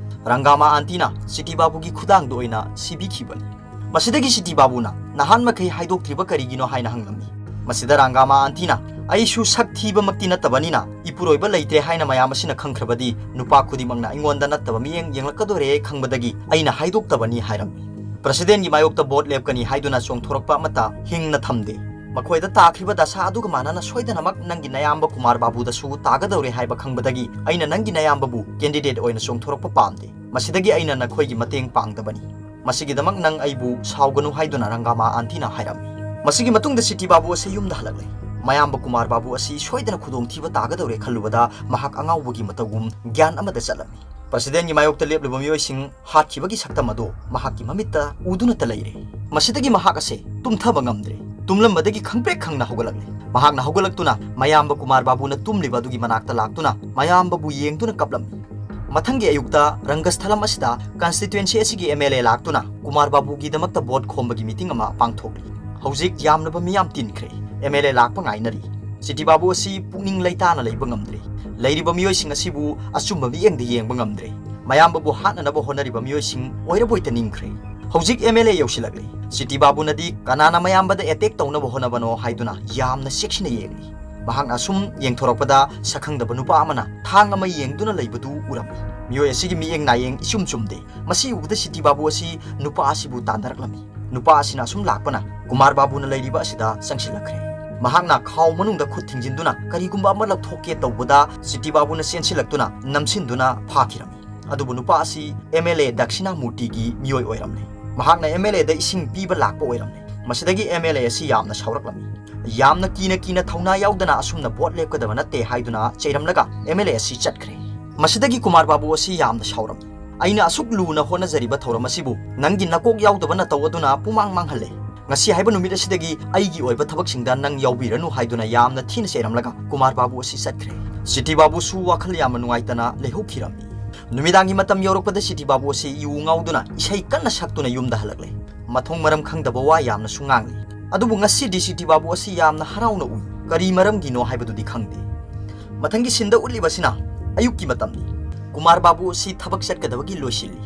ꯔꯪꯒꯥꯃꯥ ꯑꯥꯟꯇꯤꯅ ꯁꯤꯇꯤ ꯕꯥꯕꯨꯒꯤ ꯈꯨꯗꯥꯡꯗ ꯑꯣꯏꯅ ꯁꯤꯕꯤꯈꯤꯕꯅꯤ꯫ ꯃꯁꯤꯗꯒꯤ ꯁꯤꯇꯤ ꯕꯥꯕꯨꯅ ꯅꯍꯥꯟ ꯃꯈꯩ ꯍꯥꯏꯗꯣꯛꯇ꯭ꯔꯤꯕ ꯀꯔꯤꯒꯤꯅꯣ ꯍꯥꯏꯅ ꯍꯪꯂꯝꯃꯤ꯫ ꯃꯁꯤꯗ ꯔꯪꯒꯥꯃꯥ ꯑꯥꯟꯇꯤꯅ, "ꯑꯩꯁꯨ ꯁꯛ ꯊꯤꯕꯃꯛꯇꯤ ꯅꯠꯇꯕꯅꯤꯅ ꯏꯄꯨꯔꯣꯏꯕ ꯂꯩꯇ꯭ꯔꯦ ꯍꯥꯏꯅ ꯃꯌꯥꯝ ꯑꯁꯤꯅ ꯈꯪꯈ꯭ꯔꯕꯗꯤ ꯅꯨꯄꯥ ꯈꯨꯗꯤꯡꯃꯛꯅ ꯑꯩꯉꯣꯟꯗ ꯅꯠꯇꯕ ꯃꯤꯠꯌꯦꯡ ꯌꯦꯡꯂꯛꯀꯗꯣꯔꯦ ꯈꯪꯕꯗꯒꯤ ꯑꯩꯅ ꯍꯥꯏꯗꯣꯛꯇꯕꯅꯤ" ꯍꯥꯏꯔꯝꯃꯤ꯫ Presidentꯒꯤ ꯃꯥꯌꯣꯛꯇ vote ꯂꯦꯞꯀꯅꯤ ꯍꯥꯏꯗꯨꯅ ꯆꯣꯡꯊꯣꯔꯛꯄ ꯑꯃꯠꯇ ꯍꯤꯡꯅ ꯊꯝꯗꯦ꯫ ꯃꯈꯣꯏꯗ ꯇꯥꯈ꯭ꯔꯤꯕ ꯗꯁꯥ ꯑꯗꯨꯒ ꯃꯥꯟꯅꯅ ꯁꯣꯏꯗꯅꯃꯛ ꯅꯪꯒꯤ ꯅꯌꯥꯝꯕ ꯀꯨꯃꯥꯔ ꯕꯥꯕꯨꯗꯁꯨ ꯇꯥꯒꯗꯧꯔꯦ ꯍꯥꯏꯕ ꯈꯪꯕꯗꯒꯤ ꯑꯩꯅ ꯅꯪꯒꯤ ꯅꯌꯥꯝꯕꯕꯨ candidate ꯑꯣꯏꯅ ꯆꯣꯡꯊꯣꯔꯛꯄ ꯄꯥꯝꯗꯦ꯫ ꯃꯁꯤꯗꯒꯤ ꯑꯩꯅ ꯅꯈꯣꯏꯒꯤ ꯃꯇꯦꯡ ꯄꯥꯡꯗꯕꯅꯤ꯫ ꯃꯁꯤꯒꯤꯗꯃꯛ ꯅꯪ ꯑꯩꯕꯨ ꯁꯥꯎꯒꯅꯨ ꯍꯥꯏꯗꯨꯅ ꯔꯪꯒꯥꯃꯥ ꯑꯥꯟꯇꯤꯅ ꯍꯥꯏꯔꯝꯃꯤ꯫ ꯃꯁꯤꯒꯤ ꯃꯇꯨꯡꯗ ꯁꯤꯇꯤ ꯕꯥꯕꯨ ꯑꯁꯤ ꯌꯨꯝꯗ ꯍꯜꯂꯛꯂꯦ꯫ ꯃꯌꯥꯝꯕ ꯀꯨꯃꯥꯔ ꯕꯥꯕꯨ ꯑꯁꯤ ꯁꯣꯏꯗꯅ ꯈꯨꯗꯣꯡꯊꯤꯕ ꯇꯥꯒꯗꯧꯔꯦ ꯈꯜꯂꯨꯕꯗ ꯃꯍꯥꯛ ꯑꯉꯥꯎꯕꯒꯤ ꯃꯇꯧꯒꯨꯝ ꯒ꯭ꯌꯥꯟ ꯑꯃꯗ ꯆꯠꯂꯝꯃꯤ꯫ Presidentꯒꯤ ꯃꯥꯌꯣꯛꯇ ꯂꯦꯞꯂꯤꯕ ꯃꯤꯑꯣꯏꯁꯤꯡ ꯍꯥꯠꯈꯤꯕꯒꯤ ꯁꯛꯇꯝ ꯑꯗꯨ ꯃꯍꯥꯛꯀꯤ ꯃꯃꯤꯠꯇ ꯎꯗꯨꯅꯇ ꯂꯩꯔꯦ꯫ ꯃꯁꯤꯗꯒꯤ ꯃꯍꯥꯛ ꯑꯁꯦ ꯇꯨꯝꯊꯕ ꯉꯝꯗ꯭ꯔꯦ꯫ ꯇꯨꯝꯂꯝꯕꯗꯒꯤ ꯈꯪꯄ꯭ꯔꯦꯛ ꯈꯪꯅ ꯍꯧꯒꯠꯂꯛꯂꯦ꯫ ꯃꯍꯥꯛꯅ ꯍꯧꯒꯠꯂꯛꯇꯨꯅ ꯃꯌꯥꯝꯕ ꯀꯨꯃꯥꯔ ꯕꯥꯕꯨꯅ ꯇꯨꯝꯂꯤꯕ ꯑꯗꯨꯒꯤ ꯃꯅꯥꯛꯇ ꯂꯥꯛꯇꯨꯅ ꯃꯌꯥꯝꯕꯕꯨ ꯌꯦꯡꯗꯨꯅ ꯀꯞꯂꯝꯃꯤ꯫ ꯃꯊꯪꯒꯤ ꯑꯌꯨꯛꯇ ꯔꯪꯒꯁꯊꯂꯝ ꯑꯁꯤꯗ ꯀꯟꯁꯇꯤꯇ꯭ꯋꯦꯟꯁꯤ ꯑꯁꯤꯒꯤ ꯑꯦꯝ ꯑꯦꯜ ꯑꯦ ꯂꯥꯛꯇꯨꯅ ꯀꯨꯃꯥꯔ ꯕꯥꯕꯨꯒꯤꯗꯃꯛꯇ ꯚꯣꯠ ꯈꯣꯝꯕꯒꯤ ꯃꯤꯇꯤꯡ ꯑꯃ ꯄꯥꯡꯊꯣꯛꯂꯤ꯫ ꯍꯧꯖꯤꯛ ꯌꯥꯝꯂꯕ ꯃꯤꯌꯥꯝ ꯇꯤꯟꯈ꯭ꯔꯦ꯫ ꯑꯦꯝ ꯑꯦꯜ ꯑꯦ ꯂꯥꯛꯄ ꯉꯥꯏꯅꯔꯤ꯫ ꯁꯤꯇꯤ ꯕꯥꯕꯨ ꯑꯁꯤ ꯄꯨꯛꯅꯤꯡ ꯂꯩꯇꯥꯅ ꯂꯩꯕ ꯉꯝꯗ꯭ꯔꯦ꯫ ꯂꯩꯔꯤꯕ ꯃꯤꯑꯣꯏꯁꯤꯡ ꯑꯁꯤꯕꯨ ꯑꯆꯨꯝꯕ ꯃꯤꯠꯌꯦꯡꯗ ꯌꯦꯡꯕ ꯉꯝꯗ꯭ꯔꯦ꯫ ꯃꯌꯥꯝꯕꯕꯨ ꯍꯥꯠꯅꯅꯕ ꯍꯣꯠꯅꯔꯤꯕ ꯃꯤꯑꯣꯏꯁꯤꯡ ꯑꯣꯏꯔꯕꯣꯏꯇ ꯅꯤꯡꯈ꯭ꯔꯦ꯫ ꯍꯧꯖꯤꯛ ꯑꯦꯝ ꯑꯦꯜ ꯑꯦ ꯌꯧꯁꯤꯜꯂꯛꯂꯦ꯫ ꯁꯤꯇꯤ ꯕꯥꯕꯨꯅꯗꯤ ꯀꯅꯥꯅ ꯃꯌꯥꯝꯕꯗ ꯑꯦꯇꯦꯛ ꯇꯧꯅꯕ ꯍꯣꯠꯅꯕꯅꯣ ꯍꯥꯏꯗꯨꯅ ꯌꯥꯝꯅ ꯆꯦꯛꯁꯤꯟꯅ ꯌꯦꯡꯂꯤ꯫ ꯃꯍꯥꯛꯅ ꯑꯁꯨꯝ ꯌꯦꯡꯊꯣꯔꯛꯄꯗ ꯁꯛꯈꯪꯗꯕ ꯅꯨꯄꯥ ꯑꯃꯅ ꯊꯥꯡ ꯑꯃ ꯌꯦꯡꯗꯨꯅ ꯂꯩꯕꯗꯨ ꯎꯔꯝꯃꯤ꯫ ꯃꯤꯑꯣꯏ ꯑꯁꯤꯒꯤ ꯃꯤꯠꯌꯦꯡ ꯅꯥꯌꯦꯡ ꯏꯆꯨꯝ ꯆꯨꯝꯗꯦ꯫ ꯃꯁꯤ ꯎꯕꯗ ꯁꯤꯇꯤ ꯕꯥꯕꯨ ꯑꯁꯤ ꯅꯨꯄꯥ ꯑꯁꯤꯕꯨ ꯇꯥꯟꯅꯔꯛꯂꯝꯃꯤ꯫ ꯅꯨꯄꯥ ꯑꯁꯤꯅ ꯑꯁꯨꯝ ꯂꯥꯛꯄꯅ ꯀꯨꯃꯥꯔ ꯕꯥꯕꯨꯅ ꯂꯩꯔꯤꯕ ꯑꯁꯤꯗ ꯆꯪꯁꯤꯜꯂꯛꯈ꯭ꯔꯦ꯫ ꯃꯍꯥꯛꯅ ꯈꯥꯎ ꯃꯅꯨꯡꯗ ꯈꯨꯠ ꯊꯤꯡꯖꯤꯟꯗꯨꯅ ꯀꯔꯤꯒꯨꯝꯕ ꯑꯃ ꯂꯧꯊꯣꯛꯀꯦ ꯇꯧꯕꯗ ꯁꯤꯇꯤ ꯕꯥꯕꯨꯅ ꯆꯦꯟꯁꯤꯜꯂꯛꯇꯨꯅ ꯅꯝꯁꯤꯟꯗꯨꯅ ꯐꯥꯈꯤꯔꯝꯃꯤ꯫ ꯑꯗꯨꯕꯨ ꯅꯨꯄꯥ ꯑꯁꯤ ꯑꯦꯝ ꯑꯦꯜ ꯑꯦ ꯗꯛꯁꯤꯅꯥꯃꯨꯔꯇꯤꯒꯤ ꯃꯤꯑꯣꯏ ꯑꯣꯏꯔꯝꯂꯦ꯫ ꯃꯍꯥꯛꯅ ꯑꯦꯝ ꯑꯦꯜ ꯑꯦꯗ ꯏꯁꯤꯡ ꯄꯤꯕ ꯂꯥꯛꯄ ꯑꯣꯏꯔꯝꯂꯦ꯫ ꯃꯁꯤꯗꯒꯤ ꯑꯦꯝ ꯑꯦꯜ ꯑꯦ ꯑꯁꯤ ꯌꯥꯝꯅ ꯁꯥꯎꯔꯛꯂꯝꯃꯤ꯫ ꯌꯥꯝꯅ ꯀꯤꯅ ꯀꯤꯅ ꯊꯧꯅꯥ ꯌꯥꯎꯗꯅ ꯑꯁꯨꯝꯅ ꯚꯣꯠ ꯂꯦꯞꯀꯗꯕ ꯅꯠꯇꯦ ꯍꯥꯏꯗꯨꯅ ꯆꯩꯔꯝꯂꯒ ꯑꯦꯝ ꯑꯦꯜ ꯑꯦ ꯑꯁꯤ ꯆꯠꯈ꯭ꯔꯦ꯫ ꯃꯁꯤꯗꯒꯤ ꯀꯨꯃꯥꯔ ꯕꯥꯕꯨ ꯑꯁꯤ ꯌꯥꯝꯅ ꯁꯥꯎꯔꯝꯃꯤ꯫ "ꯑꯩꯅ ꯑꯁꯨꯛ ꯂꯨꯅ ꯍꯣꯠꯅꯖꯔꯤꯕ ꯊꯧꯔꯝ ꯑꯁꯤꯕꯨ ꯅꯪꯒꯤ ꯅꯀꯣꯛ ꯌꯥꯎꯗꯕ ꯅꯇꯧ ꯑꯗꯨꯅ ꯄꯨꯃꯥꯡ ꯃꯥꯡꯍꯜꯂꯦ꯫ ꯉꯁꯤ ꯍꯥꯏꯕ ꯅꯨꯃꯤꯠ ꯑꯁꯤꯗꯒꯤ ꯑꯩꯒꯤ ꯑꯣꯏꯕ ꯊꯕꯛꯁꯤꯡꯗ ꯅꯪ ꯌꯥꯎꯕꯤꯔꯅꯨ" ꯍꯥꯏꯗꯨꯅ ꯌꯥꯝꯅ ꯊꯤꯅ ꯆꯩꯔꯝꯂꯒ ꯀꯨꯃꯥꯔ ꯕꯥꯕꯨ ꯑꯁꯤ ꯆꯠꯈ꯭ꯔꯦ꯫ ꯁꯤꯇꯤ ꯕꯥꯕꯨꯁꯨ ꯋꯥꯈꯜ ꯌꯥꯝꯅ ꯅꯨꯡꯉꯥꯏꯇꯅ ꯂꯩꯍꯧꯈꯤꯔꯝꯃꯤ꯫ ꯅꯨꯃꯤꯗꯥꯡꯒꯤ ꯃꯇꯝ ꯌꯧꯔꯛꯄꯗ ꯁꯤꯇꯤ ꯕꯥꯕꯨ ꯑꯁꯤ ꯏꯎ ꯉꯥꯎꯗꯨꯅ ꯏꯁꯩ ꯀꯟꯅ ꯁꯛꯇꯨꯅ ꯌꯨꯝꯗ ꯍꯜꯂꯛꯂꯦ꯫ ꯃꯊꯣꯡ ꯃꯔꯝ ꯈꯪꯗꯕ ꯋꯥ ꯌꯥꯝꯅꯁꯨ ꯉꯥꯡꯂꯤ꯫ ꯑꯗꯨꯕꯨ ꯉꯁꯤꯗꯤ ꯁꯤꯇꯤ ꯕꯥꯕꯨ ꯑꯁꯤ ꯌꯥꯝꯅ ꯍꯔꯥꯎꯅ ꯎꯏ꯫ ꯀꯔꯤ ꯃꯔꯝꯒꯤꯅꯣ ꯍꯥꯏꯕꯗꯨꯗꯤ ꯈꯪꯗꯦ꯫ ꯃꯊꯪꯒꯤ ꯁꯤꯟꯗ ꯎꯠꯂꯤꯕꯁꯤꯅ ꯑꯌꯨꯛꯀꯤ ꯃꯇꯝꯅꯤ꯫ ꯀꯨꯃꯥꯔ ꯕꯥꯕꯨ ꯑꯁꯤ ꯊꯕꯛ ꯆꯠꯀꯗꯕꯒꯤ ꯂꯣꯏꯁꯤꯜꯂꯤ꯫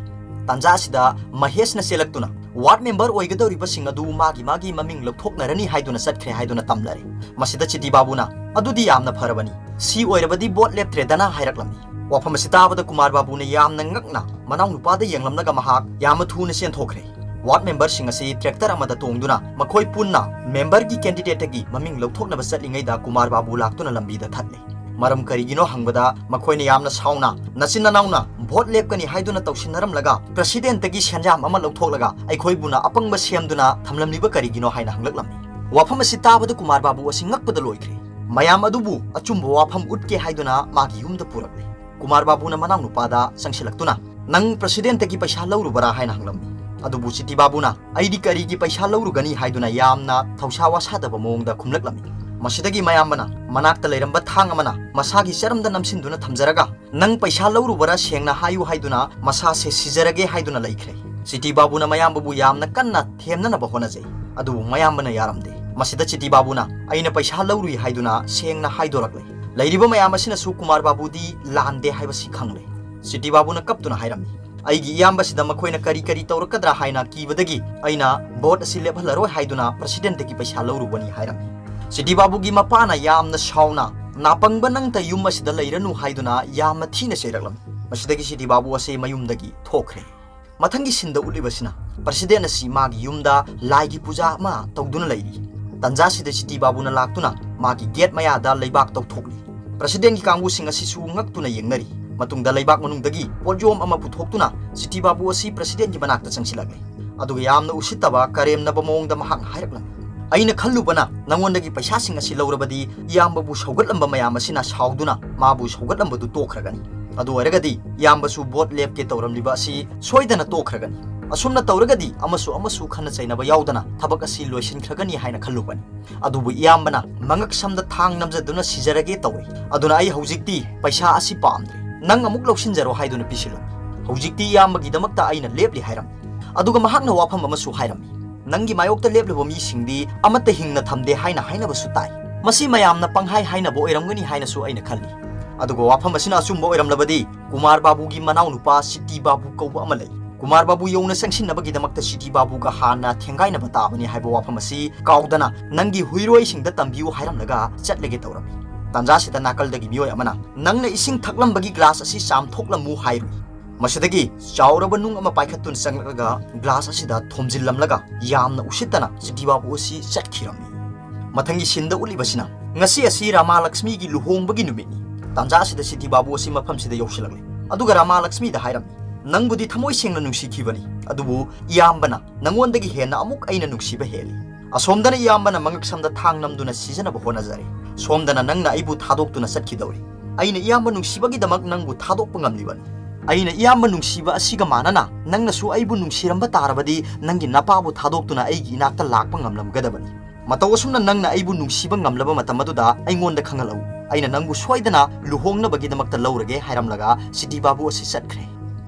ꯇꯥꯟꯖꯥ ꯑꯁꯤꯗ ꯃꯍꯦꯁꯅ ꯆꯦꯜꯂꯛꯇꯨꯅ ꯋꯥꯔꯗ ꯃꯦꯝꯕꯔ ꯑꯣꯏꯒꯗꯧꯔꯤꯕꯁꯤꯡ ꯑꯗꯨ ꯃꯥꯒꯤ ꯃꯥꯒꯤ ꯃꯃꯤꯡ ꯂꯧꯊꯣꯛꯅꯔꯅꯤ ꯍꯥꯏꯗꯨꯅ ꯆꯠꯈ꯭ꯔꯦ ꯍꯥꯏꯗꯨꯅ ꯇꯝꯂꯔꯦ꯫ ꯃꯁꯤꯗ ꯁꯤꯇꯤ ꯕꯥꯕꯨꯅ, "ꯑꯗꯨꯗꯤ ꯌꯥꯝꯅ ꯐꯔꯕꯅꯤ꯫ ꯁꯤ ꯑꯣꯏꯔꯕꯗꯤ ꯚꯣꯠ ꯂꯦꯞꯇ꯭ꯔꯦꯗꯅ" ꯍꯥꯏꯔꯛꯂꯝꯃꯤ꯫ ꯋꯥꯐꯝ ꯑꯁꯤ ꯇꯥꯕꯗ ꯀꯨꯃꯥꯔ ꯕꯥꯕꯨꯅ ꯌꯥꯝꯅ ꯉꯛꯅ ꯃꯅꯥꯎꯅꯨꯄꯥꯗ ꯌꯦꯡꯂꯝꯂꯒ ꯃꯍꯥꯛ ꯌꯥꯝꯅ ꯊꯨꯅ ꯆꯦꯟꯊꯣꯛꯈ꯭ꯔꯦ꯫ ꯋꯥꯔꯗ ꯃꯦꯝꯕꯔꯁꯤꯡ ꯑꯁꯤ ꯇ꯭ꯔꯦꯛꯇꯔ ꯑꯃꯗ ꯇꯣꯡꯗꯨꯅ ꯃꯈꯣꯏ ꯄꯨꯟꯅ ꯃꯦꯝꯕꯔꯒꯤ ꯀꯦꯟꯗꯤꯗꯦꯠꯇꯒꯤ ꯃꯃꯤꯡ ꯂꯧꯊꯣꯛꯅꯕ ꯆꯠꯂꯤꯉꯩꯗ ꯀꯨꯃꯥꯔ ꯕꯥꯕꯨ ꯂꯥꯛꯇꯨꯅ ꯂꯝꯕꯤꯗ ꯊꯠꯂꯦ꯫ ꯃꯔꯝ ꯀꯔꯤꯒꯤꯅꯣ ꯍꯪꯕꯗ ꯃꯈꯣꯏꯅ ꯌꯥꯝꯅ ꯁꯥꯎꯅ, "ꯅꯆꯤꯟ ꯅꯅꯥꯎꯅ ꯚꯣꯠ ꯂꯦꯞꯀꯅꯤ ꯍꯥꯏꯗꯨꯅ ꯇꯧꯁꯤꯟꯅꯔꯝꯂꯒ ꯄ꯭ꯔꯁꯤꯗꯦꯟꯠꯇꯒꯤ ꯁꯦꯟꯖꯥꯝ ꯑꯃ ꯂꯧꯊꯣꯛꯂꯒ ꯑꯩꯈꯣꯏꯕꯨꯅ ꯑꯄꯪꯕ ꯁꯦꯝꯗꯨꯅ ꯊꯝꯂꯝꯂꯤꯕ ꯀꯔꯤꯒꯤꯅꯣ?" ꯍꯥꯏꯅ ꯍꯪꯂꯛꯂꯝꯃꯤ꯫ ꯋꯥꯐꯝ ꯑꯁꯤ ꯇꯥꯕꯗ ꯀꯨꯃꯥꯔ ꯕꯥꯕꯨ ꯑꯁꯤ ꯉꯛꯄꯗ ꯂꯣꯏꯈ꯭ꯔꯦ꯫ ꯃꯌꯥꯝ ꯑꯗꯨꯕꯨ ꯑꯆꯨꯝꯕ ꯋꯥꯐꯝ ꯎꯠꯀꯦ ꯍꯥꯏꯗꯨꯅ ꯃꯥꯒꯤ ꯌꯨꯝꯗ ꯄꯨꯔꯛꯂꯦ꯫ ꯀꯨꯃꯥꯔ ꯕꯥꯕꯨꯅ ꯃꯅꯥꯎꯅꯨꯄꯥꯗ ꯆꯪꯁꯤꯜꯂꯛꯇꯨꯅ, "ꯅꯪ ꯄ꯭ꯔꯁꯤꯗꯦꯟꯠꯇꯒꯤ ꯄꯩꯁꯥ ꯂꯧꯔꯨꯕꯔꯥ?" ꯍꯥꯏꯅ ꯍꯪꯂꯝꯃꯤ꯫ ꯑꯗꯨꯕꯨ ꯁꯤꯇꯤ ꯕꯥꯕꯨꯅ, "ꯑꯩꯗꯤ ꯀꯔꯤꯒꯤ ꯄꯩꯁꯥ ꯂꯧꯔꯨꯒꯅꯤ?" ꯍꯥꯏꯗꯨꯅ ꯌꯥꯝꯅ ꯊꯧꯁꯥ ꯋꯥꯁꯥꯗꯕ ꯃꯑꯣꯡꯗ ꯈꯨꯝꯂꯛꯂꯝꯃꯤ꯫ ꯃꯁꯤꯗꯒꯤ ꯃꯌꯥꯝꯕꯅ ꯃꯅꯥꯛꯇ ꯂꯩꯔꯝꯕ ꯊꯥꯡ ꯑꯃꯅ ꯃꯁꯥꯒꯤ ꯆꯔꯝꯗ ꯅꯝꯁꯤꯟꯗꯨꯅ ꯊꯝꯖꯔꯒ, "ꯅꯪ ꯄꯩꯁꯥ ꯂꯧꯔꯨꯕꯔꯥ ꯁꯦꯡꯅ ꯍꯥꯏꯌꯨ" ꯍꯥꯏꯗꯨꯅ ꯃꯁꯥꯁꯦ ꯁꯤꯖꯔꯒꯦ ꯍꯥꯏꯗꯨꯅ ꯂꯩꯈ꯭ꯔꯦ꯫ ꯁꯤꯇꯤ ꯕꯥꯕꯨꯅ ꯃꯌꯥꯝꯕꯕꯨ ꯌꯥꯝꯅ ꯀꯟꯅ ꯊꯦꯝꯅꯅꯕ ꯍꯣꯠꯅꯖꯩ, ꯑꯗꯨꯕꯨ ꯃꯌꯥꯝꯕꯅ ꯌꯥꯔꯝꯗꯦ꯫ ꯃꯁꯤꯗ ꯁꯤꯇꯤ ꯕꯥꯕꯨꯅ, "ꯑꯩꯅ ꯄꯩꯁꯥ ꯂꯧꯔꯨꯏ" ꯍꯥꯏꯗꯨꯅ ꯁꯦꯡꯅ ꯍꯥꯏꯗꯣꯔꯛꯂꯦ꯫ ꯂꯩꯔꯤꯕ ꯃꯌꯥꯝ ꯑꯁꯤꯅꯁꯨ ꯀꯨꯃꯥꯔ ꯕꯥꯕꯨꯗꯤ ꯂꯥꯟꯗꯦ ꯍꯥꯏꯕꯁꯤ ꯈꯪꯂꯦ꯫ ꯁꯤꯇꯤ ꯕꯥꯕꯨꯅ ꯀꯞꯇꯨꯅ ꯍꯥꯏꯔꯝꯃꯤ, "ꯑꯩꯒꯤ ꯏꯌꯥꯝꯕꯁꯤꯗ ꯃꯈꯣꯏꯅ ꯀꯔꯤ ꯀꯔꯤ ꯇꯧꯔꯛꯀꯗ꯭ꯔꯥ ꯍꯥꯏꯅ ꯀꯤꯕꯗꯒꯤ ꯑꯩꯅ ꯚꯣꯠ ꯑꯁꯤ ꯂꯦꯞꯍꯜꯂꯔꯣꯏ ꯍꯥꯏꯗꯨꯅ ꯄ꯭ꯔꯁꯤꯗꯦꯟꯠꯇꯒꯤ ꯄꯩꯁꯥ ꯂꯧꯔꯨꯕꯅꯤ" ꯍꯥꯏꯔꯝꯃꯤ꯫ ꯁꯤꯇꯤ ꯕꯥꯕꯨꯒꯤ ꯃꯄꯥꯅ ꯌꯥꯝꯅ ꯁꯥꯎꯅ, "ꯅꯥꯄꯪꯕ, ꯅꯪꯇ ꯌꯨꯝ ꯑꯁꯤꯗ ꯂꯩꯔꯅꯨ" ꯍꯥꯏꯗꯨꯅ ꯌꯥꯝꯅ ꯊꯤꯅ ꯆꯩꯔꯛꯂꯝꯃꯤ꯫ ꯃꯁꯤꯗꯒꯤ ꯁꯤꯇꯤ ꯕꯥꯕꯨ ꯑꯁꯤ ꯃꯌꯨꯝꯗꯒꯤ ꯊꯣꯛꯈ꯭ꯔꯦ꯫ ꯃꯊꯪꯒꯤ ꯁꯤꯟꯗ ꯎꯠꯂꯤꯕꯁꯤꯅ ꯄ꯭ꯔꯁꯤꯗꯦꯟ ꯑꯁꯤ ꯃꯥꯒꯤ ꯌꯨꯝꯗ ꯂꯥꯏꯒꯤ ꯄꯨꯖꯥ ꯑꯃ ꯇꯧꯗꯨꯅ ꯂꯩꯔꯤ꯫ ꯇꯟꯖꯥꯁꯤꯗ ꯁꯤꯇꯤ ꯕꯥꯕꯨꯅ ꯂꯥꯛꯇꯨꯅ ꯃꯥꯒꯤ ꯒꯦꯠ ꯃꯌꯥꯗ ꯂꯩꯕꯥꯛ ꯇꯧꯊꯣꯛꯂꯤ꯫ ꯄ꯭ꯔꯁꯤꯗꯦꯟꯒꯤ ꯀꯥꯡꯕꯨꯁꯤꯡ ꯑꯁꯤꯁꯨ ꯉꯛꯇꯨꯅ ꯌꯦꯡꯅꯔꯤ꯫ ꯃꯇꯨꯡꯗ ꯂꯩꯕꯥꯛ ꯃꯅꯨꯡꯗꯒꯤ ꯄꯣꯠꯌꯣꯝ ꯑꯃ ꯄꯨꯊꯣꯛꯇꯨꯅ ꯁꯤꯇꯤ ꯕꯥꯕꯨ ꯑꯁꯤ ꯄ꯭ꯔꯁꯤꯗꯦꯟꯒꯤ ꯃꯅꯥꯛꯇ ꯆꯪꯁꯤꯜꯂꯛꯂꯤ꯫ ꯑꯗꯨꯒ ꯌꯥꯝꯅ ꯎꯁꯤꯠꯇꯕ, ꯀꯔꯦꯝꯅꯕ ꯃꯑꯣꯡꯗ ꯃꯍꯥꯛꯅ ꯍꯥꯏꯔꯛꯂꯝꯃꯤ, "ꯑꯩꯅ ꯈꯜꯂꯨꯕꯅ ꯅꯉꯣꯟꯗꯒꯤ ꯄꯩꯁꯥꯁꯤꯡ ꯑꯁꯤ ꯂꯧꯔꯕꯗꯤ ꯏꯌꯥꯝꯕꯕꯨ ꯁꯧꯒꯠꯂꯝꯕ ꯃꯌꯥꯝ ꯑꯁꯤꯅ ꯁꯥꯎꯗꯨꯅ ꯃꯥꯕꯨ ꯁꯧꯒꯠꯂꯝꯕꯗꯨ ꯇꯣꯛꯈ꯭ꯔꯒꯅꯤ꯫ ꯑꯗꯨ ꯑꯣꯏꯔꯒꯗꯤ ꯏꯌꯥꯝꯕꯁꯨ ꯚꯣꯠ ꯂꯦꯞꯀꯦ ꯇꯧꯔꯝꯂꯤꯕ ꯑꯁꯤ ꯁꯣꯏꯗꯅ ꯇꯣꯛꯈ꯭ꯔꯒꯅꯤ꯫ ꯑꯁꯨꯝꯅ ꯇꯧꯔꯒꯗꯤ ꯑꯃꯁꯨ ꯑꯃꯁꯨ ꯈꯟꯅ ꯆꯩꯅꯕ ꯌꯥꯎꯗꯅ ꯊꯕꯛ ꯑꯁꯤ ꯂꯣꯏꯁꯤꯟꯈ꯭ꯔꯒꯅꯤ ꯍꯥꯏꯅ ꯈꯜꯂꯨꯕꯅꯤ꯫ ꯑꯗꯨꯕꯨ ꯏꯌꯥꯝꯕꯅ ꯃꯉꯛ ꯁꯝꯗ ꯊꯥꯡ ꯅꯝꯖꯗꯨꯅ ꯁꯤꯖꯔꯒꯦ ꯇꯧꯔꯦ꯫ ꯑꯗꯨꯅ ꯑꯩ ꯍꯧꯖꯤꯛꯇꯤ ꯄꯩꯁꯥ ꯑꯁꯤ ꯄꯥꯝꯗ꯭ꯔꯦ꯫ ꯅꯪ ꯑꯃꯨꯛ ꯂꯧꯁꯤꯟꯖꯔꯣ" ꯍꯥꯏꯗꯨꯅ ꯄꯤꯁꯤꯜꯂꯝꯃꯤ꯫ ꯍꯧꯖꯤꯛꯇꯤ ꯏꯌꯥꯝꯕꯒꯤꯗꯃꯛꯇ ꯑꯩꯅ ꯂꯦꯞꯂꯤ ꯍꯥꯏꯔꯝꯃꯤ꯫ ꯑꯗꯨꯒ ꯃꯍꯥꯛꯅ ꯋꯥꯐꯝ ꯑꯃꯁꯨ ꯍꯥꯏꯔꯝꯃꯤ, "ꯅꯪꯒꯤ ꯃꯥꯌꯣꯛꯇ ꯂꯦꯞꯂꯤꯕ ꯃꯤꯁꯤꯡꯗꯤ ꯑꯃꯠꯇ ꯍꯤꯡꯅ ꯊꯝꯗꯦ ꯍꯥꯏꯅ ꯍꯥꯏꯅꯕꯁꯨ ꯇꯥꯏ꯫ ꯃꯁꯤ ꯃꯌꯥꯝꯅ ꯄꯪꯍꯥꯏ ꯍꯥꯏꯅꯕ ꯑꯣꯏꯔꯝꯒꯅꯤ ꯍꯥꯏꯅꯁꯨ ꯑꯩꯅ ꯈꯜꯂꯤ꯫ ꯑꯗꯨꯒ ꯋꯥꯐꯝ ꯑꯁꯤꯅ ꯑꯆꯨꯝꯕ ꯑꯣꯏꯔꯝꯂꯕꯗꯤ ꯀꯨꯃꯥꯔ ꯕꯥꯕꯨꯒꯤ ꯃꯅꯥꯎꯅꯨꯄꯥ ꯁꯤꯇꯤ ꯕꯥꯕꯨ ꯀꯧꯕ ꯑꯃ ꯂꯩ꯫ ꯀꯨꯃꯥꯔ ꯕꯥꯕꯨ ꯌꯧꯅ ꯆꯪꯁꯤꯟꯅꯕꯒꯤꯗꯃꯛꯇ ꯁꯤꯇꯤ ꯕꯥꯕꯨꯒ ꯍꯥꯟꯅ ꯊꯦꯡꯒꯥꯏꯅꯕ ꯇꯥꯕꯅꯤ ꯍꯥꯏꯕ ꯋꯥꯐꯝ ꯑꯁꯤ ꯀꯥꯎꯗꯅ ꯅꯪꯒꯤ ꯍꯨꯏꯔꯣꯏꯁꯤꯡꯗ ꯇꯝꯕꯤꯌꯨ ꯍꯥꯏꯔꯝꯂꯒ ꯆꯠꯂꯒꯦ ꯇꯧꯔꯝꯃꯤ꯫ ꯇꯥꯟꯖꯥꯁꯤꯗ ꯅꯥꯀꯜꯗꯒꯤ ꯃꯤꯑꯣꯏ ꯑꯃꯅ, "ꯅꯪꯅ ꯏꯁꯤꯡ ꯊꯛꯂꯝꯕꯒꯤ ꯒ꯭ꯂꯥꯁ ꯑꯁꯤ ꯆꯥꯝꯊꯣꯛꯂꯝꯃꯨ" ꯍꯥꯏꯔꯨꯏ꯫ ꯃꯁꯤꯗꯒꯤ ꯆꯥꯎꯔꯕ ꯅꯨꯡ ꯑꯃ ꯄꯥꯏꯈꯠꯇꯨꯅ ꯆꯪꯂꯛꯂꯒ ꯒ꯭ꯂꯥꯁ ꯑꯁꯤꯗ ꯊꯣꯝꯖꯤꯜꯂꯝꯂꯒ ꯌꯥꯝꯅ ꯎꯁꯤꯠꯇꯅ ꯁꯤꯇꯤ ꯕꯥꯕꯨ ꯑꯁꯤ ꯆꯠꯈꯤꯔꯝꯃꯤ꯫ ꯃꯊꯪꯒꯤ ꯁꯤꯟꯗ ꯎꯠꯂꯤꯕꯁꯤꯅ ꯉꯁꯤ ꯑꯁꯤ ꯔꯥꯃꯥ ꯂꯛꯁꯃꯤꯒꯤ ꯂꯨꯍꯣꯡꯕꯒꯤ ꯅꯨꯃꯤꯠꯅꯤ꯫ ꯇꯥꯟꯖꯥ ꯑꯁꯤꯗ ꯁꯤꯇꯤ ꯕꯥꯕꯨ ꯑꯁꯤ ꯃꯐꯝꯁꯤꯗ ꯌꯧꯁꯤꯜꯂꯛꯂꯦ꯫ ꯑꯗꯨꯒ ꯔꯥꯃꯥ ꯂꯛꯁꯃꯤꯗ ꯍꯥꯏꯔꯝꯃꯤ, "ꯅꯪꯕꯨꯗꯤ ꯊꯃꯣꯏ ꯁꯦꯡꯅ ꯅꯨꯡꯁꯤꯈꯤꯕꯅꯤ, ꯑꯗꯨꯕꯨ ꯏꯌꯥꯝꯕꯅ ꯅꯉꯣꯟꯗꯒꯤ ꯍꯦꯟꯅ ꯑꯃꯨꯛ ꯑꯩꯅ ꯅꯨꯡꯁꯤꯕ ꯍꯦꯜꯂꯤ꯫ ꯑꯁꯣꯝꯗꯅ ꯏꯌꯥꯝꯕꯅ ꯃꯉꯛ ꯁꯝꯗ ꯊꯥꯡ ꯅꯝꯗꯨꯅ ꯁꯤꯖꯅꯕ ꯍꯣꯠꯅꯖꯔꯦ꯫ ꯁꯣꯝꯗꯅ ꯅꯪꯅ ꯑꯩꯕꯨ ꯊꯥꯗꯣꯛꯇꯨꯅ ꯆꯠꯈꯤꯗꯧꯔꯤ꯫ ꯑꯩꯅ ꯏꯌꯥꯝꯕ ꯅꯨꯡꯁꯤꯕꯒꯤꯗꯃꯛ ꯅꯪꯕꯨ ꯊꯥꯗꯣꯛꯄ ꯉꯝꯂꯤꯕꯅꯤ꯫ ꯑꯩꯅ ꯏꯌꯥꯝꯕ ꯅꯨꯡꯁꯤꯕ ꯑꯁꯤꯒ ꯃꯥꯟꯅꯅ ꯅꯪꯅꯁꯨ ꯑꯩꯕꯨ ꯅꯨꯡꯁꯤꯔꯝꯕ ꯇꯥꯔꯕꯗꯤ ꯅꯪꯒꯤ ꯅꯄꯥꯕꯨ ꯊꯥꯗꯣꯛꯇꯨꯅ ꯑꯩꯒꯤ ꯏꯅꯥꯛꯇ ꯂꯥꯛꯄ ꯉꯝꯂꯝꯒꯗꯕꯅꯤ꯫ "ꯃꯇꯧ ꯑꯁꯨꯝꯅ ꯅꯪꯅ ꯑꯩꯕꯨ ꯅꯨꯡꯁꯤꯕ ꯉꯝꯂꯕ ꯃꯇꯝ ꯑꯗꯨꯗ ꯑꯩꯉꯣꯟꯗ ꯈꯪꯍꯜꯂꯛꯎ꯫ ꯑꯩꯅ ꯅꯪꯕꯨ ꯁꯣꯏꯗꯅ ꯂꯨꯍꯣꯡꯅꯕꯒꯤꯗꯃꯛꯇ ꯂꯧꯔꯒꯦ" ꯍꯥꯏꯔꯝꯂꯒ ꯁꯤꯇꯤ ꯕꯥꯕꯨ ꯑꯁꯤ ꯆꯠꯈ꯭ꯔꯦ꯫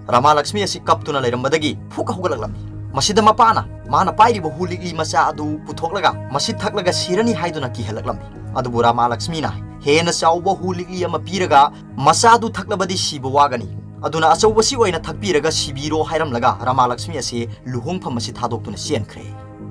ꯔꯥꯃꯥ ꯂꯛꯁꯃꯤ ꯑꯁꯤ ꯀꯞꯇꯨꯅ ꯂꯩꯔꯝꯕꯗꯒꯤ ꯐꯨꯛ ꯍꯧꯒꯠꯂꯛꯂꯝꯃꯤ꯫ ꯃꯁꯤꯗ ꯃꯄꯥꯅ ꯃꯥꯅ ꯄꯥꯏꯔꯤꯕ ꯍꯨ ꯂꯤꯛꯂꯤ ꯃꯆꯥ ꯑꯗꯨ ꯄꯨꯊꯣꯛꯂꯒ ꯃꯁꯤ ꯊꯛꯂꯒ ꯁꯤꯔꯅꯤ ꯍꯥꯏꯗꯨꯅ ꯀꯤꯍꯜꯂꯛꯂꯝꯃꯤ꯫ ꯑꯗꯨꯕꯨ ꯔꯥꯃꯥ ꯂꯛꯁꯃꯤꯅ ꯍꯦꯟꯅ ꯆꯥꯎꯕ ꯍꯨ ꯂꯤꯛꯂꯤ ꯑꯃ ꯄꯤꯔꯒ, "ꯃꯆꯥꯗꯨ ꯊꯛꯂꯕꯗꯤ ꯁꯤꯕ ꯋꯥꯒꯅꯤ, ꯑꯗꯨꯅ ꯑꯆꯧꯕꯁꯤ ꯑꯣꯏꯅ ꯊꯛꯄꯤꯔꯒ ꯁꯤꯕꯤꯔꯣ" ꯍꯥꯏꯔꯝꯂꯒ ꯔꯥꯃꯥ ꯂꯛꯁꯃꯤ ꯑꯁꯤ ꯂꯨꯍꯣꯡꯐꯝ ꯑꯁꯤ ꯊꯥꯗꯣꯛꯇꯨꯅ ꯆꯦꯟꯈ꯭ꯔꯦ꯫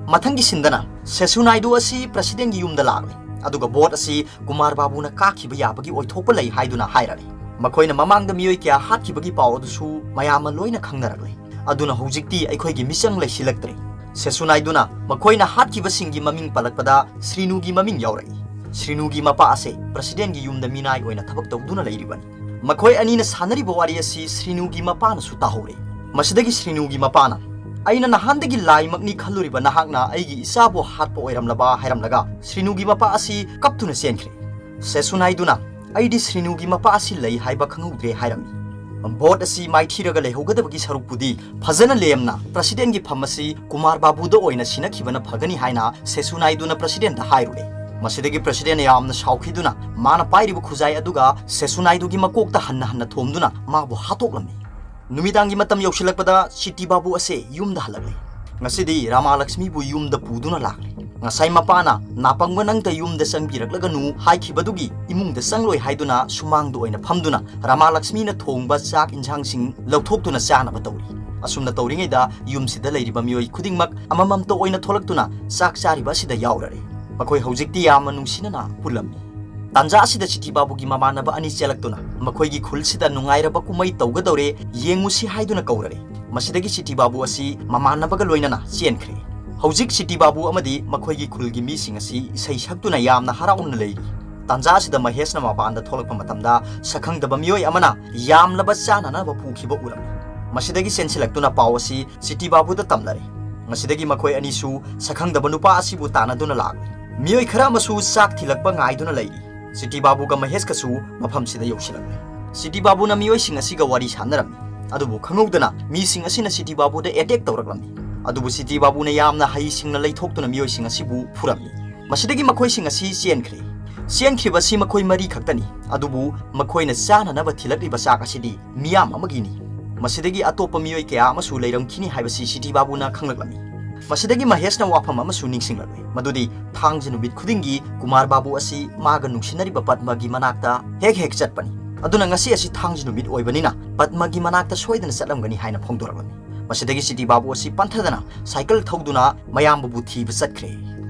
ꯃꯊꯪꯒꯤ ꯁꯤꯟꯗꯅ ꯁꯦꯁꯨ ꯅꯥꯏꯗꯨ ꯑꯁꯤ ꯄ꯭ꯔꯁꯤꯗꯦꯟꯒꯤ ꯌꯨꯝꯗ ꯂꯥꯛꯂꯦ, ꯑꯗꯨꯒ ꯚꯣꯠ ꯑꯁꯤ ꯀꯨꯃꯥꯔ ꯕꯥꯕꯨꯅ ꯀꯥꯈꯤꯕ ꯌꯥꯕꯒꯤ ꯑꯣꯏꯊꯣꯛꯄ ꯂꯩ ꯍꯥꯏꯗꯨꯅ ꯍꯥꯏꯔꯔꯦ꯫ ꯃꯈꯣꯏꯅ ꯃꯃꯥꯡꯗ ꯃꯤꯑꯣꯏ ꯀꯌꯥ ꯍꯥꯠꯈꯤꯕꯒꯤ ꯄꯥꯎ ꯑꯗꯨꯁꯨ ꯃꯌꯥꯝꯅ ꯂꯣꯏꯅ ꯈꯪꯅꯔꯛꯂꯦ꯫ ꯑꯗꯨꯅ ꯍꯧꯖꯤꯛꯇꯤ ꯑꯩꯈꯣꯏꯒꯤ ꯃꯤꯆꯪ ꯂꯩꯁꯤꯜꯂꯛꯇ꯭ꯔꯦ꯫ ꯁꯦꯁꯨ ꯅꯥꯏꯗꯨꯅ ꯃꯈꯣꯏꯅ ꯍꯥꯠꯈꯤꯕꯁꯤꯡꯒꯤ ꯃꯃꯤꯡ ꯄꯜꯂꯛꯄꯗ ꯁ꯭ꯔꯤꯅꯨꯒꯤ ꯃꯃꯤꯡ ꯌꯥꯎꯔꯛꯏ꯫ ꯁ꯭ꯔꯤꯅꯨꯒꯤ ꯃꯄꯥ ꯑꯁꯦ ꯄ꯭ꯔꯁꯤꯗꯦꯟꯒꯤ ꯌꯨꯝꯗ ꯃꯤꯅꯥꯏ ꯑꯣꯏꯅ ꯊꯕꯛ ꯇꯧꯗꯨꯅ ꯂꯩꯔꯤꯕꯅꯤ꯫ ꯃꯈꯣꯏ ꯑꯅꯤꯅ ꯁꯥꯟꯅꯔꯤꯕ ꯋꯥꯔꯤ ꯑꯁꯤ ꯁ꯭ꯔꯤꯅꯨꯒꯤ ꯃꯄꯥꯅꯁꯨ ꯇꯥꯍꯧꯔꯦ꯫ ꯃꯁꯤꯗꯒꯤ ꯁ꯭ꯔꯤꯅꯨꯒꯤ ꯃꯄꯥꯅ, "ꯑꯩꯅ ꯅꯍꯥꯟꯗꯒꯤ ꯂꯥꯏꯃꯛꯅꯤ ꯈꯜꯂꯨꯔꯤꯕ ꯅꯍꯥꯛꯅ ꯑꯩꯒꯤ ꯏꯆꯥꯕꯨ ꯍꯥꯠꯄ ꯑꯣꯏꯔꯝꯂꯕ?" ꯍꯥꯏꯔꯝꯂꯒ ꯁ꯭ꯔꯤꯅꯨꯒꯤ ꯃꯄꯥ ꯑꯁꯤ ꯀꯞꯇꯨꯅ ꯆꯦꯟꯈ꯭ꯔꯦ꯫ ꯁꯦꯁꯨ ꯅꯥꯏꯗꯨꯅ, "ꯑꯩꯗꯤ ꯁ꯭ꯔꯤꯅꯨꯒꯤ ꯃꯄꯥ ꯑꯁꯤ ꯂꯩ ꯍꯥꯏꯕ ꯈꯪꯍꯧꯗ꯭ꯔꯦ" ꯍꯥꯏꯔꯝꯃꯤ꯫ ꯚꯣꯠ ꯑꯁꯤ ꯃꯥꯏꯊꯤꯔꯒ ꯂꯩꯍꯧꯒꯗꯕꯒꯤ ꯁꯔꯨꯛꯄꯨꯗꯤ ꯐꯖꯅ ꯂꯦꯝꯅ ꯄ꯭ꯔꯁꯤꯗꯦꯟꯒꯤ ꯐꯝ ꯑꯁꯤ ꯀꯨꯃꯥꯔ ꯕꯥꯕꯨꯗ ꯑꯣꯏꯅ ꯁꯤꯟꯅꯈꯤꯕꯅ ꯐꯒꯅꯤ ꯍꯥꯏꯅ ꯁꯦꯁꯨ ꯅꯥꯏꯗꯨꯅ ꯄ꯭ꯔꯁꯤꯗꯦꯟꯗ ꯍꯥꯏꯔꯨꯔꯦ꯫ ꯃꯁꯤꯗꯒꯤ ꯄ꯭ꯔꯁꯤꯗꯦꯟꯅ ꯌꯥꯝꯅ ꯁꯥꯎꯈꯤꯗꯨꯅ ꯃꯥꯅ ꯄꯥꯏꯔꯤꯕ ꯈꯨꯖꯥꯏ ꯑꯗꯨꯒ ꯁꯦꯁꯨ ꯅꯥꯏꯗꯨꯒꯤ ꯃꯀꯣꯛꯇ ꯍꯟꯅ ꯍꯟꯅ ꯊꯣꯝꯗꯨꯅ ꯃꯥꯕꯨ ꯍꯥꯠꯇꯣꯛꯂꯝꯃꯤ꯫ ꯅꯨꯃꯤꯗꯥꯡꯒꯤ ꯃꯇꯝ ꯌꯧꯁꯤꯜꯂꯛꯄꯗ ꯁꯤꯇꯤ ꯕꯥꯕꯨ ꯑꯁꯦ ꯌꯨꯝꯗ ꯍꯜꯂꯛꯂꯦ꯫ ꯉꯁꯤꯗꯤ ꯔꯥꯃꯥ ꯂꯛꯁꯃꯤꯕꯨ ꯌꯨꯝꯗ ꯄꯨꯗꯨꯅ ꯂꯥꯛꯂꯦ꯫ ꯉꯁꯥꯏ ꯃꯄꯥꯅ "ꯅꯥꯄꯪꯕ ꯅꯪꯇ ꯌꯨꯝꯗ ꯆꯪꯕꯤꯔꯛꯂꯒꯅꯨ" ꯍꯥꯏꯈꯤꯕꯗꯨꯒꯤ ꯏꯃꯨꯡꯗ ꯆꯪꯂꯣꯏ ꯍꯥꯏꯗꯨꯅ ꯁꯨꯃꯥꯡꯗ ꯑꯣꯏꯅ ꯐꯝꯗꯨꯅ ꯔꯥꯃꯥ ꯂꯛꯁꯃꯤꯅ ꯊꯣꯡꯕ ꯆꯥꯛ ꯏꯟꯁꯥꯡꯁꯤꯡ ꯂꯧꯊꯣꯛꯇꯨꯅ ꯆꯥꯅꯕ ꯇꯧꯔꯤ꯫ ꯑꯁꯨꯝꯅ ꯇꯧꯔꯤꯉꯩꯗ ꯌꯨꯝꯁꯤꯗ ꯂꯩꯔꯤꯕ ꯃꯤꯑꯣꯏ ꯈꯨꯗꯤꯡꯃꯛ ꯑꯃꯃꯝꯇ ꯑꯣꯏꯅ ꯊꯣꯛꯂꯛꯇꯨꯅ ꯆꯥꯛ ꯆꯥꯔꯤꯕ ꯑꯁꯤꯗ ꯌꯥꯎꯔꯔꯦ꯫ ꯃꯈꯣꯏ ꯍꯧꯖꯤꯛꯇꯤ ꯌꯥꯝꯅ ꯅꯨꯡꯁꯤꯅꯅ ꯄꯨꯜꯂꯝꯃꯤ꯫ ꯇꯥꯟꯖꯥ ꯑꯁꯤꯗ ꯁꯤꯇꯤ ꯕꯥꯕꯨꯒꯤ ꯃꯃꯥꯟꯅꯕ ꯑꯅꯤ ꯆꯦꯜꯂꯛꯇꯨꯅ ꯃꯈꯣꯏꯒꯤ ꯈꯨꯜꯁꯤꯗ ꯅꯨꯡꯉꯥꯏꯔꯕ ꯀꯨꯝꯍꯩ ꯇꯧꯒꯗꯧꯔꯦ, ꯌꯦꯡꯉꯨꯁꯤ ꯍꯥꯏꯗꯨꯅ ꯀꯧꯔꯔꯦ꯫ ꯃꯁꯤꯗꯒꯤ ꯁꯤꯇꯤ ꯕꯥꯕꯨ ꯑꯁꯤ ꯃꯃꯥꯟꯅꯕꯒ ꯂꯣꯏꯅꯅ ꯆꯦꯟꯈ꯭ꯔꯦ꯫ ꯍꯧꯖꯤꯛ ꯁꯤꯇꯤ ꯕꯥꯕꯨ ꯑꯃꯗꯤ ꯃꯈꯣꯏꯒꯤ ꯈꯨꯜꯒꯤ ꯃꯤꯁꯤꯡ ꯑꯁꯤ ꯏꯁꯩ ꯁꯛꯇꯨꯅ ꯌꯥꯝꯅ ꯍꯔꯥꯎꯅ ꯂꯩꯔꯤ꯫ ꯇꯥꯟꯖꯥ ꯑꯁꯤꯗ ꯃꯍꯦꯁꯅ ꯃꯄꯥꯟꯗ ꯊꯣꯛꯂꯛꯄ ꯃꯇꯝꯗ ꯁꯛꯈꯪꯗꯕ ꯃꯤꯑꯣꯏ ꯑꯃꯅ ꯌꯥꯝꯂꯕ ꯆꯥꯅꯅꯕ ꯄꯨꯈꯤꯕ ꯎꯔꯝꯃꯤ꯫ ꯃꯁꯤꯗꯒꯤ ꯆꯦꯟꯁꯤꯜꯂꯛꯇꯨꯅ ꯄꯥꯎ ꯑꯁꯤ ꯁꯤꯇꯤ ꯕꯥꯕꯨꯗ ꯇꯝꯂꯔꯦ꯫ ꯃꯁꯤꯗꯒꯤ ꯃꯈꯣꯏ ꯑꯅꯤꯁꯨ ꯁꯛꯈꯪꯗꯕ ꯅꯨꯄꯥ ꯑꯁꯤꯕꯨ ꯇꯥꯟꯅꯗꯨꯅ ꯂꯥꯛꯂꯦ꯫ ꯃꯤꯑꯣꯏ ꯈꯔ ꯑꯃꯁꯨ ꯆꯥꯛ ꯊꯤꯜꯂꯛꯄ ꯉꯥꯏꯗꯨꯅ ꯂꯩꯔꯤ꯫ ꯁꯤꯇꯤ ꯕꯥꯕꯨꯒ ꯃꯍꯦꯁꯀꯁꯨ ꯃꯐꯝꯁꯤꯗ ꯌꯧꯁꯤꯜꯂꯛꯂꯦ꯫ ꯁꯤꯇꯤ ꯕꯥꯕꯨꯅ ꯃꯤꯑꯣꯏꯁꯤꯡ ꯑꯁꯤꯒ ꯋꯥꯔꯤ ꯁꯥꯟꯅꯔꯝꯃꯤ꯫ ꯑꯗꯨꯕꯨ ꯈꯪꯍꯧꯗꯅ ꯃꯤꯁꯤꯡ ꯑꯁꯤꯅ ꯁꯤꯇꯤ ꯕꯥꯕꯨꯗ ꯑꯦꯇꯦꯛ ꯇꯧꯔꯛꯂꯝꯃꯤ꯫ ꯑꯗꯨꯕꯨ ꯁꯤꯇꯤ ꯕꯥꯕꯨꯅ ꯌꯥꯝꯅ ꯍꯩꯁꯤꯡꯅ ꯂꯩꯊꯣꯛꯇꯨꯅ ꯃꯤꯑꯣꯏꯁꯤꯡ ꯑꯁꯤꯕꯨ ꯐꯨꯔꯝꯃꯤ꯫ ꯃꯁꯤꯗꯒꯤ ꯃꯈꯣꯏꯁꯤꯡ ꯑꯁꯤ ꯆꯦꯟꯈ꯭ꯔꯦ꯫ ꯆꯦꯟꯈ꯭ꯔꯤꯕ ꯑꯁꯤ ꯃꯈꯣꯏ ꯃꯔꯤ ꯈꯛꯇꯅꯤ, ꯑꯗꯨꯕꯨ ꯃꯈꯣꯏꯅ ꯆꯥꯅꯅꯕ ꯊꯤꯜꯂꯛꯂꯤꯕ ꯆꯥꯛ ꯑꯁꯤꯗꯤ ꯃꯤꯌꯥꯝ ꯑꯃꯒꯤꯅꯤ꯫ ꯃꯁꯤꯗꯒꯤ ꯑꯇꯣꯞꯄ ꯃꯤꯑꯣꯏ ꯀꯌꯥ ꯑꯃꯁꯨ ꯂꯩꯔꯝꯈꯤꯅꯤ ꯍꯥꯏꯕꯁꯤ ꯁꯤꯇꯤ ꯕꯥꯕꯨꯅ ꯈꯪꯂꯛꯂꯝꯃꯤ꯫ ꯃꯁꯤꯗꯒꯤ ꯃꯍꯦꯁꯅ ꯋꯥꯐꯝ ꯑꯃꯁꯨ ꯅꯤꯡꯁꯤꯡꯂꯛꯂꯦ, ꯃꯗꯨꯗꯤ ꯊꯥꯡꯖ ꯅꯨꯃꯤꯠ ꯈꯨꯗꯤꯡꯒꯤ ꯀꯨꯃꯥꯔ ꯕꯥꯕꯨ ꯑꯁꯤ ꯃꯥꯒ ꯅꯨꯡꯁꯤꯅꯔꯤꯕ ꯄꯗꯃꯒꯤ ꯃꯅꯥꯛꯇ ꯍꯦꯛ ꯍꯦꯛ ꯆꯠꯄꯅꯤ꯫ ꯑꯗꯨꯅ ꯉꯁꯤ ꯑꯁꯤ ꯊꯥꯡꯖ ꯅꯨꯃꯤꯠ ꯑꯣꯏꯕꯅꯤꯅ ꯄꯗꯃꯒꯤ ꯃꯅꯥꯛꯇ ꯁꯣꯏꯗꯅ ꯆꯠꯂꯝꯒꯅꯤ ꯍꯥꯏꯅ ꯐꯣꯡꯗꯣꯔꯛꯂꯝꯃꯤ꯫ ꯃꯁꯤꯗꯒꯤ ꯁꯤꯇꯤ ꯕꯥꯕꯨ ꯑꯁꯤ ꯄꯟꯊꯗꯅ ꯁꯥꯏꯀꯜ ꯊꯧꯗꯨꯅ ꯃꯌꯥꯝꯕꯕꯨ ꯊꯤꯕ ꯆꯠꯈ꯭ꯔꯦ꯫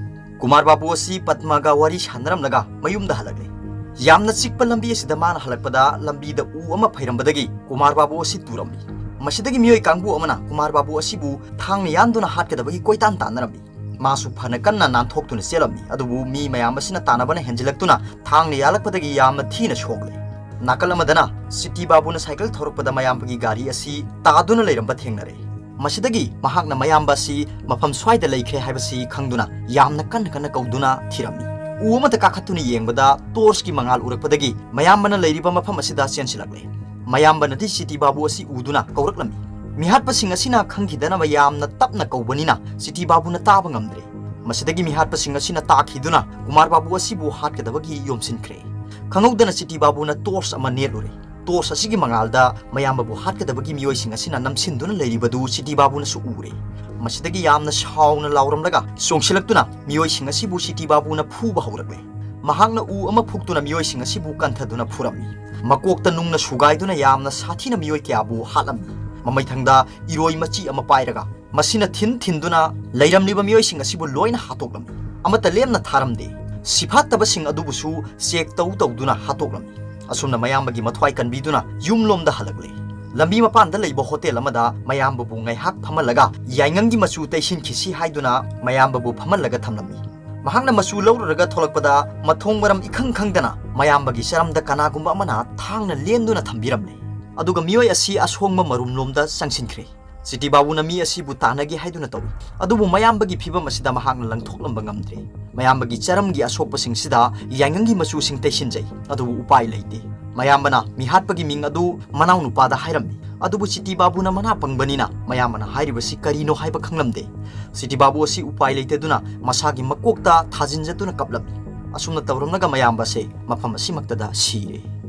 ꯀꯨꯃꯥꯔ ꯕꯥꯕꯨ ꯑꯁꯤ ꯄꯗꯃꯒ ꯋꯥꯔꯤ ꯁꯥꯟꯅꯔꯝꯂꯒ ꯃꯌꯨꯝꯗ ꯍꯜꯂꯛꯂꯦ꯫ ꯌꯥꯝꯅ ꯆꯤꯛꯄ ꯂꯝꯕꯤ ꯑꯁꯤꯗ ꯃꯥꯅ ꯍꯜꯂꯛꯄꯗ ꯂꯝꯕꯤꯗ ꯎ ꯑꯃ ꯐꯩꯔꯝꯕꯗꯒꯤ ꯀꯨꯃꯥꯔ ꯕꯥꯕꯨ ꯑꯁꯤ ꯇꯨꯔꯝꯃꯤ꯫ ꯃꯁꯤꯗꯒꯤ ꯃꯤꯑꯣꯏ ꯀꯥꯡꯕꯨ ꯑꯃꯅ ꯀꯨꯃꯥꯔ ꯕꯥꯕꯨ ꯑꯁꯤꯕꯨ ꯊꯥꯡꯅ ꯌꯥꯟꯗꯨꯅ ꯍꯥꯠꯀꯗꯕꯒꯤ ꯀꯣꯏꯇꯥꯟ ꯇꯥꯟꯅꯔꯝꯃꯤ꯫ ꯃꯥꯁꯨ ꯐꯅ ꯀꯟꯅ ꯅꯥꯟꯊꯣꯛꯇꯨꯅ ꯆꯦꯜꯂꯝꯃꯤ, ꯑꯗꯨꯕꯨ ꯃꯤ ꯃꯌꯥꯝ ꯑꯁꯤꯅ ꯇꯥꯟꯅꯕꯅ ꯍꯦꯟꯖꯤꯜꯂꯛꯇꯨꯅ ꯊꯥꯡꯅ ꯌꯥꯜꯂꯛꯄꯗꯒꯤ ꯌꯥꯝꯅ ꯊꯤꯅ ꯁꯣꯛꯂꯦ꯫ ꯅꯥꯀꯜ ꯑꯃꯗꯅ ꯁꯤꯇꯤ ꯕꯥꯕꯨꯅ ꯁꯥꯏꯀꯜ ꯊꯧꯔꯛꯄꯗ ꯃꯌꯥꯝꯕꯒꯤ ꯒꯥꯔꯤ ꯑꯁꯤ ꯇꯥꯗꯨꯅ ꯂꯩꯔꯝꯕ ꯊꯦꯡꯅꯔꯦ꯫ ꯃꯁꯤꯗꯒꯤ ꯃꯍꯥꯛꯅ ꯃꯌꯥꯝꯕ ꯑꯁꯤ ꯃꯐꯝ ꯁ꯭ꯋꯥꯏꯗ ꯂꯩꯈ꯭ꯔꯦ ꯍꯥꯏꯕꯁꯤ ꯈꯪꯗꯨꯅ ꯌꯥꯝꯅ ꯀꯟꯅ ꯀꯟꯅ ꯀꯧꯗꯨꯅ ꯊꯤꯔꯝꯃꯤ꯫ ꯎ ꯑꯃꯗ ꯀꯥꯈꯠꯇꯨꯅ ꯌꯦꯡꯕꯗ ꯇꯣꯔꯆꯀꯤ ꯃꯉꯥꯜ ꯎꯔꯛꯄꯗꯒꯤ ꯃꯌꯥꯝꯕꯅ ꯂꯩꯔꯤꯕ ꯃꯐꯝ ꯑꯁꯤꯗ ꯆꯦꯟꯁꯤꯜꯂꯛꯂꯦ꯫ ꯃꯌꯥꯝꯕꯅꯗꯤ ꯁꯤꯇꯤ ꯕꯥꯕꯨ ꯑꯁꯤ ꯎꯗꯨꯅ ꯀꯧꯔꯛꯂꯝꯃꯤ꯫ ꯃꯤꯍꯥꯠꯄꯁꯤꯡ ꯑꯁꯤꯅ ꯈꯪꯈꯤꯗꯅꯕ ꯌꯥꯝꯅ ꯇꯞꯅ ꯀꯧꯕꯅꯤꯅ ꯁꯤꯇꯤ ꯕꯥꯕꯨꯅ ꯇꯥꯕ ꯉꯝꯗ꯭ꯔꯦ꯫ ꯃꯁꯤꯗꯒꯤ ꯃꯤꯍꯥꯠꯄꯁꯤꯡ ꯑꯁꯤꯅ ꯇꯥꯈꯤꯗꯨꯅ ꯀꯨꯃꯥꯔ ꯕꯥꯕꯨ ꯑꯁꯤꯕꯨ ꯍꯥꯠꯀꯗꯕꯒꯤ ꯌꯣꯝꯁꯤꯟꯈ꯭ꯔꯦ꯫ ꯈꯪꯍꯧꯗꯅ ꯁꯤꯇꯤ ꯕꯥꯕꯨꯅ ꯇꯣꯔꯆ ꯑꯃ ꯅꯦꯠꯂꯨꯔꯦ꯫ ꯇꯣꯔꯆ ꯑꯁꯤꯒꯤ ꯃꯉꯥꯜꯗ ꯃꯌꯥꯝꯕꯕꯨ ꯍꯥꯠꯀꯗꯕꯒꯤ ꯃꯤꯑꯣꯏꯁꯤꯡ ꯑꯁꯤꯅ ꯅꯝꯁꯤꯟꯗꯨꯅ ꯂꯩꯔꯤꯕꯗꯨ ꯁꯤꯇꯤ ꯕꯥꯕꯨꯅꯁꯨ ꯎꯔꯦ꯫ ꯃꯁꯤꯗꯒꯤ ꯌꯥꯝꯅ ꯁꯥꯎꯅ ꯂꯥꯎꯔꯝꯂꯒ ꯆꯣꯡꯁꯤꯜꯂꯛꯇꯨꯅ ꯃꯤꯑꯣꯏꯁꯤꯡ ꯑꯁꯤꯕꯨ ꯁꯤꯇꯤ ꯕꯥꯕꯨꯅ ꯐꯨꯕ ꯍꯧꯔꯛꯂꯦ꯫ ꯃꯍꯥꯛꯅ ꯎ ꯑꯃ ꯐꯨꯛꯇꯨꯅ ꯃꯤꯑꯣꯏꯁꯤꯡ ꯑꯁꯤꯕꯨ ꯀꯟꯊꯗꯨꯅ ꯐꯨꯔꯝꯃꯤ꯫ ꯃꯀꯣꯛꯇ ꯅꯨꯡꯅ ꯁꯨꯒꯥꯏꯗꯨꯅ ꯌꯥꯝꯅ ꯁꯥꯊꯤꯅ ꯃꯤꯑꯣꯏ ꯀꯌꯥꯕꯨ ꯍꯥꯠꯂꯝꯃꯤ꯫ ꯃꯃꯩꯊꯪꯗ ꯏꯔꯣꯏ ꯃꯆꯤ ꯑꯃ ꯄꯥꯏꯔꯒ ꯃꯁꯤꯅ ꯊꯤꯟ ꯊꯤꯟꯗꯨꯅ ꯂꯩꯔꯝꯂꯤꯕ ꯃꯤꯑꯣꯏꯁꯤꯡ ꯑꯁꯤꯕꯨ ꯂꯣꯏꯅ ꯍꯥꯠꯇꯣꯛꯂꯝꯃꯤ꯫ ꯑꯃꯠꯇ ꯂꯦꯝꯅ ꯊꯥꯔꯝꯗꯦ꯫ ꯁꯤꯐꯥꯠꯇꯕꯁꯤꯡ ꯑꯗꯨꯕꯨꯁꯨ ꯆꯦꯛ ꯇꯧ ꯇꯧꯗꯨꯅ ꯍꯥꯠꯇꯣꯛꯂꯝꯃꯤ꯫ ꯑꯁꯨꯝꯅ ꯃꯌꯥꯝꯕꯒꯤ ꯃꯊ꯭ꯋꯥꯏ ꯀꯟꯕꯤꯗꯨꯅ ꯌꯨꯝꯂꯣꯝꯗ ꯍꯜꯂꯛꯂꯦ꯫ ꯂꯝꯕꯤ ꯃꯄꯥꯟꯗ ꯂꯩꯕ ꯍꯣꯇꯦꯜ ꯑꯃꯗ ꯃꯌꯥꯝꯕꯕꯨ ꯉꯥꯏꯍꯥꯛ ꯐꯝꯍꯜꯂꯒ ꯌꯥꯏꯉꯪꯒꯤ ꯃꯆꯨ ꯇꯩꯁꯤꯟꯈꯤꯁꯤ ꯍꯥꯏꯗꯨꯅ ꯃꯌꯥꯝꯕꯕꯨ ꯐꯝꯍꯜꯂꯒ ꯊꯝꯂꯝꯃꯤ꯫ ꯃꯍꯥꯛꯅ ꯃꯆꯨ ꯂꯧꯔꯨꯔꯒ ꯊꯣꯛꯂꯛꯄꯗ ꯃꯊꯣꯡ ꯃꯔꯝ ꯏꯈꯪ ꯈꯪꯗꯅ ꯃꯌꯥꯝꯕꯒꯤ ꯆꯔꯝꯗ ꯀꯅꯥꯒꯨꯝꯕ ꯑꯃꯅ ꯊꯥꯡꯅ ꯂꯦꯟꯗꯨꯅ ꯊꯝꯕꯤꯔꯝꯂꯦ꯫ ꯑꯗꯨꯒ ꯃꯤꯑꯣꯏ ꯑꯁꯤ ꯑꯁꯣꯡꯕ ꯃꯔꯨꯝꯂꯣꯝꯗ ꯆꯪꯁꯤꯟꯈ꯭ꯔꯦ꯫ ꯁꯤꯇꯤ ꯕꯥꯕꯨꯅ ꯃꯤ ꯑꯁꯤꯕꯨ ꯇꯥꯟꯅꯒꯦ ꯍꯥꯏꯗꯨꯅ ꯇꯧꯏ, ꯑꯗꯨꯕꯨ ꯃꯌꯥꯝꯕꯒꯤ ꯐꯤꯕꯝ ꯑꯁꯤꯗ ꯃꯍꯥꯛꯅ ꯂꯪꯊꯣꯛꯂꯝꯕ ꯉꯝꯗ꯭ꯔꯦ꯫ ꯃꯌꯥꯝꯕꯒꯤ ꯆꯔꯝꯒꯤ ꯑꯁꯣꯛꯄꯁꯤꯡꯁꯤꯗ ꯌꯥꯏꯉꯪꯒꯤ ꯃꯆꯨꯁꯤꯡ ꯇꯩꯁꯤꯟꯖꯩ, ꯑꯗꯨꯕꯨ ꯎꯄꯥꯏ ꯂꯩꯇꯦ꯫ ꯃꯌꯥꯝꯕꯅ ꯃꯤꯍꯥꯠꯄꯒꯤ ꯃꯤꯡ ꯑꯗꯨ ꯃꯅꯥꯎꯅꯨꯄꯥꯗ ꯍꯥꯏꯔꯝꯃꯤ꯫ ꯑꯗꯨꯕꯨ ꯁꯤꯇꯤ ꯕꯥꯕꯨꯅ ꯃꯅꯥ ꯄꯪꯕꯅꯤꯅ ꯃꯌꯥꯝꯕꯅ ꯍꯥꯏꯔꯤꯕꯁꯤ ꯀꯔꯤꯅꯣ ꯍꯥꯏꯕ ꯈꯪꯂꯝꯗꯦ꯫ ꯁꯤꯇꯤ ꯕꯥꯕꯨ ꯑꯁꯤ ꯎꯄꯥꯏ ꯂꯩꯇꯗꯨꯅ ꯃꯁꯥꯒꯤ ꯃꯀꯣꯛꯇ ꯊꯥꯖꯤꯟꯖꯗꯨꯅ ꯀꯞꯂꯝꯃꯤ꯫ ꯑꯁꯨꯝꯅ ꯇꯧꯔꯝꯂꯒ ꯃꯌꯥꯝꯕꯁꯦ ꯃꯐꯝ ꯑꯁꯤꯃꯛꯇꯗ ꯁꯤꯔꯦ꯫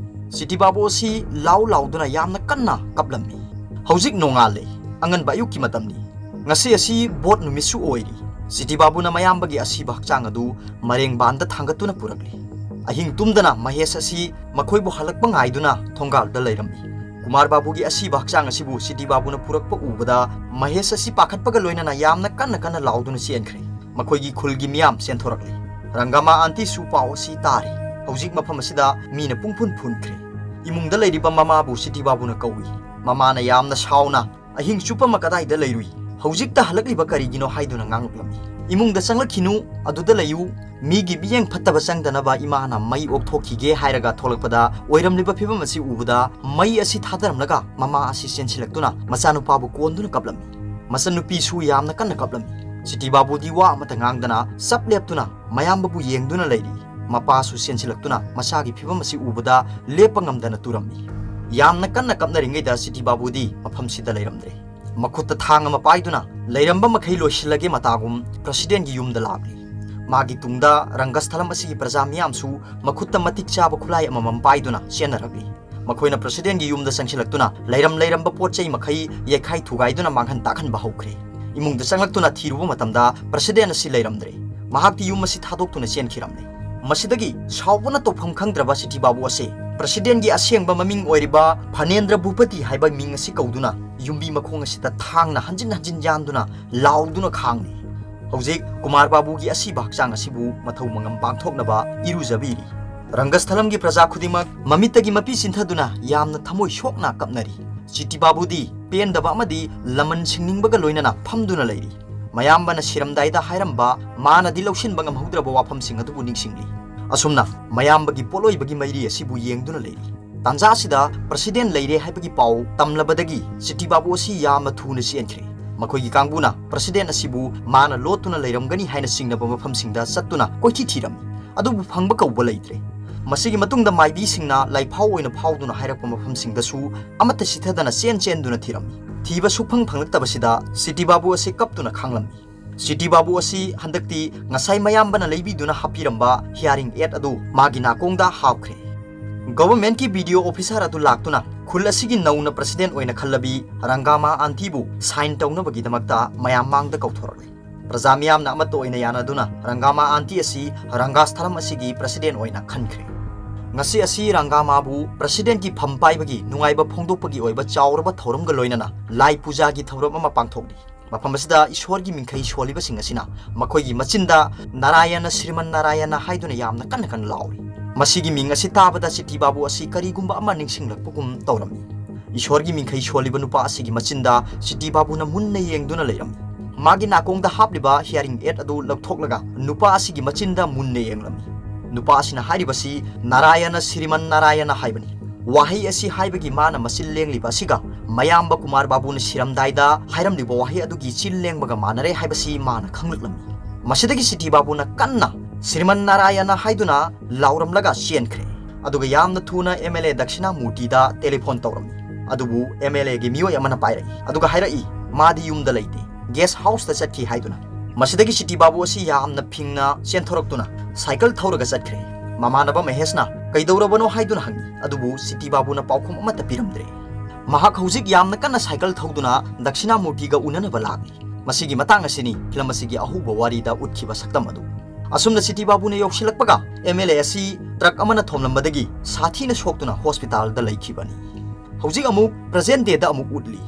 ꯁꯤꯇꯤ ꯕꯥꯕꯨ ꯑꯁꯤ ꯂꯥꯎ ꯂꯥꯎꯗꯨꯅ ꯌꯥꯝꯅ ꯀꯟꯅ ꯀꯞꯂꯝꯃꯤ꯫ ꯍꯧꯖꯤꯛ ꯅꯣꯡꯉꯥꯜꯂꯦ꯫ ꯑꯉꯟꯕ ꯑꯌꯨꯛꯀꯤ ꯃꯇꯝꯅꯤ꯫ ꯉꯁꯤ ꯑꯁꯤ ꯕꯣꯠ ꯅꯨꯃꯤꯠꯁꯨ ꯑꯣꯏꯔꯤ꯫ ꯁꯤꯇꯤ ꯕꯥꯕꯨꯅ ꯃꯌꯥꯝꯕꯒꯤ ꯑꯁꯤꯕ ꯍꯛꯆꯥꯡ ꯑꯗꯨ ꯃꯔꯦꯡꯕꯥꯟꯗ ꯊꯥꯡꯒꯠꯇꯨꯅ ꯄꯨꯔꯛꯂꯤ꯫ ꯑꯍꯤꯡ ꯇꯨꯝꯗꯅ ꯃꯍꯦꯁ ꯑꯁꯤ ꯃꯈꯣꯏꯕꯨ ꯍꯜꯂꯛꯄ ꯉꯥꯏꯗꯨꯅ ꯊꯣꯡꯒꯥꯜꯗ ꯂꯩꯔꯝꯃꯤ꯫ ꯀꯨꯃꯥꯔ ꯕꯥꯕꯨꯒꯤ ꯑꯁꯤꯕ ꯍꯛꯆꯥꯡ ꯑꯁꯤꯕꯨ ꯁꯤꯇꯤ ꯕꯥꯕꯨꯅ ꯄꯨꯔꯛꯄ ꯎꯕꯗ ꯃꯍꯦꯁ ꯑꯁꯤ ꯄꯥꯈꯠꯄꯒ ꯂꯣꯏꯅꯅ ꯌꯥꯝꯅ ꯀꯟꯅ ꯀꯟꯅ ꯂꯥꯎꯗꯨꯅ ꯆꯦꯟꯈ꯭ꯔꯦ꯫ ꯃꯈꯣꯏꯒꯤ ꯈꯨꯜꯒꯤ ꯃꯤꯌꯥꯝ ꯆꯦꯟꯊꯣꯔꯛꯂꯤ꯫ ꯔꯪꯒꯃꯥ ꯑꯟꯇꯤꯁꯨ ꯄꯥꯎ ꯑꯁꯤ ꯇꯥꯔꯦ꯫ ꯍꯧꯖꯤꯛ ꯃꯐꯝ ꯑꯁꯤꯗ ꯃꯤꯅ ꯄꯨꯡꯐꯨꯟ ꯐꯨꯟꯈ꯭ꯔꯦ꯫ ꯏꯃꯨꯡꯗ ꯂꯩꯔꯤꯕ ꯃꯃꯥꯕꯨ ꯁꯤꯇꯤ ꯕꯥꯕꯨꯅ ꯀꯧꯏ꯫ ꯃꯃꯥꯅ ꯌꯥꯝꯅ ꯁꯥꯎꯅ, "ꯑꯍꯤꯡ ꯆꯨꯞꯄꯃꯛ ꯀꯗꯥꯏꯗ ꯂꯩꯔꯨꯏ? ꯍꯧꯖꯤꯛꯇ ꯍꯜꯂꯛꯂꯤꯕ ꯀꯔꯤꯒꯤꯅꯣ?" ꯍꯥꯏꯗꯨꯅ ꯉꯥꯡꯂꯛꯂꯝꯃꯤ꯫ "ꯏꯃꯨꯡꯗ ꯆꯪꯂꯛꯈꯤꯅꯨ, ꯑꯗꯨꯗ ꯂꯩꯌꯨ꯫ ꯃꯤꯒꯤ ꯃꯤꯠꯌꯦꯡ ꯐꯠꯇꯕ ꯆꯪꯗꯅꯕ ꯏꯃꯥꯅ ꯃꯩ ꯑꯣꯛꯊꯣꯛꯈꯤꯒꯦ" ꯍꯥꯏꯔꯒ ꯊꯣꯛꯂꯛꯄꯗ ꯑꯣꯏꯔꯝꯂꯤꯕ ꯐꯤꯕꯝ ꯑꯁꯤ ꯎꯕꯗ ꯃꯩ ꯑꯁꯤ ꯊꯥꯗꯔꯝꯂꯒ ꯃꯃꯥ ꯑꯁꯤ ꯆꯦꯟꯁꯤꯜꯂꯛꯇꯨꯅ ꯃꯆꯥꯅꯨꯄꯥꯕꯨ ꯀꯣꯟꯗꯨꯅ ꯀꯞꯂꯝꯃꯤ꯫ ꯃꯆꯟꯅꯨꯄꯤꯁꯨ ꯌꯥꯝꯅ ꯀꯟꯅ ꯀꯞꯂꯝꯃꯤ꯫ ꯁꯤꯇꯤ ꯕꯥꯕꯨꯗꯤ ꯋꯥ ꯑꯃꯠꯇ ꯉꯥꯡꯗꯅ ꯆꯞ ꯂꯦꯞꯇꯨꯅ ꯃꯌꯥꯝꯕꯕꯨ ꯌꯦꯡꯗꯨꯅ ꯂꯩꯔꯤ꯫ ꯃꯄꯥꯁꯨ ꯆꯦꯟꯁꯤꯜꯂꯛꯇꯨꯅ ꯃꯆꯥꯒꯤ ꯐꯤꯕꯝ ꯑꯁꯤ ꯎꯕꯗ ꯂꯦꯞꯄ ꯉꯝꯗꯅ ꯇꯨꯔꯝꯃꯤ꯫ ꯌꯥꯝꯅ ꯀꯟꯅ ꯀꯞꯅꯔꯤꯉꯩꯗ ꯁꯤꯇꯤ ꯕꯥꯕꯨꯗꯤ ꯃꯐꯝꯁꯤꯗ ꯂꯩꯔꯝꯗ꯭ꯔꯦ꯫ ꯃꯈꯨꯠꯇ ꯊꯥꯡ ꯑꯃ ꯄꯥꯏꯗꯨꯅ ꯂꯩꯔꯝꯕ ꯃꯈꯩ ꯂꯣꯏꯁꯤꯜꯂꯒꯦ ꯃꯇꯥꯒꯨꯝ ꯄ꯭ꯔꯁꯤꯗꯦꯟꯒꯤ ꯌꯨꯝꯗ ꯂꯥꯛꯂꯤ꯫ ꯃꯥꯒꯤ ꯇꯨꯡꯗ ꯔꯪꯒꯁꯊꯂꯝ ꯑꯁꯤꯒꯤ ꯄ꯭ꯔꯖꯥ ꯃꯤꯌꯥꯝꯁꯨ ꯃꯈꯨꯠꯇ ꯃꯇꯤꯛ ꯆꯥꯕ ꯈꯨꯠꯂꯥꯏ ꯑꯃꯃꯝ ꯄꯥꯏꯗꯨꯅ ꯆꯦꯟꯅꯔꯛꯂꯤ꯫ ꯃꯈꯣꯏꯅ ꯄ꯭ꯔꯁꯤꯗꯦꯟꯒꯤ ꯌꯨꯝꯗ ꯆꯪꯁꯤꯜꯂꯛꯇꯨꯅ ꯂꯩꯔꯝ ꯂꯩꯔꯝꯕ ꯄꯣꯠ ꯆꯩ ꯃꯈꯩ ꯌꯩꯈꯥꯏ ꯊꯨꯒꯥꯏꯗꯨꯅ ꯃꯥꯡꯍꯟ ꯇꯥꯛꯍꯟꯕ ꯍꯧꯈ꯭ꯔꯦ꯫ ꯏꯃꯨꯡꯗ ꯆꯪꯂꯛꯇꯨꯅ ꯊꯤꯔꯨꯕ ꯃꯇꯝꯗ ꯄ꯭ꯔꯁꯤꯗꯦꯟ ꯑꯁꯤ ꯂꯩꯔꯝꯗ꯭ꯔꯦ꯫ ꯃꯍꯥꯛꯇꯤ ꯌꯨꯝ ꯑꯁꯤ ꯊꯥꯗꯣꯛꯇꯨꯅ ꯆꯦꯟꯈꯤꯔꯝꯂꯦ꯫ ꯃꯁꯤꯗꯒꯤ ꯁꯥꯎꯕꯅ ꯇꯧꯐꯝ ꯈꯪꯗ꯭ꯔꯕ ꯁꯤꯇꯤ ꯕꯥꯕꯨ ꯑꯁꯤ ꯄ꯭ꯔꯁꯤꯗꯦꯟꯒꯤ ꯑꯁꯦꯡꯕ ꯃꯃꯤꯡ ꯑꯣꯏꯔꯤꯕ ꯐꯅꯦꯟꯗ꯭ꯔ ꯚꯨꯄꯇꯤ ꯍꯥꯏꯕ ꯃꯤꯡ ꯑꯁꯤ ꯀꯧꯗꯨꯅ ꯌꯨꯝꯕꯤ ꯃꯈꯣꯡ ꯑꯁꯤꯗ ꯊꯥꯡꯅ ꯍꯟꯖꯤꯟ ꯍꯟꯖꯤꯟ ꯌꯥꯟꯗꯨꯅ ꯂꯥꯎꯗꯨꯅ ꯈꯥꯡꯂꯤ꯫ ꯍꯧꯖꯤꯛ ꯀꯨꯃꯥꯔ ꯕꯥꯕꯨꯒꯤ ꯑꯁꯤꯕ ꯍꯛꯆꯥꯡ ꯑꯁꯤꯕꯨ ꯃꯊꯧ ꯃꯉꯝ ꯄꯥꯡꯊꯣꯛꯅꯕ ꯏꯔꯨꯖꯕꯤꯔꯤ꯫ ꯔꯪꯒꯁꯊꯂꯝꯒꯤ ꯄ꯭ꯔꯖꯥ ꯈꯨꯗꯤꯡꯃꯛ ꯃꯃꯤꯠꯇꯒꯤ ꯃꯄꯤ ꯆꯤꯟꯊꯗꯨꯅ ꯌꯥꯝꯅ ꯊꯃꯣꯏ ꯁꯣꯛꯅ ꯀꯞꯅꯔꯤ꯫ ꯁꯤꯇꯤ ꯕꯥꯕꯨꯗꯤ ꯄꯦꯟꯗꯕ ꯑꯃꯗꯤ ꯂꯃꯟ ꯁꯤꯡꯅꯤꯡꯕꯒ ꯂꯣꯏꯅꯅ ꯐꯝꯗꯨꯅ ꯂꯩꯔꯤ꯫ ꯃꯌꯥꯝꯕꯅ ꯁꯤꯔꯝꯗꯥꯏꯗ ꯍꯥꯏꯔꯝꯕ ꯃꯥꯅꯗꯤ ꯂꯧꯁꯤꯟꯕ ꯉꯝꯍꯧꯗ꯭ꯔꯕ ꯋꯥꯐꯝꯁꯤꯡ ꯑꯗꯨꯕꯨ ꯅꯤꯡꯁꯤꯡꯂꯤ꯫ ꯑꯁꯨꯝꯅ ꯃꯌꯥꯝꯕꯒꯤ ꯄꯣꯠꯂꯣꯏꯕꯒꯤ ꯃꯩꯔꯤ ꯑꯁꯤꯕꯨ ꯌꯦꯡꯗꯨꯅ ꯂꯩꯔꯤ꯫ ꯇꯥꯟꯖꯥ ꯑꯁꯤꯗ ꯄ꯭ꯔꯁꯤꯗꯦꯟ ꯂꯩꯔꯦ ꯍꯥꯏꯕꯒꯤ ꯄꯥꯎ ꯇꯝꯂꯕꯗꯒꯤ ꯁꯤꯇꯤ ꯕꯥꯕꯨ ꯑꯁꯤ ꯌꯥꯝꯅ ꯊꯨꯅ ꯆꯦꯟꯈ꯭ꯔꯦ꯫ ꯃꯈꯣꯏꯒꯤ ꯀꯥꯡꯕꯨꯅ ꯄ꯭ꯔꯁꯤꯗꯦꯟ ꯑꯁꯤꯕꯨ ꯃꯥꯅ ꯂꯣꯠꯇꯨꯅ ꯂꯩꯔꯝꯒꯅꯤ ꯍꯥꯏꯅ ꯆꯤꯡꯅꯕ ꯃꯐꯝꯁꯤꯡꯗ ꯆꯠꯇꯨꯅ ꯀꯣꯏꯊꯤ ꯊꯤꯔꯝꯃꯤ꯫ ꯑꯗꯨꯕꯨ ꯐꯪꯕ ꯀꯧꯕ ꯂꯩꯇ꯭ꯔꯦ꯫ ꯃꯁꯤꯒꯤ ꯃꯇꯨꯡꯗ ꯃꯥꯏꯕꯤꯁꯤꯡꯅ ꯂꯥꯏꯐꯥꯎ ꯑꯣꯏꯅ ꯐꯥꯎꯗꯨꯅ ꯍꯥꯏꯔꯛꯄ ꯃꯐꯝꯁꯤꯡꯗꯁꯨ ꯑꯃꯠꯇ ꯁꯤꯊꯗꯅ ꯆꯦꯟ ꯆꯦꯟꯗꯨꯅ ꯊꯤꯔꯝꯃꯤ꯫ ꯊꯤꯕ ꯁꯨꯛꯐꯪ ꯐꯪꯂꯛꯇꯕꯁꯤꯗ ꯁꯤꯇꯤ ꯕꯥꯕꯨ ꯑꯁꯤ ꯀꯞꯇꯨꯅ ꯈꯥꯡꯂꯝꯃꯤ꯫ ꯁꯤꯇꯤ ꯕꯥꯕꯨ ꯑꯁꯤ ꯍꯟꯗꯛꯇꯤ ꯉꯁꯥꯏ ꯃꯌꯥꯝꯕꯅ ꯂꯩꯕꯤꯗꯨꯅ ꯍꯥꯞꯄꯤꯔꯝꯕ hearing aid ꯑꯗꯨ ꯃꯥꯒꯤ ꯅꯥꯀꯣꯡꯗ ꯍꯥꯞꯈ꯭ꯔꯦ꯫ Government ꯀꯤ B D O officer ꯑꯗꯨ ꯂꯥꯛꯇꯨꯅ ꯈꯨꯜ ꯑꯁꯤꯒꯤ ꯅꯧꯅ president ꯑꯣꯏꯅ ꯈꯜꯂꯕꯤ ꯔꯪꯒꯥꯃꯥ aunty ꯕꯨ sign ꯇꯧꯅꯕꯒꯤꯗꯃꯛꯇ ꯃꯌꯥꯝ ꯃꯥꯡꯗ ꯀꯧꯊꯣꯔꯛꯂꯦ꯫ ꯄ꯭ꯔꯖꯥ ꯃꯤꯌꯥꯝꯅ ꯑꯃꯠꯇ ꯑꯣꯏꯅ ꯌꯥꯅꯗꯨꯅ ꯔꯪꯒꯥꯃꯥ aunty ꯑꯁꯤ ꯔꯪꯒꯥꯁꯊꯂꯝ ꯑꯁꯤꯒꯤ president ꯑꯣꯏꯅ ꯈꯟꯈ꯭ꯔꯦ꯫ ꯉꯁꯤ ꯑꯁꯤ ꯔꯪꯒꯥꯃꯥꯕꯨ president ꯀꯤ ꯐꯝ ꯄꯥꯏꯕꯒꯤ ꯅꯨꯡꯉꯥꯏꯕ ꯐꯣꯡꯗꯣꯛꯄꯒꯤ ꯑꯣꯏꯕ ꯆꯥꯎꯔꯕ ꯊꯧꯔꯝꯒ ꯂꯣꯏꯅꯅ ꯂꯥꯏ ꯄꯨꯖꯥꯒꯤ ꯊꯧꯔꯝ ꯑꯃ ꯄꯥꯡꯊꯣꯛꯂꯤ꯫ ꯃꯐꯝ ꯑꯁꯤꯗ ꯏꯁꯣꯔꯒꯤ ꯃꯤꯡꯈꯩ ꯁꯣꯜꯂꯤꯕꯁꯤꯡ ꯑꯁꯤꯅ ꯃꯈꯣꯏꯒꯤ ꯃꯆꯤꯟꯗ "ꯅꯥꯔꯥꯌꯅ, ꯁ꯭ꯔꯤꯃꯟ ꯅꯥꯔꯥꯌꯅ" ꯍꯥꯏꯗꯨꯅ ꯌꯥꯝꯅ ꯀꯟꯅ ꯀꯟꯅ ꯂꯥꯎꯔꯤ꯫ ꯃꯁꯤꯒꯤ ꯃꯤꯡ ꯑꯁꯤ ꯇꯥꯕꯗ ꯁꯤꯇꯤ ꯕꯥꯕꯨ ꯑꯁꯤ ꯀꯔꯤꯒꯨꯝꯕ ꯑꯃ ꯅꯤꯡꯁꯤꯡꯂꯛꯄꯒꯨꯝ ꯇꯧꯔꯝꯃꯤ꯫ ꯏꯁꯣꯔꯒꯤ ꯃꯤꯡꯈꯩ ꯁꯣꯜꯂꯤꯕ ꯅꯨꯄꯥ ꯑꯁꯤꯒꯤ ꯃꯆꯤꯟꯗ ꯁꯤꯇꯤ ꯕꯥꯕꯨꯅ ꯃꯨꯟꯅ ꯌꯦꯡꯗꯨꯅ ꯂꯩꯔꯝꯃꯤ꯫ ꯃꯥꯒꯤ ꯅꯥꯀꯣꯡꯗ ꯍꯥꯞꯂꯤꯕ hearing aid ꯑꯗꯨ ꯂꯧꯊꯣꯛꯂꯒ ꯅꯨꯄꯥ ꯑꯁꯤꯒꯤ ꯃꯆꯤꯟꯗ ꯃꯨꯟꯅ ꯌꯦꯡꯂꯝꯃꯤ꯫ ꯅꯨꯄꯥ ꯑꯁꯤꯅ ꯍꯥꯏꯔꯤꯕꯁꯤ "ꯅꯥꯔꯥꯌꯅ, ꯁ꯭ꯔꯤꯃꯟ ꯅꯥꯔꯥꯌꯅ" ꯍꯥꯏꯕꯅꯤ꯫ ꯋꯥꯍꯩ ꯑꯁꯤ ꯍꯥꯏꯕꯒꯤ ꯃꯥꯅ ꯃꯆꯤꯟ ꯂꯦꯡꯂꯤꯕ ꯑꯁꯤꯒ ꯃꯌꯥꯝꯕ ꯀꯨꯃꯥꯔ ꯕꯥꯕꯨꯅ ꯁꯤꯔꯝꯗꯥꯏꯗ ꯍꯥꯏꯔꯝꯂꯤꯕ ꯋꯥꯍꯩ ꯑꯗꯨꯒꯤ ꯆꯤꯟ ꯂꯦꯡꯕꯒ ꯃꯥꯟꯅꯔꯦ ꯍꯥꯏꯕꯁꯤ ꯃꯥꯅ ꯈꯪꯂꯛꯂꯝꯃꯤ꯫ ꯃꯁꯤꯗꯒꯤ ꯁꯤꯇꯤ ꯕꯥꯕꯨꯅ ꯀꯟꯅ "ꯁ꯭ꯔꯤꯃꯟ ꯅꯥꯔꯥꯌꯅ" ꯍꯥꯏꯗꯨꯅ ꯂꯥꯎꯔꯝꯂꯒ ꯆꯦꯟꯈ꯭ꯔꯦ꯫ ꯑꯗꯨꯒ ꯌꯥꯝꯅ ꯊꯨꯅ M L A ꯗꯛꯁꯤꯅꯥꯃꯨꯔꯇꯤꯗ telephone ꯇꯧꯔꯝꯃꯤ꯫ ꯑꯗꯨꯕꯨ M L A ꯒꯤ ꯃꯤꯑꯣꯏ ꯑꯃꯅ ꯄꯥꯏꯔꯛꯏ꯫ ꯑꯗꯨꯒ ꯍꯥꯏꯔꯛꯏ, "ꯃꯥꯗꯤ ꯌꯨꯝꯗ ꯂꯩꯇꯦ, guest house ꯇ ꯆꯠꯈꯤ" ꯍꯥꯏꯗꯨꯅ꯫ ꯃꯁꯤꯗꯒꯤ ꯁꯤꯇꯤ ꯕꯥꯕꯨ ꯑꯁꯤ ꯌꯥꯝꯅ ꯐꯤꯡꯅ ꯆꯦꯟꯊꯣꯔꯛꯇꯨꯅ cycle ꯊꯧꯔꯒ ꯆꯠꯈ꯭ꯔꯦ꯫ ꯃꯃꯥꯟꯅꯕ ꯃꯍꯦꯁꯅ "ꯀꯩꯗꯧꯔꯕꯅꯣ?" ꯍꯥꯏꯗꯨꯅ ꯍꯪꯉꯤ꯫ ꯑꯗꯨꯕꯨ ꯁꯤꯇꯤ ꯕꯥꯕꯨꯅ ꯄꯥꯎꯈꯨꯝ ꯑꯃꯠꯇ ꯄꯤꯔꯝꯗ꯭ꯔꯦ꯫ ꯃꯍꯥꯛ ꯍꯧꯖꯤꯛ ꯌꯥꯝꯅ ꯀꯟꯅ cycle ꯊꯧꯗꯨꯅ ꯗꯛꯁꯤꯅꯥꯃꯨꯔꯇꯤꯒ ꯎꯅꯅꯕ ꯂꯥꯛꯂꯤ꯫ ꯃꯁꯤꯒꯤ ꯃꯇꯥꯡ ꯑꯁꯤꯅꯤ film ꯑꯁꯤꯒꯤ ꯑꯍꯧꯕ ꯋꯥꯔꯤꯗ ꯎꯠꯈꯤꯕ ꯁꯛꯇꯝ ꯑꯗꯨ꯫ ꯑꯁꯨꯝꯅ ꯁꯤꯇꯤ ꯕꯥꯕꯨꯅ ꯌꯧꯁꯤꯜꯂꯛꯄꯒ M L A ꯑꯁꯤ truck ꯑꯃꯅ ꯊꯣꯝꯂꯝꯕꯗꯒꯤ ꯁꯥꯊꯤꯅ ꯁꯣꯛꯇꯨꯅ hospital ꯗ ꯂꯩꯈꯤꯕꯅꯤ꯫ ꯍꯧꯖꯤꯛ ꯑꯃꯨꯛ present day ꯗ ꯑꯃꯨꯛ ꯎꯠꯂꯤ꯫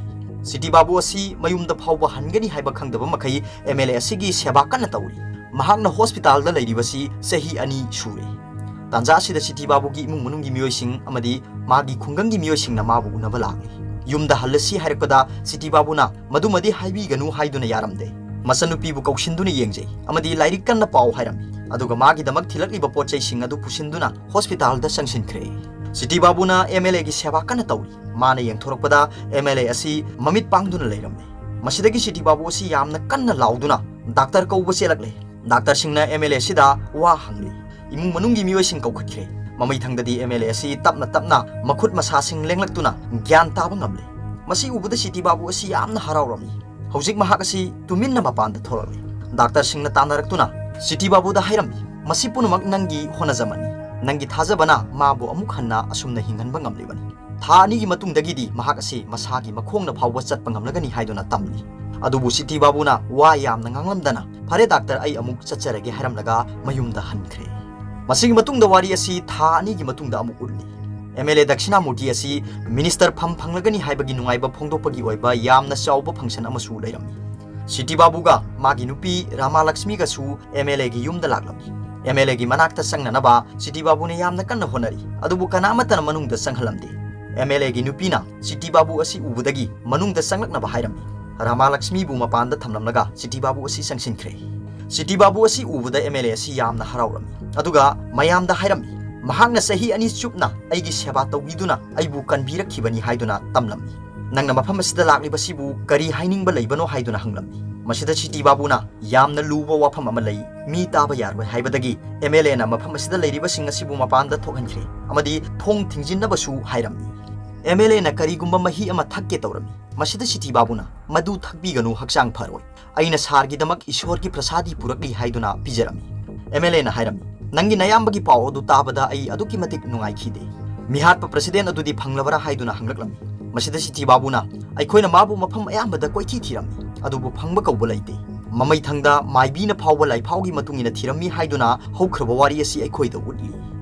ꯁꯤꯇꯤ ꯕꯥꯕꯨ ꯑꯁꯤ ꯃꯌꯨꯝꯗ ꯐꯥꯎꯕ ꯍꯟꯒꯅꯤ ꯍꯥꯏꯕ ꯈꯪꯗꯕ ꯃꯈꯩ M L A ꯑꯁꯤꯒꯤ ꯁꯦꯕꯥ ꯀꯟꯅ ꯇꯧꯔꯤ꯫ ꯃꯍꯥꯛꯅ hospital ꯗ ꯂꯩꯔꯤꯕꯁꯤ ꯆꯍꯤ ꯑꯅꯤ ꯁꯨꯔꯦ꯫ ꯇꯥꯟꯖꯥ ꯑꯁꯤꯗ ꯁꯤꯇꯤ ꯕꯥꯕꯨꯒꯤ ꯏꯃꯨꯡ ꯃꯅꯨꯡꯒꯤ ꯃꯤꯑꯣꯏꯁꯤꯡ ꯑꯃꯗꯤ ꯃꯥꯒꯤ ꯈꯨꯡꯒꯪꯒꯤ ꯃꯤꯑꯣꯏꯁꯤꯡꯅ ꯃꯥꯕꯨ ꯎꯅꯕ ꯂꯥꯛꯂꯤ꯫ ꯌꯨꯝꯗ ꯍꯜꯂꯁꯤ ꯍꯥꯏꯔꯛꯄꯗ ꯁꯤꯇꯤ ꯕꯥꯕꯨꯅ "ꯃꯗꯨꯃꯗꯤ ꯍꯥꯏꯕꯤꯒꯅꯨ" ꯍꯥꯏꯗꯨꯅ ꯌꯥꯔꯝꯗꯦ꯫ ꯃꯆꯟꯅꯨꯄꯤꯕꯨ ꯀꯧꯁꯤꯟꯗꯨꯅ ꯌꯦꯡꯖꯩ ꯑꯃꯗꯤ "ꯂꯥꯏꯔꯤꯛ ꯀꯟꯅ ꯄꯥꯎ" ꯍꯥꯏꯔꯝꯃꯤ꯫ ꯑꯗꯨꯒ ꯃꯥꯒꯤꯗꯃꯛ ꯊꯤꯜꯂꯛꯂꯤꯕ ꯄꯣꯠ ꯆꯩꯁꯤꯡ ꯑꯗꯨ ꯄꯨꯁꯤꯟꯗꯨꯅ hospital ꯗ ꯆꯪꯁꯤꯟꯈ꯭ꯔꯦ꯫ ꯁꯤꯇꯤ ꯕꯥꯕꯨꯅ M L A ꯒꯤ ꯁꯦꯕꯥ ꯀꯟꯅ ꯇꯧꯔꯤ꯫ ꯃꯥꯅ ꯌꯦꯡꯊꯣꯔꯛꯄꯗ M L A ꯑꯁꯤ ꯃꯃꯤꯠ ꯄꯥꯡꯗꯨꯅ ꯂꯩꯔꯝꯃꯤ꯫ ꯃꯁꯤꯗꯒꯤ ꯁꯤꯇꯤ ꯕꯥꯕꯨ ꯑꯁꯤ ꯌꯥꯝꯅ ꯀꯟꯅ ꯂꯥꯎꯗꯨꯅ doctor ꯀꯧꯕ ꯆꯦꯜꯂꯛꯂꯦ꯫ Doctor ꯁꯤꯡꯅ M L A ꯑꯁꯤꯗ ꯋꯥ ꯍꯪꯂꯤ꯫ ꯏꯃꯨꯡ ꯃꯅꯨꯡꯒꯤ ꯃꯤꯑꯣꯏꯁꯤꯡ ꯀꯧꯈꯠꯈ꯭ꯔꯦ꯫ ꯃꯃꯩꯊꯪꯗꯗꯤ ꯑꯦꯝ ꯑꯦꯜ ꯑꯦ ꯑꯁꯤ ꯇꯞꯅ ꯇꯞꯅ ꯃꯈꯨꯠ ꯃꯁꯥꯁꯤꯡ ꯂꯦꯡꯂꯛꯇꯨꯅ ꯒ꯭ꯌꯥꯟ ꯇꯥꯕ ꯉꯝꯂꯦ꯫ ꯃꯁꯤ ꯎꯕꯗ ꯁꯤꯇꯤ ꯕꯥꯕꯨ ꯑꯁꯤ ꯌꯥꯝꯅ ꯍꯔꯥꯎꯔꯝꯃꯤ꯫ ꯍꯧꯖꯤꯛ ꯃꯍꯥꯛ ꯑꯁꯤ ꯇꯨꯃꯤꯟꯅ ꯃꯄꯥꯟꯗ ꯊꯣꯛꯂꯛꯂꯦ꯫ ꯗꯥꯛꯇꯔꯁꯤꯡꯅ ꯇꯥꯟꯅꯔꯛꯇꯨꯅ ꯁꯤꯇꯤ ꯕꯥꯕꯨꯗ ꯍꯥꯏꯔꯝꯃꯤ, "ꯃꯁꯤ ꯄꯨꯝꯅꯃꯛ ꯅꯪꯒꯤ ꯍꯣꯠꯅꯖꯃꯟꯅꯤ꯫ ꯅꯪꯒꯤ ꯊꯥꯖꯕꯅ ꯃꯥꯕꯨ ꯑꯃꯨꯛ ꯍꯟꯅ ꯑꯁꯨꯝꯅ ꯍꯤꯡꯍꯟꯕ ꯉꯝꯂꯤꯕꯅꯤ꯫" ꯊꯥ ꯑꯅꯤꯒꯤ ꯃꯇꯨꯡꯗꯒꯤꯗꯤ ꯃꯍꯥꯛ ꯑꯁꯤ ꯃꯁꯥꯒꯤ ꯃꯈꯣꯡꯅ ꯐꯥꯎꯕ ꯆꯠꯄ ꯉꯝꯂꯒꯅꯤ ꯍꯥꯏꯗꯨꯅ ꯇꯝꯂꯤ꯫ ꯑꯗꯨꯕꯨ ꯁꯤꯇꯤ ꯕꯥꯕꯨꯅ ꯋꯥ ꯌꯥꯝꯅ ꯉꯥꯡꯂꯝꯗꯅ, "ꯐꯔꯦ ꯗꯥꯛꯇꯔ, ꯑꯩ ꯑꯃꯨꯛ ꯆꯠꯆꯔꯒꯦ" ꯍꯥꯏꯔꯝꯂꯒ ꯃꯌꯨꯝꯗ ꯍꯟꯈ꯭ꯔꯦ꯫ ꯃꯁꯤꯒꯤ ꯃꯇꯨꯡꯗ ꯋꯥꯔꯤ ꯑꯁꯤ ꯊꯥ ꯑꯅꯤꯒꯤ ꯃꯇꯨꯡꯗ ꯑꯃꯨꯛ ꯎꯠꯂꯤ꯫ ꯑꯦꯝ ꯑꯦꯜ ꯑꯦ ꯗꯛꯁꯤꯅꯥꯃꯨꯔꯇꯤ ꯑꯁꯤ ꯃꯤꯅꯤꯁꯇꯔ ꯐꯝ ꯐꯪꯂꯒꯅꯤ ꯍꯥꯏꯕꯒꯤ ꯅꯨꯡꯉꯥꯏꯕ ꯐꯣꯡꯗꯣꯛꯄꯒꯤ ꯑꯣꯏꯕ ꯌꯥꯝꯅ ꯆꯥꯎꯕ ꯐꯪꯁꯟ ꯑꯃꯁꯨ ꯂꯩꯔꯝꯃꯤ꯫ ꯁꯤꯇꯤ ꯕꯥꯕꯨꯒ ꯃꯥꯒꯤ ꯅꯨꯄꯤ ꯔꯥꯃꯥꯂꯛꯁꯃꯤꯒꯁꯨ ꯑꯦꯝ ꯑꯦꯜ ꯑꯦꯒꯤ ꯌꯨꯝꯗ ꯂꯥꯛꯂꯝꯃꯤ꯫ ꯑꯦꯝ ꯑꯦꯜ ꯑꯦꯒꯤ ꯃꯅꯥꯛꯇ ꯆꯪꯅꯅꯕ ꯁꯤꯇꯤ ꯕꯥꯕꯨꯅ ꯌꯥꯝꯅ ꯀꯟꯅ ꯍꯣꯠꯅꯔꯤ, ꯑꯗꯨꯕꯨ ꯀꯅꯥ ꯑꯃꯠꯇꯅ ꯃꯅꯨꯡꯗ ꯆꯪꯍꯜꯂꯝꯗꯦ꯫ ꯑꯦꯝ ꯑꯦꯜ ꯑꯦꯒꯤ ꯅꯨꯄꯤꯅ ꯁꯤꯇꯤ ꯕꯥꯕꯨ ꯑꯁꯤ ꯎꯕꯗꯒꯤ ꯃꯅꯨꯡꯗ ꯆꯪꯂꯛꯅꯕ ꯍꯥꯏꯔꯝꯃꯤ꯫ ꯔꯥꯃꯥꯂꯛꯁꯃꯤꯕꯨ ꯃꯄꯥꯟꯗ ꯊꯝꯂꯝꯂꯒ ꯁꯤꯇꯤ ꯕꯥꯕꯨ ꯑꯁꯤ ꯆꯪꯁꯤꯟꯈ꯭ꯔꯦ꯫ ꯁꯤꯇꯤ ꯕꯥꯕꯨ ꯑꯁꯤ ꯎꯕꯗ ꯑꯦꯝ ꯑꯦꯜ ꯑꯦ ꯑꯁꯤ ꯌꯥꯝꯅ ꯍꯔꯥꯎꯔꯝꯃꯤ, ꯑꯗꯨꯒ ꯃꯌꯥꯝꯗ ꯍꯥꯏꯔꯝꯃꯤ, "ꯃꯍꯥꯛꯅ ꯆꯍꯤ ꯑꯅꯤ ꯆꯨꯞꯅ ꯑꯩꯒꯤ ꯁꯦꯕꯥ ꯇꯧꯕꯤꯗꯨꯅ ꯑꯩꯕꯨ ꯀꯟꯕꯤꯔꯛꯈꯤꯕꯅꯤ" ꯍꯥꯏꯗꯨꯅ ꯇꯝꯂꯝꯃꯤ꯫ "ꯅꯪꯅ ꯃꯐꯝ ꯑꯁꯤꯗ ꯂꯥꯛꯂꯤꯕꯁꯤꯕꯨ ꯀꯔꯤ ꯍꯥꯏꯅꯤꯡꯕ ꯂꯩꯕꯅꯣ?" ꯍꯥꯏꯗꯨꯅ ꯍꯪꯂꯝꯃꯤ꯫ ꯃꯁꯤꯗ ꯁꯤꯇꯤ ꯕꯥꯕꯨꯅ ꯌꯥꯝꯅ ꯂꯨꯕ ꯋꯥꯐꯝ ꯑꯃ ꯂꯩ, ꯃꯤ ꯇꯥꯕ ꯌꯥꯔꯣꯏ ꯍꯥꯏꯕꯗꯒꯤ ꯑꯦꯝ ꯑꯦꯜ ꯑꯦꯅ ꯃꯐꯝ ꯑꯁꯤꯗ ꯂꯩꯔꯤꯕꯁꯤꯡ ꯑꯁꯤꯕꯨ ꯃꯄꯥꯟꯗ ꯊꯣꯛꯍꯟꯈ꯭ꯔꯦ ꯑꯃꯗꯤ ꯊꯣꯡ ꯊꯤꯡꯖꯤꯟꯅꯕꯁꯨ ꯍꯥꯏꯔꯝꯃꯤ꯫ ꯑꯦꯝ ꯑꯦꯜ ꯑꯦꯅ ꯀꯔꯤꯒꯨꯝꯕ ꯃꯍꯤ ꯑꯃ ꯊꯛꯀꯦ ꯇꯧꯔꯝꯃꯤ꯫ ꯃꯁꯤꯗ ꯁꯤꯇꯤ ꯕꯥꯕꯨꯅ, "ꯃꯗꯨ ꯊꯛꯄꯤꯒꯅꯨ, ꯍꯛꯆꯥꯡ ꯐꯔꯣꯏ꯫ ꯑꯩꯅ ꯁꯥꯔꯒꯤꯗꯃꯛ ꯏꯁꯣꯔꯒꯤ ꯄ꯭ꯔꯁꯥꯗꯤ ꯄꯨꯔꯛꯂꯤ" ꯍꯥꯏꯗꯨꯅ ꯄꯤꯖꯔꯝꯃꯤ꯫ ꯑꯦꯝ ꯑꯦꯜ ꯑꯦꯅ ꯍꯥꯏꯔꯝꯃꯤ, "ꯅꯪꯒꯤ ꯅꯌꯥꯝꯕꯒꯤ ꯄꯥꯎ ꯑꯗꯨ ꯇꯥꯕꯗ ꯑꯩ ꯑꯗꯨꯛꯀꯤ ꯃꯇꯤꯛ ꯅꯨꯡꯉꯥꯏꯈꯤꯗꯦ꯫ ꯃꯤꯍꯥꯠꯄ ꯄ꯭ꯔꯁꯤꯗꯦꯟ ꯑꯗꯨꯗꯤ ꯐꯪꯂꯕꯔꯥ?" ꯍꯥꯏꯗꯨꯅ ꯍꯪꯂꯛꯂꯝꯃꯤ꯫ ꯃꯁꯤꯗ ꯁꯤꯇꯤ ꯕꯥꯕꯨꯅ, "ꯑꯩꯈꯣꯏꯅ ꯃꯥꯕꯨ ꯃꯐꯝ ꯑꯌꯥꯝꯕꯗ ꯀꯣꯏꯊꯤ ꯊꯤꯔꯝꯃꯤ, ꯑꯗꯨꯕꯨ ꯐꯪꯕ ꯀꯧꯕ ꯂꯩꯇꯦ꯫ ꯃꯃꯩꯊꯪꯗ ꯃꯥꯏꯕꯤꯅ ꯐꯥꯎꯕ ꯂꯥꯏꯐꯥꯎꯒꯤ ꯃꯇꯨꯡ ꯏꯟꯅ ꯊꯤꯔꯝꯃꯤ" ꯍꯥꯏꯗꯨꯅ ꯍꯧꯈ꯭ꯔꯕ ꯋꯥꯔꯤ ꯑꯁꯤ ꯑꯩꯈꯣꯏꯗ ꯎꯠꯂꯤ꯫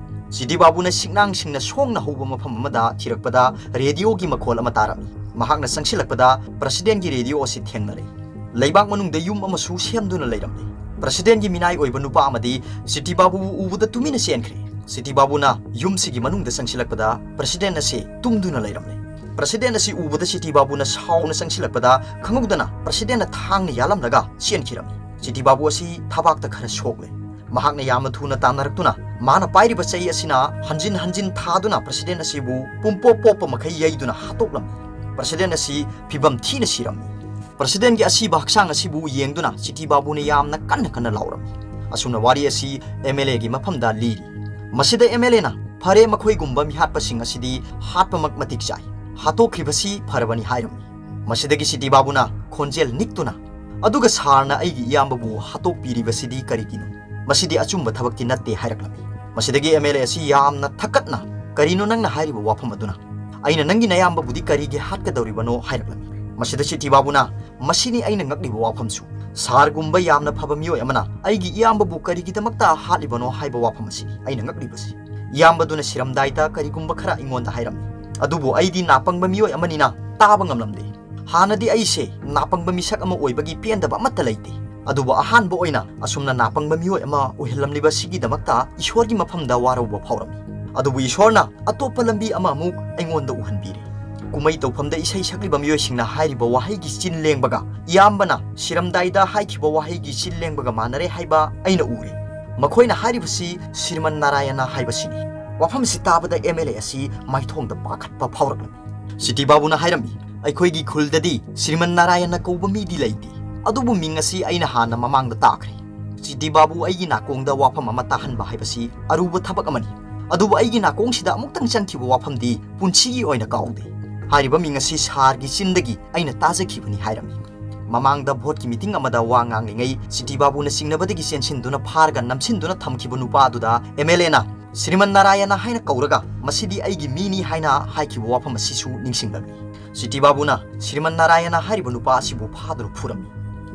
ꯁꯤꯇꯤ ꯕꯥꯕꯨꯅ ꯁꯤꯛꯅꯥꯡꯁꯤꯡꯅ ꯁꯣꯡꯅ ꯍꯧꯕ ꯃꯐꯝ ꯑꯃꯗ ꯊꯤꯔꯛꯄꯗ ꯔꯦꯗꯤꯑꯣꯒꯤ ꯃꯈꯣꯜ ꯑꯃ ꯇꯥꯔꯝꯃꯤ꯫ ꯃꯍꯥꯛꯅ ꯆꯪꯁꯤꯜꯂꯛꯄꯗ ꯄ꯭ꯔꯁꯤꯗꯦꯟꯒꯤ ꯔꯦꯗꯤꯑꯣ ꯑꯁꯤ ꯊꯦꯡꯅꯔꯦ꯫ ꯂꯩꯕꯥꯛ ꯃꯅꯨꯡꯗ ꯌꯨꯝ ꯑꯃꯁꯨ ꯁꯦꯝꯗꯨꯅ ꯂꯩꯔꯝꯂꯦ꯫ ꯄ꯭ꯔꯁꯤꯗꯦꯟꯒꯤ ꯃꯤꯅꯥꯏ ꯑꯣꯏꯕ ꯅꯨꯄꯥ ꯑꯃꯗꯤ ꯁꯤꯇꯤ ꯕꯥꯕꯨꯕꯨ ꯎꯕꯗ ꯇꯨꯃꯤꯟꯅ ꯆꯦꯟꯈ꯭ꯔꯦ꯫ ꯁꯤꯇꯤ ꯕꯥꯕꯨꯅ ꯌꯨꯝꯁꯤꯒꯤ ꯃꯅꯨꯡꯗ ꯆꯪꯁꯤꯜꯂꯛꯄꯗ ꯄ꯭ꯔꯁꯤꯗꯦꯟ ꯑꯁꯤ ꯇꯨꯝꯗꯨꯅ ꯂꯩꯔꯝꯂꯦ꯫ ꯄ꯭ꯔꯁꯤꯗꯦꯟ ꯑꯁꯤ ꯎꯕꯗ ꯁꯤꯇꯤ ꯕꯥꯕꯨꯅ ꯁꯥꯎꯅ ꯆꯪꯁꯤꯜꯂꯛꯄꯗ ꯈꯪꯍꯧꯗꯅ ꯄ꯭ꯔꯁꯤꯗꯦꯟꯅ ꯊꯥꯡꯅ ꯌꯥꯜꯂꯝꯂꯒ ꯆꯦꯟꯈꯤꯔꯝꯃꯤ꯫ ꯁꯤꯇꯤ ꯕꯥꯕꯨ ꯑꯁꯤ ꯊꯕꯥꯛꯇ ꯈꯔ ꯁꯣꯛꯂꯦ꯫ ꯃꯍꯥꯛꯅ ꯌꯥꯝꯅ ꯊꯨꯅ ꯇꯥꯟꯅꯔꯛꯇꯨꯅ ꯃꯥꯅ ꯄꯥꯏꯔꯤꯕ ꯆꯩ ꯑꯁꯤꯅ ꯍꯟꯖꯤꯟ ꯍꯟꯖꯤꯟ ꯊꯥꯗꯨꯅ ꯄ꯭ꯔꯁꯤꯗꯦꯟ ꯑꯁꯤꯕꯨ ꯄꯨꯝꯄꯣꯞ ꯄꯣꯞꯄ ꯃꯈꯩ ꯌꯩꯗꯨꯅ ꯍꯥꯠꯇꯣꯛꯂꯝꯃꯤ꯫ ꯄ꯭ꯔꯁꯤꯗꯦꯟ ꯑꯁꯤ ꯐꯤꯕꯝ ꯊꯤꯅ ꯁꯤꯔꯝꯃꯤ꯫ ꯄ꯭ꯔꯁꯤꯗꯦꯟꯒꯤ ꯑꯁꯤꯕ ꯍꯛꯆꯥꯡ ꯑꯁꯤꯕꯨ ꯌꯦꯡꯗꯨꯅ ꯁꯤꯇꯤ ꯕꯥꯕꯨꯅ ꯌꯥꯝꯅ ꯀꯟꯅ ꯀꯟꯅ ꯂꯥꯎꯔꯝꯃꯤ꯫ ꯑꯁꯨꯝꯅ ꯋꯥꯔꯤ ꯑꯁꯤ ꯑꯦꯝ ꯑꯦꯜ ꯑꯦꯒꯤ ꯃꯐꯝꯗ ꯂꯤꯔꯤ꯫ ꯃꯁꯤꯗ ꯑꯦꯝ ꯑꯦꯜ ꯑꯦꯅ "ꯐꯔꯦ, ꯃꯈꯣꯏꯒꯨꯝꯕ ꯃꯤꯍꯥꯠꯄꯁꯤꯡ ꯑꯁꯤꯗꯤ ꯍꯥꯠꯄꯃꯛ ꯃꯇꯤꯛ ꯆꯥꯏ꯫ ꯍꯥꯠꯇꯣꯛꯈ꯭ꯔꯤꯕꯁꯤ ꯐꯔꯕꯅꯤ" ꯍꯥꯏꯔꯝꯃꯤ꯫ ꯃꯁꯤꯗꯒꯤ ꯁꯤꯇꯤ ꯕꯥꯕꯨꯅ ꯈꯣꯟꯖꯦꯜ ꯅꯤꯛꯇꯨꯅ, "ꯑꯗꯨꯒ ꯁꯥꯔꯅ ꯑꯩꯒꯤ ꯏꯌꯥꯝꯕꯕꯨ ꯍꯥꯠꯇꯣꯛꯄꯤꯔꯤꯕꯁꯤꯗꯤ ꯀꯔꯤꯒꯤꯅꯣ? ꯃꯁꯤꯗꯤ ꯑꯆꯨꯝꯕ ꯊꯕꯛꯇꯤ ꯅꯠꯇꯦ" ꯍꯥꯏꯔꯛꯂꯝꯃꯤ꯫ ꯃꯁꯤꯗꯒꯤ ꯑꯦꯝ ꯑꯦꯜ ꯑꯦ ꯑꯁꯤ ꯌꯥꯝꯅ ꯊꯛꯀꯠꯅ, "ꯀꯔꯤꯅꯣ ꯅꯪꯅ ꯍꯥꯏꯔꯤꯕ ꯋꯥꯐꯝ ꯑꯗꯨꯅ? ꯑꯩꯅ ꯅꯪꯒꯤ ꯅꯌꯥꯝꯕꯕꯨꯗꯤ ꯀꯔꯤꯒꯤ ꯍꯥꯠꯀꯗꯧꯔꯤꯕꯅꯣ?" ꯍꯥꯏꯔꯛꯂꯝꯃꯤ꯫ ꯃꯁꯤꯗ ꯁꯤꯇꯤ ꯕꯥꯕꯨꯅ, "ꯃꯁꯤꯅꯤ ꯑꯩꯅ ꯉꯛꯂꯤꯕ ꯋꯥꯐꯝꯁꯨ꯫ ꯁꯥꯔꯒꯨꯝꯕ ꯌꯥꯝꯅ ꯐꯕ ꯃꯤꯑꯣꯏ ꯑꯃꯅ ꯑꯩꯒꯤ ꯏꯌꯥꯝꯕꯕꯨ ꯀꯔꯤꯒꯤꯗꯃꯛꯇ ꯍꯥꯠꯂꯤꯕꯅꯣ ꯍꯥꯏꯕ ꯋꯥꯐꯝ ꯑꯁꯤꯅꯤ ꯑꯩꯅ ꯉꯛꯂꯤꯕꯁꯤ꯫ ꯏꯌꯥꯝꯕꯗꯨꯅ ꯁꯤꯔꯝꯗꯥꯏꯗ ꯀꯔꯤꯒꯨꯝꯕ ꯈꯔ ꯑꯩꯉꯣꯟꯗ ꯍꯥꯏꯔꯝꯃꯤ, ꯑꯗꯨꯕꯨ ꯑꯩꯗꯤ ꯅꯥꯄꯪꯕ ꯃꯤꯑꯣꯏ ꯑꯃꯅꯤꯅ ꯇꯥꯕ ꯉꯝꯂꯝꯗꯦ꯫ ꯍꯥꯟꯅꯗꯤ ꯑꯩꯁꯦ ꯅꯥꯄꯪꯕ ꯃꯤꯁꯛ ꯑꯃ ꯑꯣꯏꯕꯒꯤ ꯄꯦꯟꯗꯕ ꯑꯃꯠꯇ ꯂꯩꯇꯦ, ꯑꯗꯨꯕꯨ ꯑꯍꯥꯟꯕ ꯑꯣꯏꯅ ꯑꯁꯨꯝꯅ ꯅꯥꯄꯪꯕ ꯃꯤꯑꯣꯏ ꯑꯃ ꯑꯣꯏꯍꯜꯂꯝꯂꯤꯕꯁꯤꯒꯤꯗꯃꯛꯇ ꯏꯁꯣꯔꯒꯤ ꯃꯐꯝꯗ ꯋꯥꯔꯧꯕ ꯐꯥꯎꯔꯝꯃꯤ꯫ ꯑꯗꯨꯕꯨ ꯏꯁꯣꯔꯅ ꯑꯇꯣꯞꯄ ꯂꯝꯕꯤ ꯑꯃ ꯑꯃꯨꯛ ꯑꯩꯉꯣꯟꯗ ꯎꯍꯟꯕꯤꯔꯦ꯫ ꯀꯨꯝꯍꯩ ꯇꯧꯐꯝꯗ ꯏꯁꯩ ꯁꯛꯂꯤꯕ ꯃꯤꯑꯣꯏꯁꯤꯡꯅ ꯍꯥꯏꯔꯤꯕ ꯋꯥꯍꯩꯒꯤ ꯆꯤꯟ ꯂꯦꯡꯕꯒ ꯏꯌꯥꯝꯕꯅ ꯁꯤꯔꯝꯗꯥꯏꯗ ꯍꯥꯏꯈꯤꯕ ꯋꯥꯍꯩꯒꯤ ꯆꯤꯟ ꯂꯦꯡꯕꯒ ꯃꯥꯟꯅꯔꯦ ꯍꯥꯏꯕ ꯑꯩꯅ ꯎꯔꯦ꯫ ꯃꯈꯣꯏꯅ ꯍꯥꯏꯔꯤꯕꯁꯤ ꯁ꯭ꯔꯤꯃꯟ ꯅꯥꯔꯥꯌꯅ ꯍꯥꯏꯕꯁꯤꯅꯤ"꯫ ꯋꯥꯐꯝꯁꯤ ꯇꯥꯕꯗ ꯑꯦꯝ ꯑꯦꯜ ꯑꯦ ꯑꯁꯤ ꯃꯥꯏꯊꯣꯡꯗ ꯄꯥꯈꯠꯄ ꯐꯥꯎꯔꯛꯂꯝꯃꯤ꯫ ꯁꯤꯇꯤ ꯕꯥꯕꯨꯅ ꯍꯥꯏꯔꯝꯃꯤ, "ꯑꯩꯈꯣꯏꯒꯤ ꯈꯨꯜꯗꯗꯤ ꯁ꯭ꯔꯤꯃꯟ ꯅꯥꯔꯥꯌꯅ ꯀꯧꯕ ꯃꯤꯗꯤ ꯂꯩꯇꯦ, ꯑꯗꯨꯕꯨ ꯃꯤꯡ ꯑꯁꯤ ꯑꯩꯅ ꯍꯥꯟꯅ ꯃꯃꯥꯡꯗ ꯇꯥꯈ꯭ꯔꯦ꯫ ꯁꯤꯇꯤ ꯕꯥꯕꯨ ꯑꯩꯒꯤ ꯅꯥꯀꯣꯡꯗ ꯋꯥꯐꯝ ꯑꯃ ꯇꯥꯍꯟꯕ ꯍꯥꯏꯕꯁꯤ ꯑꯔꯨꯕ ꯊꯕꯛ ꯑꯃꯅꯤ, ꯑꯗꯨꯕꯨ ꯑꯩꯒꯤ ꯅꯥꯀꯣꯡꯁꯤꯗ ꯑꯃꯨꯛꯇꯪ ꯆꯪꯈꯤꯕ ꯋꯥꯐꯝꯗꯤ ꯄꯨꯟꯁꯤꯒꯤ ꯑꯣꯏꯅ ꯀꯥꯎꯗꯦ꯫ ꯍꯥꯏꯔꯤꯕ ꯃꯤꯡ ꯑꯁꯤ ꯁꯥꯔꯒꯤ ꯆꯤꯟꯗꯒꯤ ꯑꯩꯅ ꯇꯥꯖꯈꯤꯕꯅꯤ" ꯍꯥꯏꯔꯝꯃꯤ꯫ ꯃꯃꯥꯡꯗ ꯚꯣꯠꯀꯤ ꯃꯤꯇꯤꯡ ꯑꯃꯗ ꯋꯥ ꯉꯥꯡꯂꯤꯉꯩ ꯁꯤꯇꯤ ꯕꯥꯕꯨꯅ ꯆꯤꯡꯅꯕꯗꯒꯤ ꯆꯦꯟꯁꯤꯟꯗꯨꯅ ꯐꯥꯔꯒ ꯅꯝꯁꯤꯟꯗꯨꯅ ꯊꯝꯈꯤꯕ ꯅꯨꯄꯥ ꯑꯗꯨꯗ ꯑꯦꯝ ꯑꯦꯜ ꯑꯦꯅ ꯁ꯭ꯔꯤꯃꯟ ꯅꯥꯔꯥꯌꯅ ꯍꯥꯏꯅ ꯀꯧꯔꯒ "ꯃꯁꯤꯗꯤ ꯑꯩꯒꯤ ꯃꯤꯅꯤ" ꯍꯥꯏꯅ ꯍꯥꯏꯈꯤꯕ ꯋꯥꯐꯝ ꯑꯁꯤꯁꯨ ꯅꯤꯡꯁꯤꯡꯂꯝꯃꯤ꯫ ꯁꯤꯇꯤ ꯕꯥꯕꯨꯅ ꯁ꯭ꯔꯤꯃꯟ ꯅꯥꯔꯥꯌꯅ ꯍꯥꯏꯔꯤꯕ ꯅꯨꯄꯥ ꯑꯁꯤꯕꯨ ꯐꯥꯗꯨꯅ ꯐꯨꯔꯝꯃꯤ꯫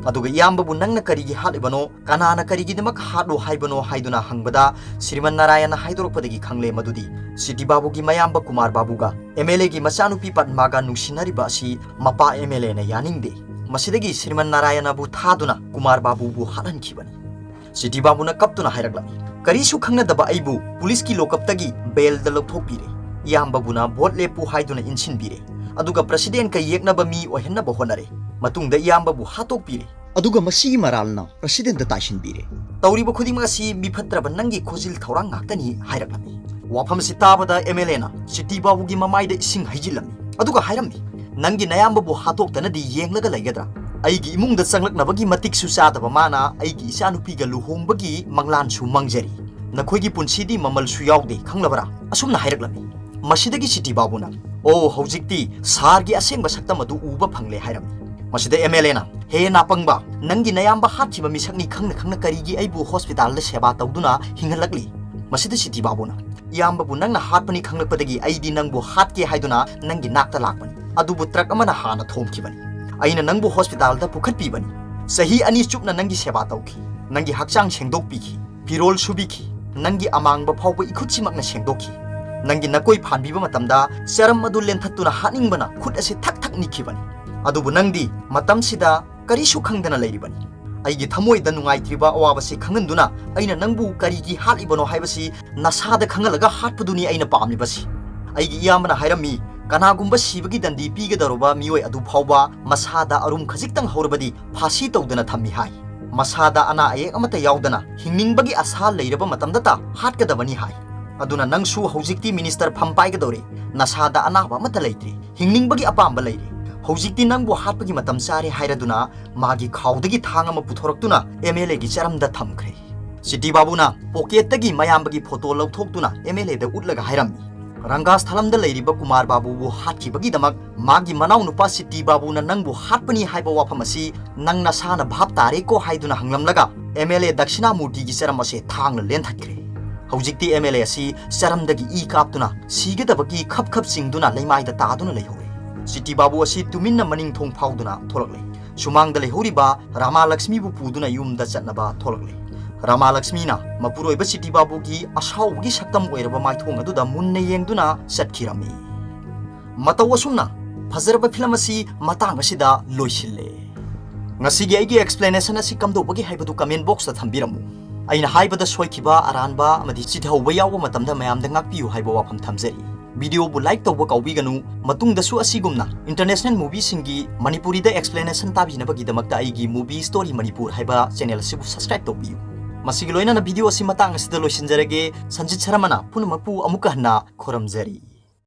ꯑꯗꯨꯒ "ꯏꯌꯥꯝꯕꯕꯨ ꯅꯪꯅ ꯀꯔꯤꯒꯤ ꯍꯥꯠꯂꯤꯕꯅꯣ, ꯀꯅꯥꯅ ꯀꯔꯤꯒꯤꯗꯃꯛ ꯍꯥꯠꯂꯣ ꯍꯥꯏꯕꯅꯣ?" ꯍꯥꯏꯗꯨꯅ ꯍꯪꯕꯗ ꯁ꯭ꯔꯤꯃꯟ ꯅꯥꯔꯥꯌꯅ ꯍꯥꯏꯗꯣꯔꯛꯄꯗꯒꯤ ꯈꯪꯂꯦ ꯃꯗꯨꯗꯤ ꯁꯤꯇꯤ ꯕꯥꯕꯨꯒꯤ ꯃꯌꯥꯝꯕ ꯀꯨꯃꯥꯔ ꯕꯥꯕꯨꯒ ꯑꯦꯝ ꯑꯦꯜ ꯑꯦꯒꯤ ꯃꯆꯥꯅꯨꯄꯤ ꯄꯗꯃꯥꯒ ꯅꯨꯡꯁꯤꯅꯔꯤꯕ ꯑꯁꯤ ꯃꯄꯥ ꯑꯦꯝ ꯑꯦꯜ ꯑꯦꯅ ꯌꯥꯅꯤꯡꯗꯦ꯫ ꯃꯁꯤꯗꯒꯤ ꯁ꯭ꯔꯤꯃꯟ ꯅꯥꯔꯥꯌꯅꯕꯨ ꯊꯥꯗꯨꯅ ꯀꯨꯃꯥꯔ ꯕꯥꯕꯨꯕꯨ ꯍꯥꯠꯍꯟꯈꯤꯕꯅꯤ꯫ ꯁꯤꯇꯤ ꯕꯥꯕꯨꯅ ꯀꯞꯇꯨꯅ ꯍꯥꯏꯔꯛꯂꯝꯃꯤ, "ꯀꯔꯤꯁꯨ ꯈꯪꯅꯗꯕ ꯑꯩꯕꯨ ꯄꯨꯂꯤꯁꯀꯤ ꯂꯣꯀꯞꯇꯒꯤ ꯕꯦꯜꯗ ꯂꯧꯊꯣꯛꯄꯤꯔꯦ꯫ ꯏꯌꯥꯝꯕꯕꯨꯅ ꯚꯣꯠ ꯂꯦꯞꯄꯨ ꯍꯥꯏꯗꯨꯅ ꯏꯟꯁꯤꯟꯕꯤꯔꯦ꯫ ꯑꯗꯨꯒ ꯄ꯭ꯔꯁꯤꯗꯦꯟꯀ ꯌꯦꯛꯅꯕ ꯃꯤ ꯑꯣꯏꯍꯟꯅꯕ ꯍꯣꯠꯅꯔꯦ꯫ ꯃꯇꯨꯡꯗ ꯏꯌꯥꯝꯕꯕꯨ ꯍꯥꯠꯇꯣꯛꯄꯤꯔꯦ꯫ ꯑꯗꯨꯒ ꯃꯁꯤꯒꯤ ꯃꯔꯥꯜꯅ ꯄ꯭ꯔꯁꯤꯗꯦꯟꯗ ꯇꯥꯏꯁꯤꯟꯕꯤꯔꯦ꯫ ꯇꯧꯔꯤꯕ ꯈꯨꯗꯤꯡꯃꯛ ꯑꯁꯤ ꯃꯤ ꯐꯠꯇ꯭ꯔꯕ ꯅꯪꯒꯤ ꯈꯨꯖꯤꯜ ꯊꯧꯔꯥꯡ ꯉꯥꯛꯇꯅꯤ" ꯍꯥꯏꯔꯛꯂꯝꯃꯤ꯫ ꯋꯥꯐꯝ ꯑꯁꯤ ꯇꯥꯕꯗ ꯑꯦꯝ ꯑꯦꯜ ꯑꯦꯅ ꯁꯤꯇꯤ ꯕꯥꯕꯨꯒꯤ ꯃꯃꯥꯏꯗ ꯏꯁꯤꯡ ꯍꯩꯖꯤꯜꯂꯝꯃꯤ꯫ ꯑꯗꯨꯒ ꯍꯥꯏꯔꯝꯃꯤ, "ꯅꯪꯒꯤ ꯅꯌꯥꯝꯕꯕꯨ ꯍꯥꯠꯇꯣꯛꯇꯅꯗꯤ ꯌꯦꯡꯂꯒ ꯂꯩꯒꯗ꯭ꯔꯥ? ꯑꯩꯒꯤ ꯏꯃꯨꯡꯗ ꯆꯪꯂꯛꯅꯕꯒꯤ ꯃꯇꯤꯛꯁꯨ ꯆꯥꯗꯕ ꯃꯥꯅ ꯑꯩꯒꯤ ꯏꯆꯥꯅꯨꯄꯤꯒ ꯂꯨꯍꯣꯡꯕꯒꯤ ꯃꯪꯂꯥꯟꯁꯨ ꯃꯪꯖꯔꯤ꯫ "ꯅꯈꯣꯏꯒꯤ ꯄꯨꯟꯁꯤꯗꯤ ꯃꯃꯜꯁꯨ ꯌꯥꯎꯗꯦ, ꯈꯪꯂꯕꯔꯥ?" ꯑꯁꯨꯝꯅ ꯍꯥꯏꯔꯛꯂꯝꯃꯤ꯫ ꯃꯁꯤꯗꯒꯤ ꯁꯤꯇꯤ ꯕꯥꯕꯨꯅ, "ꯑꯣ, ꯍꯧꯖꯤꯛꯇꯤ ꯁꯥꯔꯒꯤ ꯑꯁꯦꯡꯕ ꯁꯛꯇꯝ ꯑꯗꯨ ꯎꯕ ꯐꯪꯂꯦ" ꯍꯥꯏꯔꯝꯃꯤ꯫ ꯃꯁꯤꯗ ꯑꯦꯝ ꯑꯦꯜ ꯑꯦꯅ, "ꯍꯦ ꯅꯥꯄꯪꯕ, ꯅꯪꯒꯤ ꯅꯌꯥꯝꯕ ꯍꯥꯠꯈꯤꯕ ꯃꯤꯁꯛꯅꯤ ꯈꯪꯅ ꯈꯪꯅ ꯀꯔꯤꯒꯤ ꯑꯩꯕꯨ ꯍꯣꯁꯄꯤꯇꯥꯜꯗ ꯁꯦꯕꯥ ꯇꯧꯗꯨꯅ ꯍꯤꯡꯍꯜꯂꯛꯂꯤ?" ꯃꯁꯤꯗ ꯁꯤꯇꯤ ꯕꯥꯕꯨꯅ, "ꯏꯌꯥꯝꯕꯕꯨ ꯅꯪꯅ ꯍꯥꯠꯄꯅꯤ ꯈꯪꯂꯛꯄꯗꯒꯤ ꯑꯩꯗꯤ ꯅꯪꯕꯨ ꯍꯥꯠꯀꯦ ꯍꯥꯏꯗꯨꯅ ꯅꯪꯒꯤ ꯅꯥꯛꯇ ꯂꯥꯛꯄꯅꯤ, ꯑꯗꯨꯕꯨ ꯇ꯭ꯔꯛ ꯑꯃꯅ ꯍꯥꯟꯅ ꯊꯣꯝꯈꯤꯕꯅꯤ꯫ ꯑꯩꯅ ꯅꯪꯕꯨ ꯍꯣꯁꯄꯤꯇꯥꯜꯗ ꯄꯨꯈꯠꯄꯤꯕꯅꯤ꯫ ꯆꯍꯤ ꯑꯅꯤ ꯆꯨꯞꯅ ꯅꯪꯒꯤ ꯁꯦꯕꯥ ꯇꯧꯈꯤ, ꯅꯪꯒꯤ ꯍꯛꯆꯥꯡ ꯁꯦꯡꯗꯣꯛꯄꯤꯈꯤ, ꯐꯤꯔꯣꯜ ꯁꯨꯕꯤꯈꯤ, ꯅꯪꯒꯤ ꯑꯃꯥꯡꯕ ꯐꯥꯎꯕ ꯏꯈꯨꯠꯁꯤꯃꯛꯅ ꯁꯦꯡꯗꯣꯛꯈꯤ꯫ ꯅꯪꯒꯤ ꯅꯀꯣꯏ ꯐꯥꯟꯕꯤꯕ ꯃꯇꯝꯗ ꯆꯔꯝ ꯑꯗꯨ ꯂꯦꯟꯊꯠꯇꯨꯅ ꯍꯥꯠꯅꯤꯡꯕꯅ ꯈꯨꯠ ꯑꯁꯤ ꯊꯛ ꯊꯛ ꯅꯤꯛꯈꯤꯕꯅꯤ꯫ ꯑꯗꯨꯕꯨ ꯅꯪꯗꯤ ꯃꯇꯝꯁꯤꯗ ꯀꯔꯤꯁꯨ ꯈꯪꯗꯅ ꯂꯩꯔꯤꯕꯅꯤ꯫ ꯑꯩꯒꯤ ꯊꯃꯣꯏꯗ ꯅꯨꯡꯉꯥꯏꯇ꯭ꯔꯤꯕ ꯑꯋꯥꯕꯁꯤ ꯈꯪꯍꯟꯗꯨꯅ ꯑꯩꯅ ꯅꯪꯕꯨ ꯀꯔꯤꯒꯤ ꯍꯥꯠꯂꯤꯕꯅꯣ ꯍꯥꯏꯕꯁꯤ ꯅꯁꯥꯗ ꯈꯪꯍꯜꯂꯒ ꯍꯥꯠꯄꯗꯨꯅꯤ ꯑꯩꯅ ꯄꯥꯝꯂꯤꯕꯁꯤ꯫ ꯑꯩꯒꯤ ꯏꯌꯥꯝꯕꯅ ꯍꯥꯏꯔꯝꯃꯤ, ꯀꯅꯥꯒꯨꯝꯕ ꯁꯤꯕꯒꯤ ꯗꯟꯗꯤ ꯄꯤꯒꯗꯧꯔꯕ ꯃꯤꯑꯣꯏ ꯑꯗꯨ ꯐꯥꯎꯕ ꯃꯁꯥꯗ ꯑꯔꯨꯝ ꯈꯖꯤꯛꯇꯪ ꯍꯧꯔꯕꯗꯤ ꯐꯥꯁꯤ ꯇꯧꯗꯅ ꯊꯝꯃꯤ ꯍꯥꯏ꯫ ꯃꯁꯥꯗ ꯑꯅꯥ ꯑꯌꯦꯛ ꯑꯃꯠꯇ ꯌꯥꯎꯗꯅ ꯍꯤꯡꯅꯤꯡꯕꯒꯤ ꯑꯁꯥ ꯂꯩꯔꯕ ꯃꯇꯝꯗꯇ ꯍꯥꯠꯀꯗꯕꯅꯤ ꯍꯥꯏ꯫ ꯑꯗꯨꯅ ꯅꯪꯁꯨ ꯍꯧꯖꯤꯛꯇꯤ ꯃꯤꯅꯤꯁꯇꯔ ꯐꯝ ꯄꯥꯏꯒꯗꯧꯔꯦ꯫ ꯅꯁꯥꯗ ꯑꯅꯥꯕ ꯑꯃꯠꯇ ꯂꯩꯇ꯭ꯔꯦ꯫ ꯍꯤꯡꯅꯤꯡꯕꯒꯤ ꯑꯄꯥꯝꯕ ꯂꯩꯔꯦ꯫ ꯍꯧꯖꯤꯛꯇꯤ ꯅꯪꯕꯨ ꯍꯥꯠꯄꯒꯤ ꯃꯇꯝ ꯆꯥꯔꯦ" ꯍꯥꯏꯔꯗꯨꯅ ꯃꯥꯒꯤ ꯈꯥꯎꯗꯒꯤ ꯊꯥꯡ ꯑꯃ ꯄꯨꯊꯣꯔꯛꯇꯨꯅ ꯑꯦꯝ ꯑꯦꯜ ꯑꯦꯒꯤ ꯆꯔꯝꯗ ꯊꯝꯈ꯭ꯔꯦ꯫ ꯁꯤꯇꯤ ꯕꯥꯕꯨꯅ ꯄꯣꯀꯦꯠꯇꯒꯤ ꯃꯌꯥꯝꯕꯒꯤ ꯐꯣꯇꯣ ꯂꯧꯊꯣꯛꯇꯨꯅ ꯑꯦꯝ ꯑꯦꯜ ꯑꯦꯗ ꯎꯠꯂꯒ ꯍꯥꯏꯔꯝꯃꯤ, "ꯔꯪꯒꯥꯁꯊꯂꯝꯗ ꯂꯩꯔꯤꯕ ꯀꯨꯃꯥꯔ ꯕꯥꯕꯨꯕꯨ ꯍꯥꯠꯈꯤꯕꯒꯤꯗꯃꯛ ꯃꯥꯒꯤ ꯃꯅꯥꯎꯅꯨꯄꯥ ꯁꯤꯇꯤ ꯕꯥꯕꯨꯅ ꯅꯪꯕꯨ ꯍꯥꯠꯄꯅꯤ ꯍꯥꯏꯕ ꯋꯥꯐꯝ ꯑꯁꯤ ꯅꯪ ꯅꯁꯥꯅ ꯚꯥꯞ ꯇꯥꯔꯦꯀꯣ?" ꯍꯥꯏꯗꯨꯅ ꯍꯪꯂꯝꯂꯒ ꯑꯦꯝ ꯑꯦꯜ ꯑꯦ ꯗꯛꯁꯤꯅꯥꯃꯨꯔꯇꯤꯒꯤ ꯆꯔꯝ ꯑꯁꯦ ꯊꯥꯡꯅ ꯂꯦꯟꯊꯠꯈ꯭ꯔꯦ꯫ ꯍꯧꯖꯤꯛꯇꯤ ꯑꯦꯝ ꯑꯦꯜ ꯑꯦ ꯑꯁꯤ ꯆꯔꯝꯗꯒꯤ ꯏ ꯀꯥꯞꯇꯨꯅ ꯁꯤꯒꯗꯕꯒꯤ ꯈꯞ ꯈꯞ ꯆꯤꯡꯗꯨꯅ ꯂꯩꯃꯥꯏꯗ ꯇꯥꯗꯨꯅ ꯂꯩꯍꯧꯔꯦ꯫ ꯁꯤꯇꯤ ꯕꯥꯕꯨ ꯑꯁꯤ ꯇꯨꯃꯤꯟꯅ ꯃꯅꯤꯡ ꯊꯣꯡ ꯐꯥꯎꯗꯨꯅ ꯊꯣꯛꯂꯛꯂꯦ꯫ ꯁꯨꯃꯥꯡꯗ ꯂꯩꯍꯧꯔꯤꯕ ꯔꯥꯃꯥꯂꯛꯁꯃꯤꯕꯨ ꯄꯨꯗꯨꯅ ꯌꯨꯝꯗ ꯆꯠꯅꯕ ꯊꯣꯛꯂꯛꯂꯦ꯫ ꯔꯥꯃꯥꯂꯛꯁꯃꯤꯅ ꯃꯄꯨꯔꯣꯏꯕ ꯁꯤꯇꯤ ꯕꯥꯕꯨꯒꯤ ꯑꯁꯥꯎꯕꯒꯤ ꯁꯛꯇꯝ ꯑꯣꯏꯔꯕ ꯃꯥꯏꯊꯣꯡ ꯑꯗꯨꯗ ꯃꯨꯟꯅ ꯌꯦꯡꯗꯨꯅ ꯆꯠꯈꯤꯔꯝꯃꯤ꯫ ꯃꯇꯧ ꯑꯁꯨꯝꯅ ꯐꯖꯔꯕ ꯐꯤꯂꯝ ꯑꯁꯤ ꯃꯇꯥꯡ ꯑꯁꯤꯗ ꯂꯣꯏꯁꯤꯜꯂꯦ꯫ ꯉꯁꯤꯒꯤ ꯑꯩꯒꯤ explanation ꯑꯁꯤ ꯀꯝꯗꯧꯕꯒꯦ ꯍꯥꯏꯕꯗꯨ comment box ꯇ ꯊꯝꯕꯤꯔꯝꯃꯨ꯫ ꯑꯩꯅ ꯍꯥꯏꯕꯗ ꯁꯣꯏꯈꯤꯕ, ꯑꯔꯥꯟꯕ ꯑꯃꯗꯤ ꯆꯤꯊꯍꯧꯕ ꯌꯥꯎꯕ ꯃꯇꯝꯗ ꯃꯌꯥꯝꯗ ꯉꯥꯛꯄꯤꯌꯨ ꯍꯥꯏꯕ ꯋꯥꯐꯝ ꯊꯝꯖꯔꯤ꯫ Video ꯕꯨ like ꯇꯧꯕ ꯀꯥꯎꯕꯤꯒꯅꯨ꯫ ꯃꯇꯨꯡꯗꯁꯨ ꯑꯁꯤꯒꯨꯝꯅ international movie ꯁꯤꯡꯒꯤ ꯃꯅꯤꯄꯨꯔꯤꯗ explanation ꯇꯥꯕꯤꯅꯕꯒꯤꯗꯃꯛꯇ ꯑꯩꯒꯤ Movie Story Manipur ꯍꯥꯏꯕ channel ꯑꯁꯤꯕꯨ subscribe ꯇꯧꯕꯤꯌꯨ꯫ ꯃꯁꯤꯒꯤ ꯂꯣꯏꯅꯅ video ꯑꯁꯤ ꯃꯇꯥꯡ ꯑꯁꯤꯗ ꯂꯣꯏꯁꯤꯟꯖꯔꯒꯦ꯫ ꯁꯟꯖꯤꯠ ꯁꯔꯃꯅ ꯄꯨꯝꯅꯃꯛꯄꯨ ꯑꯃꯨꯛꯀ ꯍꯟꯅ ꯈꯨꯔꯨꯝꯖꯔꯤ꯫